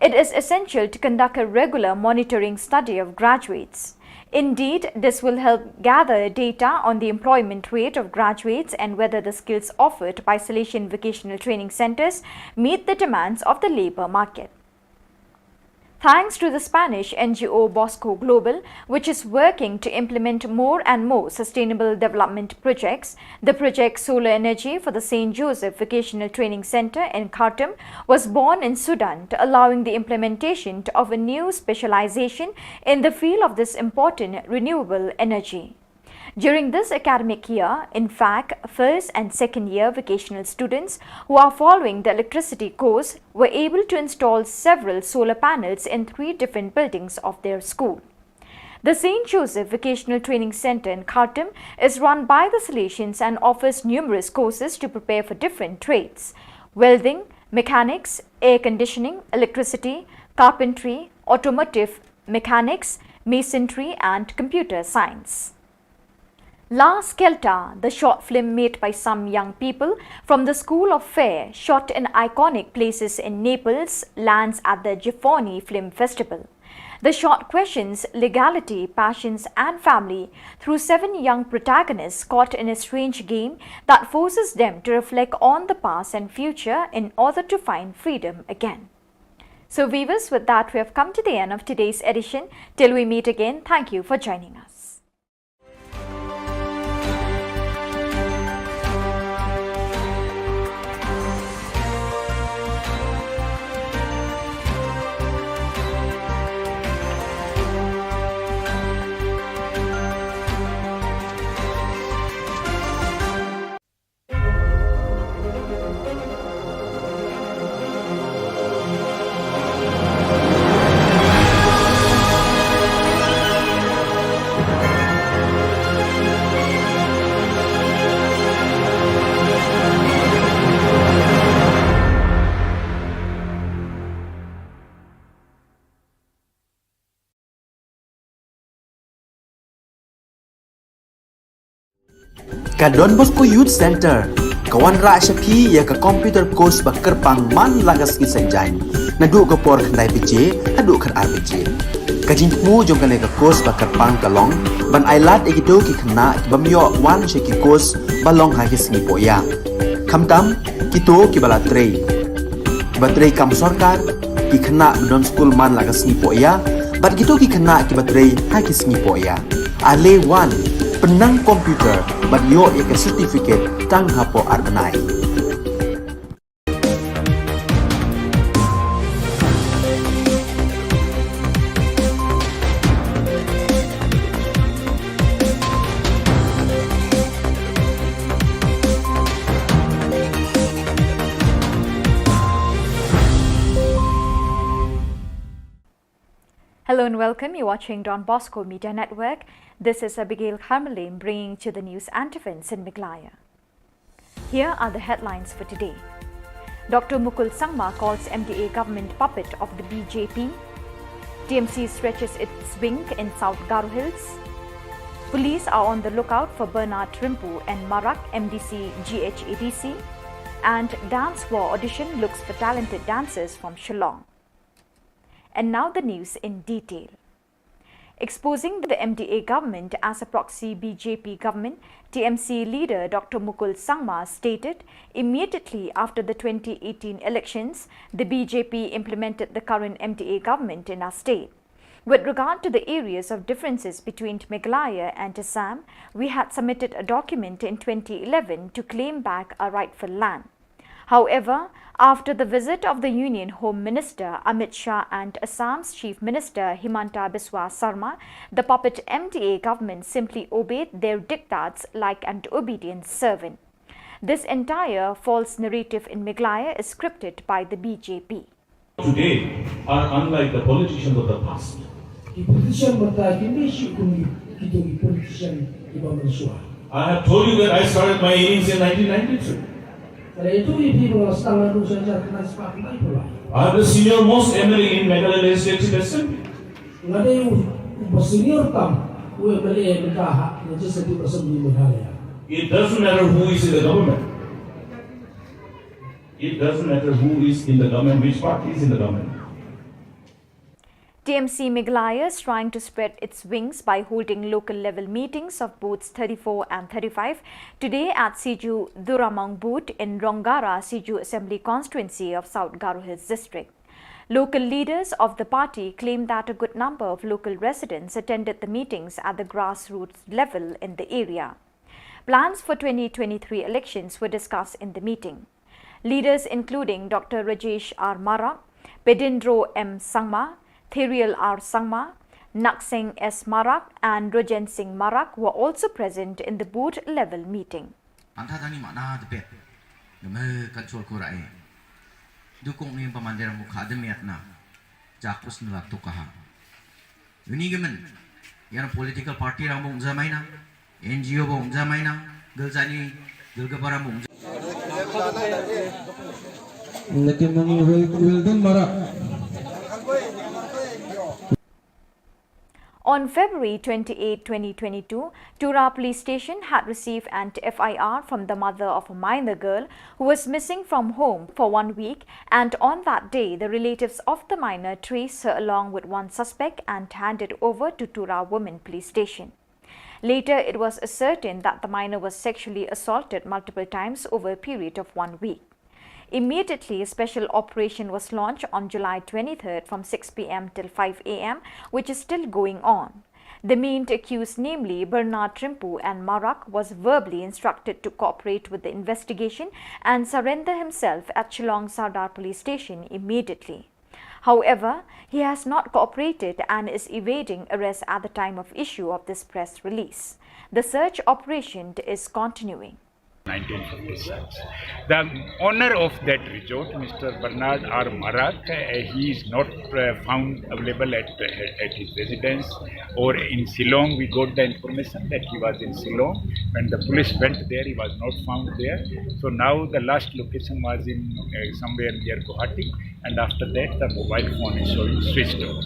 It is essential to conduct a regular monitoring study of graduates. Indeed, this will help gather data on the employment rate of graduates and whether the skills offered by Salesian Vocational Training Centres meet the demands of the labour market. Thanks to the Spanish N G O Bosco Global, which is working to implement more and more sustainable development projects, the project Solar Energy for the Saint Joseph Vocational Training Centre in Khartoum was born in Sudan, allowing the implementation of a new specialization in the field of this important renewable energy. During this academic year, in fact, first and second year vocational students who are following the electricity course were able to install several solar panels in three different buildings of their school. The Saint Joseph Vocational Training Centre in Khartoum is run by the Salesians and offers numerous courses to prepare for different trades: welding, mechanics, air conditioning, electricity, carpentry, automotive mechanics, masonry, and computer science. La Scelta, the short film made by some young people from the School of Fair, shot in iconic places in Naples, lands at the Gifoni Film Festival. The short questions legality, passions, and family through seven young protagonists caught in a strange game that forces them to reflect on the past and future in order to find freedom again. So, viewers, with that, we have come to the end of today's edition. Till we meet again, thank you for joining us. Ka Don Bosco Youth Centre ka wanrah sha phi ïa ka computer course ba kyrpang man la ka sngi Saitjaiñ, naduh ka por khyndai baje haduh khatar baje. Ka jingthmu jong kane ka course ba kyrpang ka long ban ailad ïa kito ki khynnah ki bym ïoh wan sha ki course ba long ha ki sngi pohïa. Khamtam kito kiba la trei, kiba trei kam sorkar, ki khynnah ba don skul man la ka sngi pohïa, bad kito ki khynnah kiba trei ha ki sngi pohïa. Ale wan, pynnang computer bad ïoh ïa ka certificate tang hapoh ar bnai. Hello and welcome. You're watching Don Bosco Media Network. This is Abigail Kharmalim bringing to the news and events in Meghalaya. Here are the headlines for today. Doctor Mukul Sangma calls M D A government puppet of the B J P. T M C stretches its wing in South Garo Hills. Police are on the lookout for Bernard Rimpu and Marak M D C G H A D C. And Dance War audition looks for talented dancers from Shillong. And now the news in detail. Exposing the M D A government as a proxy B J P government, T M C leader Doctor Mukul Sangma stated immediately after the twenty eighteen elections, the B J P implemented the current M D A government in our state. With regard to the areas of differences between Meghalaya and Assam, we had submitted a document in twenty eleven to claim back our rightful land. However, after the visit of the Union Home Minister Amit Shah and Assam's Chief Minister Himanta Biswa Sarma, the puppet M D A government simply obeyed their diktats like an obedient servant. This entire false narrative in Meghalaya is scripted by the B J P. Today are unlike the politicians of the past. Ki politician mynta kim dei shuh kum ki, kito ki politician kiba mynshuwa. I have told you that I started my innings in nineteen ninety-three. Nga dei utu i phi ba nga sdang naduh sha hajar khyndai spah khyndai phew lai. I'm the senior most M L A in Meghalaya Legislative Assembly. Nga dei u, uba senior tam u M L A mynta ha Legislative Assembly Meghalaya. It doesn't matter who is in the government. It doesn't matter who is in the government, which party is in the government. T M C Meghalaya is trying to spread its wings by holding local level meetings of booths thirty-four and thirty-five today at Siju Duramong booth in Ronggara, Siju Assembly Constituency of South Garo Hills District. Local leaders of the party claim that a good number of local residents attended the meetings at the grassroots level in the area. Plans for twenty twenty-three elections were discussed in the meeting. Leaders including Doctor Rajesh R Marak, Pedindro M Sangma, Therial R Sangma, Nakseng S Marak and Rojen Singh Marak were also present in the booth level meeting. Anta tani mana de pet. Neme kan chol ko rai. Dukong ni pamander mukha de miat na. Jakus nila tukaha. Uni gemen. Yana political party rang bung jamaina. N G O bung jamaina. Geljani. Gelgabara bung. Lekin nang Wil-, Wilden Marak. On February twenty-eighth, twenty twenty-two, Tura Police Station had received an F I R from the mother of a minor girl who was missing from home for one week, and on that day, the relatives of the minor traced her along with one suspect and handed over to Tura Women Police Station. Later, it was ascertained that the minor was sexually assaulted multiple times over a period of one week. Immediately, a special operation was launched on July twenty-third from six P M till five A M, which is still going on. The main accused, namely Bernard Trimpu and Marak, was verbally instructed to cooperate with the investigation and surrender himself at Shillong Sardar Police Station immediately. However, he has not cooperated and is evading arrest at the time of issue of this press release. The search operation is continuing. Nineteen fifty-six. The owner of that resort, Mister Bernard R Marak, uh, he is not, uh, found available at, uh, at his residence or in Shillong. We got the information that he was in Shillong. When the police went there, he was not found there. So now the last location was in, uh, somewhere near Guwahati, and after that the mobile phone is showing switched off.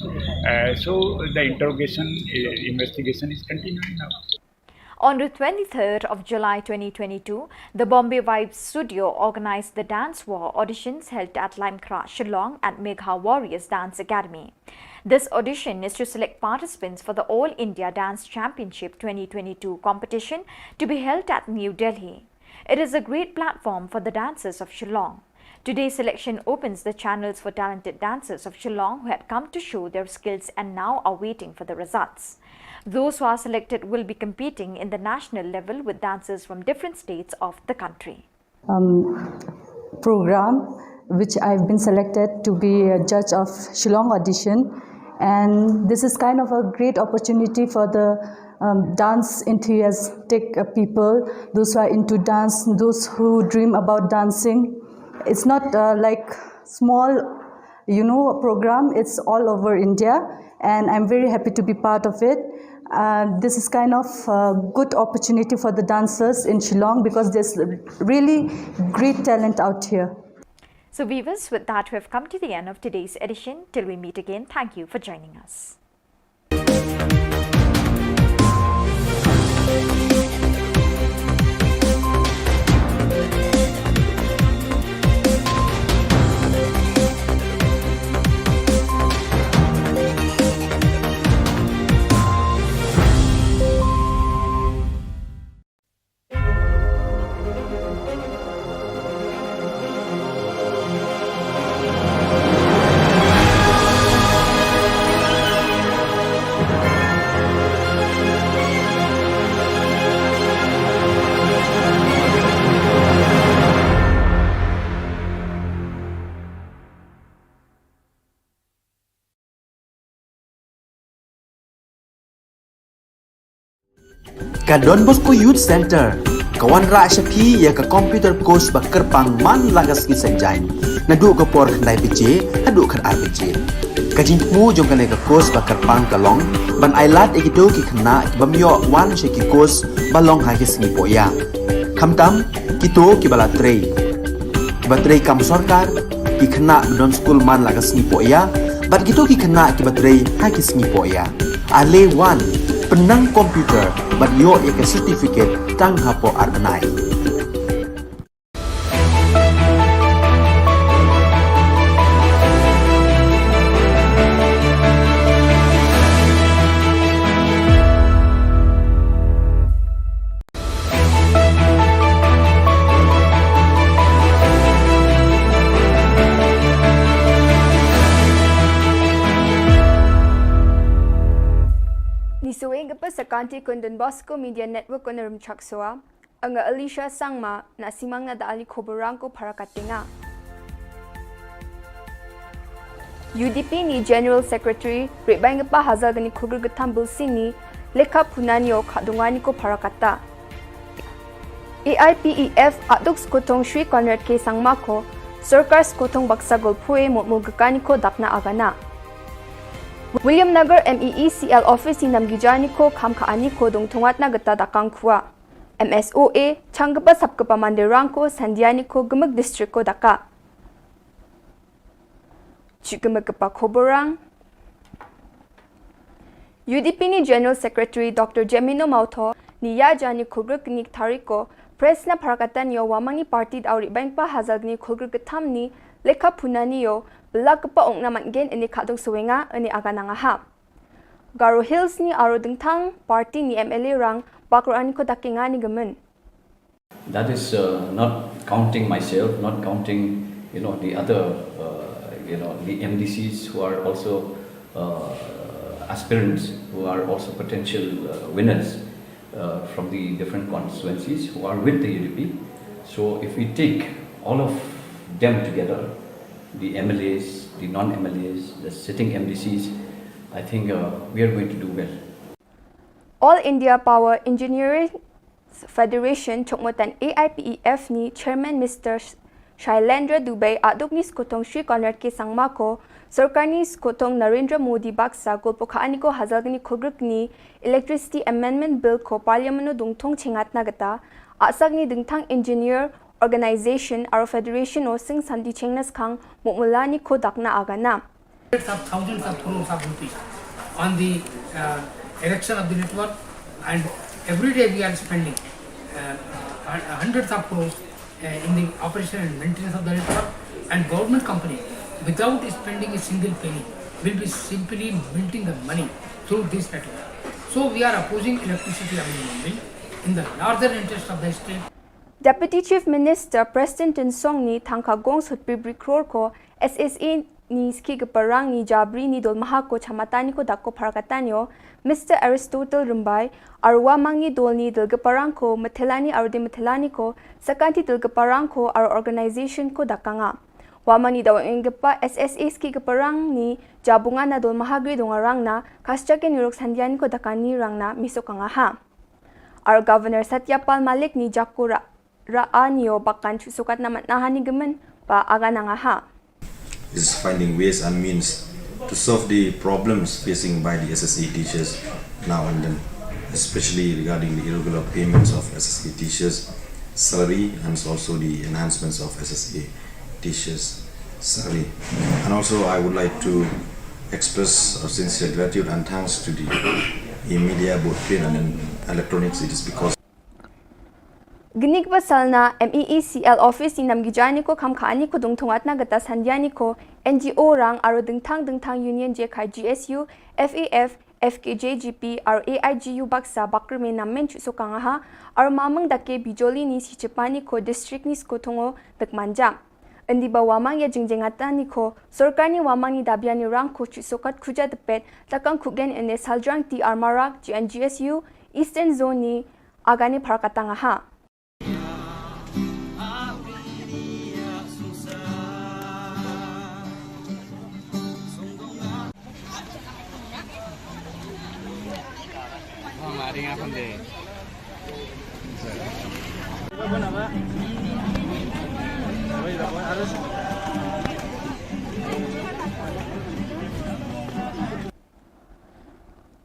Uh, so the interrogation, uh, investigation is continuing now. On the twenty-third of July twenty twenty-two, the Bombay Vibes Studio organized the Dance War auditions held at Limekra, Shillong at Megha Warriors Dance Academy. This audition is to select participants for the All India Dance Championship twenty twenty-two competition to be held at New Delhi. It is a great platform for the dancers of Shillong. Today's selection opens the channels for talented dancers of Shillong who had come to show their skills and now are waiting for the results. Those who are selected will be competing in the national level with dancers from different states of the country. Um, program, which I've been selected to be a judge of Shillong audition, and this is kind of a great opportunity for the, um, dance enthusiastic, uh, people, those who are into dance, those who dream about dancing. It's not, uh, like, small, you know, program. It's all over India, and I'm very happy to be part of it. Uh, this is kind of a good opportunity for the dancers in Shillong because there's really great talent out here. So viewers, with that, we have come to the end of today's edition. Till we meet again, thank you for joining us. Ka Don Bosco Youth Centre ka wanrah sha phi ïa ka computer course ba kyrpang man la ka sngi Saitjaiñ, naduh ka por khyndai baje haduh khatar baje. Ka jingthmu jong kane ka course ba kyrpang ka long ban ailad ïa kito ki khynnah ki bym ïoh wan sha ki course ba long ha ki sngi pohïap, khamtam kito kiba la trei. Kiba trei kam sorkar, ki khynnah ba don skul man la ka sngi poh ïa, bad kito ki khynnah kiba trei ha ki sngi poh ïa. Ale wan, pynnang computer, bad ïoh ïa ka certificate tang hapoh ar bnai. Ni saweng ka pa sa kanti kun Don Bosco Media Network kun rum chak soa. Anga Alicia Sangma, na simang na da ali khubor rang ko para katenga. U D P ni General Secretary, Ribaing pa Hazal gani khulgir gatam bulsini, lekha punani o khadungani ko para kata. A I P E F aduk skotong Shri Conrad K Sangma ko, sorkar skotong baksa golpue mutmul gakani ko dakna agana. William Nagar M E E C L office ni namgijani ko kham kha ani ko dong thungat na gata dakang khua. M S O A, chang kapa sap kapa mandirang ko sandiani ko gemek district ko daka. Chik gemek kapa khoborang. U D P ni General Secretary Doctor Jemino Mautho, ni ya jani khulgir knik tariko, press na parakatan yo wamang ni party da auri bang pa hazal ni khulgir ketam ni, lekha punani yo, belak kapa ong na man gen ini khadung suwenga, ini aga nangaha. Garo Hills ni aro dengtang party ni M L A rang bakro ani ko dakinga ni gemen. That is, uh, not counting myself, not counting, you know, the other, uh, you know, the M D Cs who are also, uh, aspirants, who are also potential, uh, winners, uh, from the different constituencies who are with the U D P. So if we take all of them together, the M L As, the non-M L As, the sitting M D Cs, I think, uh, we are going to do well. All India Power Engineering Federation chokmotan A I P E F ni Chairman Mister Sh-, Shailendra Dubey aduk ni skotong Shri Conrad K Sangma ko, sorkar ni skotong Narendra Modi baksa golpo kha ani ko hazal ni khulgrik ni Electricity Amendment Bill ko Parliament no dungthong chengat na gata, asak ni dengtang engineer organization aro federation o sing santi chengnas khang mukmulani ko dakna agana. Hundreds of thousands of crores of rupees on the, uh, erection of the network, and every day we are spending, uh, hun-, hundreds of crores, uh, in the operation and maintenance of the network, and government company, without spending a single penny, will be simply minting the money through this network. So we are opposing Electricity Amendment Bill in the larger interest of the state. Deputy Chief Minister Prestone Tynsong ni thangka gong sut pibri kror ko S S A ni ski ke parang ni jabri ni dol maha ko chamatan ni ko dak ko parakatan yo, Mister Aristotle Rimbai, arwa mang ni dol ni dol ke parang ko, metelani arde metelani ko, sakanti dol ke parang ko, ar organization ko dakanga. Wa mang ni dawa ing ke pa S S A ski ke parang ni jabunga na dol maha gri donga rang na, kascha ke nirok sandiani ko dakani rang na, miso kanga ha. Ar Governor Satya Pal Malik ni jakura ra anio bakan chu sukat na mat na hani gemen ba aga nanga ha. Is finding ways and means to solve the problems facing by the S S A teachers now and then, especially regarding the irregular payments of S S A teachers' salary and also the enhancements of S S A teachers' salary. And also, I would like to express our sincere gratitude and thanks to the media, both print and electronics. It is because Gnik ba salna M E E C L office ni nam gijani ko kham kha ani ko dungthung atna gata sandiani ko N G O rang aro dengthang dengthang union je khai G S U, F A F, F K J G P, aro A I G U baksa bakrme nam men chu sokang aha, aro mamang dake bijoli ni si chepani ko district ni sko thongo dek manjam. Endi ba wamang ya jingjeng atani ko, sorkar ni wamang ni dabiani rang ko chu sokat khuja depet, takang khugen ene Saljrang T R Marak, G N G S U, Eastern Zone ni, agani parakatang aha.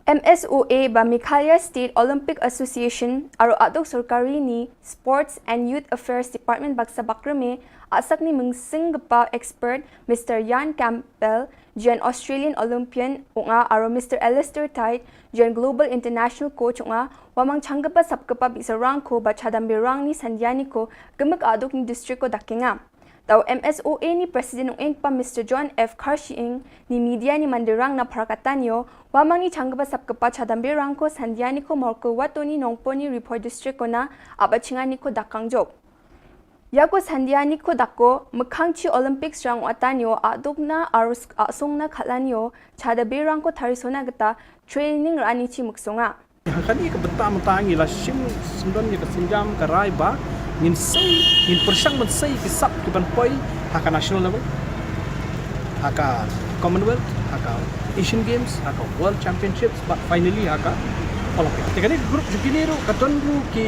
M S O A ba Meghalaya State Olympic Association, aro aduk sorkari ni Sports and Youth Affairs Department baksa bakrame, asak ni mungsing gepa expert Mister Ian Campbell, jen Australian Olympian u nga, aro Mister Alistair Tide, jen Global International Coach u nga, wamang changgepa sapgepa bisa rangko ba chadambe rang ni sandiani ko, gemek aduk ni district ko dakenga. Tau M S O A ni President u engpa Mister John F Kharshiing ni media ni mandirang na Pharkatanio, wamang ni changgepa sapgepa chadambe rangko sandiani ko morko wato ni nongponi report district ko na aba chingani ko dakang jok. Yako sandiani ko dako, mekhang chi Olympics rang watanio, aduk na arus asung na khalanio, chadambe rangko tharisona geta, training rani chi muksonga. Kani ka bynta mynta ngi la shim syndon ïa ka sienjam ka rai ba ngin sei, ngin pyrshang ban sei ki sap ki ban poi ha ka national level, ha ka Commonwealth, ha ka Asian Games, ha ka World Championships, but finally ha ka Olympic. Te kane ka group jong kine ruh ka don ruh ki,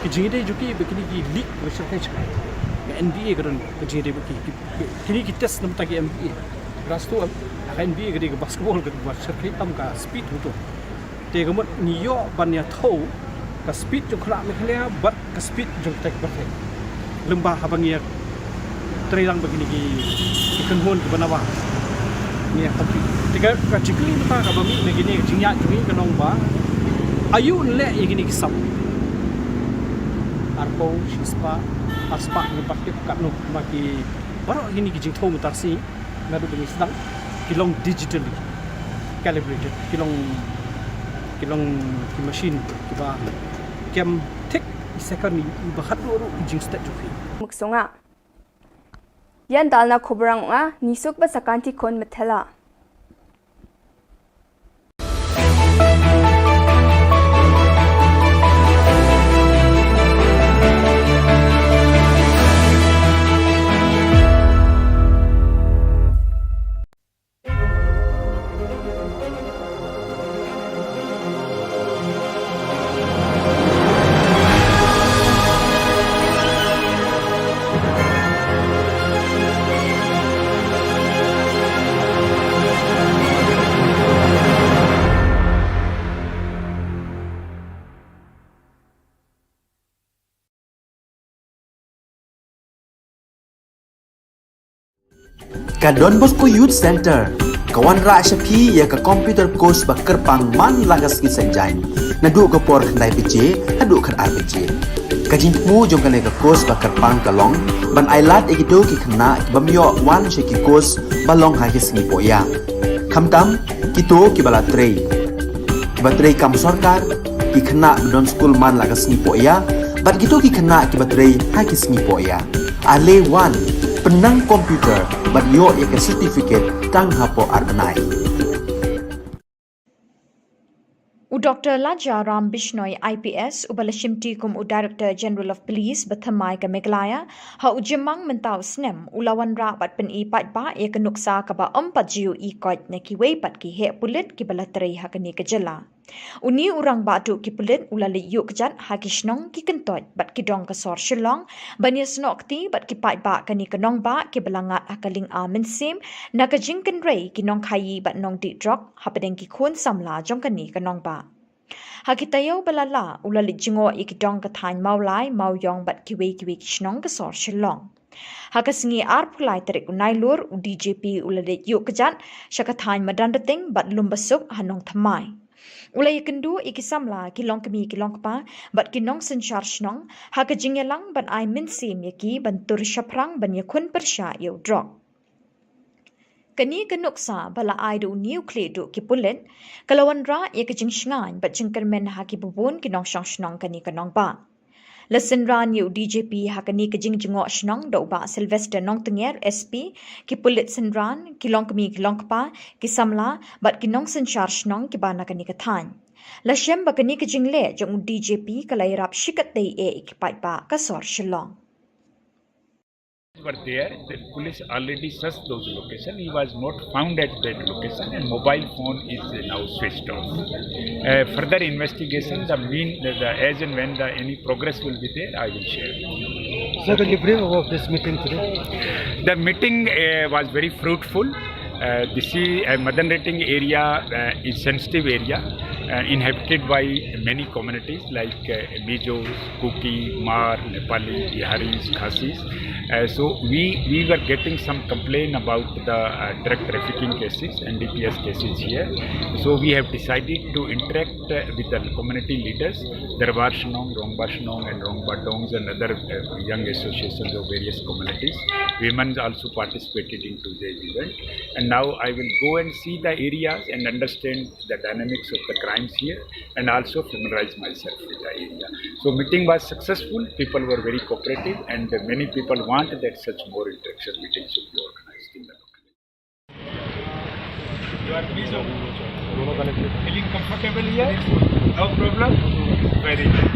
ki jingïadei jong ki ba kine ki league ba shyrkhei shyrkhei. Ka N B A ka don ka jingïadei ba ki, ki, ki, kine ki test na bynta ki N B A. Grass to ha ka N B A ka dei ka basketball ka ba shyrkhei tam ka speed ruh to. Te ka mut ngi ïoh ban ïathuh ka speed jong khynnah Meghalaya bad ka speed jong ka pyrthei. Lymba haba ngi ïa trei lang bad kine ki, ki kynhun kiba nabar. Ngi ïa compete. Te ka, ka jingkylli mynta kaba mih na kine ka jingïaid jong ngi ka long ba aïu yn leh ïa kine ki sap. Arphew, shispah, arspah ngi pat tip katno ma ki baroh kine ki jingthaw mynta shi. Naduh ba ngi sdang ki long digitally calibrated, ki long, ki long ki machine kiba kem thik i second i ba khatduh ruh i jingstet jong phi. Muksonga. Ïan dal na khubor rang nga, ngi suk ba sakanti khun methela. Ka Don Bosco Youth Center ka wanrah sha phi ïa ka computer course ba kyrpang man la ka sngi Saitjaiñ, naduh ka por khyndai baje haduh khatar baje. Ka jingthmu jong kane ka course ba kyrpang ka long ban ailad ïa kito ki khynnah ki bym ïoh wan sha ki course ba long ha ki sngi pohïa. Khamtam kito kiba la trei, kiba trei kam sorkar, ki khynnah ba don skul man la ka sngi pohïa, bad kito ki khynnah kiba trei ha ki sngi pohïa. Ale wan, pynnang computer bad ïoh ïa ka certificate tang hapoh ar bnai. U Doktor Laja Ram Bishnoi I P S, uba la shimti kum u Director General of Police ba thymmai ka Meghalaya, ha u Jymmang mynta u snem, u la wanrah bad pyni paidbah ïa ka nuksa kaba ym pat ju ïohi koit na kiwei pat ki heh pulit kiba la trei ha kane ka jylla. Une u rangbah duh ki pulit u la leit ïuh kjat ha ki shnong, ki kyntoit bad ki dong ka sor Shillong ban ïasnoh kti bad ki paidbah kane ka nongbah kiba la ngat ha ka lynga mynsiem na ka jingkynrei ki nongkhaïi bad nongdih drok hapdeng ki khun samla jong kane ka nongbah. Ha ki taïew ba la lah u la leit jngoh ïa ki dong ka thaiñ Mawlai, Mawiong bad kiwei kiwei ki shnong ka sor Shillong. Ha ka sngi arphew lai tarik u Nailur, u D G P u la leit ïuh kjat sha ka thaiñ Madanrting bad Lumbasuk ha Nongthymmai. U la ïakynduh ïa ki samla, ki longkmie ki longkpa bad ki nongsynshar shnong ha ka jingïalang ban ai mynsiem ïa ki ban tur shaphrang ban ïakhun pyrshah ïa u drok. Kane ka nuksa ba la ai da une u khlieh duh ki pulit ka la wanrah ïa ka jingshngaiñ bad jingkyrmen ha kiba bun ki nongshong shnong kane ka nongbah. La synran ïa u D G P ha kane ka jingjngoh shnong da u Bah Sylvester Nongtnger, S P, ki pulit synran, ki longkmie ki longkpa, ki samla bad ki nongsynshar shnong kiba na kane ka thaiñ. La shem ba kane ka jingleh jong u D G P ka la ïarap shikatdei eh ïa ki paidbah ka sor Shillong. Were there, the police already searched those locations. He was not found at that location, and mobile phone is now switched off. Uh, further investigation, the mean, the, the, as and when the any progress will be there, I will share. Sir, can you brief about this meeting today? The meeting, uh, was very fruitful. Uh, this is a Madan Rating area, uh, is sensitive area, uh, inhabited by many communities like uh, Mijos, Kuki, Hmar, Nepali, Biharis, Khasis. Uh, so we we were getting some complaint about the uh, drug trafficking cases, N D P S cases here. So we have decided to interact uh, with the community leaders, Darbar Shnong, Rongba Shnong, and Rongba Dongs, and other uh, young associations of various communities. Women also participated into the event, and now I will go and see the areas and understand the dynamics of the crimes here, and also familiarize myself with the area. So meeting was successful. People were very cooperative, and many people want that such more interaction meetings should be organized in the local. You are pleased of feeling comfortable here? No problem? Very good.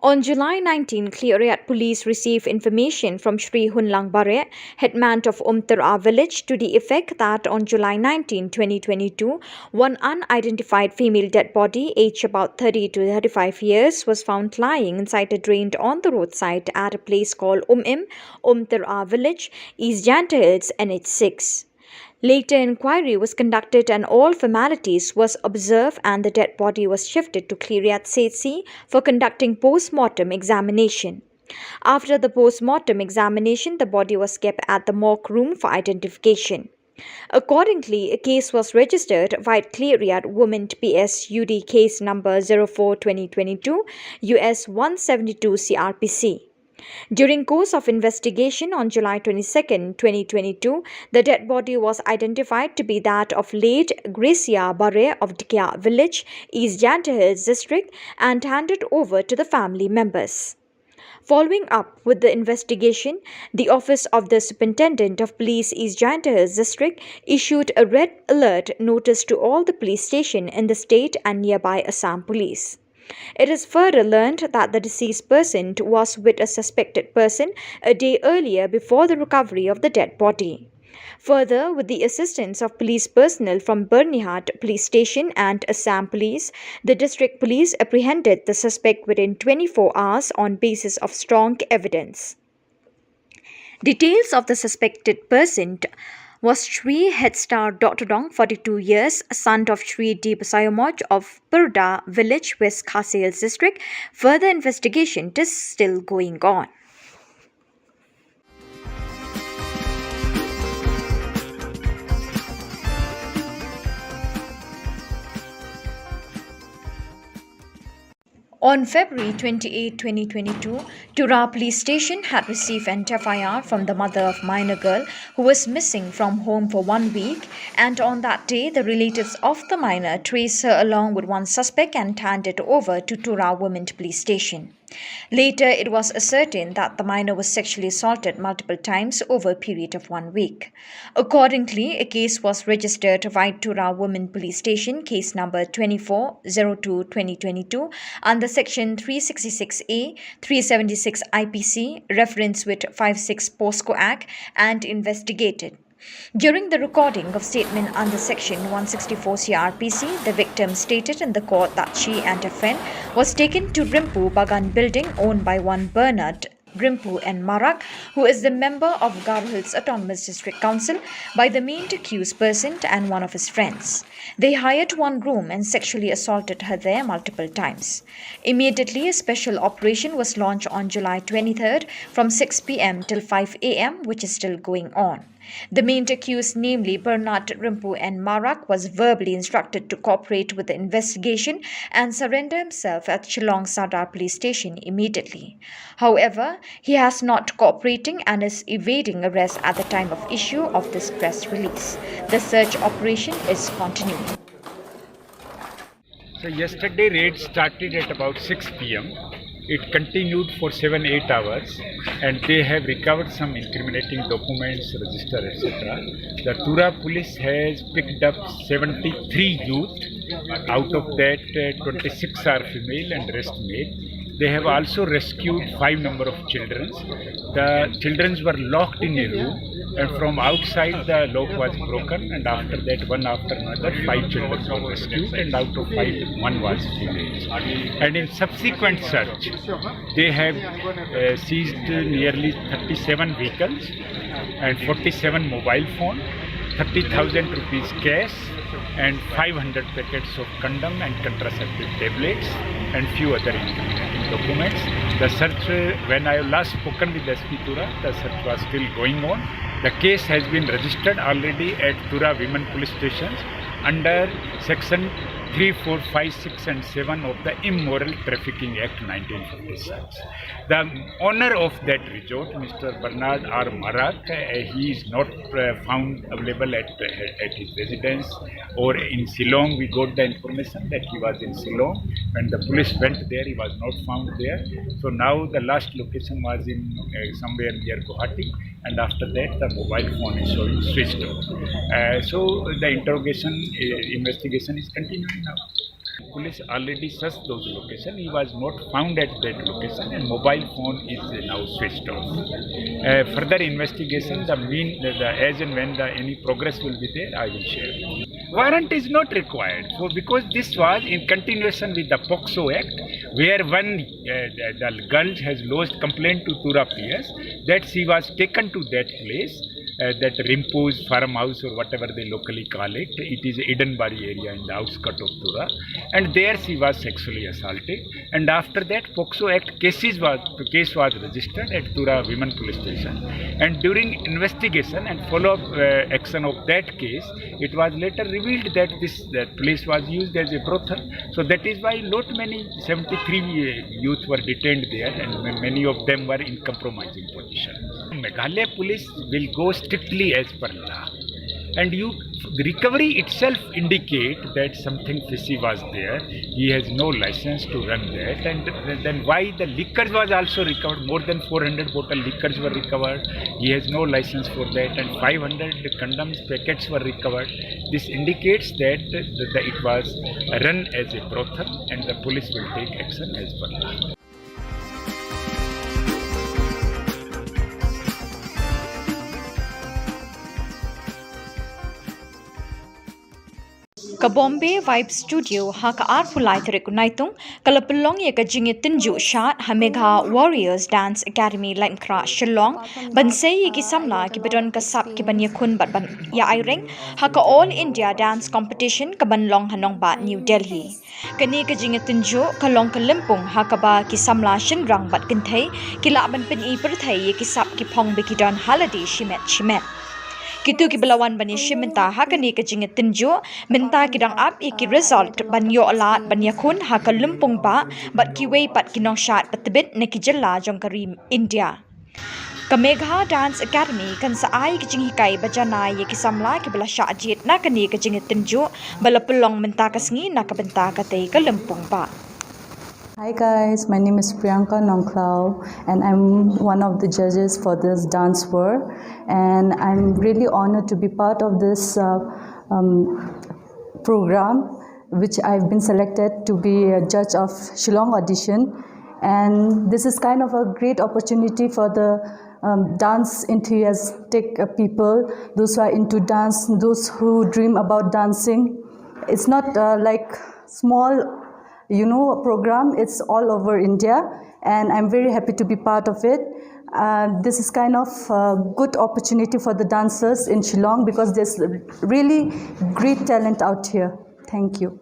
On July nineteen, Khliehriat police received information from Shri Hunlang Bareh, headman of Umtara village, to the effect that on July nineteen, twenty twenty-two, one unidentified female dead body, aged about thirty to thirty-five years, was found lying inside a drain on the roadside at a place called Umim, Umtara village, East Jaintia Hills, N H six. Later inquiry was conducted and all formalities was observed and the dead body was shifted to Khliehriat C H C for conducting post-mortem examination. After the post-mortem examination, the body was kept at the morgue room for identification. Accordingly, a case was registered via Khliehriat Women P S U D case number zero four twenty twenty-two U S one seventy-two C R P C. During course of investigation on July twenty-second, twenty twenty-two, the dead body was identified to be that of late Gracia Bareh of Dkhia village, East Jaintia Hills district, and handed over to the family members. Following up with the investigation, the Office of the Superintendent of Police East Jaintia Hills District issued a red alert notice to all the police station in the state and nearby Assam Police. It is further learned that the deceased person was with a suspected person a day earlier before the recovery of the dead body. Further, with the assistance of police personnel from Byrnihat Police Station and Assam Police, the district police apprehended the suspect within twenty-four hours on basis of strong evidence. Details of the suspected person was Shri Headstar Doctor Dong, forty-two years, son of Shri D Basayomoj of Purda village, West Khasi Hills district. Further investigation is still going on. On February twenty-eighth, twenty twenty-two, Tura Police Station had received an F I R from the mother of minor girl who was missing from home for one week, and on that day, the relatives of the minor traced her along with one suspect and handed it over to Tura Women Police Station. Later, it was ascertained that the minor was sexually assaulted multiple times over a period of one week. Accordingly, a case was registered via Tura Women Police Station, case number twenty-four zero two twenty twenty-two, under section three sixty-six A, three seventy-six I P C, reference with five six POCSO Act, and investigated. During the recording of statement under section one sixty-four C R P C, the victim stated in the court that she and a friend was taken to Rimpu Bagan building owned by one Bernard Rimpu and Marak, who is the member of Garo Hills Autonomous District Council, by the main accused person and one of his friends. They hired one room and sexually assaulted her there multiple times. Immediately, a special operation was launched on July twenty-third from six P M till five A M, which is still going on. The main accused, namely Bernard Rimpu and Marak, was verbally instructed to cooperate with the investigation and surrender himself at Shillong Sadar Police Station immediately. However, he has not cooperating and is evading arrest at the time of issue of this press release. The search operation is continuing. So yesterday raid started at about six P M. It continued for seven, eight hours, and they have recovered some incriminating documents, register, et cetera. The Tura police has picked up seventy-three youth. Out of that, uh, twenty-six are female and rest male. They have also rescued five number of children. The children were locked in a room. And from outside, the lock was broken, and after that, one after another, five children were rescued, and out of five, one was female. And in subsequent search, they have uh, seized nearly thirty-seven vehicles and forty-seven mobile phones, thirty thousand rupees cash, and five hundred packets of condom and contraceptive tablets and few other incriminating documents. The search, uh, when I last spoken with S P Tura, the search was still going on. The case has been registered already at Tura Women Police Stations under section three, four, five, six and seven of the Immoral Trafficking Act nineteen fifty-six. The owner of that resort, Mister Bernard R Marak, uh, he is not uh, found available at, uh, at his residence or in Shillong. We got the information that he was in Shillong. When the police went there, he was not found there. So now the last location was in uh, somewhere near Guwahati, and after that the mobile phone is showing switched off. Uh, so the interrogation, uh, investigation is continuing now. Police already searched those locations. He was not found at that location, and mobile phone is now switched off. Uh, further investigation, the mean, the, the, as and when the any progress will be there, I will share. Warrant is not required for, because this was in continuation with the POCSO Act, where when uh, the, the girl has lodged complaint to Tura P S that she was taken to that place, uh, that Rimpo's farmhouse or whatever they locally call it. It is Edenbari area in the outskirts of Tura, and there she was sexually assaulted. And after that, POCSO Act cases was case was registered at Tura Women Police Station. And during investigation and follow-up uh, action of that case, it was later revealed that this that place was used as a brothel. So that is why not many seventy-three youth were detained there, and ma- many of them were in compromising position. Meghalaya police will go strictly as per law. And you, the recovery itself indicate that something fishy was there. He has no license to run that. And then why the liquors was also recovered? More than four hundred bottle liquors were recovered. He has no license for that. And five hundred condoms packets were recovered. This indicates that, that it was run as a brothel, and the police will take action as per law. Ka Bombay Vibe Studio ha ka arphew lai tarik u Naitung ka la pynlong ïa ka jingïatynjuh shad ha Megha Warriors Dance Academy Laitumkhrah Shillong ban sei ïa ki samla kiba don ka sap kiban ïakhun bad ban ïa aireng ha ka All India Dance Competition kaban long ha nongbah New Delhi. Kane ka jingïatynjuh ka long ka lympung ha kaba ki samla shynrang bad kynthei ki lah ban pyni pyrthei ïa ki sap ki phong ba ki don ha lade shimet shimet. Kito kiba la wan ban ïashim bynta ha kane ka jingïatynjuh mynta ki dang ap ïa ki result ban ïoh lad ban ïakhun ha ka lympung bah bad kiwei pat ki nongshad ba tbit na ki jylla jong ka ri India. Ka Megha Dance Academy kan sa ai ka jinghikai ba janai ïa ki samla kiba la shah jied na kane ka jingïatynjuh ba la pynlong mynta ka sngi na ka bynta katei ka lympung bah. Hi guys, my name is Priyanka Nongkhlaw and I'm one of the judges for this dance war, and I'm really honored to be part of this uh, um, program, which I've been selected to be a judge of Shillong audition. And this is kind of a great opportunity for the um, dance enthusiastic uh, people, those who are into dance, those who dream about dancing. It's not uh, like small, you know, program. It's all over India, and I'm very happy to be part of it. Uh, this is kind of a good opportunity for the dancers in Shillong because there's really great talent out here. Thank you.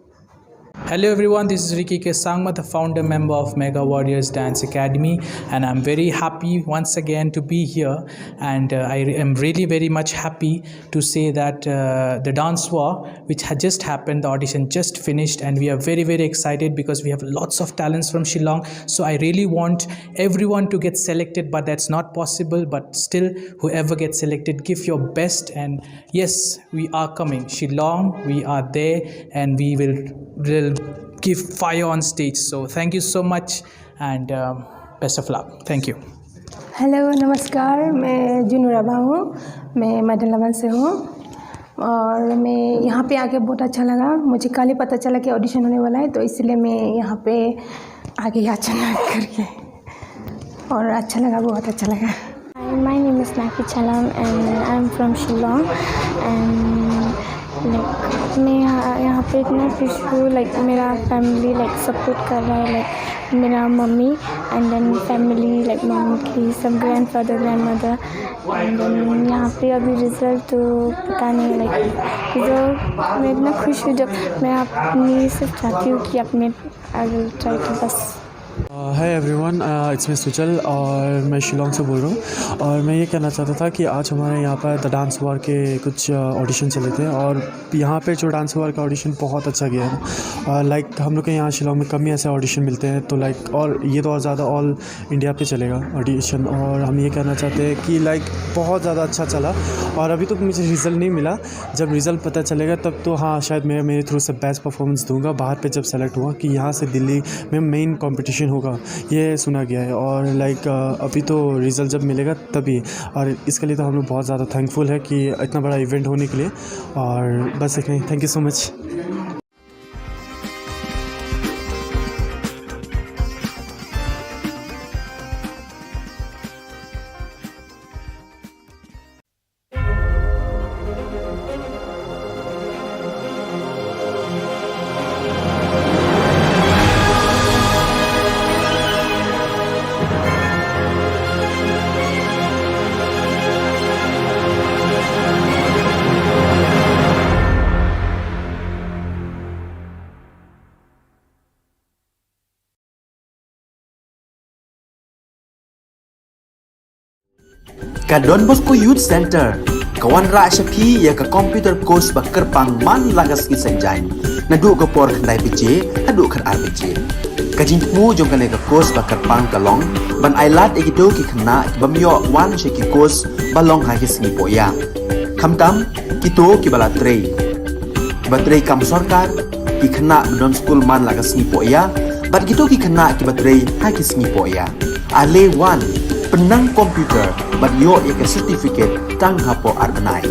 Hello everyone, this is Ricky K Sangma, the founder member of Megha Warriors Dance Academy, and I'm very happy once again to be here. And uh, I am really very much happy to say that uh, the dance war, which had just happened, the audition just finished, and we are very very excited because we have lots of talents from Shillong. So I really want everyone to get selected, but that's not possible. But still, whoever gets selected, give your best, and yes, we are coming. Shillong, we are there, and we will will give fire on stage. So thank you so much, and um, best of luck. Thank you. Hello, नमस्कार। मैं जुनू राभा हूँ। मैं मैडम लवन से हूँ और मैं यहाँ पे आके बहुत अच्छा लगा। मुझे कल ही पता चला कि ऑडिशन होने वाला है, तो इसलिए मैं यहाँ पे आके अचानक करके, और अच्छा लगा, बहुत अच्छा लगा। My name Snaki Chalam and I'm from Shillong and like मैं यहाँ यहाँ पे इतना खुश हूँ। लाइक मेरा फैमिली लाइक सपोर्ट कर रहा है। लाइक मेरा mummy and then family like mummy की सब ग्रैंडफादर ग्रैंडमदर एंड देन यहाँ पे अभी रिजल्ट तो पता नहीं। लाइक रिजल्ट मैं इतना खुश हूँ जब मैं अपनी सिर्फ चाहती हूँ कि अपने आई विल ट्राई टू बस। Hi everyone, it's me Sujal और मैं शिलोंग से बोल रहा हूँ। और मैं ये कहना चाहता था कि आज हमारे यहाँ पर द डांस वार के कुछ ऑडिशन चले थे और यहाँ पे जो डांस वार का ऑडिशन बहुत अच्छा गया है। और लाइक हम लोग के यहाँ शिलोंग में कम ही ऐसे ऑडिशन मिलते हैं, तो लाइक और ये तो और ज़्यादा ऑल इंडिया पे चलेगा ऑडिशन। और हम ये कहना चाहते हैं कि लाइक बहुत ज़्यादा अच्छा चला। और अभी तो मुझे रिजल्ट नहीं मिला, जब रिजल्ट पता चलेगा तब तो हाँ शायद मैं मेरे थ्रू से बेस्ट परफॉर्मेंस दूंगा बाहर पे जब सेलेक्ट हुआ कि यहाँ से दिल्ली में मेन कंपटीशन होगा, ये सुना गया है। और लाइक अभी तो रिजल्ट जब मिलेगा तभी। और इसके लिए तो हम लोग बहुत ज़्यादा थैंकफुल है कि इतना बड़ा इवेंट होने के लिए। और बस इतना ही, thank you so much. Ka Don Bosco Youth Center ka wanrah sha phi ïa ka computer course ba kyrpang man la ka sngi Saitjaiñ naduh ka por khyndai baje haduh khatar baje. Ka jingthmu jong kane ka course ba kyrpang ka long ban ailad ïa kito ki khynnah ki bym ïoh wan sha ki course ba long ha ki sngi pohïa. Khamtam kito kiba la trei, kiba trei kam sorkar, ki khynnah ba don skul man la ka sngi pohïa bad kito ki khynnah kiba trei ha ki sngi pohïa. Ale wan, pynnang computer bad ïoh ïa ka certificate tang hapoh ar bnai.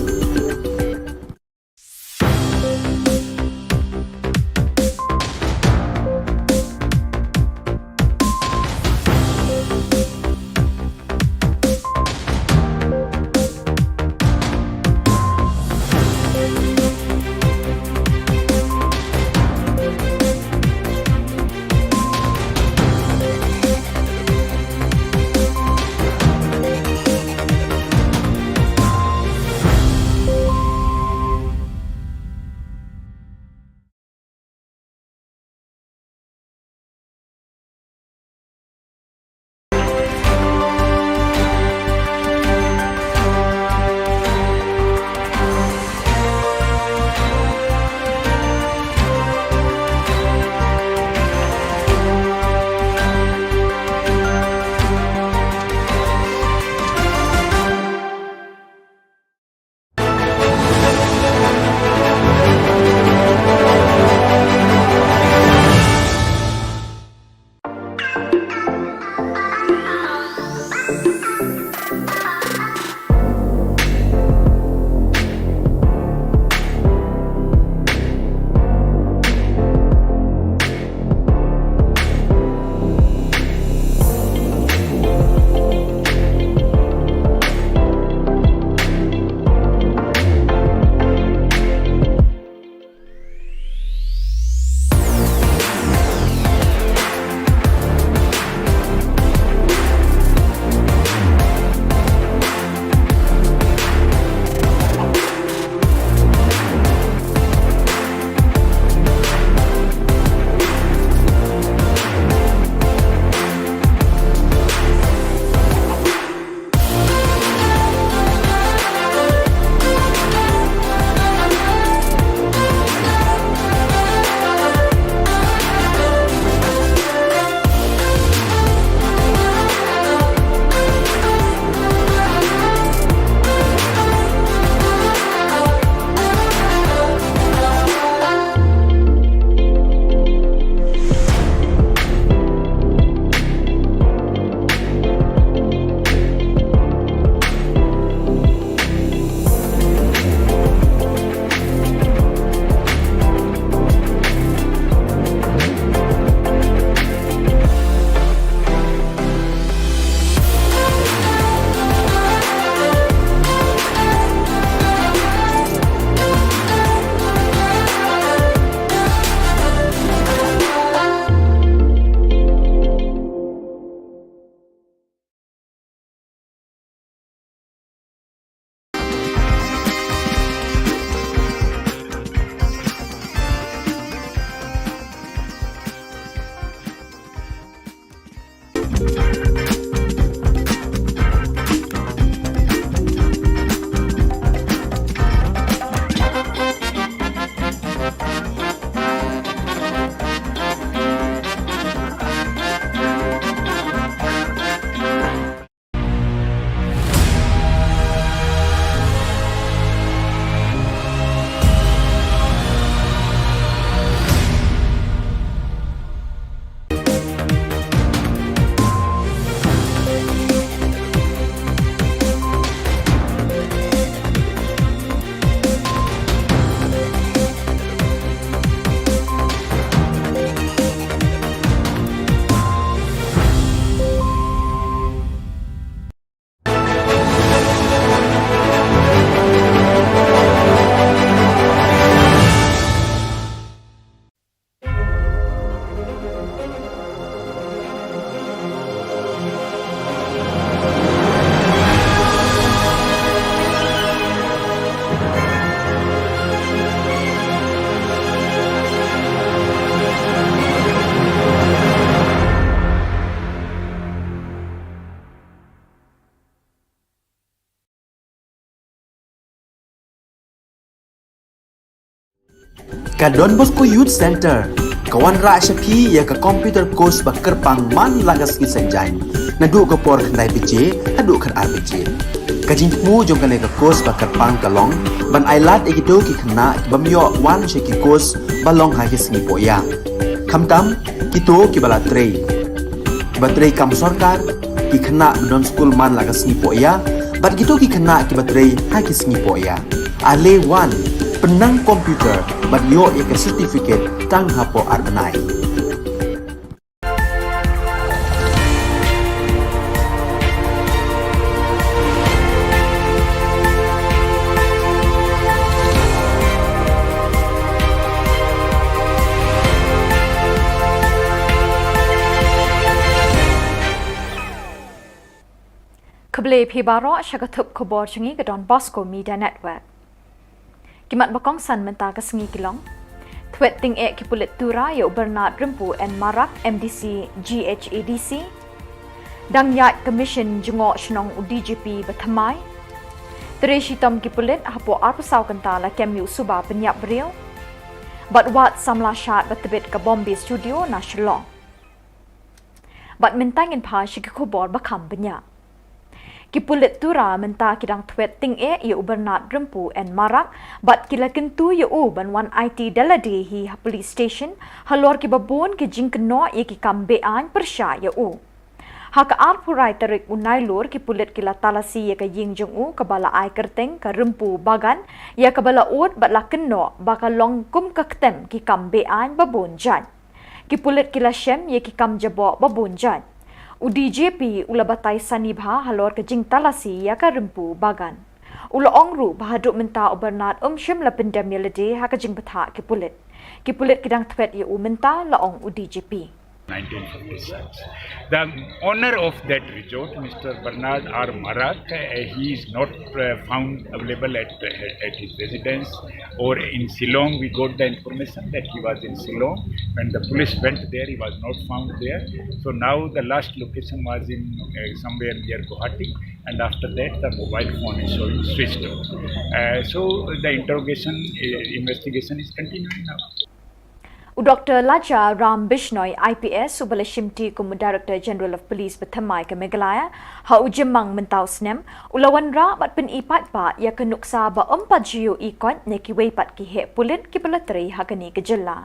Ka Don Bosco Youth Centre ka wanrah sha phi ïa ka computer course ba kyrpang man la ka sngi Saitjaiñ, naduh ka por khyndai baje haduh khatar baje. Ka jingthmu jong kane ka course ba kyrpang ka long ban ailad ïa kito ki khynnah ki bym ïoh wan sha ki course ba long ha ki sngi poh ïa, khamtam kito kiba la trei, kiba trei kam sorkar, ki khynnah ba don skul man la ka sngi poh ïa, bad kito ki khynnah kiba trei ha ki sngi poh ïa. Ale wan, pynnang computer bad ïoh ïa ka certificate tang hapoh ar bnai. Khublei phi baroh sha ka thup khubor jong ngi ka Don Bosco Media Network. Ki mat ba kongsan mynta ka sngi ki long: Thwet tyngeh ki pulit Tura ïa u Bernard Rympu N Marak, M D C GHADC. Dang ïaid ka mission jngoh shnong u D G P ba thymmai. Trei shitom ki pulit hapoh arphew saw kynta la kem ïa u suba pynïap briew. Bad wad samla shad ba tbit ka Bombay Studio na Shillong. Bad mynta ngin phai sha ki khubor ba kham bniah. Ki pulit Tura mynta ki dang thwet tyngeh ïa u Bernard Rympu N Marak bad ki la kyntu ïa u ban wan aiti da lade hi ha police station halor kiba bun ki jingkynnoh ïa ki kam beaiñ pyrshah ïa u. Ha ka arphew lai tarik u Nailur ki pulit ki la talasi ïa ka ïing jong u kaba la ai kyrteng ka Rympu Bagan ïa kaba la ud bad la kynnoh ba ka long kum ka ktem ki kam beaiñ ba bun jait. Ki pulit ki la shem ïa ki kam jaboh ba bun jait. U D G P u la batai sani bha halor ka jingtalasi ïa ka Rympu Bagan. U la ong ruh ba haduh mynta u Bernard um shym la pyndem ïa lade ha ka jingbthah ki pulit. Ki pulit ki dang thwet ïa u mynta, la ong u D G P. nineteen fifty-six. The owner of that resort, Mister Bernard R Marak, uh, he is not uh, found available at, uh, at his residence or in Shillong. We got the information that he was in Shillong. When the police went there, he was not found there. So now the last location was in uh, somewhere near Guwahati, and after that the mobile phone is showing switched off. Uh, so the interrogation, uh, investigation is continuing now. U Doctor Laja Ram Bishnoi, I P S, uba la shimti kum u Director General of Police ba thymmai ka Meghalaya ha u Jymmang mynta u snem, u la wanrah bad pyni paidbah ïa ka nuksa ba ym pat ju ïohi koit na kiwei pat ki heh pulit kiba la trei ha kane ka jylla.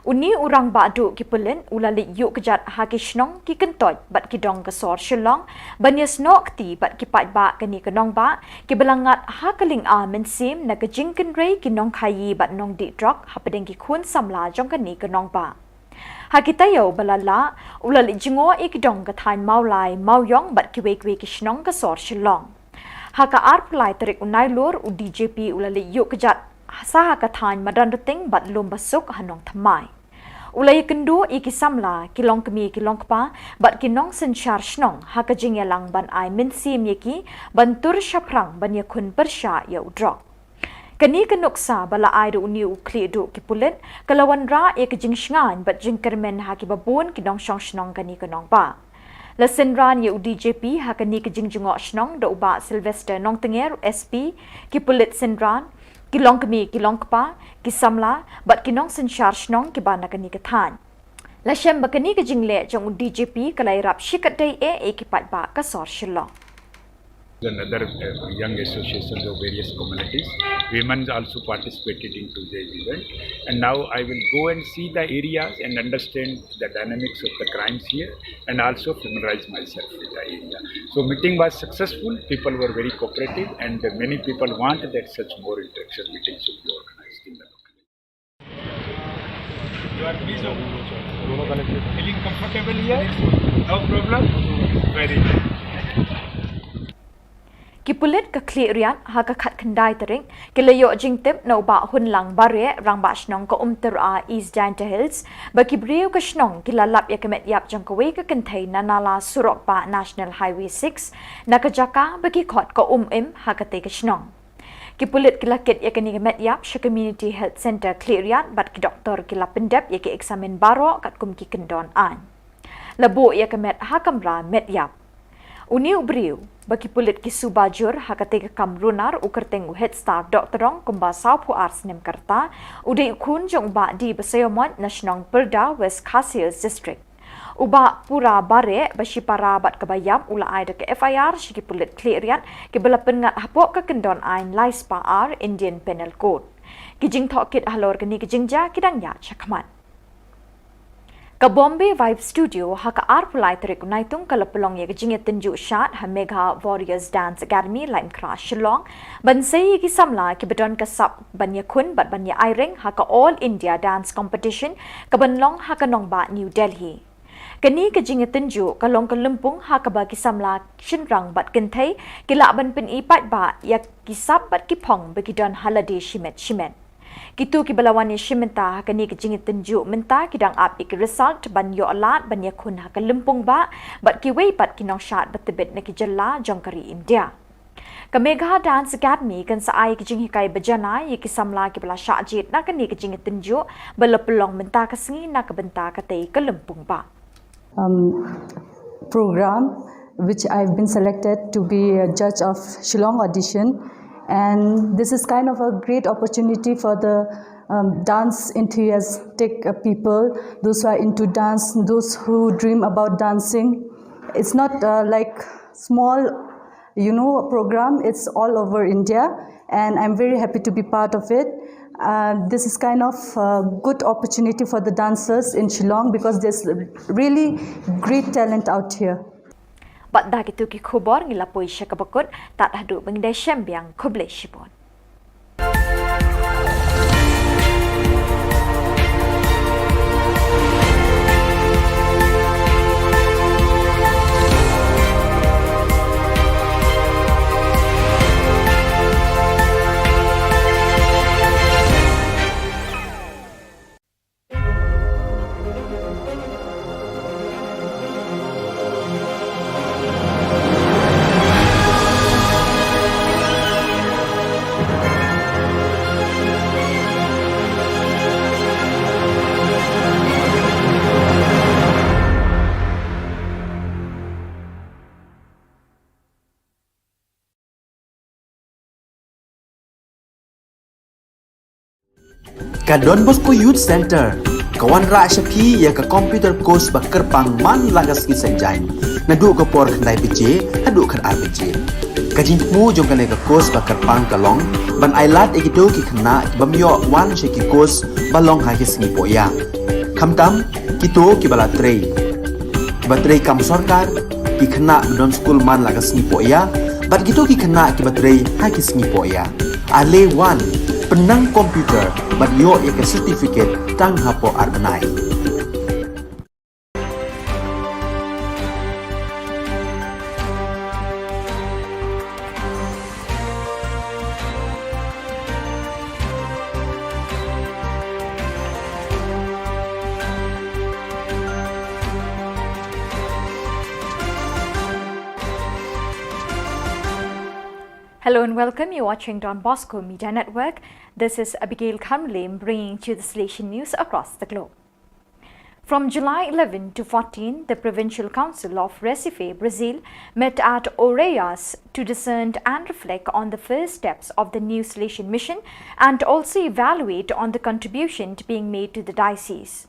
Une u rangbah duh ki pulit u la leit ïuh kjat ha ki shnong, ki kyntoit bad ki dong ka sor Shillong ban ïasnoh kti bad ki paidbah kane ka nongbah kiba la ngat ha ka lynga mynsiem na ka jingkynrei ki nongkhaïi bad nongdih drok hapdeng ki khun samla jong kane ka nongbah. Ha ki taïew ba la lah, u la leit jngoh ïa ki dong ka thaiñ Mawlai, Mawiong bad kiwei kiwei ki shnong ka sor Shillong. Ha ka arphew lai tarik u Nailur, u D G P u la leit ïuh kjat sa ha ka thaiñ Madanrting bad Lumbasuk ha Nongthymmai. U la ïakynduh ïa ki samla, ki longkmie ki longkpa bad ki nongsynshar shnong ha ka jingïalang ban ai mynsiem ïa ki ban tur shaphrang ban ïakhun pyrshah ïa u drok. Kane ka nuksa ba la ai da une u khlieh duh ki pulit ka la wanrah ïa ka jingshngaiñ bad jingkyrmen ha kiba bun ki nongshong shnong kane ka nongbah. La synran ïa u D G P ha kane ka jingjngoh shnong da u Bah Sylvester Nongtnger, S P, ki pulit synran, ki longkmie ki longkpa, ki samla bad ki nongsynshar shnong kiba na kane ka thaiñ. La shem ba kane ka jingleh jong u D G P ka la ïarap shikatdei eh ïa ki paidbah ka sor Shillong. And other uh, young associations of various communities. Women also participated into the event. And now I will go and see the areas and understand the dynamics of the crimes here and also familiarize myself with the area. So meeting was successful. People were very cooperative and many people want that such more interaction meetings should be organized in the local. You are pleased of feeling comfortable here? No problem? Very good. Ki pulit ka Khliehriat ha ka khatkhyndai tarik ki la ïoh jingtip na u Bah Hunlang Bareh, rangbah shnong ka Umtyrwa East Jaintia Hills, ba ki briew ka shnong ki la lap ïa ka met ïap jong kawei ka kynthei na nala surok bah National Highway six na ka jaka ba ki khot ka Umim ha katei ka shnong. Ki pulit ki la kit ïa kane ka met ïap sha Community Health Centre Khliehriat bad ki doktor ki la pyndep ïa ki eksamin baroh katkum ki kyndon aiñ. La buh ïa ka met ha kamra met ïap. Une u briew ba ki pulit ki suba jur ha katei ka kam runar, u kyrteng u Headstar Dohtdong, kumba sawphew ar snem ka rta, u dei u khun jong u Bah D. Basaiawmoit na shnong Pyrda, West Khasi Hills District. U Bah Pura Bareh, ba shipara bad kaba ïap, u la ai da ka F I R sha ki pulit Khliehriat, kiba la pynngat hapoh ka kyndon aiñ lai spah ar, Indian Penal Code. Ki jingtohkit halor kane ka jingjia ki dang ïaid shakhmat. Ka Bombay Vibe Studio ha ka arphew lai tarik u Naitung ka la pynlong ïa ka jingïatynjuh shad ha Megha Warriors Dance Academy, Laitumkhrah, Shillong, ban sei ïa ki samla kiba don ka sap ban ïakhun bad ban ïa aireng ha ka All India Dance Competition kaban long ha ka nongbah New Delhi. Kane ka jingïatynjuh ka long ka lympung ha kaba ki samla shynrang bad kynthei ki lah ban pyni paidbah ïa ki sap bad ki phong ba ki don ha lade shimet shimet. Kito kiba la wan ïashim bynta ha kane ka jingïatynjuh mynta ki dang ap ïa ki result ban ïoh lad ban ïakhun ha ka lympung bah bad kiwei pat ki nongshad ba tbit na ki jylla jong ka ri India. Ka Megha Dance Academy kan sa ai ïa ki jinghikai ba janai ïa ki samla kiba la shah jied na kane ka jingïatynjuh ba la pynlong mynta ka sngi na ka bynta katei ka lympung bah. um, program, which I've been selected to be a judge of Shillong audition. And this is kind of a great opportunity for the um, dance enthusiastic uh, people, those who are into dance, those who dream about dancing. It's not uh, like small, you know, program. It's all over India, and I'm very happy to be part of it. Uh, this is kind of a good opportunity for the dancers in Shillong because there's really great talent out here. Bad da kito ki khubor ngi la poi sha kaba kut, tad haduh ba ngin ïashem biang, khublei shibun. Ka Don Bosco Youth Centre ka wanrah sha phi ïa ka computer course ba kyrpang man la ka sngi Saitjaiñ, naduh ka por khyndai baje haduh khatar baje. Ka jingthmu jong kane ka course ba kyrpang ka long ban ailad ïa kito ki khynnah ki bym ïoh wan sha ki course ba long ha ki sngi poh ïa, khamtam kito kiba la trei, kiba trei kam sorkar, ki khynnah ba don skul man la ka sngi poh ïa, bad kito ki khynnah kiba trei ha ki sngi poh ïa. Ale wan, pynnang computer bad ïoh ïa ka certificate tang hapoh ar bnai. Hello and welcome. You're watching Don Bosco Media Network. This is Abigail Kharmilem bringing to you the Salesian news across the globe. From July eleven to fourteen, the Provincial Council of Recife, Brazil, met at Oeiras to discern and reflect on the first steps of the new Salesian mission and also evaluate on the contribution being made to the diocese.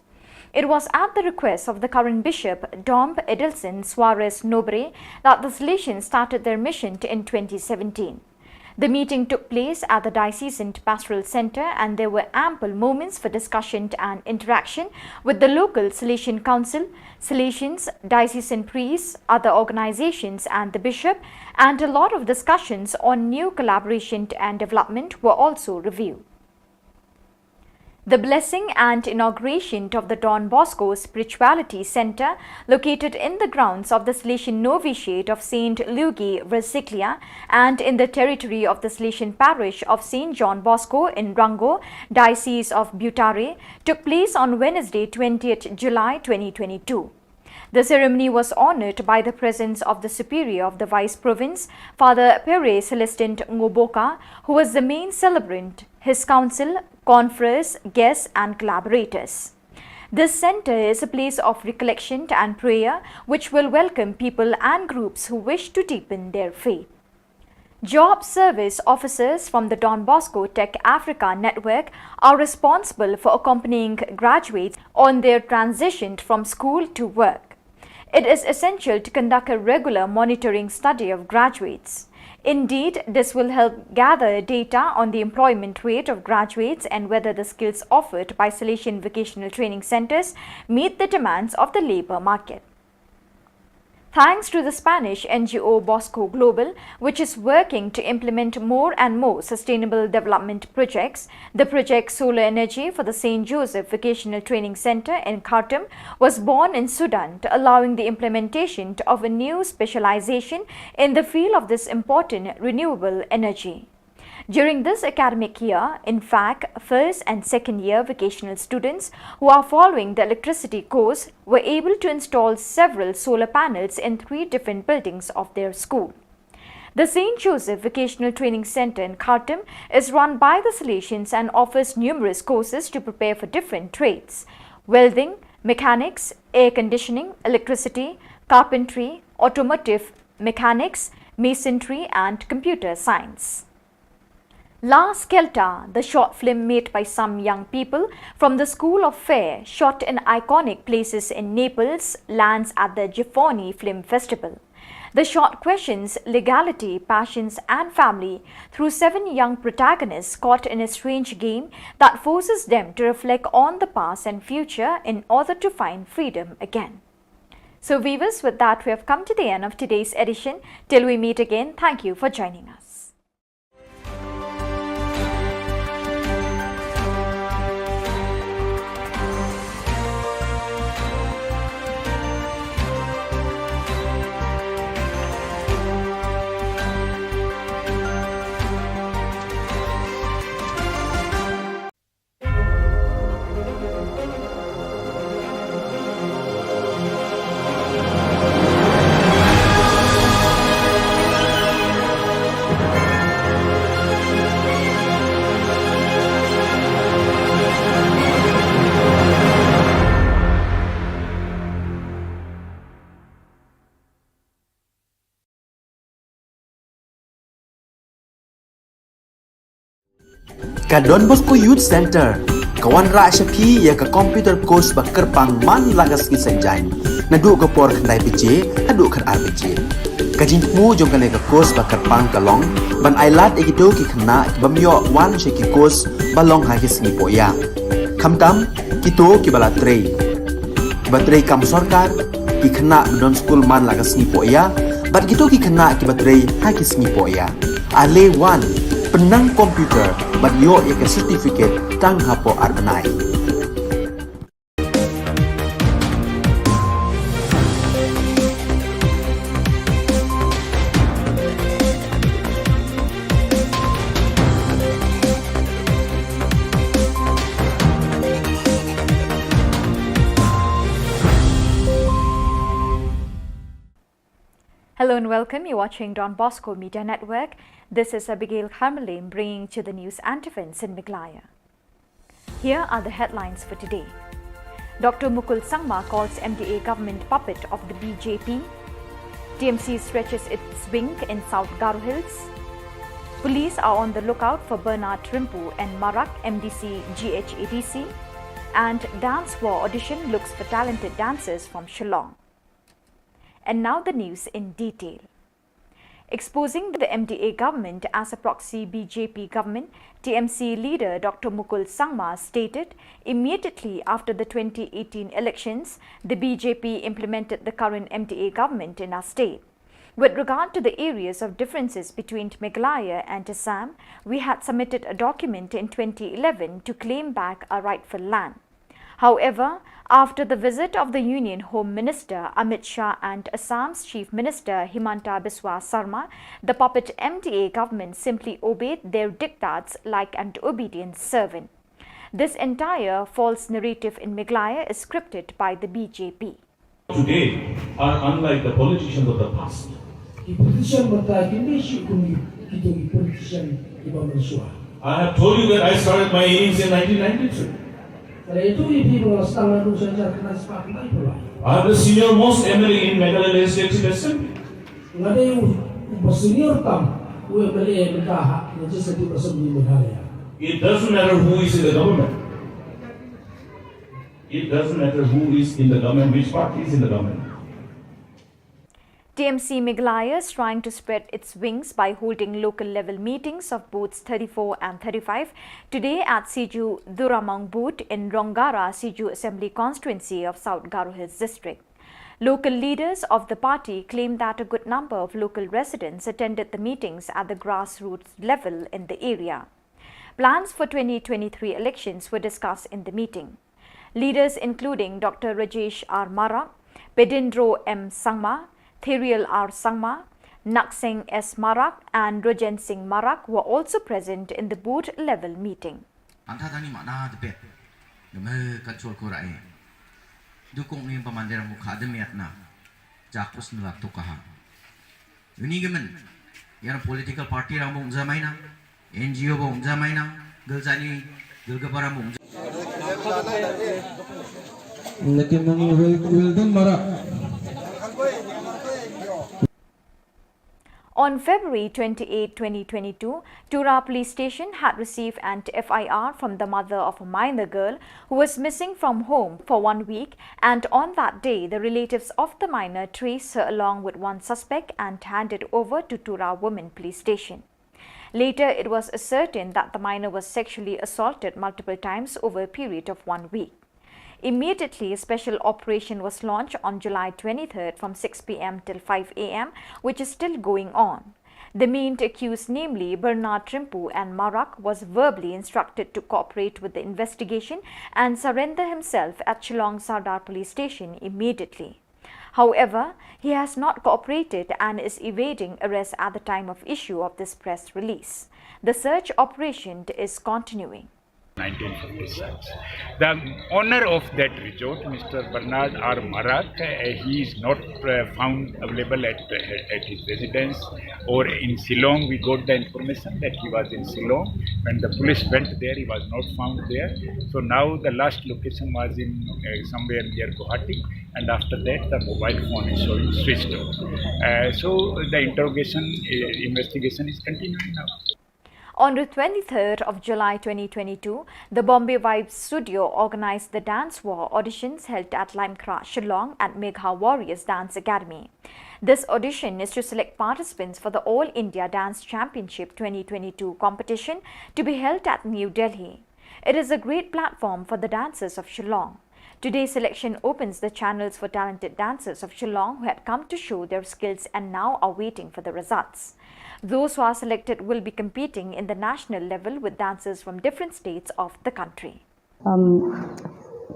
It was at the request of the current bishop, Dom Edelson Soares Nobre, that the Salesians started their mission in twenty seventeen. The meeting took place at the Diocesan Pastoral Centre and there were ample moments for discussion and interaction with the local Salesian Council, Salesians, diocesan priests, other organisations and the bishop, and a lot of discussions on new collaboration and development were also reviewed. The blessing and inauguration of the Don Bosco Spirituality Centre, located in the grounds of the Salesian Novitiate of Saint Luigi Versaglia and in the territory of the Salesian Parish of Saint John Bosco in Rangoon, Diocese of Butare, took place on Wednesday, twentieth July twenty twenty-two. The ceremony was honoured by the presence of the Superior of the Vice Province, Father Pere Celestin Ngoboka, who was the main celebrant, his council, confreres, guests and collaborators. This center is a place of recollection and prayer, which will welcome people and groups who wish to deepen their faith. Job service officers from the Don Bosco Tech Africa Network are responsible for accompanying graduates on their transition from school to work. It is essential to conduct a regular monitoring study of graduates. Indeed, this will help gather data on the employment rate of graduates and whether the skills offered by Salesian Vocational Training Centres meet the demands of the labour market. Thanks to the Spanish N G O Bosco Global, which is working to implement more and more sustainable development projects, the project Solar Energy for the Saint Joseph Vocational Training Centre in Khartoum was born in Sudan, allowing the implementation of a new specialization in the field of this important renewable energy. During this academic year, in fact, first and second year vocational students who are following the electricity course were able to install several solar panels in three different buildings of their school. The Saint Joseph Vocational Training Centre in Khartoum is run by the Salesians and offers numerous courses to prepare for different trades: welding, mechanics, air conditioning, electricity, carpentry, automotive mechanics, masonry, and computer science. La Skelta, the short film made by some young people from the School of Fair, shot in iconic places in Naples, lands at the Gifoni Film Festival. The short questions legality, passions, and family through seven young protagonists caught in a strange game that forces them to reflect on the past and future in order to find freedom again. So, viewers, with that, we have come to the end of today's edition. Till we meet again, thank you for joining us. Ka Don Bosco Youth Centre ka wanrah sha phi ïa ka computer course ba kyrpang man la ka sngi Saitjaiñ, naduh ka por khyndai baje haduh khatar baje. Ka jingthmu jong kane ka course ba kyrpang ka long ban ailad ïa kito ki khynnah ki bym ïoh wan sha ki course ba long ha ki sngi pohïa. Khamtam kito kiba la trei, kiba trei kam sorkar, ki khynnah ba don skul man la ka sngi pohïa, bad kito ki khynnah kiba trei ha ki sngi pohïa. Ale wan, pynnang computer bad ïoh ïa ka certificate tang hapoh ar bnai. Hello and welcome. You're watching Don Bosco Media Network. This is Abigail Kharmalim bringing to the news and events in Meghalaya. Here are the headlines for today. Doctor Mukul Sangma calls M D A government puppet of the B J P. T M C stretches its wing in South Garo Hills. Police are on the lookout for Bernard Rimpu and Marak, M D C G H A D C. And Dance War audition looks for talented dancers from Shillong. And now the news in detail. Exposing the M D A government as a proxy B J P government, T M C leader Doctor Mukul Sangma stated immediately after the twenty eighteen elections, the B J P implemented the current M D A government in our state. With regard to the areas of differences between Meghalaya and Assam, we had submitted a document in twenty eleven to claim back our rightful land. However, after the visit of the Union Home Minister Amit Shah and Assam's Chief Minister Himanta Biswa Sarma, the puppet M D A government simply obeyed their diktats like an obedient servant. This entire false narrative in Meghalaya is scripted by the B J P. Today are unlike the politicians of the past. Ki politician mynta kim dei shuh kum ki, kito ki politician kiba mynshuwa. I have told you that I started my innings in nineteen ninety-three. Kane tu ipi ba nga sdang naduh sha hajar khyndai spah khyndai phew lai. I'm the senior most M L A in Meghalaya Legislative Assembly. Nga dei u, uba senior tam u M L A mynta ha Legislative Assembly Meghalaya. It doesn't matter who is in the government. It doesn't matter who is in the government, which party is in the government. T M C Meghalaya is trying to spread its wings by holding local level meetings of booths thirty-four and thirty-five today at Siju Duramong booth in Ronggara, Siju Assembly Constituency of South Garo Hills District. Local leaders of the party claim that a good number of local residents attended the meetings at the grassroots level in the area. Plans for twenty twenty-three elections were discussed in the meeting. Leaders including Doctor Rajesh R Marak, Pedindro M Sangma, Therial R Sangma, Nakseng S Marak and Rojen Singh Marak were also present in the booth level meeting. Anta tani mana de pet. Neme kan chol ko rai. Dukong ni pamander mukha de miat na. Jakus nulak to kaha. Uni gemen. Yana political party rang bong jamaina. N G O bong jamaina. Gel jani. Gel gabara bong. Lekin nang wel, wel dun mara. On February twenty-eighth, twenty twenty-two, Tura Police Station had received an F I R from the mother of a minor girl who was missing from home for one week, and on that day, the relatives of the minor traced her along with one suspect and handed over to Tura Women Police Station. Later, it was ascertained that the minor was sexually assaulted multiple times over a period of one week. Immediately, a special operation was launched on July twenty-third from six P M till five A M, which is still going on. The main accused, namely Bernard Trimpu and Marak, was verbally instructed to cooperate with the investigation and surrender himself at Shillong Sardar Police Station immediately. However, he has not cooperated and is evading arrest at the time of issue of this press release. The search operation is continuing. Nineteen fifty-six. The owner of that resort, Mister Bernard R Marak, uh, he is not, uh, found available at, uh, at his residence or in Shillong. We got the information that he was in Shillong. When the police went there, he was not found there. So now the last location was in, uh, somewhere near Guwahati, and after that the mobile phone is showing switched off. Uh, so the interrogation, uh, investigation is continuing now. On the twenty-third of July twenty twenty-two, the Bombay Vibes Studio organized the Dance War auditions held at Limekra, Shillong at Megha Warriors Dance Academy. This audition is to select participants for the All India Dance Championship twenty twenty-two competition to be held at New Delhi. It is a great platform for the dancers of Shillong. Today's selection opens the channels for talented dancers of Shillong who had come to show their skills and now are waiting for the results. Those who are selected will be competing in the national level with dancers from different states of the country. Um,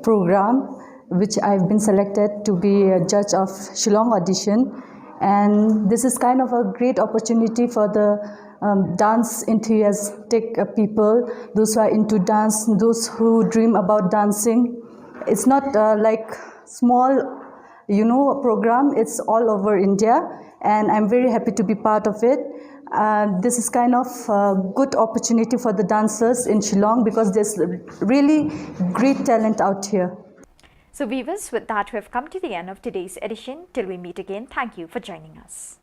program, which I've been selected to be a judge of Shillong audition, and this is kind of a great opportunity for the, um, dance enthusiastic, uh, people, those who are into dance, those who dream about dancing. It's not, uh, like, small, you know, program. It's all over India, and I'm very happy to be part of it. Uh, this is kind of a good opportunity for the dancers in Shillong because there's really great talent out here. So viewers, with that, we have come to the end of today's edition. Till we meet again, thank you for joining us.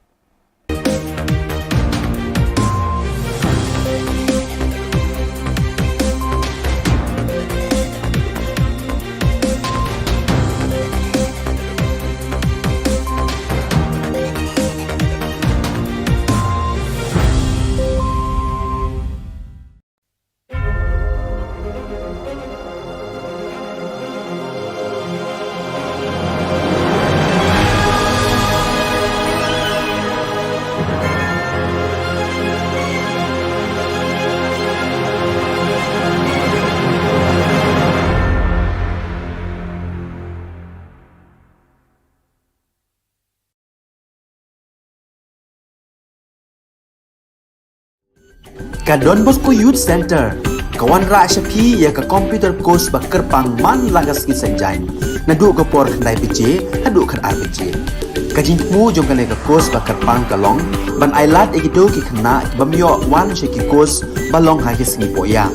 Ka Don Bosco Youth Centre ka wanrah sha phi ïa ka computer course ba kyrpang man la ka sngi Saitjaiñ, naduh ka por khyndai baje haduh khatar baje. Ka jingthmu jong kane ka course ba kyrpang ka long ban ailad ïa kito ki khynnah ki bym ïoh wan sha ki course ba long ha ki sngi pohïap,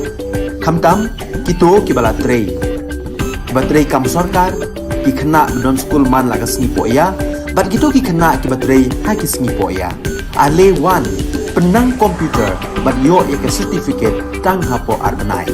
khamtam kito kiba la trei. Ba trei kam sorkar, ki khynnah ba don skul man la ka sngi poh ïa, bad kito ki khynnah kiba trei ha ki sngi poh ïa. Ale wan, pynnang computer, bad ïoh ïa ka certificate tang hapoh ar bnai.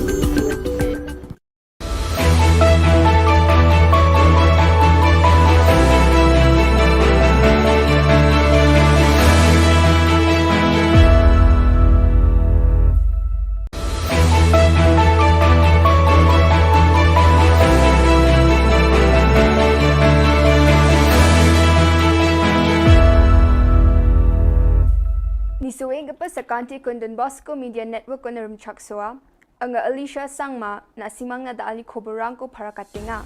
Ni sawei ka pa sa kanti kun Don Bosco Media Network kun rum chak soa. Anga Alicia Sangma, na simang na da ali khoborang ko para katinga.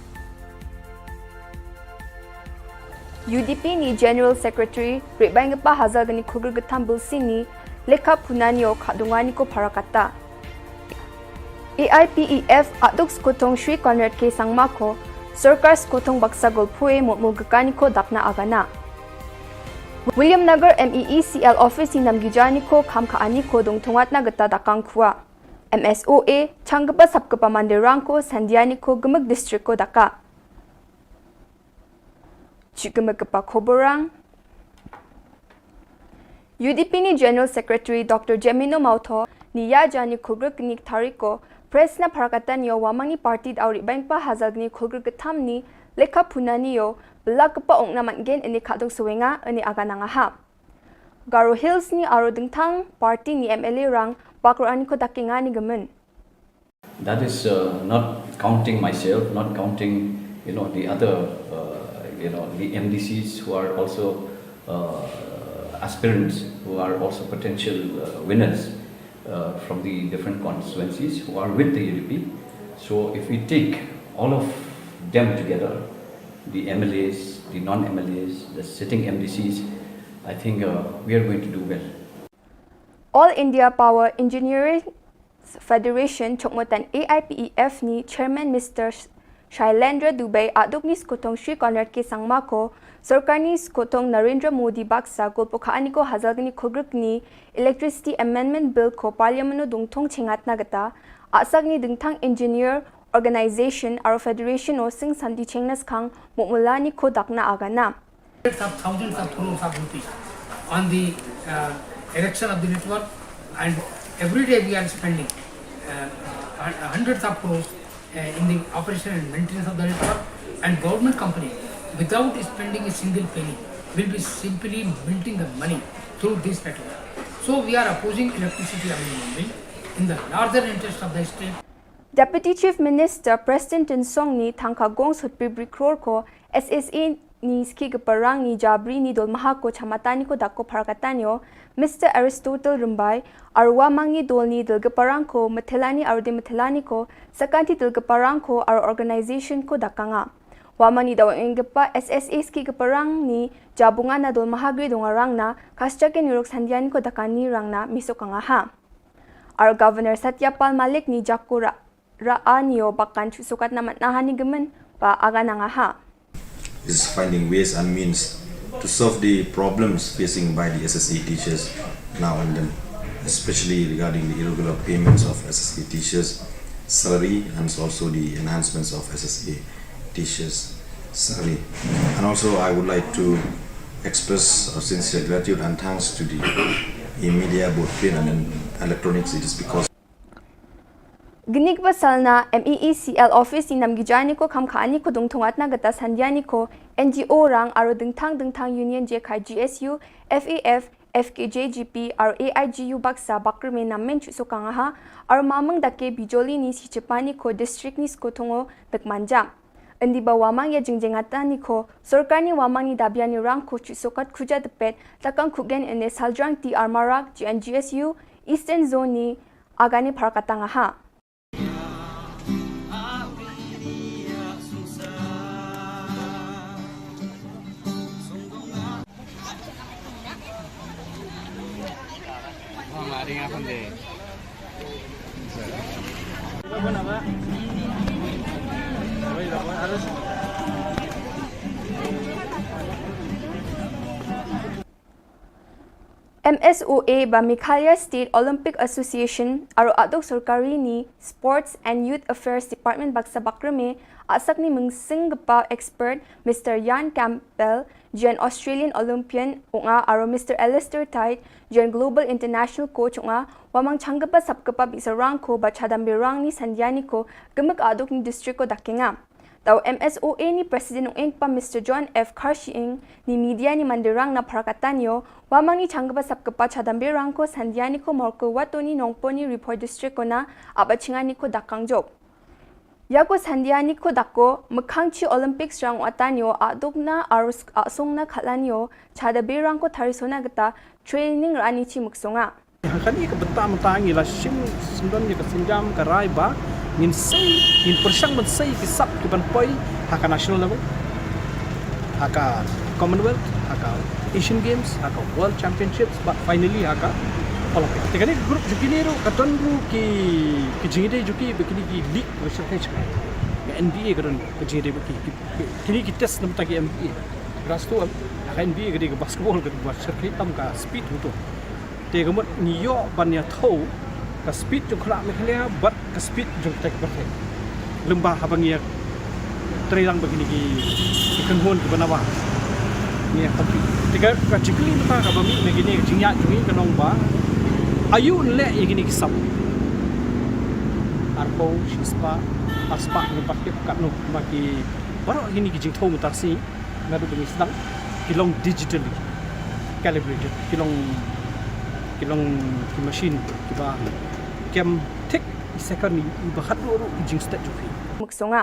U D P ni General Secretary, Rebang pa hazal gani khulgir gatam bulsini, lekha punani o khadungani ko para kata. A I P E F aduk skotong Shri Conrad K Sangma ko, sorkar skotong baksa golpue mutmul gakani ko dakna agana. William Nagar M E E C L office ni namgijani ko kham kha ani ko dong thongat na gata dakang khua. M S O A, chang kapa sap kapa mandirang ko, sandiani ko, gemek district ko daka. Chik gemek kapa khoborang. U D P ni General Secretary Doctor Jemino Mautho, ni ya jani khulgir kini tarik ko, press na parakatan yo wamang ni party da uri bang pa hazal ni khulgir ketam ni, lekha punani yo, belak kapa ong na man gen ini khadung suwenga, ini aga nanga ha. Garo Hills ni aro dengtang party ni M L A rang bakro ani ko dakinga ni gemen. That is, uh, not counting myself, not counting, you know, the other, uh, you know, the M D Cs who are also, uh, aspirants, who are also potential, uh, winners, uh, from the different constituencies who are with the U D P. So if we take all of them together, the M L As, the non-M L As, the sitting M D Cs, I think, uh, we are going to do well. All India Power Engineering Federation chokmotan A I P E F ni Chairman Mister Sh-, Shailendra Dubey aduk ni skotong Shri Conrad K Sangma ko, sorkar ni skotong Narendra Modi baksa golpo kha ani ko hazal ni khulgrik ni Electricity Amendment Bill ko Parliament no dungthong chengat na gata, asak ni dengtang engineer organization aro federation o sing santi chengnas khang mukmulani ko dakna agana. Hundreds of thousands of crores of rupees on the, uh, erection of the network, and every day we are spending, uh, hun-, hundreds of crores, uh, in the operation and maintenance of the network, and government company, without spending a single penny, will be simply minting the money through this network. So we are opposing Electricity Amendment Bill in the larger interest of the state. Deputy Chief Minister Prestone Tynsong ni thangka gong sut pibri kror ko S S A ni ski ke parang ni jabri ni dol maha ko chamatan ni ko dak ko parakatan yo, Mister Aristotle Rimbai, arwa mang ni dol ni dol ke parang ko, metelani arde metelani ko, sakanti dol ke parang ko, ar organization ko dakanga. Wa mang ni dawa ing ke pa S S A ski ke parang ni jabunga na dol maha gri donga rang na, kascha ke nirok sandian ko dakani rang na, misokanga ha. Ar Governor Satya Pal Malik ni jakura ra anio bakan chu sukat na mat na hani gemen ba aga nanga ha. Is finding ways and means to solve the problems facing by the S S A teachers now and then, especially regarding the irregular payments of S S A teachers' salary and also the enhancements of S S A teachers' salary. And also, I would like to express our sincere gratitude and thanks to the media, both print and electronics. It is because Gnik ba salna M E E C L office ni nam gijani ko kham khani ko dungthong atna gata sandiani ko N G O rang aro dengthang dengthang union je khai G S U, F A F, F K J G P, aro A I G U baksa bakrme nam men chu sokang ha, aro mamang dake bijoli ni si chepani ko district ni skothongo dek manjam. Endi ba wamang ya jingjeng atani ko, sorkar ni wamang ni dabiani rang ko chu sokat khuja depet, takang khugen ene Saljrang T R Marak, G N G S U, Eastern Zone ni, agani parakatang aha. M S O A ba Meghalaya State Olympic Association aro aduk sorkari ni Sports and Youth Affairs Department baksa bakrame asak ni mungsing gepa expert Mister Ian Campbell jen Australian Olympian unga aro Mister Alistair Tide jen Global International Coach unga wamang changgepa sapgepa bisa rangko ba chadambe rang ni sandiani ko gemek aduk ni district ko dakenga. Tau M S O A ni President ung engpa Mister John F Kharshiing ni media ni mandirang na Pharakatanio, wamang ni changgepa sapgepa chadambe rangko sandiani ko morko wato ni nongpo ni report district ko na aba chingani ko dakang jop. Yako sandiani ko dako mekhang chi Olympics rang watanio aduk na arus asung na khalanio chadambe rangko tharisona geta training rani chi muksunga. Kani ka bynta mynta ngi la shim syndon ïa ka sienjam ka rai ba ngin sei, ngin pyrshang ban sei ki sap ki ban poi ha ka national level, ha ka Commonwealth, ha ka Asian Games, ha ka World Championships, but finally ha ka Olympic. Te kani ka group jong kine ruh ka don ruh ki, ki jingïadei jong ki ba kine ki league ba sha ka N B A ka don ka jingïadei ba ki, ki, ki, kine ki test na bynta ki N B A. Grass to ha ka N B A ka dei ka basketball ka ba sha ka tam ka speed ruh to. Te ka mut ngi ïoh ban ïathuh ka speed jong khynnah Meghalaya bad ka speed jong ka pyrthei. Lymba haba ngi ïa trei lang ba kine ki, ki kynhun kiba nabar ngi ïa compete. Te ka, ka jingkylli mynta kaba mih na kine ka jingïaid jong ngi ka long ba aïu yn leh ïa kine ki sap. Arphew, shispah, arspah, ngi pat ki katno ma ki baroh kine ki jingthaw mynta shi. Naduh ba ngi sdang ki long digitally calibrated, ki long, ki long ki machine kiba kem thik i second i ba haduh ruh i jingstet jong phi. Muksunga.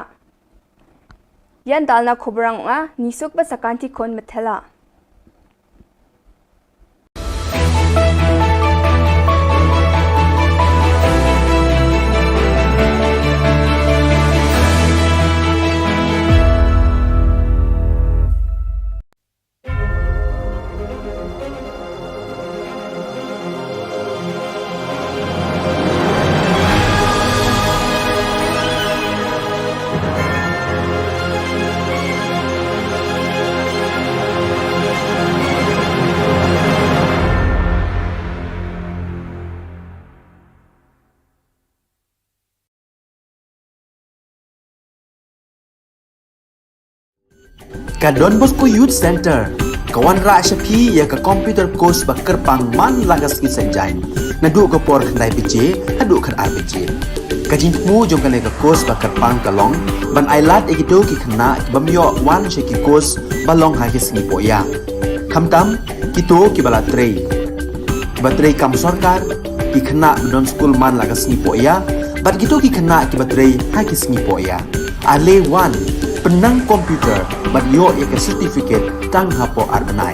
Ïan dal na khubor rang nga, ngi suk ba sakanti khun methela. Ka Don Bosco Youth Center ka wanrah sha phi ïa ka computer course ba kyrpang man la ka sngi Saitjaiñ, naduh ka por khyndai baje haduh khatar baje. Ka jingthmu jong kane ka course ba kyrpang ka long ban ailad ïa kito ki khynnah ki bym ïoh wan sha ki course ba long ha ki sngi pohïap. Khamtam kito kiba la trei, kiba trei kam sorkar, ki khynnah ba don skul man la ka sngi pohïap, bad kito ki khynnah kiba trei ha ki sngi pohïap. Ale wan, pynnang computer bad ïoh ïa ka certificate tang hapoh ar bnai.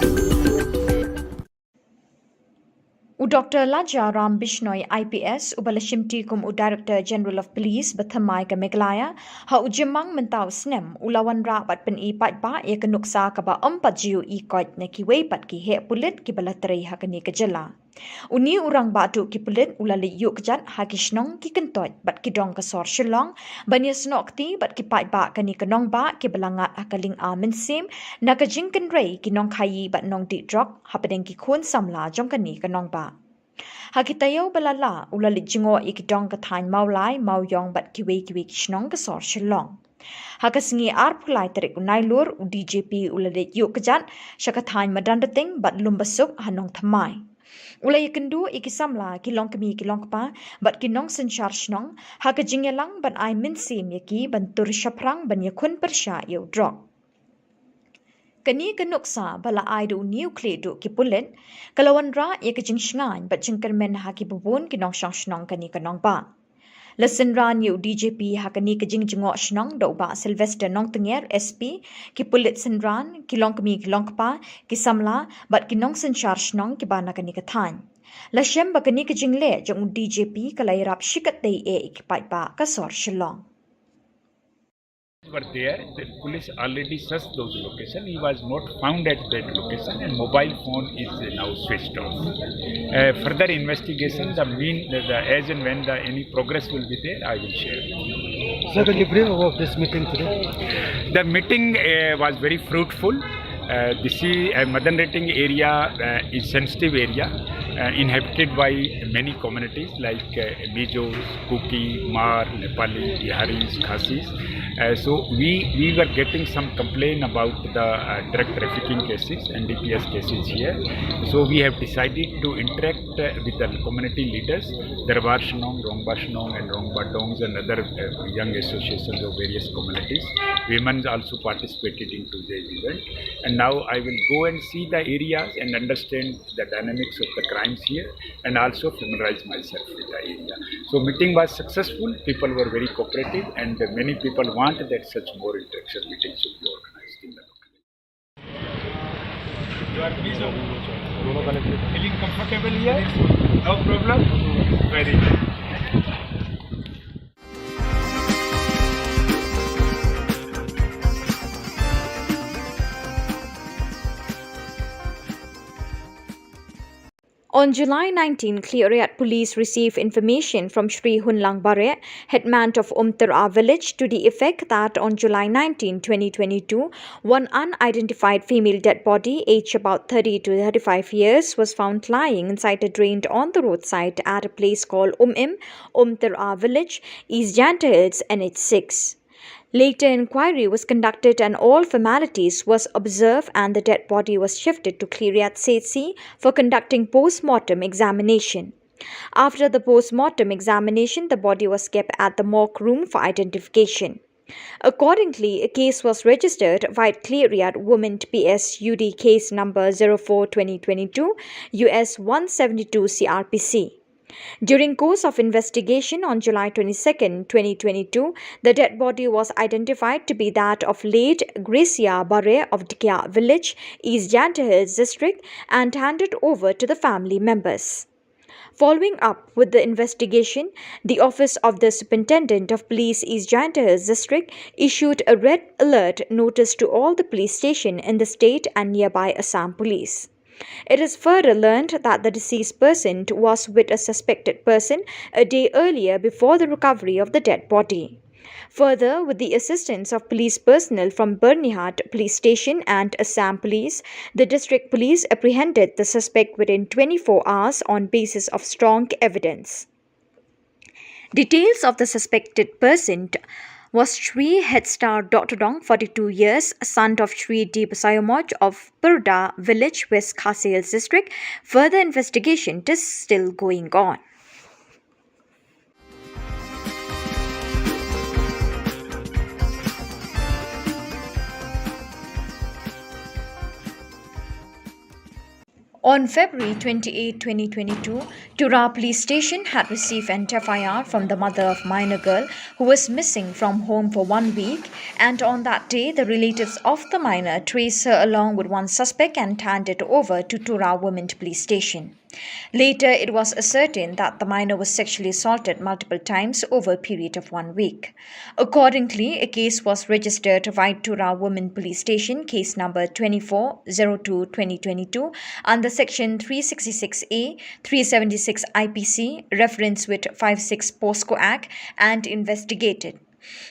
U Doctor Laja Ram Bishnoi I P S, uba la shimti kum u Director General of Police ba thymmai ka Meghalaya, ha u Jymmang mynta u snem, u la wanrah bad pyni paidbah ïa ka nuksa kaba ym pat ju ïohi koit na kiwei pat ki heh pulit kiba la trei ha kane ka jylla. Une u rangbah duh ki pulit u la leit ïuh kjat ha ki shnong, ki kyntoit bad ki dong ka sor Shillong ban ïasnoh kti bad ki paidbah kane ka nongbah kiba la ngat ha ka lynga mynsiem na ka jingkynrei ki nongkhaïi bad nongdih drok hapdeng ki khun samla jong kane ka nongbah. Ha ki taïew ba la lah u la leit jngoh ïa ki dong ka thaiñ Mawlai, Mawiong bad kiwei kiwei ki shnong ka sor Shillong. Ha ka sngi arphew lai tarik u Nailur, u D G P u la leit ïuh kjat sha ka thaiñ Madanrting bad Lumbasuk ha Nongthymmai. U la ïakynduh ïa ki samla, ki longkmie ki longkpa bad ki nongsynshar shnong ha ka jingïalang ban ai mynsiem ïa ki ban tur shaphrang ban ïakhun pyrshah ïa u drok. Kane ka nuksa ba la ai da une u khlieh duh ki pulit ka la wanrah ïa ka jingshngaiñ bad jingkyrmen ha kiba bun ki nongshong shnong kane ka nongbah. La synran ïa u D G P ha kane ka jingjngoh shnong da u Bah Sylvester Nongtnger, S P, ki pulit synran, ki longkmie ki longkpa, ki samla bad ki nongsynshar shnong kiba na kane ka thaiñ. La shem ba kane ka jingleh jong u D G P ka la ïarap shikatdei eh ïa ki paidbah ka sor Shillong. Were there, the police already searched those locations. He was not found at that location, and mobile phone is now switched off. Uh, further investigation, the mean, the, the, as and when the any progress will be there, I will share. Sir, can you brief about this meeting today? The meeting, uh, was very fruitful. Uh, this is, uh, Madanrting area, uh, is sensitive area. uh, inhabited by many communities like uh, Mijos, Kuki, Hmar, Nepali, Biharis, Khasis. Uh, so we we were getting some complaint about the uh, drug trafficking cases and D P S cases here. So we have decided to interact uh, with the community leaders, Darbar Shnong, Rongba Shnong, and Rongba Dongs, and other uh, young associations of various communities. Women also participated in today's event. And now I will go and see the areas and understand the dynamics of the crimes here and also familiarize myself with the area. So meeting was successful, people were very cooperative, and many people want that such more interaction meetings should be organized in the local. You are pleased of feeling comfortable here? No problem? Very good. On July nineteen, Khliehriat police received information from Shri Hunlang Bareh, headman of Umtara village, to the effect that on July nineteen, twenty twenty-two, one unidentified female dead body, aged about thirty to thirty-five years, was found lying inside a drain on the roadside at a place called Umim, Umtara village, East Jaintia Hills, N H six. Later inquiry was conducted and all formalities was observed and the dead body was shifted to Khliehriat C H C for conducting post-mortem examination. After the post-mortem examination, the body was kept at the morgue room for identification. Accordingly, a case was registered via Khliehriat Women P S U D case number zero four twenty twenty-two U S one seventy-two C R P C. During course of investigation on July twenty-second, twenty twenty-two, the dead body was identified to be that of late Gracia Bareh of Dikia village, East Jaintia Hills district, and handed over to the family members. Following up with the investigation, the Office of the Superintendent of Police East Jaintia Hills District issued a red alert notice to all the police station in the state and nearby Assam Police. It is further learned that the deceased person was with a suspected person a day earlier before the recovery of the dead body. Further, with the assistance of police personnel from Byrnihat Police Station and Assam Police, the district police apprehended the suspect within twenty-four hours on basis of strong evidence. Details of the suspected person was Shri Headstar Doctor Dong, forty-two years, son of Shri D. Basayomoj of Purda village, West Khasi Hills district. Further investigation is still going on. On February twenty-eighth, twenty twenty-two, Tura Police Station had received an F I R from the mother of minor girl who was missing from home for one week, and on that day, the relatives of the minor traced her along with one suspect and handed over to Tura Women Police Station. Later, it was ascertained that the minor was sexually assaulted multiple times over a period of one week. Accordingly, a case was registered via Tura Women Police Station, case number twenty-four zero two twenty twenty-two, under section three sixty-six A, three seventy-six I P C, reference with five six POCSO Act, and investigated.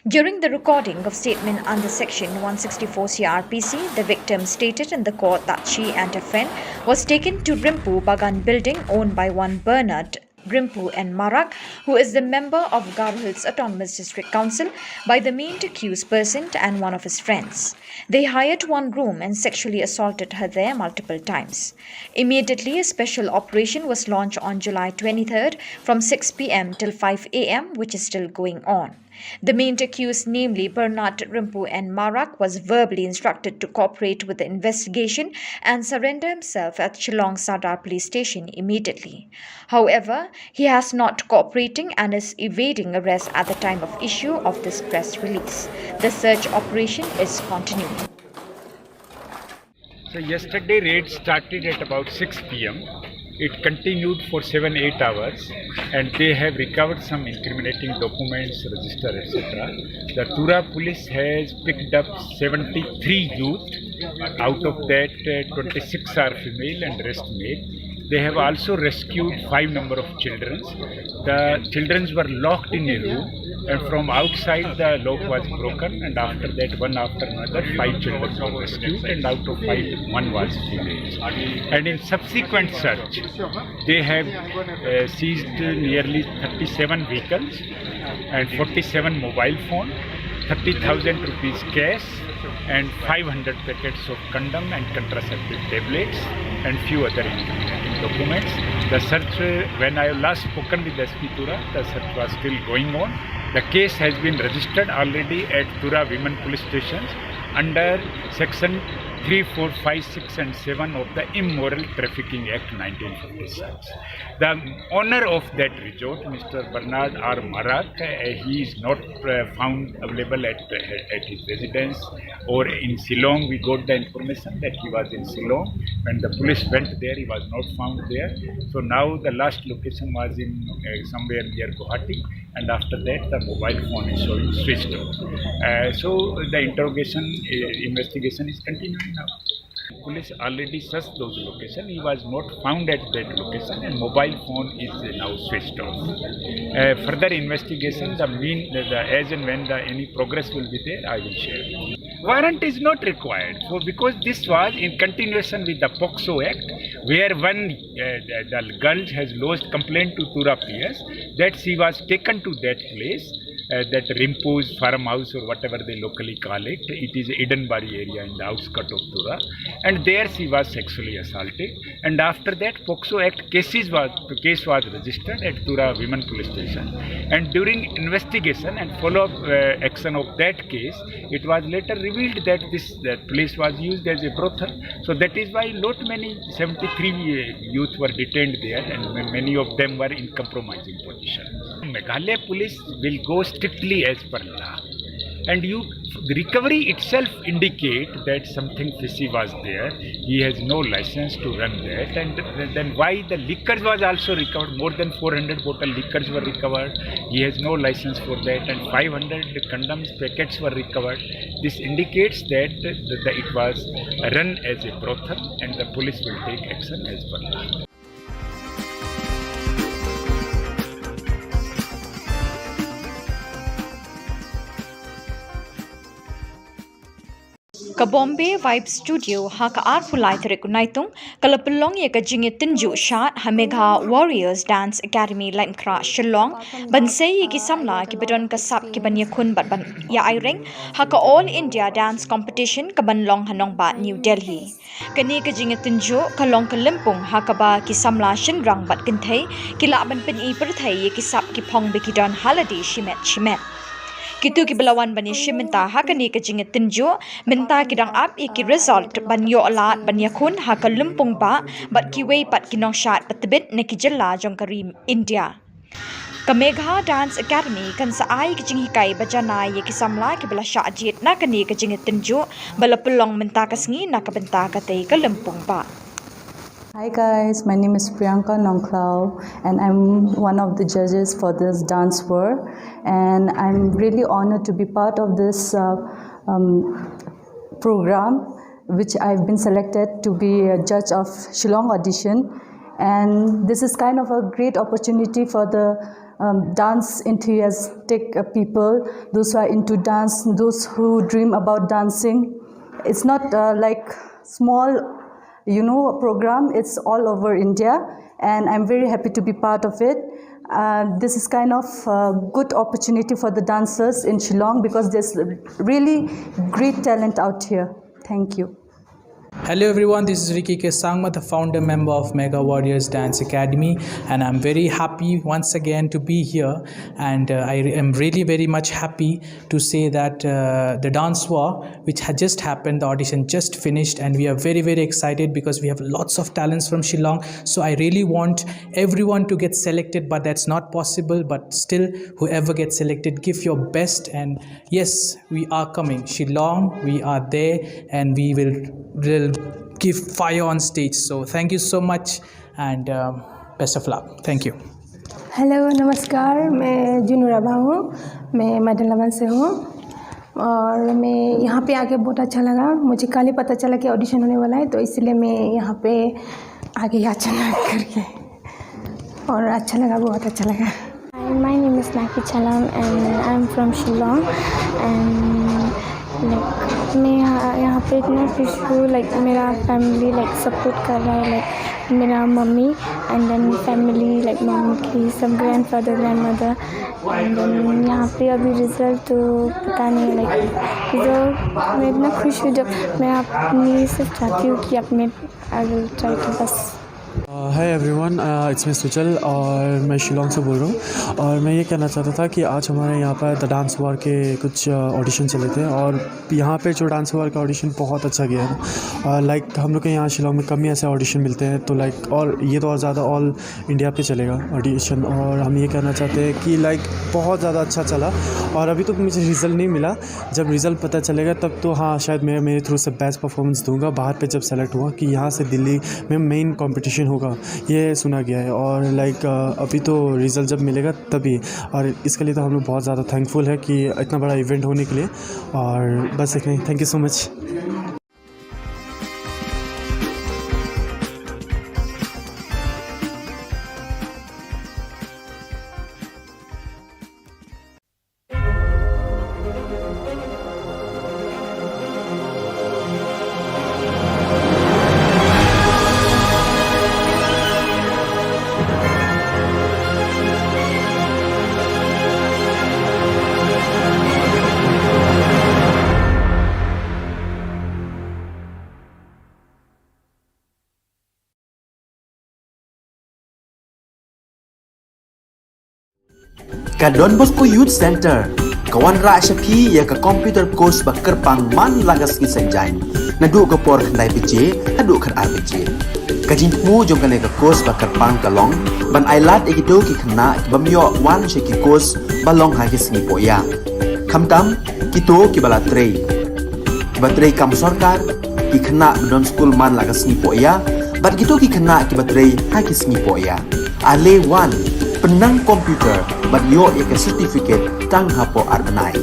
During the recording of statement under section one sixty-four C R P C, the victim stated in the court that she and her friend was taken to Rimpu Bagan building owned by one Bernard Rimpu and Marak, who is the member of Garo Hills Autonomous District Council, by the main accused person and one of his friends. They hired one room and sexually assaulted her there multiple times. Immediately, a special operation was launched on July twenty-third from six P M till five A M, which is still going on. The main accused, namely Bernard Rimpu and Marak, was verbally instructed to cooperate with the investigation and surrender himself at Shillong Sadar Police Station immediately. However, he has not cooperating and is evading arrest at the time of issue of this press release. The search operation is continuing. So yesterday raid started at about six P M. It continued for seven, eight hours, and they have recovered some incriminating documents, register, et cetera. The Tura police has picked up seventy-three youth. Out of that, uh, twenty-six are female and rest male. They have also rescued five number of children. The children were locked in a room, and from outside the lock was broken, and after that, one after another, five children were rescued, and out of five, one was female. And in subsequent search, they have uh, seized nearly thirty-seven vehicles and forty-seven mobile phone, thirty thousand rupees cash, and five hundred packets of condom and contraceptive tablets and few other incriminating documents. The search, uh, when I last spoken with S P Tura, the search was still going on. The case has been registered already at Tura Women Police Stations under section three, four, five, six and seven of the Immoral Trafficking Act nineteen fifty-six. The owner of that resort, Mister Bernard R. Marak, uh, he is not uh, found available at, uh, at his residence or in Shillong. We got the information that he was in Shillong. When the police went there, he was not found there. So now the last location was in uh, somewhere near Guwahati, and after that the mobile phone is showing switched off. Uh, so the interrogation, uh, investigation is continuing now. Police already searched those locations. He was not found at that location, and mobile phone is now switched off. Uh, further investigation, the mean, the, the, as and when the any progress will be there, I will share. Warrant is not required for, because this was in continuation with the POCSO Act, where when uh, the, the girl has lodged complaint to Tura P S that she was taken to that place, uh, that Rimpo's farmhouse or whatever they locally call it. It is Eden Bari area in the outskirts of Tura, and there she was sexually assaulted. And after that, POCSO Act cases was the case was registered at Tura Women Police Station. And during investigation and follow-up uh, action of that case, it was later revealed that this that place was used as a brothel. So that is why not many seventy-three uh, youth were detained there, and ma- many of them were in compromising position. Meghalaya police will go strictly as per law. And you, the recovery itself indicate that something fishy was there. He has no license to run that. And then why the liquors was also recovered? More than four hundred bottle liquors were recovered. He has no license for that. And five hundred condoms packets were recovered. This indicates that the, the, it was run as a brothel, and the police will take action as per law. Ka Bombay Vibe Studio ha ka arphew lai tarik u Naitung ka la pynlong ïa ka jingïatynjuh shad ha Megha Warriors Dance Academy Laitumkhrah Shillong ban sei ïa ki samla kiba don ka sap ki ban ïakhun bad ban ïa aireng ha ka All India Dance Competition ka ban long ha nongbah New Delhi. Kane ka jingïatynjuh ka long ka lympung ha kaba ki samla shynrang bad kynthei ki lah ban pyni pyrthei ïa ki sap ki phong ba ki don ha lade shimet shimet. Kito kiba la wan ban ïashim bynta ha kane ka jingïatynjuh mynta ki dang ap ïa ki result ban ïoh lad ban ïakhun ha ka lympung bah bad kiwei pat ki nongshad ba tbit na ki jylla jong ka ri India. Ka Megha Dance Academy kan sa ai ka jinghikai ba janai ïa ki samla kiba la shah jied na kane ka jingïatynjuh ba la pynlong mynta ka sngi na ka bynta katei ka lympung bah. Hi guys, my name is Priyanka Nongkhlaw and I'm one of the judges for this dance war, and I'm really honored to be part of this uh, um, program, which I've been selected to be a judge of Shillong audition, and this is kind of a great opportunity for the um, dance enthusiastic uh, people, those who are into dance, those who dream about dancing. It's not uh, like small, you know, program. It's all over India, and I'm very happy to be part of it. Uh, this is kind of a good opportunity for the dancers in Shillong because there's really great talent out here. Thank you. Hello everyone, this is Ricky K Sangma, the founder member of Megha Warriors Dance Academy, and I'm very happy once again to be here. And uh, I am really very much happy to say that uh, the dance war, which had just happened, the audition just finished, and we are very very excited because we have lots of talents from Shillong. So I really want everyone to get selected, but that's not possible. But still, whoever gets selected, give your best, and yes, we are coming. Shillong, we are there, and we will, will give fire on stage. So thank you so much, and um, best of luck. Thank you. Hello, नमस्कार। मैं जूनू राभा हूँ। मैं मैडम लवन से हूँ और मैं यहाँ पे आके बहुत अच्छा लगा। मुझे कल ही पता चला कि ऑडिशन होने वाला है, तो इसलिए मैं यहाँ पे आ गई अचानक करके, और अच्छा लगा, बहुत अच्छा लगा। Hi, my name is Naki Chalam and I'm from Shillong and like मैं यहाँ यहाँ पे इतना खुश हूँ। Like मेरा फैमिली लाइक सपोर्ट कर रहा है, लाइक मेरा mummy and then family like mummy की सब ग्रैंडफादर ग्रैंडमदर एंड देन यहाँ पे अभी रिजल्ट तो पता नहीं, लाइक रिजल्ट मैं इतना खुश हूँ जब मैं अपनी सिर्फ चाहती हूँ कि अपने आई विल ट्राई टू बस। Hi everyone, it's me Sujal और मैं शिलोंग से बोल रहा हूँ। और मैं ये कहना चाहता था कि आज हमारे यहाँ पर द डांस वॉर के कुछ ऑडिशन चले थे और यहाँ पे जो डांस वॉर का ऑडिशन बहुत अच्छा गया है। लाइक हम लोग के यहाँ शिलोंग में कम ही ऐसे ऑडिशन मिलते हैं, तो लाइक और ये तो और ज़्यादा ऑल इंडिया पे चलेगा ऑडिशन। और हम ये कहना चाहते हैं कि लाइक बहुत ज़्यादा अच्छा चला। और अभी तो मुझे रिजल्ट नहीं मिला, जब रिजल्ट पता चलेगा तब तो हाँ शायद मैं मेरे थ्रू से बेस्ट परफॉर्मेंस दूंगा बाहर पे जब सेलेक्ट हुआ कि यहाँ से दिल्ली में मेन कंपटीशन होगा, ये सुना गया है। और लाइक अभी तो रिजल्ट जब मिलेगा तभी, और इसके लिए तो हम लोग बहुत ज़्यादा थैंकफुल है कि इतना बड़ा इवेंट होने के लिए। और बस इतना ही, thank you so much. Ka Don Bosco Youth Center ka wanrah sha phi ïa ka computer course ba kyrpang man la ka sngi Saitjaiñ, naduh ka por khyndai baje haduh khatar baje. Ka jingthmu jong kane ka course ba kyrpang ka long ban ailad ïa kito ki khynnah ki bym ïoh wan sha ki course ba long ha ki sngi pohïa, khamtam kito kiba la trei, kiba trei kam sorkar, ki khynnah ba don skul man la ka sngi pohïa bad kito ki khynnah kiba trei ha ki sngi pohïa. Ale wan, pynnang computer bad ïoh ïa ka certificate tang hapoh ar bnai.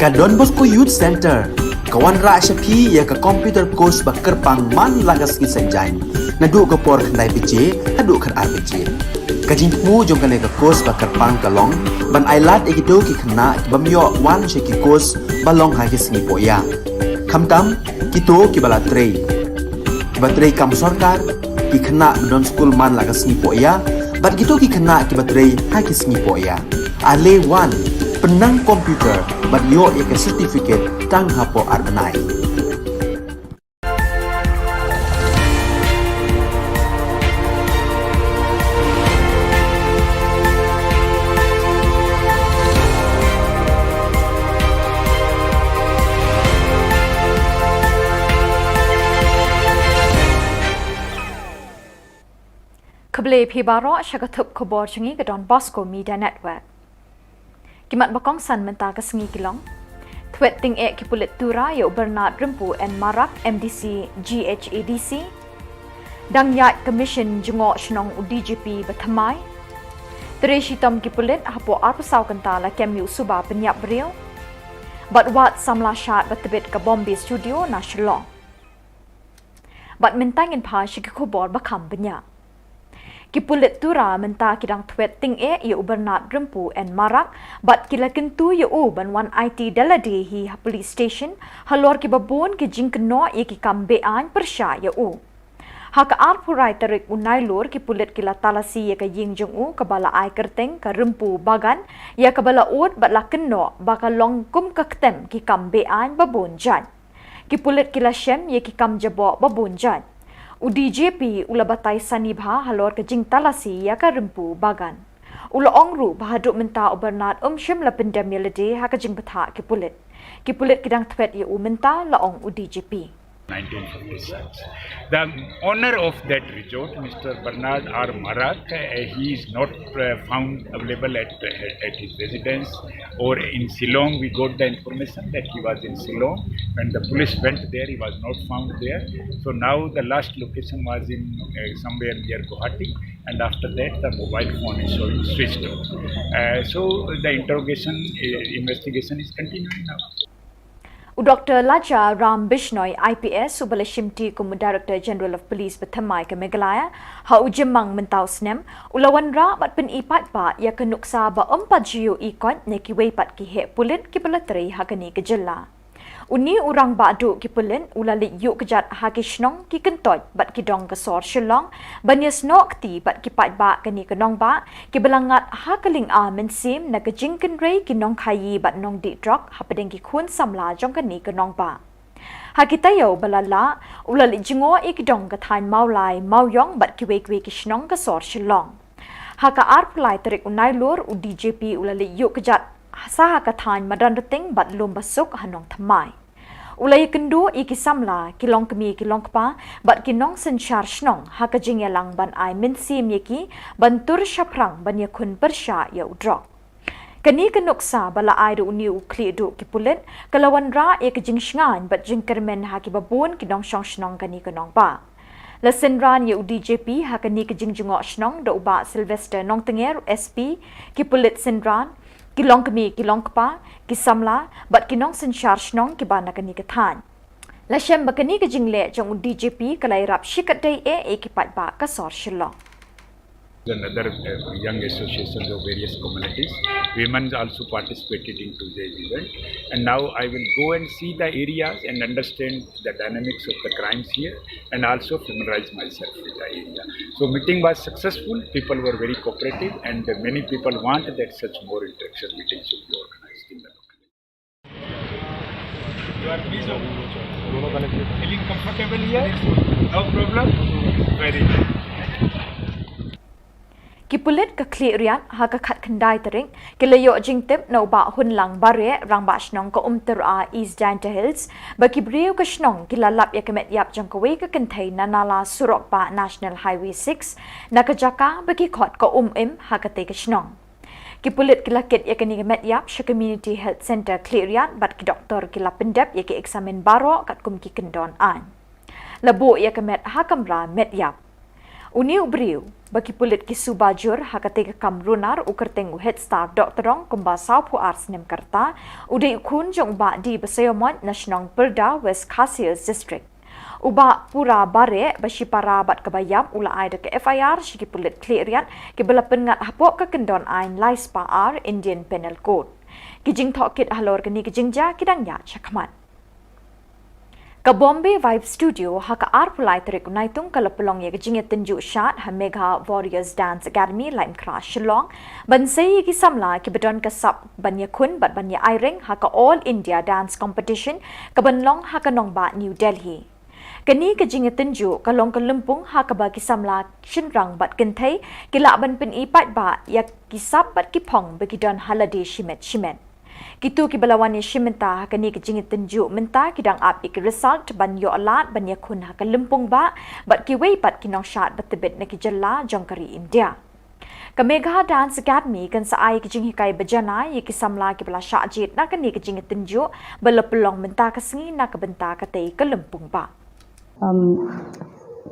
Ka Don Bosco Youth Centre ka wanrah sha phi ïa ka computer course ba kyrpang man la ka sngi Saitjaiñ, naduh ka por khyndai baje haduh khatar baje. Ka jingthmu jong kane ka course ba kyrpang ka long ban ailad ïa kito ki khynnah ki bym ïoh wan sha ki course ba long ha ki sngi pohïa, khamtam kito kiba la trei, kiba trei kam sorkar, ki khynnah ba don skul man la ka sngi pohïa, bad kito ki khynnah kiba trei ha ki sngi pohïa. Ale wan, pynnang computer bad ïoh ïa ka certificate tang hapoh ar bnai. Khublei phi baroh sha ka thup khubor jong ngi ka Don Bosco Media Network. Ki mat ba kongsan mynta ka sngi ki long: Thwet tyngeh ki pulit Tura ïa u Bernard Rympu N Marak, M D C GHADC. Dang ïaid ka mission jngoh shnong u D G P ba thymmai. Trei shitom ki pulit hapoh arphew saw kynta la kem ïa u suba pynïap briew. Bad wad samla shad ba tbit ka Bombay Studio na Shillong. Bad mynta ngin phai sha ki khubor ba kham bniah. Ki pulit Tura mynta ki dang thwet tyngeh ïa u Bernard Rympu N Marak bad ki la kyntu ïa u ban wan aiti da lade hi ha police station halor kiba bun ki jingkynnoh ïa ki kam beaiñ pyrshah ïa u. Ha ka arphew lai tarik u Nailur ki pulit ki la talasi ïa ka ïing jong u kaba la ai kyrteng ka Rympu Bagan ïa kaba la ud bad la kynnoh ba ka long kum ka ktem ki kam beaiñ ba bun jait. Ki pulit ki la shem ïa ki kam jaboh ba bun jait. U D G P u la batai sani bha halor ka jingtalasi ïa ka Rympu Bagan. U la ong ruh ba haduh mynta u Bernard um shym la pyndem ïa lade ha ka jingbthah ki pulit. Ki pulit ki dang thwet ïa u mynta, la ong u D G P. nineteen fifty-six. The owner of that resort, Mister Bernard R Marak, uh, he is not uh, found available at, at his residence or in Shillong. We got the information that he was in Shillong. When the police went there, he was not found there. So now the last location was in uh, somewhere near Guwahati, and after that the mobile phone is showing switched off. Uh, so the interrogation, uh, investigation is continuing now. U Doctor Laja Ram Bishnoi, I P S, uba la shimti kum u Director General of Police ba thymmai ka Meghalaya ha u Jymmang mynta u snem, u la wanrah bad pyni paidbah ïa ka nuksa ba ym pat ju ïohi koit na kiwei pat ki heh pulit kiba la trei ha kane ka jylla. Une u rangbah duh ki pulit u la leit ïuh kjat ha ki shnong, ki kyntoit bad ki dong ka sor Shillong ban ïasnoh kti bad ki paidbah kane ka nongbah kiba la ngat ha ka lynga mynsiem na ka jingkynrei ki nongkhaïi bad nongdih drok hapdeng ki khun samla jong kane ka nongbah. Ha ki taïew ba la lah, u la leit jngoh ïa ki dong ka thaiñ Mawlai, Mawiong bad kiwei kiwei ki shnong ka sor Shillong. Ha ka arphew lai tarik u Nailur, u D G P u la leit ïuh kjat sa ha ka thaiñ Madanrting bad Lumbasuk ha Nongthymmai. U la ïakynduh ïa ki samla, ki longkmie ki longkpa bad ki nongsynshar shnong ha ka jingïalang ban ai mynsiem ïa ki ban tur shaphrang ban ïakhun pyrshah ïa u drok. Kane ka nuksa ba la ai da une u khlieh duh ki pulit ka la wanrah ïa ka jingshngaiñ bad jingkyrmen ha kiba bun ki nongshong shnong kane ka nongbah. La synran ïa u D G P ha kane ka jingjngoh shnong da u Bah Sylvester Nongtnger, S P, ki pulit synran, ki longkmie ki longkpa, ki samla bad ki nongsynshar shnong kiba na kane ka thaiñ. La shem ba kane ka jingleh jong u D G P ka la ïarap shikatdei eh ïa ki paidbah ka sor Shillong. And other uh, young associations of various communities. Women also participated into the event. And now I will go and see the areas and understand the dynamics of the crimes here and also familiarize myself with the area. So meeting was successful. People were very cooperative and many people want that such more interaction meetings should be organized in the local. You are pleased? Feeling comfortable here? No problem? Very good. Ki pulit ka Khliehriat ha ka khatkhyndai tarik ki la ïoh jingtip na u Bah Hunlang Bareh, rangbah shnong ka Umtyra East Jaintia Hills, ba ki briew ka shnong ki la lap ïa ka met ïap jong kawei ka kynthei na nala surok bah National Highway six na ka jaka ba ki khot ka Um Im ha katei ka shnong. Ki pulit ki la kit ïa kane ka met ïap sha Community Health Centre Khliehriat bad ki doktor ki la pyndep ïa ki eksamin baroh katkum ki kyndon aiñ. La buh ïa ka met ha kamra met ïap. Une u briew ba ki pulit ki suba jur ha kata ka kam runar u kyrteng u Headstar Dohtdong kumba sawphew ar snem ka rta, u dei u khun jong u Bah D. Basaiawmoit na shnong Pyrda, West Khasi Hills District. U Bah Pura Bareh ba shipara bad kaba ïap u la ai da ka F I R sha ki pulit Khliehriat kiba la pynngat hapoh ka kyndon aiñ lai spah ar Indian Penal Code. Ki jingtohkit halor kane ka jingjia ki dang ïaid shakhmat. Ka Bombay Vibe Studio ha ka arphew lai tarik u Naitung ka la pynlong ïa ka jingïatynjuh shad ha Megha Warriors Dance Academy, Laitumkhrah, Shillong, ban sei ïa ki samla kiba don ka sap ban ïakhun bad ban ïa aireng ha ka All India Dance Competition kaban long ha ka nongbah New Delhi. Kane ka jingïatynjuh ka long ka lympung ha kaba ki samla shynrang bad kynthei ki lah ban pyni paidbah ïa ki sap bad ki phong ba ki don ha lade shimet shimet. Kito kiba la wan ïashim bynta ha kane ka jingïatynjuh mynta ki dang ap ïa ki result ban ïoh lad ban ïakhun ha ka lympung bah bad kiwei pat ki nongshad ba tbit na ki jylla jong ka ri India. Ka Megha Dance Academy kan sa ai ki jinghikai bajanai ïa ki samla kiba la shah jied na kane ka jingïatynjuh ba la pynlong mynta ka sngi na ka bynta katei ka lympung bah. um,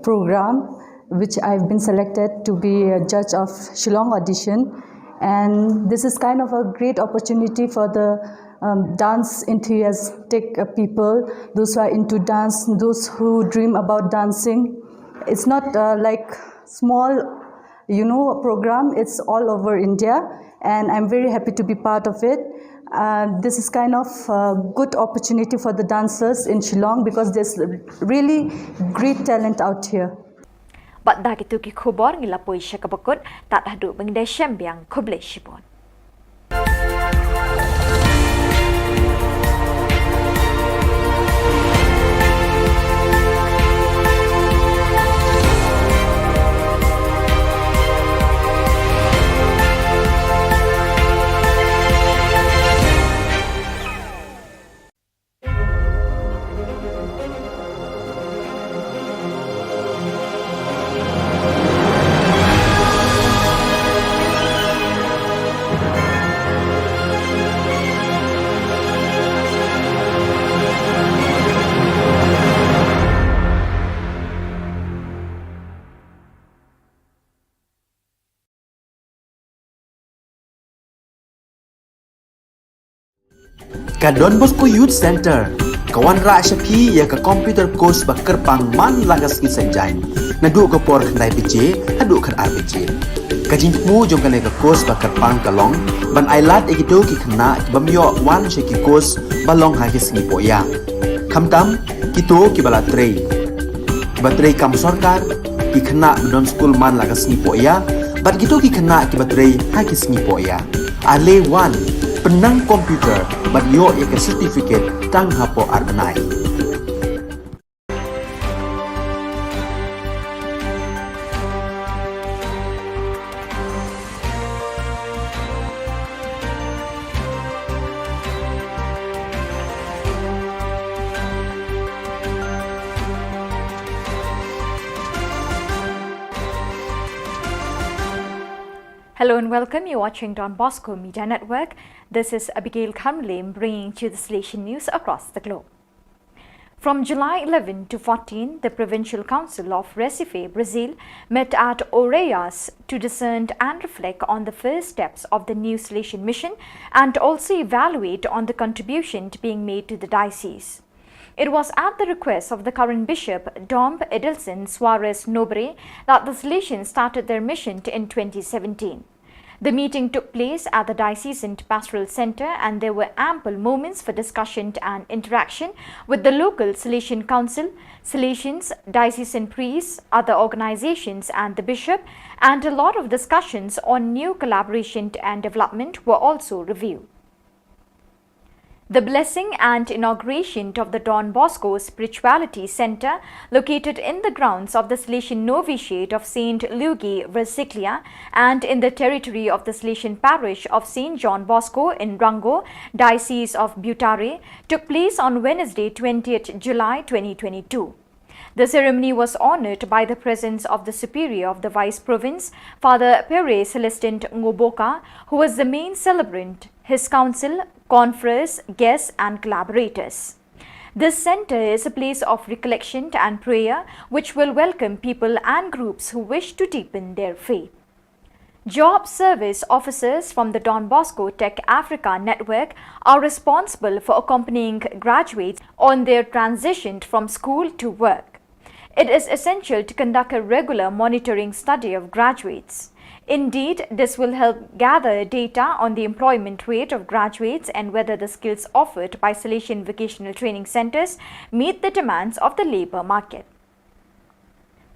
program, which I've been selected to be a judge of Shillong audition. And this is kind of a great opportunity for the um, dance enthusiastic uh, people, those who are into dance, those who dream about dancing. It's not uh, like small, you know, program. It's all over India, and I'm very happy to be part of it. Uh, this is kind of a good opportunity for the dancers in Shillong because there's really great talent out here. Bad da kito ki khubor ngi la poi sha kaba kut, tad haduh ba ngin da shem biang, khublei shibun. Ka Don Bosco Youth Centre ka wanrah sha phi ïa ka computer course ba kyrpang man la ka sngi Saitjaiñ, naduh ka por khyndai baje haduh khatar baje. Ka jingthmu jong kane ka course ba kyrpang ka long ban ai lad ïa kito ki khynnah ki bym ïoh wan sha ki course ba long ha ki sngi poh ïa, khamtam kito kiba la trei, kiba trei kam sorkar, ki khynnah ba don skul man la ka sngi poh ïa bad kito ki khynnah kiba trei ha ki sngi poh ïa. Ale wan, pynnang computer bad ïoh ïa ka certificate tang hapoh ar bnai. Hello and welcome. You're watching Don Bosco Media Network. This is Abigail Kharmilem bringing to you the Salesian news across the globe. From July eleven to fourteen, the Provincial Council of Recife, Brazil, met at Oeiras to discern and reflect on the first steps of the new Salesian mission and also evaluate on the contribution being made to the diocese. It was at the request of the current bishop, Dom Edelson Soares Nobre, that the Salesians started their mission in twenty seventeen. The meeting took place at the Diocesan Pastoral Centre and there were ample moments for discussion and interaction with the local Salesian Council, Salesians, diocesan priests, other organisations and the bishop, and a lot of discussions on new collaboration and development were also reviewed. The blessing and inauguration of the Don Bosco Spirituality Centre, located in the grounds of the Salesian Novitiate of Saint Luigi Versaglia and in the territory of the Salesian parish of Saint John Bosco in Rangoon, Diocese of Butare, took place on Wednesday, twentieth July twenty twenty-two. The ceremony was honoured by the presence of the Superior of the Vice Province, Father Pere Celestin Ngoboka, who was the main celebrant, his council, confreres, guests and collaborators. This center is a place of recollection and prayer, which will welcome people and groups who wish to deepen their faith. Job service officers from the Don Bosco Tech Africa Network are responsible for accompanying graduates on their transition from school to work. It is essential to conduct a regular monitoring study of graduates. Indeed, this will help gather data on the employment rate of graduates and whether the skills offered by Salesian Vocational Training Centres meet the demands of the labour market.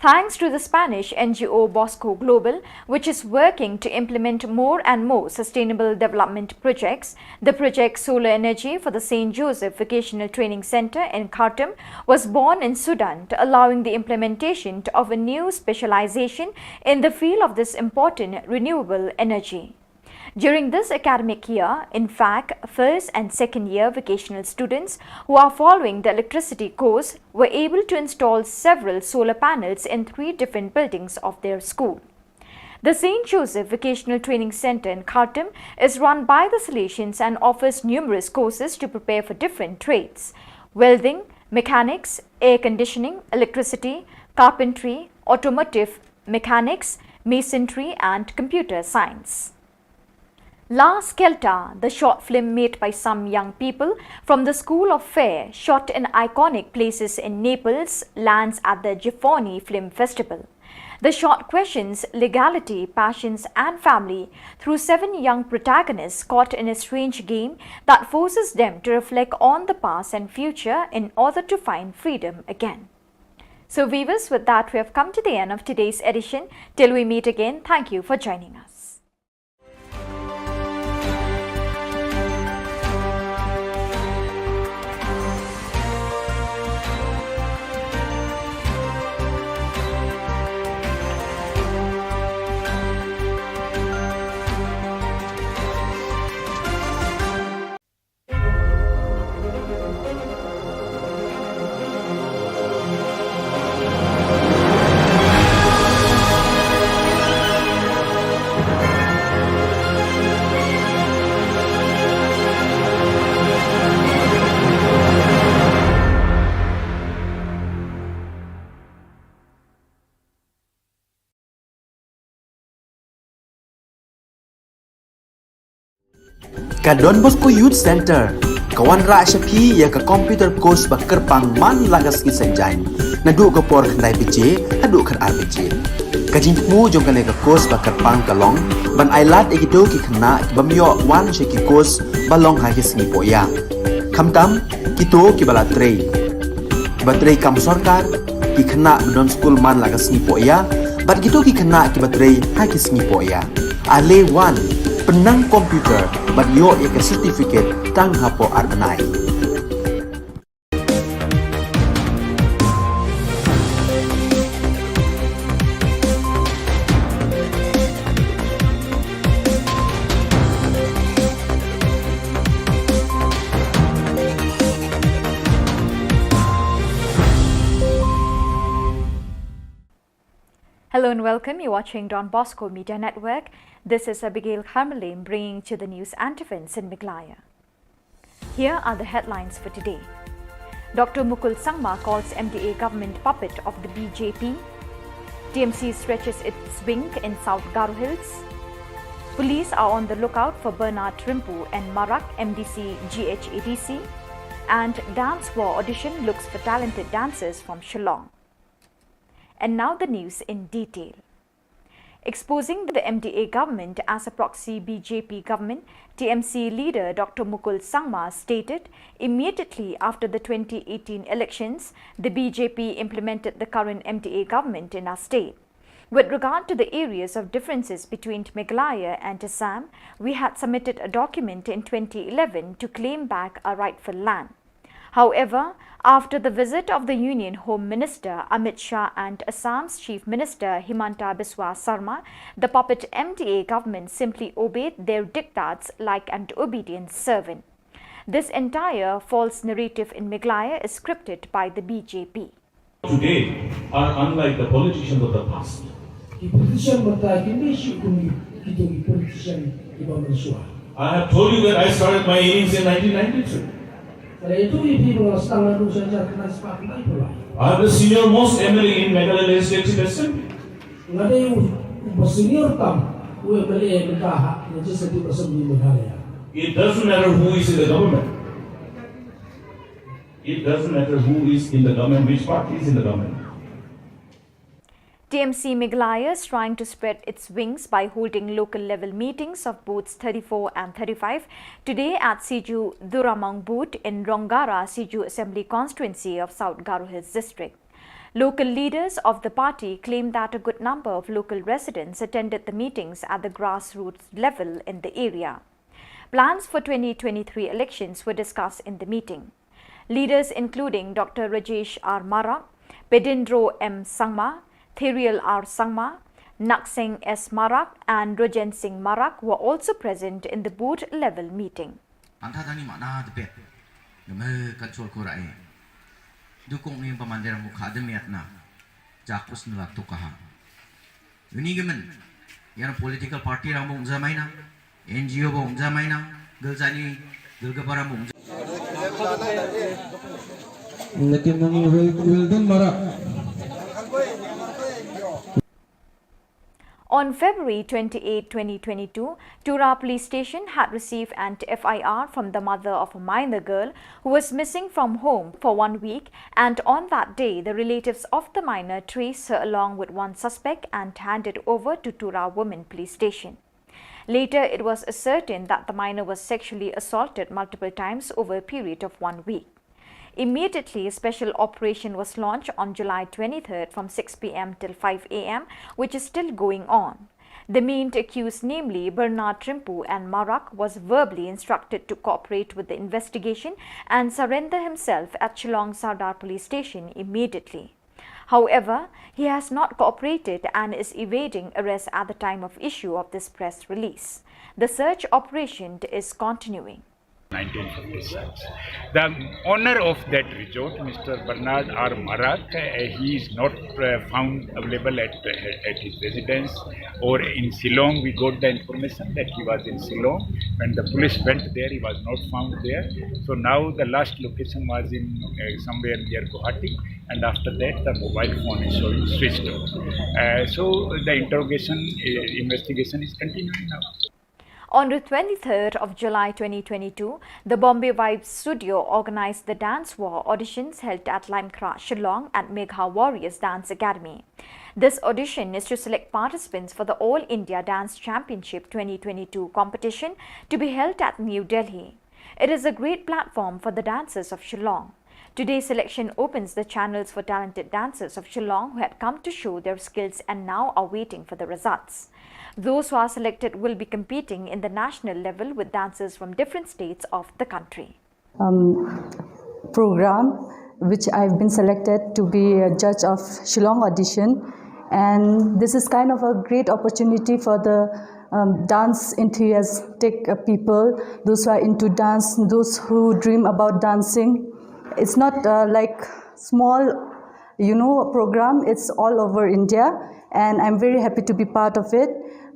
Thanks to the Spanish N G O Bosco Global, which is working to implement more and more sustainable development projects, the project Solar Energy for the Saint Joseph Vocational Training Centre in Khartoum was born in Sudan, allowing the implementation of a new specialisation in the field of this important renewable energy. During this academic year, in fact, first and second year vocational students who are following the electricity course were able to install several solar panels in three different buildings of their school. The Saint Joseph Vocational Training Centre in Khartoum is run by the Salesians and offers numerous courses to prepare for different trades: welding, mechanics, air conditioning, electricity, carpentry, automotive mechanics, masonry, and computer science. La Skelta, the short film made by some young people from the School of Fair, shot in iconic places in Naples, lands at the Gifoni Film Festival. The short questions legality, passions, and family through seven young protagonists caught in a strange game that forces them to reflect on the past and future in order to find freedom again. So, viewers, with that, we have come to the end of today's edition. Till we meet again, thank you for joining us. Ka Don Bosco Youth Centre ka wanrah sha phi ïa ka computer course ba kyrpang man la ka sngi Saitjaiñ, naduh ka por khyndai baje haduh khatar baje. Ka jingthmu jong kane ka course ba kyrpang ka long ban ailad ïa kito ki khynnah ki bym ïoh wan sha ki course ba long ha ki sngi pohïa. Khamtam kito kiba la trei, kiba trei kam sorkar, ki khynnah ba don skul man la ka sngi pohïa, bad kito ki khynnah kiba trei ha ki sngi pohïa. Ale wan, pynnang computer bad ïoh ïa ka certificate tang hapoh ar bnai. Hello and welcome. You're watching Don Bosco Media Network. This is Abigail Kharmalim bringing to the news and events in Meghalaya. Here are the headlines for today. Doctor Mukul Sangma calls M D A government puppet of the B J P. T M C stretches its wing in South Garo Hills. Police are on the lookout for Bernard Rimpu and Marak, M D C G H A D C. And Dance War audition looks for talented dancers from Shillong. And now the news in detail. Exposing the M D A government as a proxy B J P government, T M C leader Doctor Mukul Sangma stated immediately after the twenty eighteen elections, the B J P implemented the current M D A government in our state. With regard to the areas of differences between Meghalaya and Assam, we had submitted a document in twenty eleven to claim back our rightful land. However, after the visit of the Union Home Minister Amit Shah and Assam's Chief Minister Himanta Biswa Sarma, the puppet M D A government simply obeyed their diktats like an obedient servant. This entire false narrative in Meghalaya is scripted by the B J P. Today are unlike the politicians of the past. Ki politician mynta kim dei shuh kum ki, kito ki politician kiba mynshuwa. I have told you that I started my innings in nineteen ninety-three. Nga dei utu i phi ba nga sdang naduh sha hajar khyndai spah khyndai phew lai. I'm the senior most M L A in Meghalaya Legislative Assembly. Nga dei u, uba senior tam u M L A mynta ha Legislative Assembly Meghalaya. It doesn't matter who is in the government. It doesn't matter who is in the government, which party is in the government. T M C Meghalaya is trying to spread its wings by holding local level meetings of booths thirty-four and thirty-five today at Siju Duramong booth in Ronggara, Siju Assembly Constituency of South Garo Hills District. Local leaders of the party claim that a good number of local residents attended the meetings at the grassroots level in the area. Plans for twenty twenty-three elections were discussed in the meeting. Leaders including Doctor Rajesh R Marak, Pedindro M Sangma, Therial R Sangma, Nakseng S Marak and Rojen Singh Marak were also present in the booth level meeting. Pantha tani mana debet. Neme kan chol ko rai. Dukong ni pamander mukha demiat na. Jakus nila tukaha. Uni gimen. Yana political party rambung zamaina. N G O bong zamaina. Gilzani gilgabara bong. Lekin nang Wil-, Wilden Marak. On February twenty-eighth, twenty twenty-two, Tura Police Station had received an F I R from the mother of a minor girl who was missing from home for one week, and on that day, the relatives of the minor traced her along with one suspect and handed over to Tura Women Police Station. Later, it was ascertained that the minor was sexually assaulted multiple times over a period of one week. Immediately, a special operation was launched on July twenty-third from six P M till five A M, which is still going on. The main accused, namely Bernard Trimpu and Marak, was verbally instructed to cooperate with the investigation and surrender himself at Shillong Sardar Police Station immediately. However, he has not cooperated and is evading arrest at the time of issue of this press release. The search operation is continuing. Nineteen fifty-six. The owner of that resort, Mister Bernard R Marak, uh, he is not, uh, found available at, uh, at his residence or in Shillong. We got the information that he was in Shillong. When the police went there, he was not found there. So now the last location was in, uh, somewhere near Guwahati, and after that the mobile phone is showing switched off. Uh, so the interrogation, uh, investigation is continuing now. On the twenty-third of July twenty twenty-two, the Bombay Vibes Studio organized the Dance War auditions held at Limekra, Shillong at Megha Warriors Dance Academy. This audition is to select participants for the All India Dance Championship twenty twenty-two competition to be held at New Delhi. It is a great platform for the dancers of Shillong. Today's selection opens the channels for talented dancers of Shillong who had come to show their skills and now are waiting for the results. Those who are selected will be competing in the national level with dancers from different states of the country. Um, program, which I've been selected to be a judge of Shillong audition, and this is kind of a great opportunity for the, um, dance enthusiastic, uh, people, those who are into dance, those who dream about dancing. It's not, uh, like, small, you know, program. It's all over India, and I'm very happy to be part of it.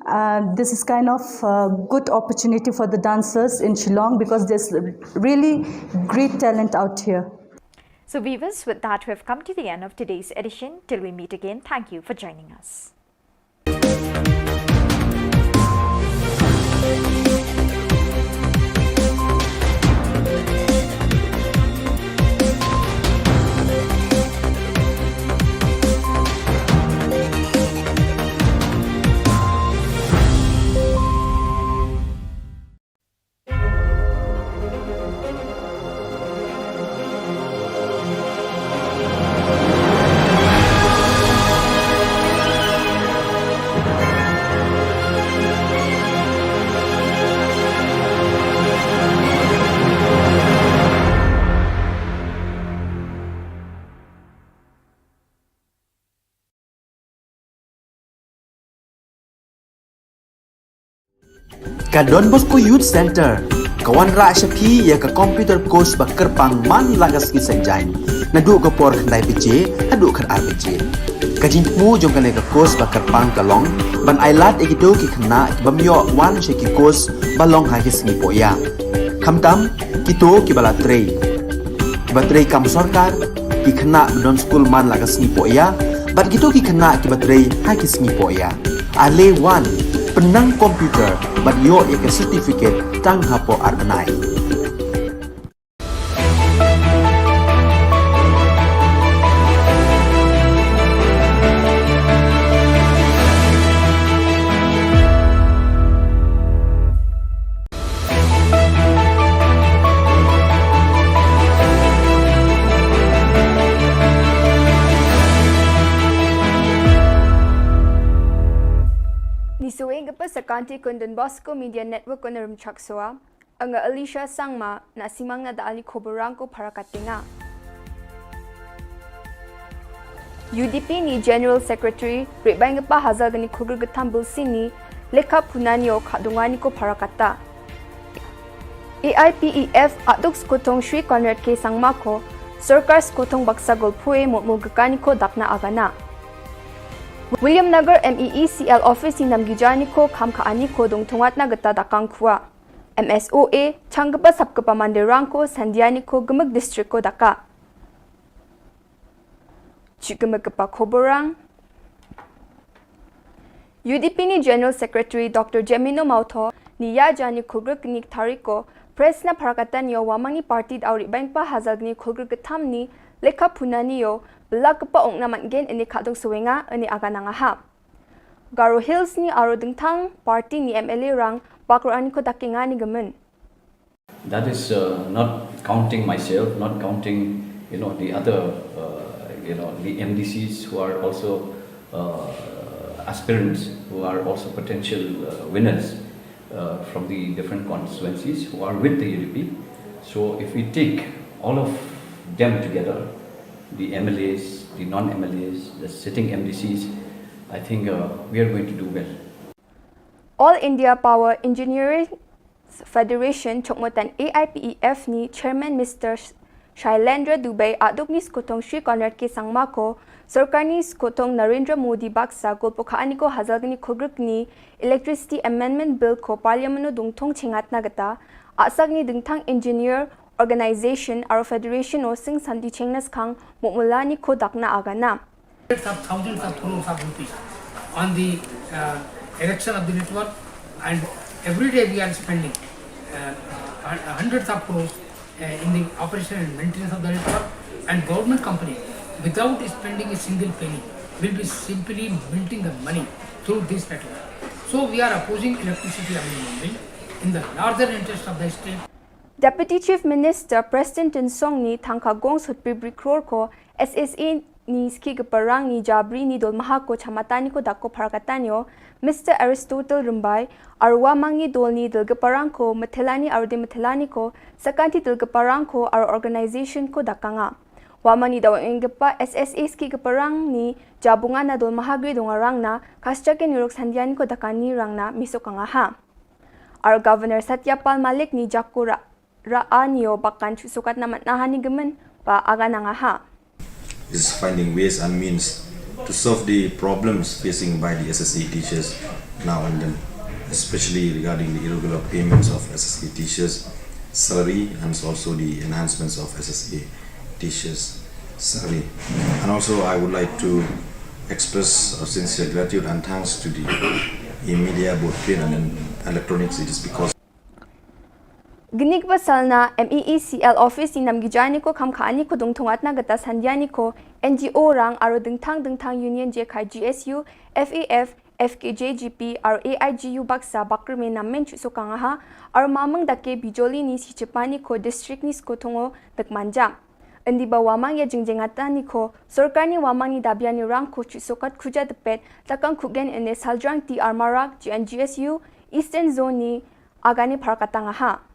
Uh, this is kind of a good opportunity for the dancers in Shillong because there's really great talent out here. So viewers, with that, we have come to the end of today's edition. Till we meet again, thank you for joining us. Ka Don Bosco Youth Centre ka wanrah sha phi ïa ka computer course ba kyrpang man la ka sngi Saitjaiñ, naduh ka por khyndai baje haduh khatar baje. Ka jingthmu jong kane ka course ba kyrpang ka long ban ailad ïa kito ki khynnah ki bym ïoh wan sha ki course ba long ha ki sngi pohïap, khamtam kito kiba la trei. Kiba trei kam sorkar, ki khynnah ba don skul man la ka sngi poh ïa, bad kito ki khynnah kiba trei ha ki sngi poh ïa. Ale wan, pynnang computer, bad ïoh ïa ka certificate tang hapoh ar bnai. Ni saweng ka pa sa kanti kun Don Bosco Media Network kun rum chak soa. Anga Alicia Sangma, na simang na da ali khubor rang ko para katenga. U D P ni General Secretary, Ribaing pa Hazal gani khulgr gatham bulsini, lekha punani o khadungani ko para kata. A I P E F aduk skotong Shri Conrad K Sangma ko, sorkar skotong baksa golpue mot mul gakani ko dakna agana. William Nagar M E E C L office ni namgijani ko kham kha ani ko dong thungat na gata dakang khua. M S O A, chang kapa sap kapa mandirang ko, sandiani ko, gemek district ko daka. Chik gemek kapa khubor rang. U D P ni General Secretary Doctor Jemino Mautho, ni ya jani khulgr kni tarik ko, press na para katan yo wamang ni party da uri bang pa Hazal gni khulgr gatham ni, lekha punani yo, belak kapa ong na man gen ini khadung suwenga, ini aga nanga ha. Garo Hills ni aro dengthang party ni M L A rang bakro ani ko dakinga ni gemen. That is, uh, not counting myself, not counting, you know, the other, uh, you know, the M D Cs who are also, uh, aspirants, who are also potential, uh, winners, uh, from the different constituencies who are with the U D P. So if we take all of them together, the M L As, the non-M L As, the sitting M D Cs, I think, uh, we are going to do well. All India Power Engineering Federation, chokmotan A I P E F ni Chairman Mister Sh-, Shailendra Dubey aduk ni skotong Shri Conrad K Sangma ko, sorkar ni skotong Narendra Modi baksa golpo kha ani ko Hazal gni khulgr kni Electricity Amendment Bill ko Parliament no dungthong chingat na gata, asak ni dengthang engineer organization aro federation o sing santi chengnas khang mukmulani ko dakna agana. Hundreds of thousands of crores of rupees on the, uh, erection of the network, and every day we are spending, uh, hun-, hundreds of crores, uh, in the operation and maintenance of the network, and government company, without spending a single penny, will be simply minting the money through this network. So we are opposing Electricity Amendment Bill in the larger interest of the state. Deputy Chief Minister Prestone Tynsong ni thangka gong sut pibri kror ko S S A ni ski ke parang ni jabri ni dol maha ko chamatan ni ko dak ko pharkatan yo, Mister Aristotle Rymbai, arwa mang ni dol ni dol ke parang ko, Methilani arde Methilani ko, Sakanti dol ke parang ko, ar organization ko dakanga. Wa mang ni dawa ing ke pa S S A ski ke parang ni jabunga na dol maha gri donga rang na, kascha ke nirok sandian ko dakani rang na, miso kanga ha. Ar Governor Satya Pal Malik ni jakura ra anio bakan chu sukat na mat na hani gemen ba aga nanga ha. Is finding ways and means to solve the problems facing by the S S A teachers now and then, especially regarding the irregular payments of S S A teachers' salary and also the enhancements of S S A teachers' salary. And also, I would like to express our sincere gratitude and thanks to the media, both print and electronics. It is because Gnik ba salna M E E C L office ni nam gijani ko kham khani ko dungthung atna gata sandiani ko N G O rang aro dengthang dengthang union je khai G S U, F A F, F K J G P, aro A I G U baksa bakrme nam men chu sokanga ha, aro mamang dake bijoli ni si chepani ko district ni sko thongo dek manjang. Endi ba wamang ya jingjeng atani ko, sorkar ni wamang ni dabiani rang ko chu sokat khuja depet, takang khugen ene saljrang ti armarak G N G S U, Eastern Zone ni, agani pharkatang aha.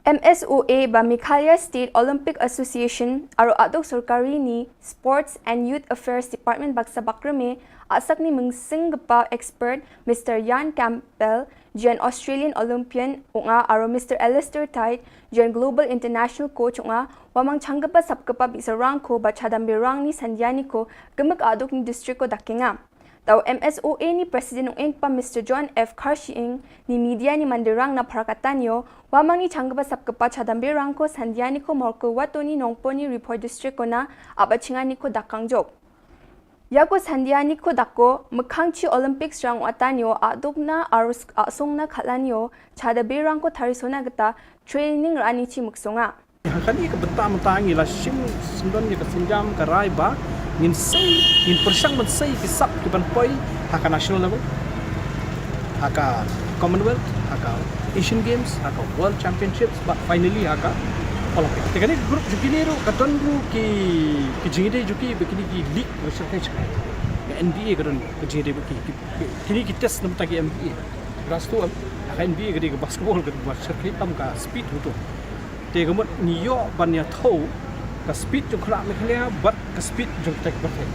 M S O A ba Meghalaya State Olympic Association aro aduk sorkari ni Sports and Youth Affairs Department baksa bakrame asak ni mengsing gepa expert Mister Ian Campbell, jen Australian Olympian unga aro Mister Alistair Tide, jen Global International Coach unga, wamang changgepa sapgepa bisa rangko ba chadambe rang ni sandiani ko gemek aduk ni district ko dakenga. Tau M S O A ni President ung eng pa Mister John F Kharshiing ni media ni mandirang na Pharakatanio, wamang ni changgepa sapgepa chadambe rangko sandiani ko morko watoni nongponi report district ko na aba chingani ko dakang jok. Yako sandiani ko dako, mekhang chi Olympics rang watanio, adukna arus asungna khalanio, chadambe rangko tharisona geta, training rani chi muksunga. Kani ka bynta mynta ngi la shim syndon ïa ka sienjam ka rai ba ngin sei, ngin pyrshang ban sei ki sap ki ban poi ha ka national level, ha ka Commonwealth, ha ka Asian Games, ha ka World Championships, but finally ha ka Olympic. Te kane ka group jong kine ruh ka don ruh ki, ki jingïadei jong ki ba kine ki league ba syrkhei syrkhei. Ka N B A ka don ka jingïadei ba ki, ki, ki, kine ki test na bynta ki N B A. Grass to, ha ka N B A ka dei ka basketball ka ba syrkhei tam ka speed ruh to. Te ka mut ngi ïoh ban ïathuh ka speed jong khynnah Meghalaya bad ka speed jong kita ki pyrthei.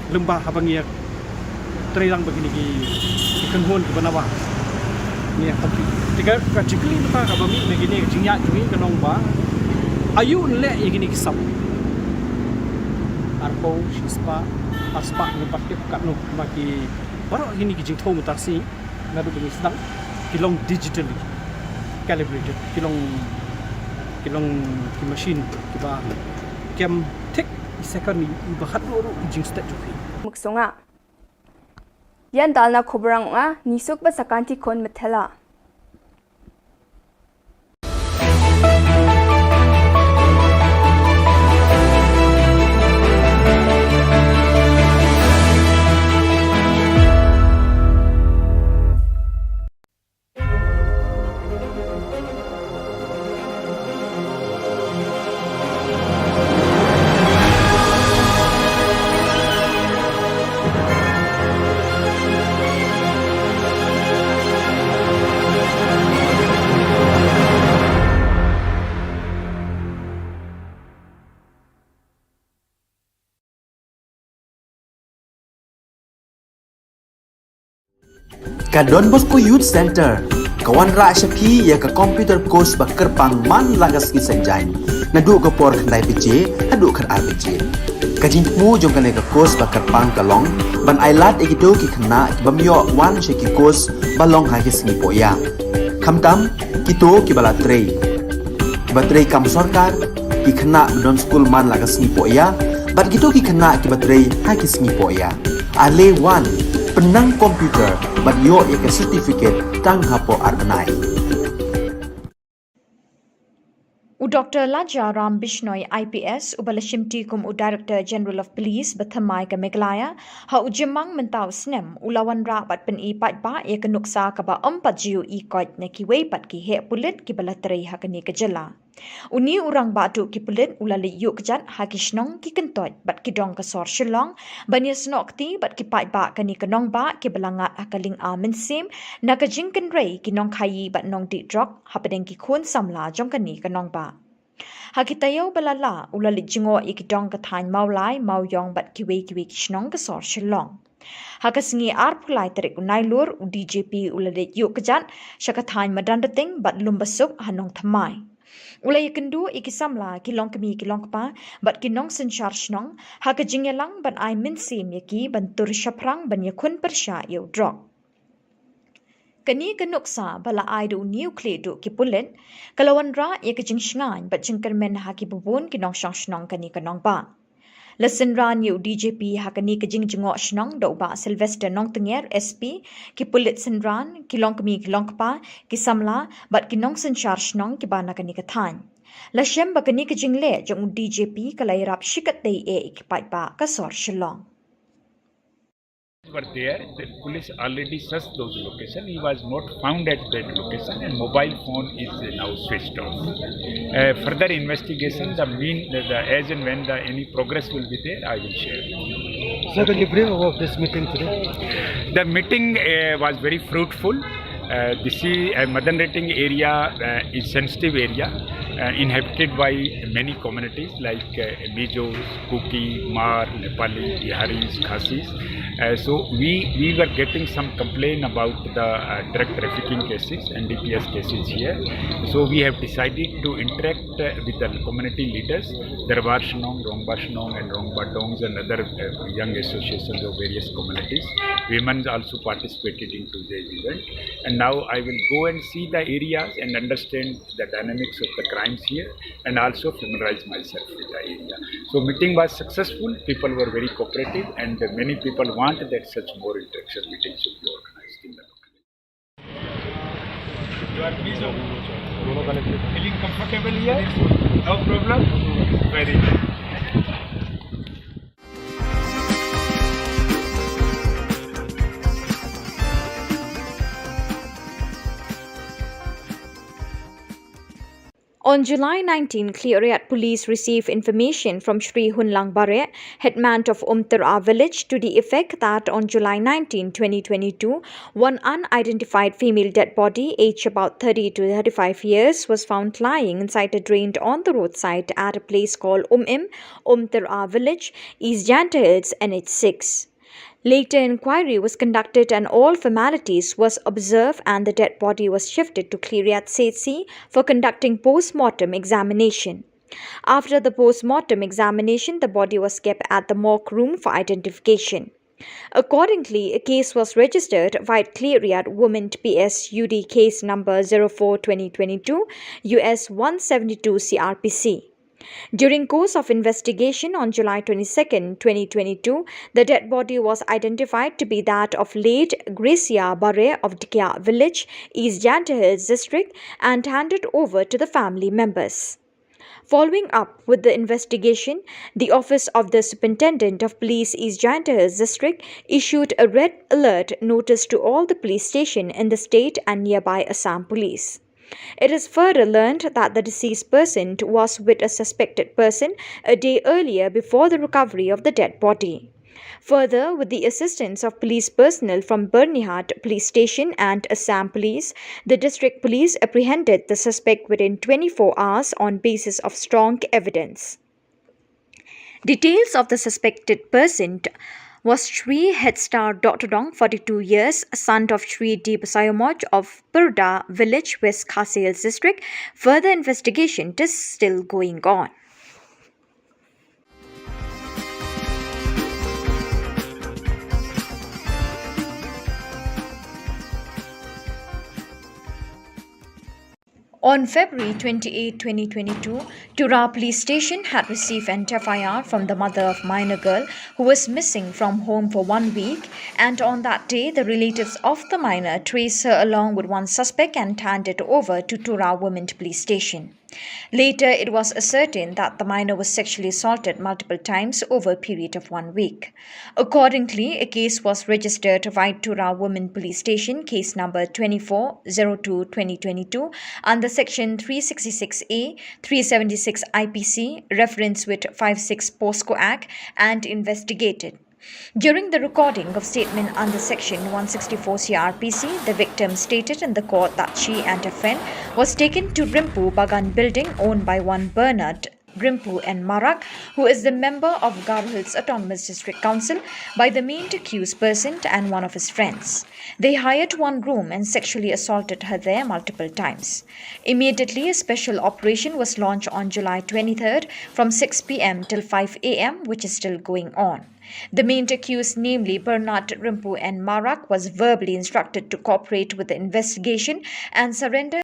Lymba haba ngi ïa trei lang bad kine ki, ki kynhun kiba nabar. Ngi ïa compete. Te ka, ka jingkylli mynta kaba mih na kine ka jingïaid jong ngi ka long ba aïu yn leh ïa kine ki sap. Arphew, shispah, arspah ngi pat tip katno ba ki baroh kine ki jingthaw mynta shi. Naduh ba ngi sdang ki long digitally calibrated, ki long, ki long ki machine kiba kem thik i second i, iba khatduh ruh i jingstet jong ki. Muksunga. Ïan dal na khubor rang nga, ngi suk ba sa kan ti khun methela. Ka Don Bosco Youth Center ka wanrah sha phi ïa ka computer course ba kyrpang man la ka sngi Saitjaiñ, naduh ka por khyndai baje haduh khatar baje. Ka jingthmu jong kane ka course ba kyrpang ka long ban ai lad ïa kito ki khynnah ki bym ïoh wan sha ki course ba long ha ki sngi pohïa, khamtam kito kiba la trei, kiba trei kam sorkar, ki khynnah ba don skul man la ka sngi pohïa bad kito ki khynnah kiba trei ha ki sngi pohïa. Ale wan, pynnang computer bad ïoh ïa ka certificate tang hapoh ar bnai. U Doktor Laja Ram Bishnoi I P S, uba la shimti kum u Director General of Police ba thymmai ka Meghalaya, ha u Jymmang mynta u snem, u la wanrah bad pyni paidbah ïa ka nuksa kaba ym pat ju ïohi koit na kiwei pat ki heh pulit kiba la trei ha kane ka jylla. Une u rangbah duh ki pulit u la leit ïuh kjat ha ki shnong, ki kyntoit bad ki dong ka sor Shillong ban ïasnoh kti bad ki paidbah kane ka nongbah kiba la ngat ha ka lynga mynsiem na ka jingkynrei ki nongkhaïi bad nongdih drok hapdeng ki khun samla jong kane ka nongbah. Ha ki taïew ba la lah u la leit jngoh ïa ki dong ka thaiñ Mawlai, Mawiong bad kiwei kiwei ki shnong ka sor Shillong. Ha ka sngi arphew lai tarik u Nailur, u D G P u la leit ïuh kjat sha ka thaiñ Madanrting bad Lumbasuk ha Nongthymmai. U la ïakynduh ïa ki samla, ki longkmie ki longkpa bad ki nongsynshar shnong ha ka jingïalang ban ai mynsiem ïa ki ban tur shaphrang ban ïakhun pyrshah ïa u drok. Kane ka nuksa ba la ai da une u khlieh duh ki pulit ka la wanrah ïa ka jingshngaiñ bad jingkyrmen ha kiba bun ki nongshong shnong kane ka nongbah. La synran ïa u D G P ha kane ka jingjngoh shnong da u Bah Sylvester Nongtnger, S P, ki pulit synran, ki longkmie ki longkpa, ki samla bad ki nongsynshar shnong kiba na kane ka thaiñ. La shem ba kane ka jingleh jong u D G P ka la ïarap shikatdei eh ïa ki paidbah ka sor Shillong. Were there, the police already searched those locations. He was not found at that location, and mobile phone is now switched off. Uh, further investigation, the mean, the, the, as and when the any progress will be there, I will share. So the brief of this meeting today? The meeting, uh, was very fruitful. Uh, this is uh, Madan Rating area uh, is sensitive area uh, inhabited by many communities like uh, Mijos, Kuki, Hmar, Nepali, Biharis, Khasis. Uh, so we we were getting some complaint about the uh, drug trafficking cases, N D P S cases here. So we have decided to interact uh, with the community leaders, Darbar Shnong, Rongba Shnong, and Rongba Dongs, and other uh, young associations of various communities. Women also participated into the event, and now I will go and see the areas and understand the dynamics of the crimes here, and also familiarize myself with the area. So meeting was successful. People were very cooperative, and many people want that such more interaction meetings should be organized in the local. You are pleased of feeling comfortable here? No problem? Very good. On July nineteen, Khliehriat police received information from Shri Hunlang Bareh, headman of Umtara village, to the effect that on July nineteen, twenty twenty-two, one unidentified female dead body, aged about thirty to thirty-five years, was found lying inside a drain on the roadside at a place called Umim, Umtara village, East Jaintia Hills, N H six. Later inquiry was conducted and all formalities was observed and the dead body was shifted to Khliehriat C H C for conducting post-mortem examination. After the post-mortem examination, the body was kept at the morgue room for identification. Accordingly, a case was registered via Khliehriat Women P S U D case number zero four twenty twenty-two U S one seventy-two C R P C. During course of investigation on July twenty-second, twenty twenty-two, the dead body was identified to be that of late Gracia Bareh of Dkhia village, East Jaintia Hills district, and handed over to the family members. Following up with the investigation, the Office of the Superintendent of Police East Jaintia Hills District issued a red alert notice to all the police station in the state and nearby Assam Police. It is further learned that the deceased person was with a suspected person a day earlier before the recovery of the dead body. Further, with the assistance of police personnel from Byrnihat Police Station and Assam Police, the district police apprehended the suspect within twenty-four hours on basis of strong evidence. Details of the suspected person was Shri Headstar Doctor Dong, forty-two years, son of Shri D Basayomoj of Purda village, West Khasi Hills district. Further investigation is still going on. On February twenty-eighth, twenty twenty-two, Tura Police Station had received an F I R from the mother of minor girl who was missing from home for one week, and on that day, the relatives of the minor traced her along with one suspect and handed over to Tura Women Police Station. Later, it was ascertained that the minor was sexually assaulted multiple times over a period of one week. Accordingly, a case was registered via Tura Women Police Station, case number twenty-four zero two twenty twenty-two, under section three sixty-six A, three seventy-six I P C, reference with five six POSCO Act, and investigated. During the recording of statement under section one sixty-four C R P C, the victim stated in the court that she and her friend was taken to Rimpu Bagan building owned by one Bernard Rimpu and Marak, who is the member of Garo Hills Autonomous District Council, by the main accused person and one of his friends. They hired one room and sexually assaulted her there multiple times. Immediately, a special operation was launched on July twenty-third from six P M till five A M, which is still going on. The main accused, namely Bernard Rimpu and Marak, was verbally instructed to cooperate with the investigation and surrender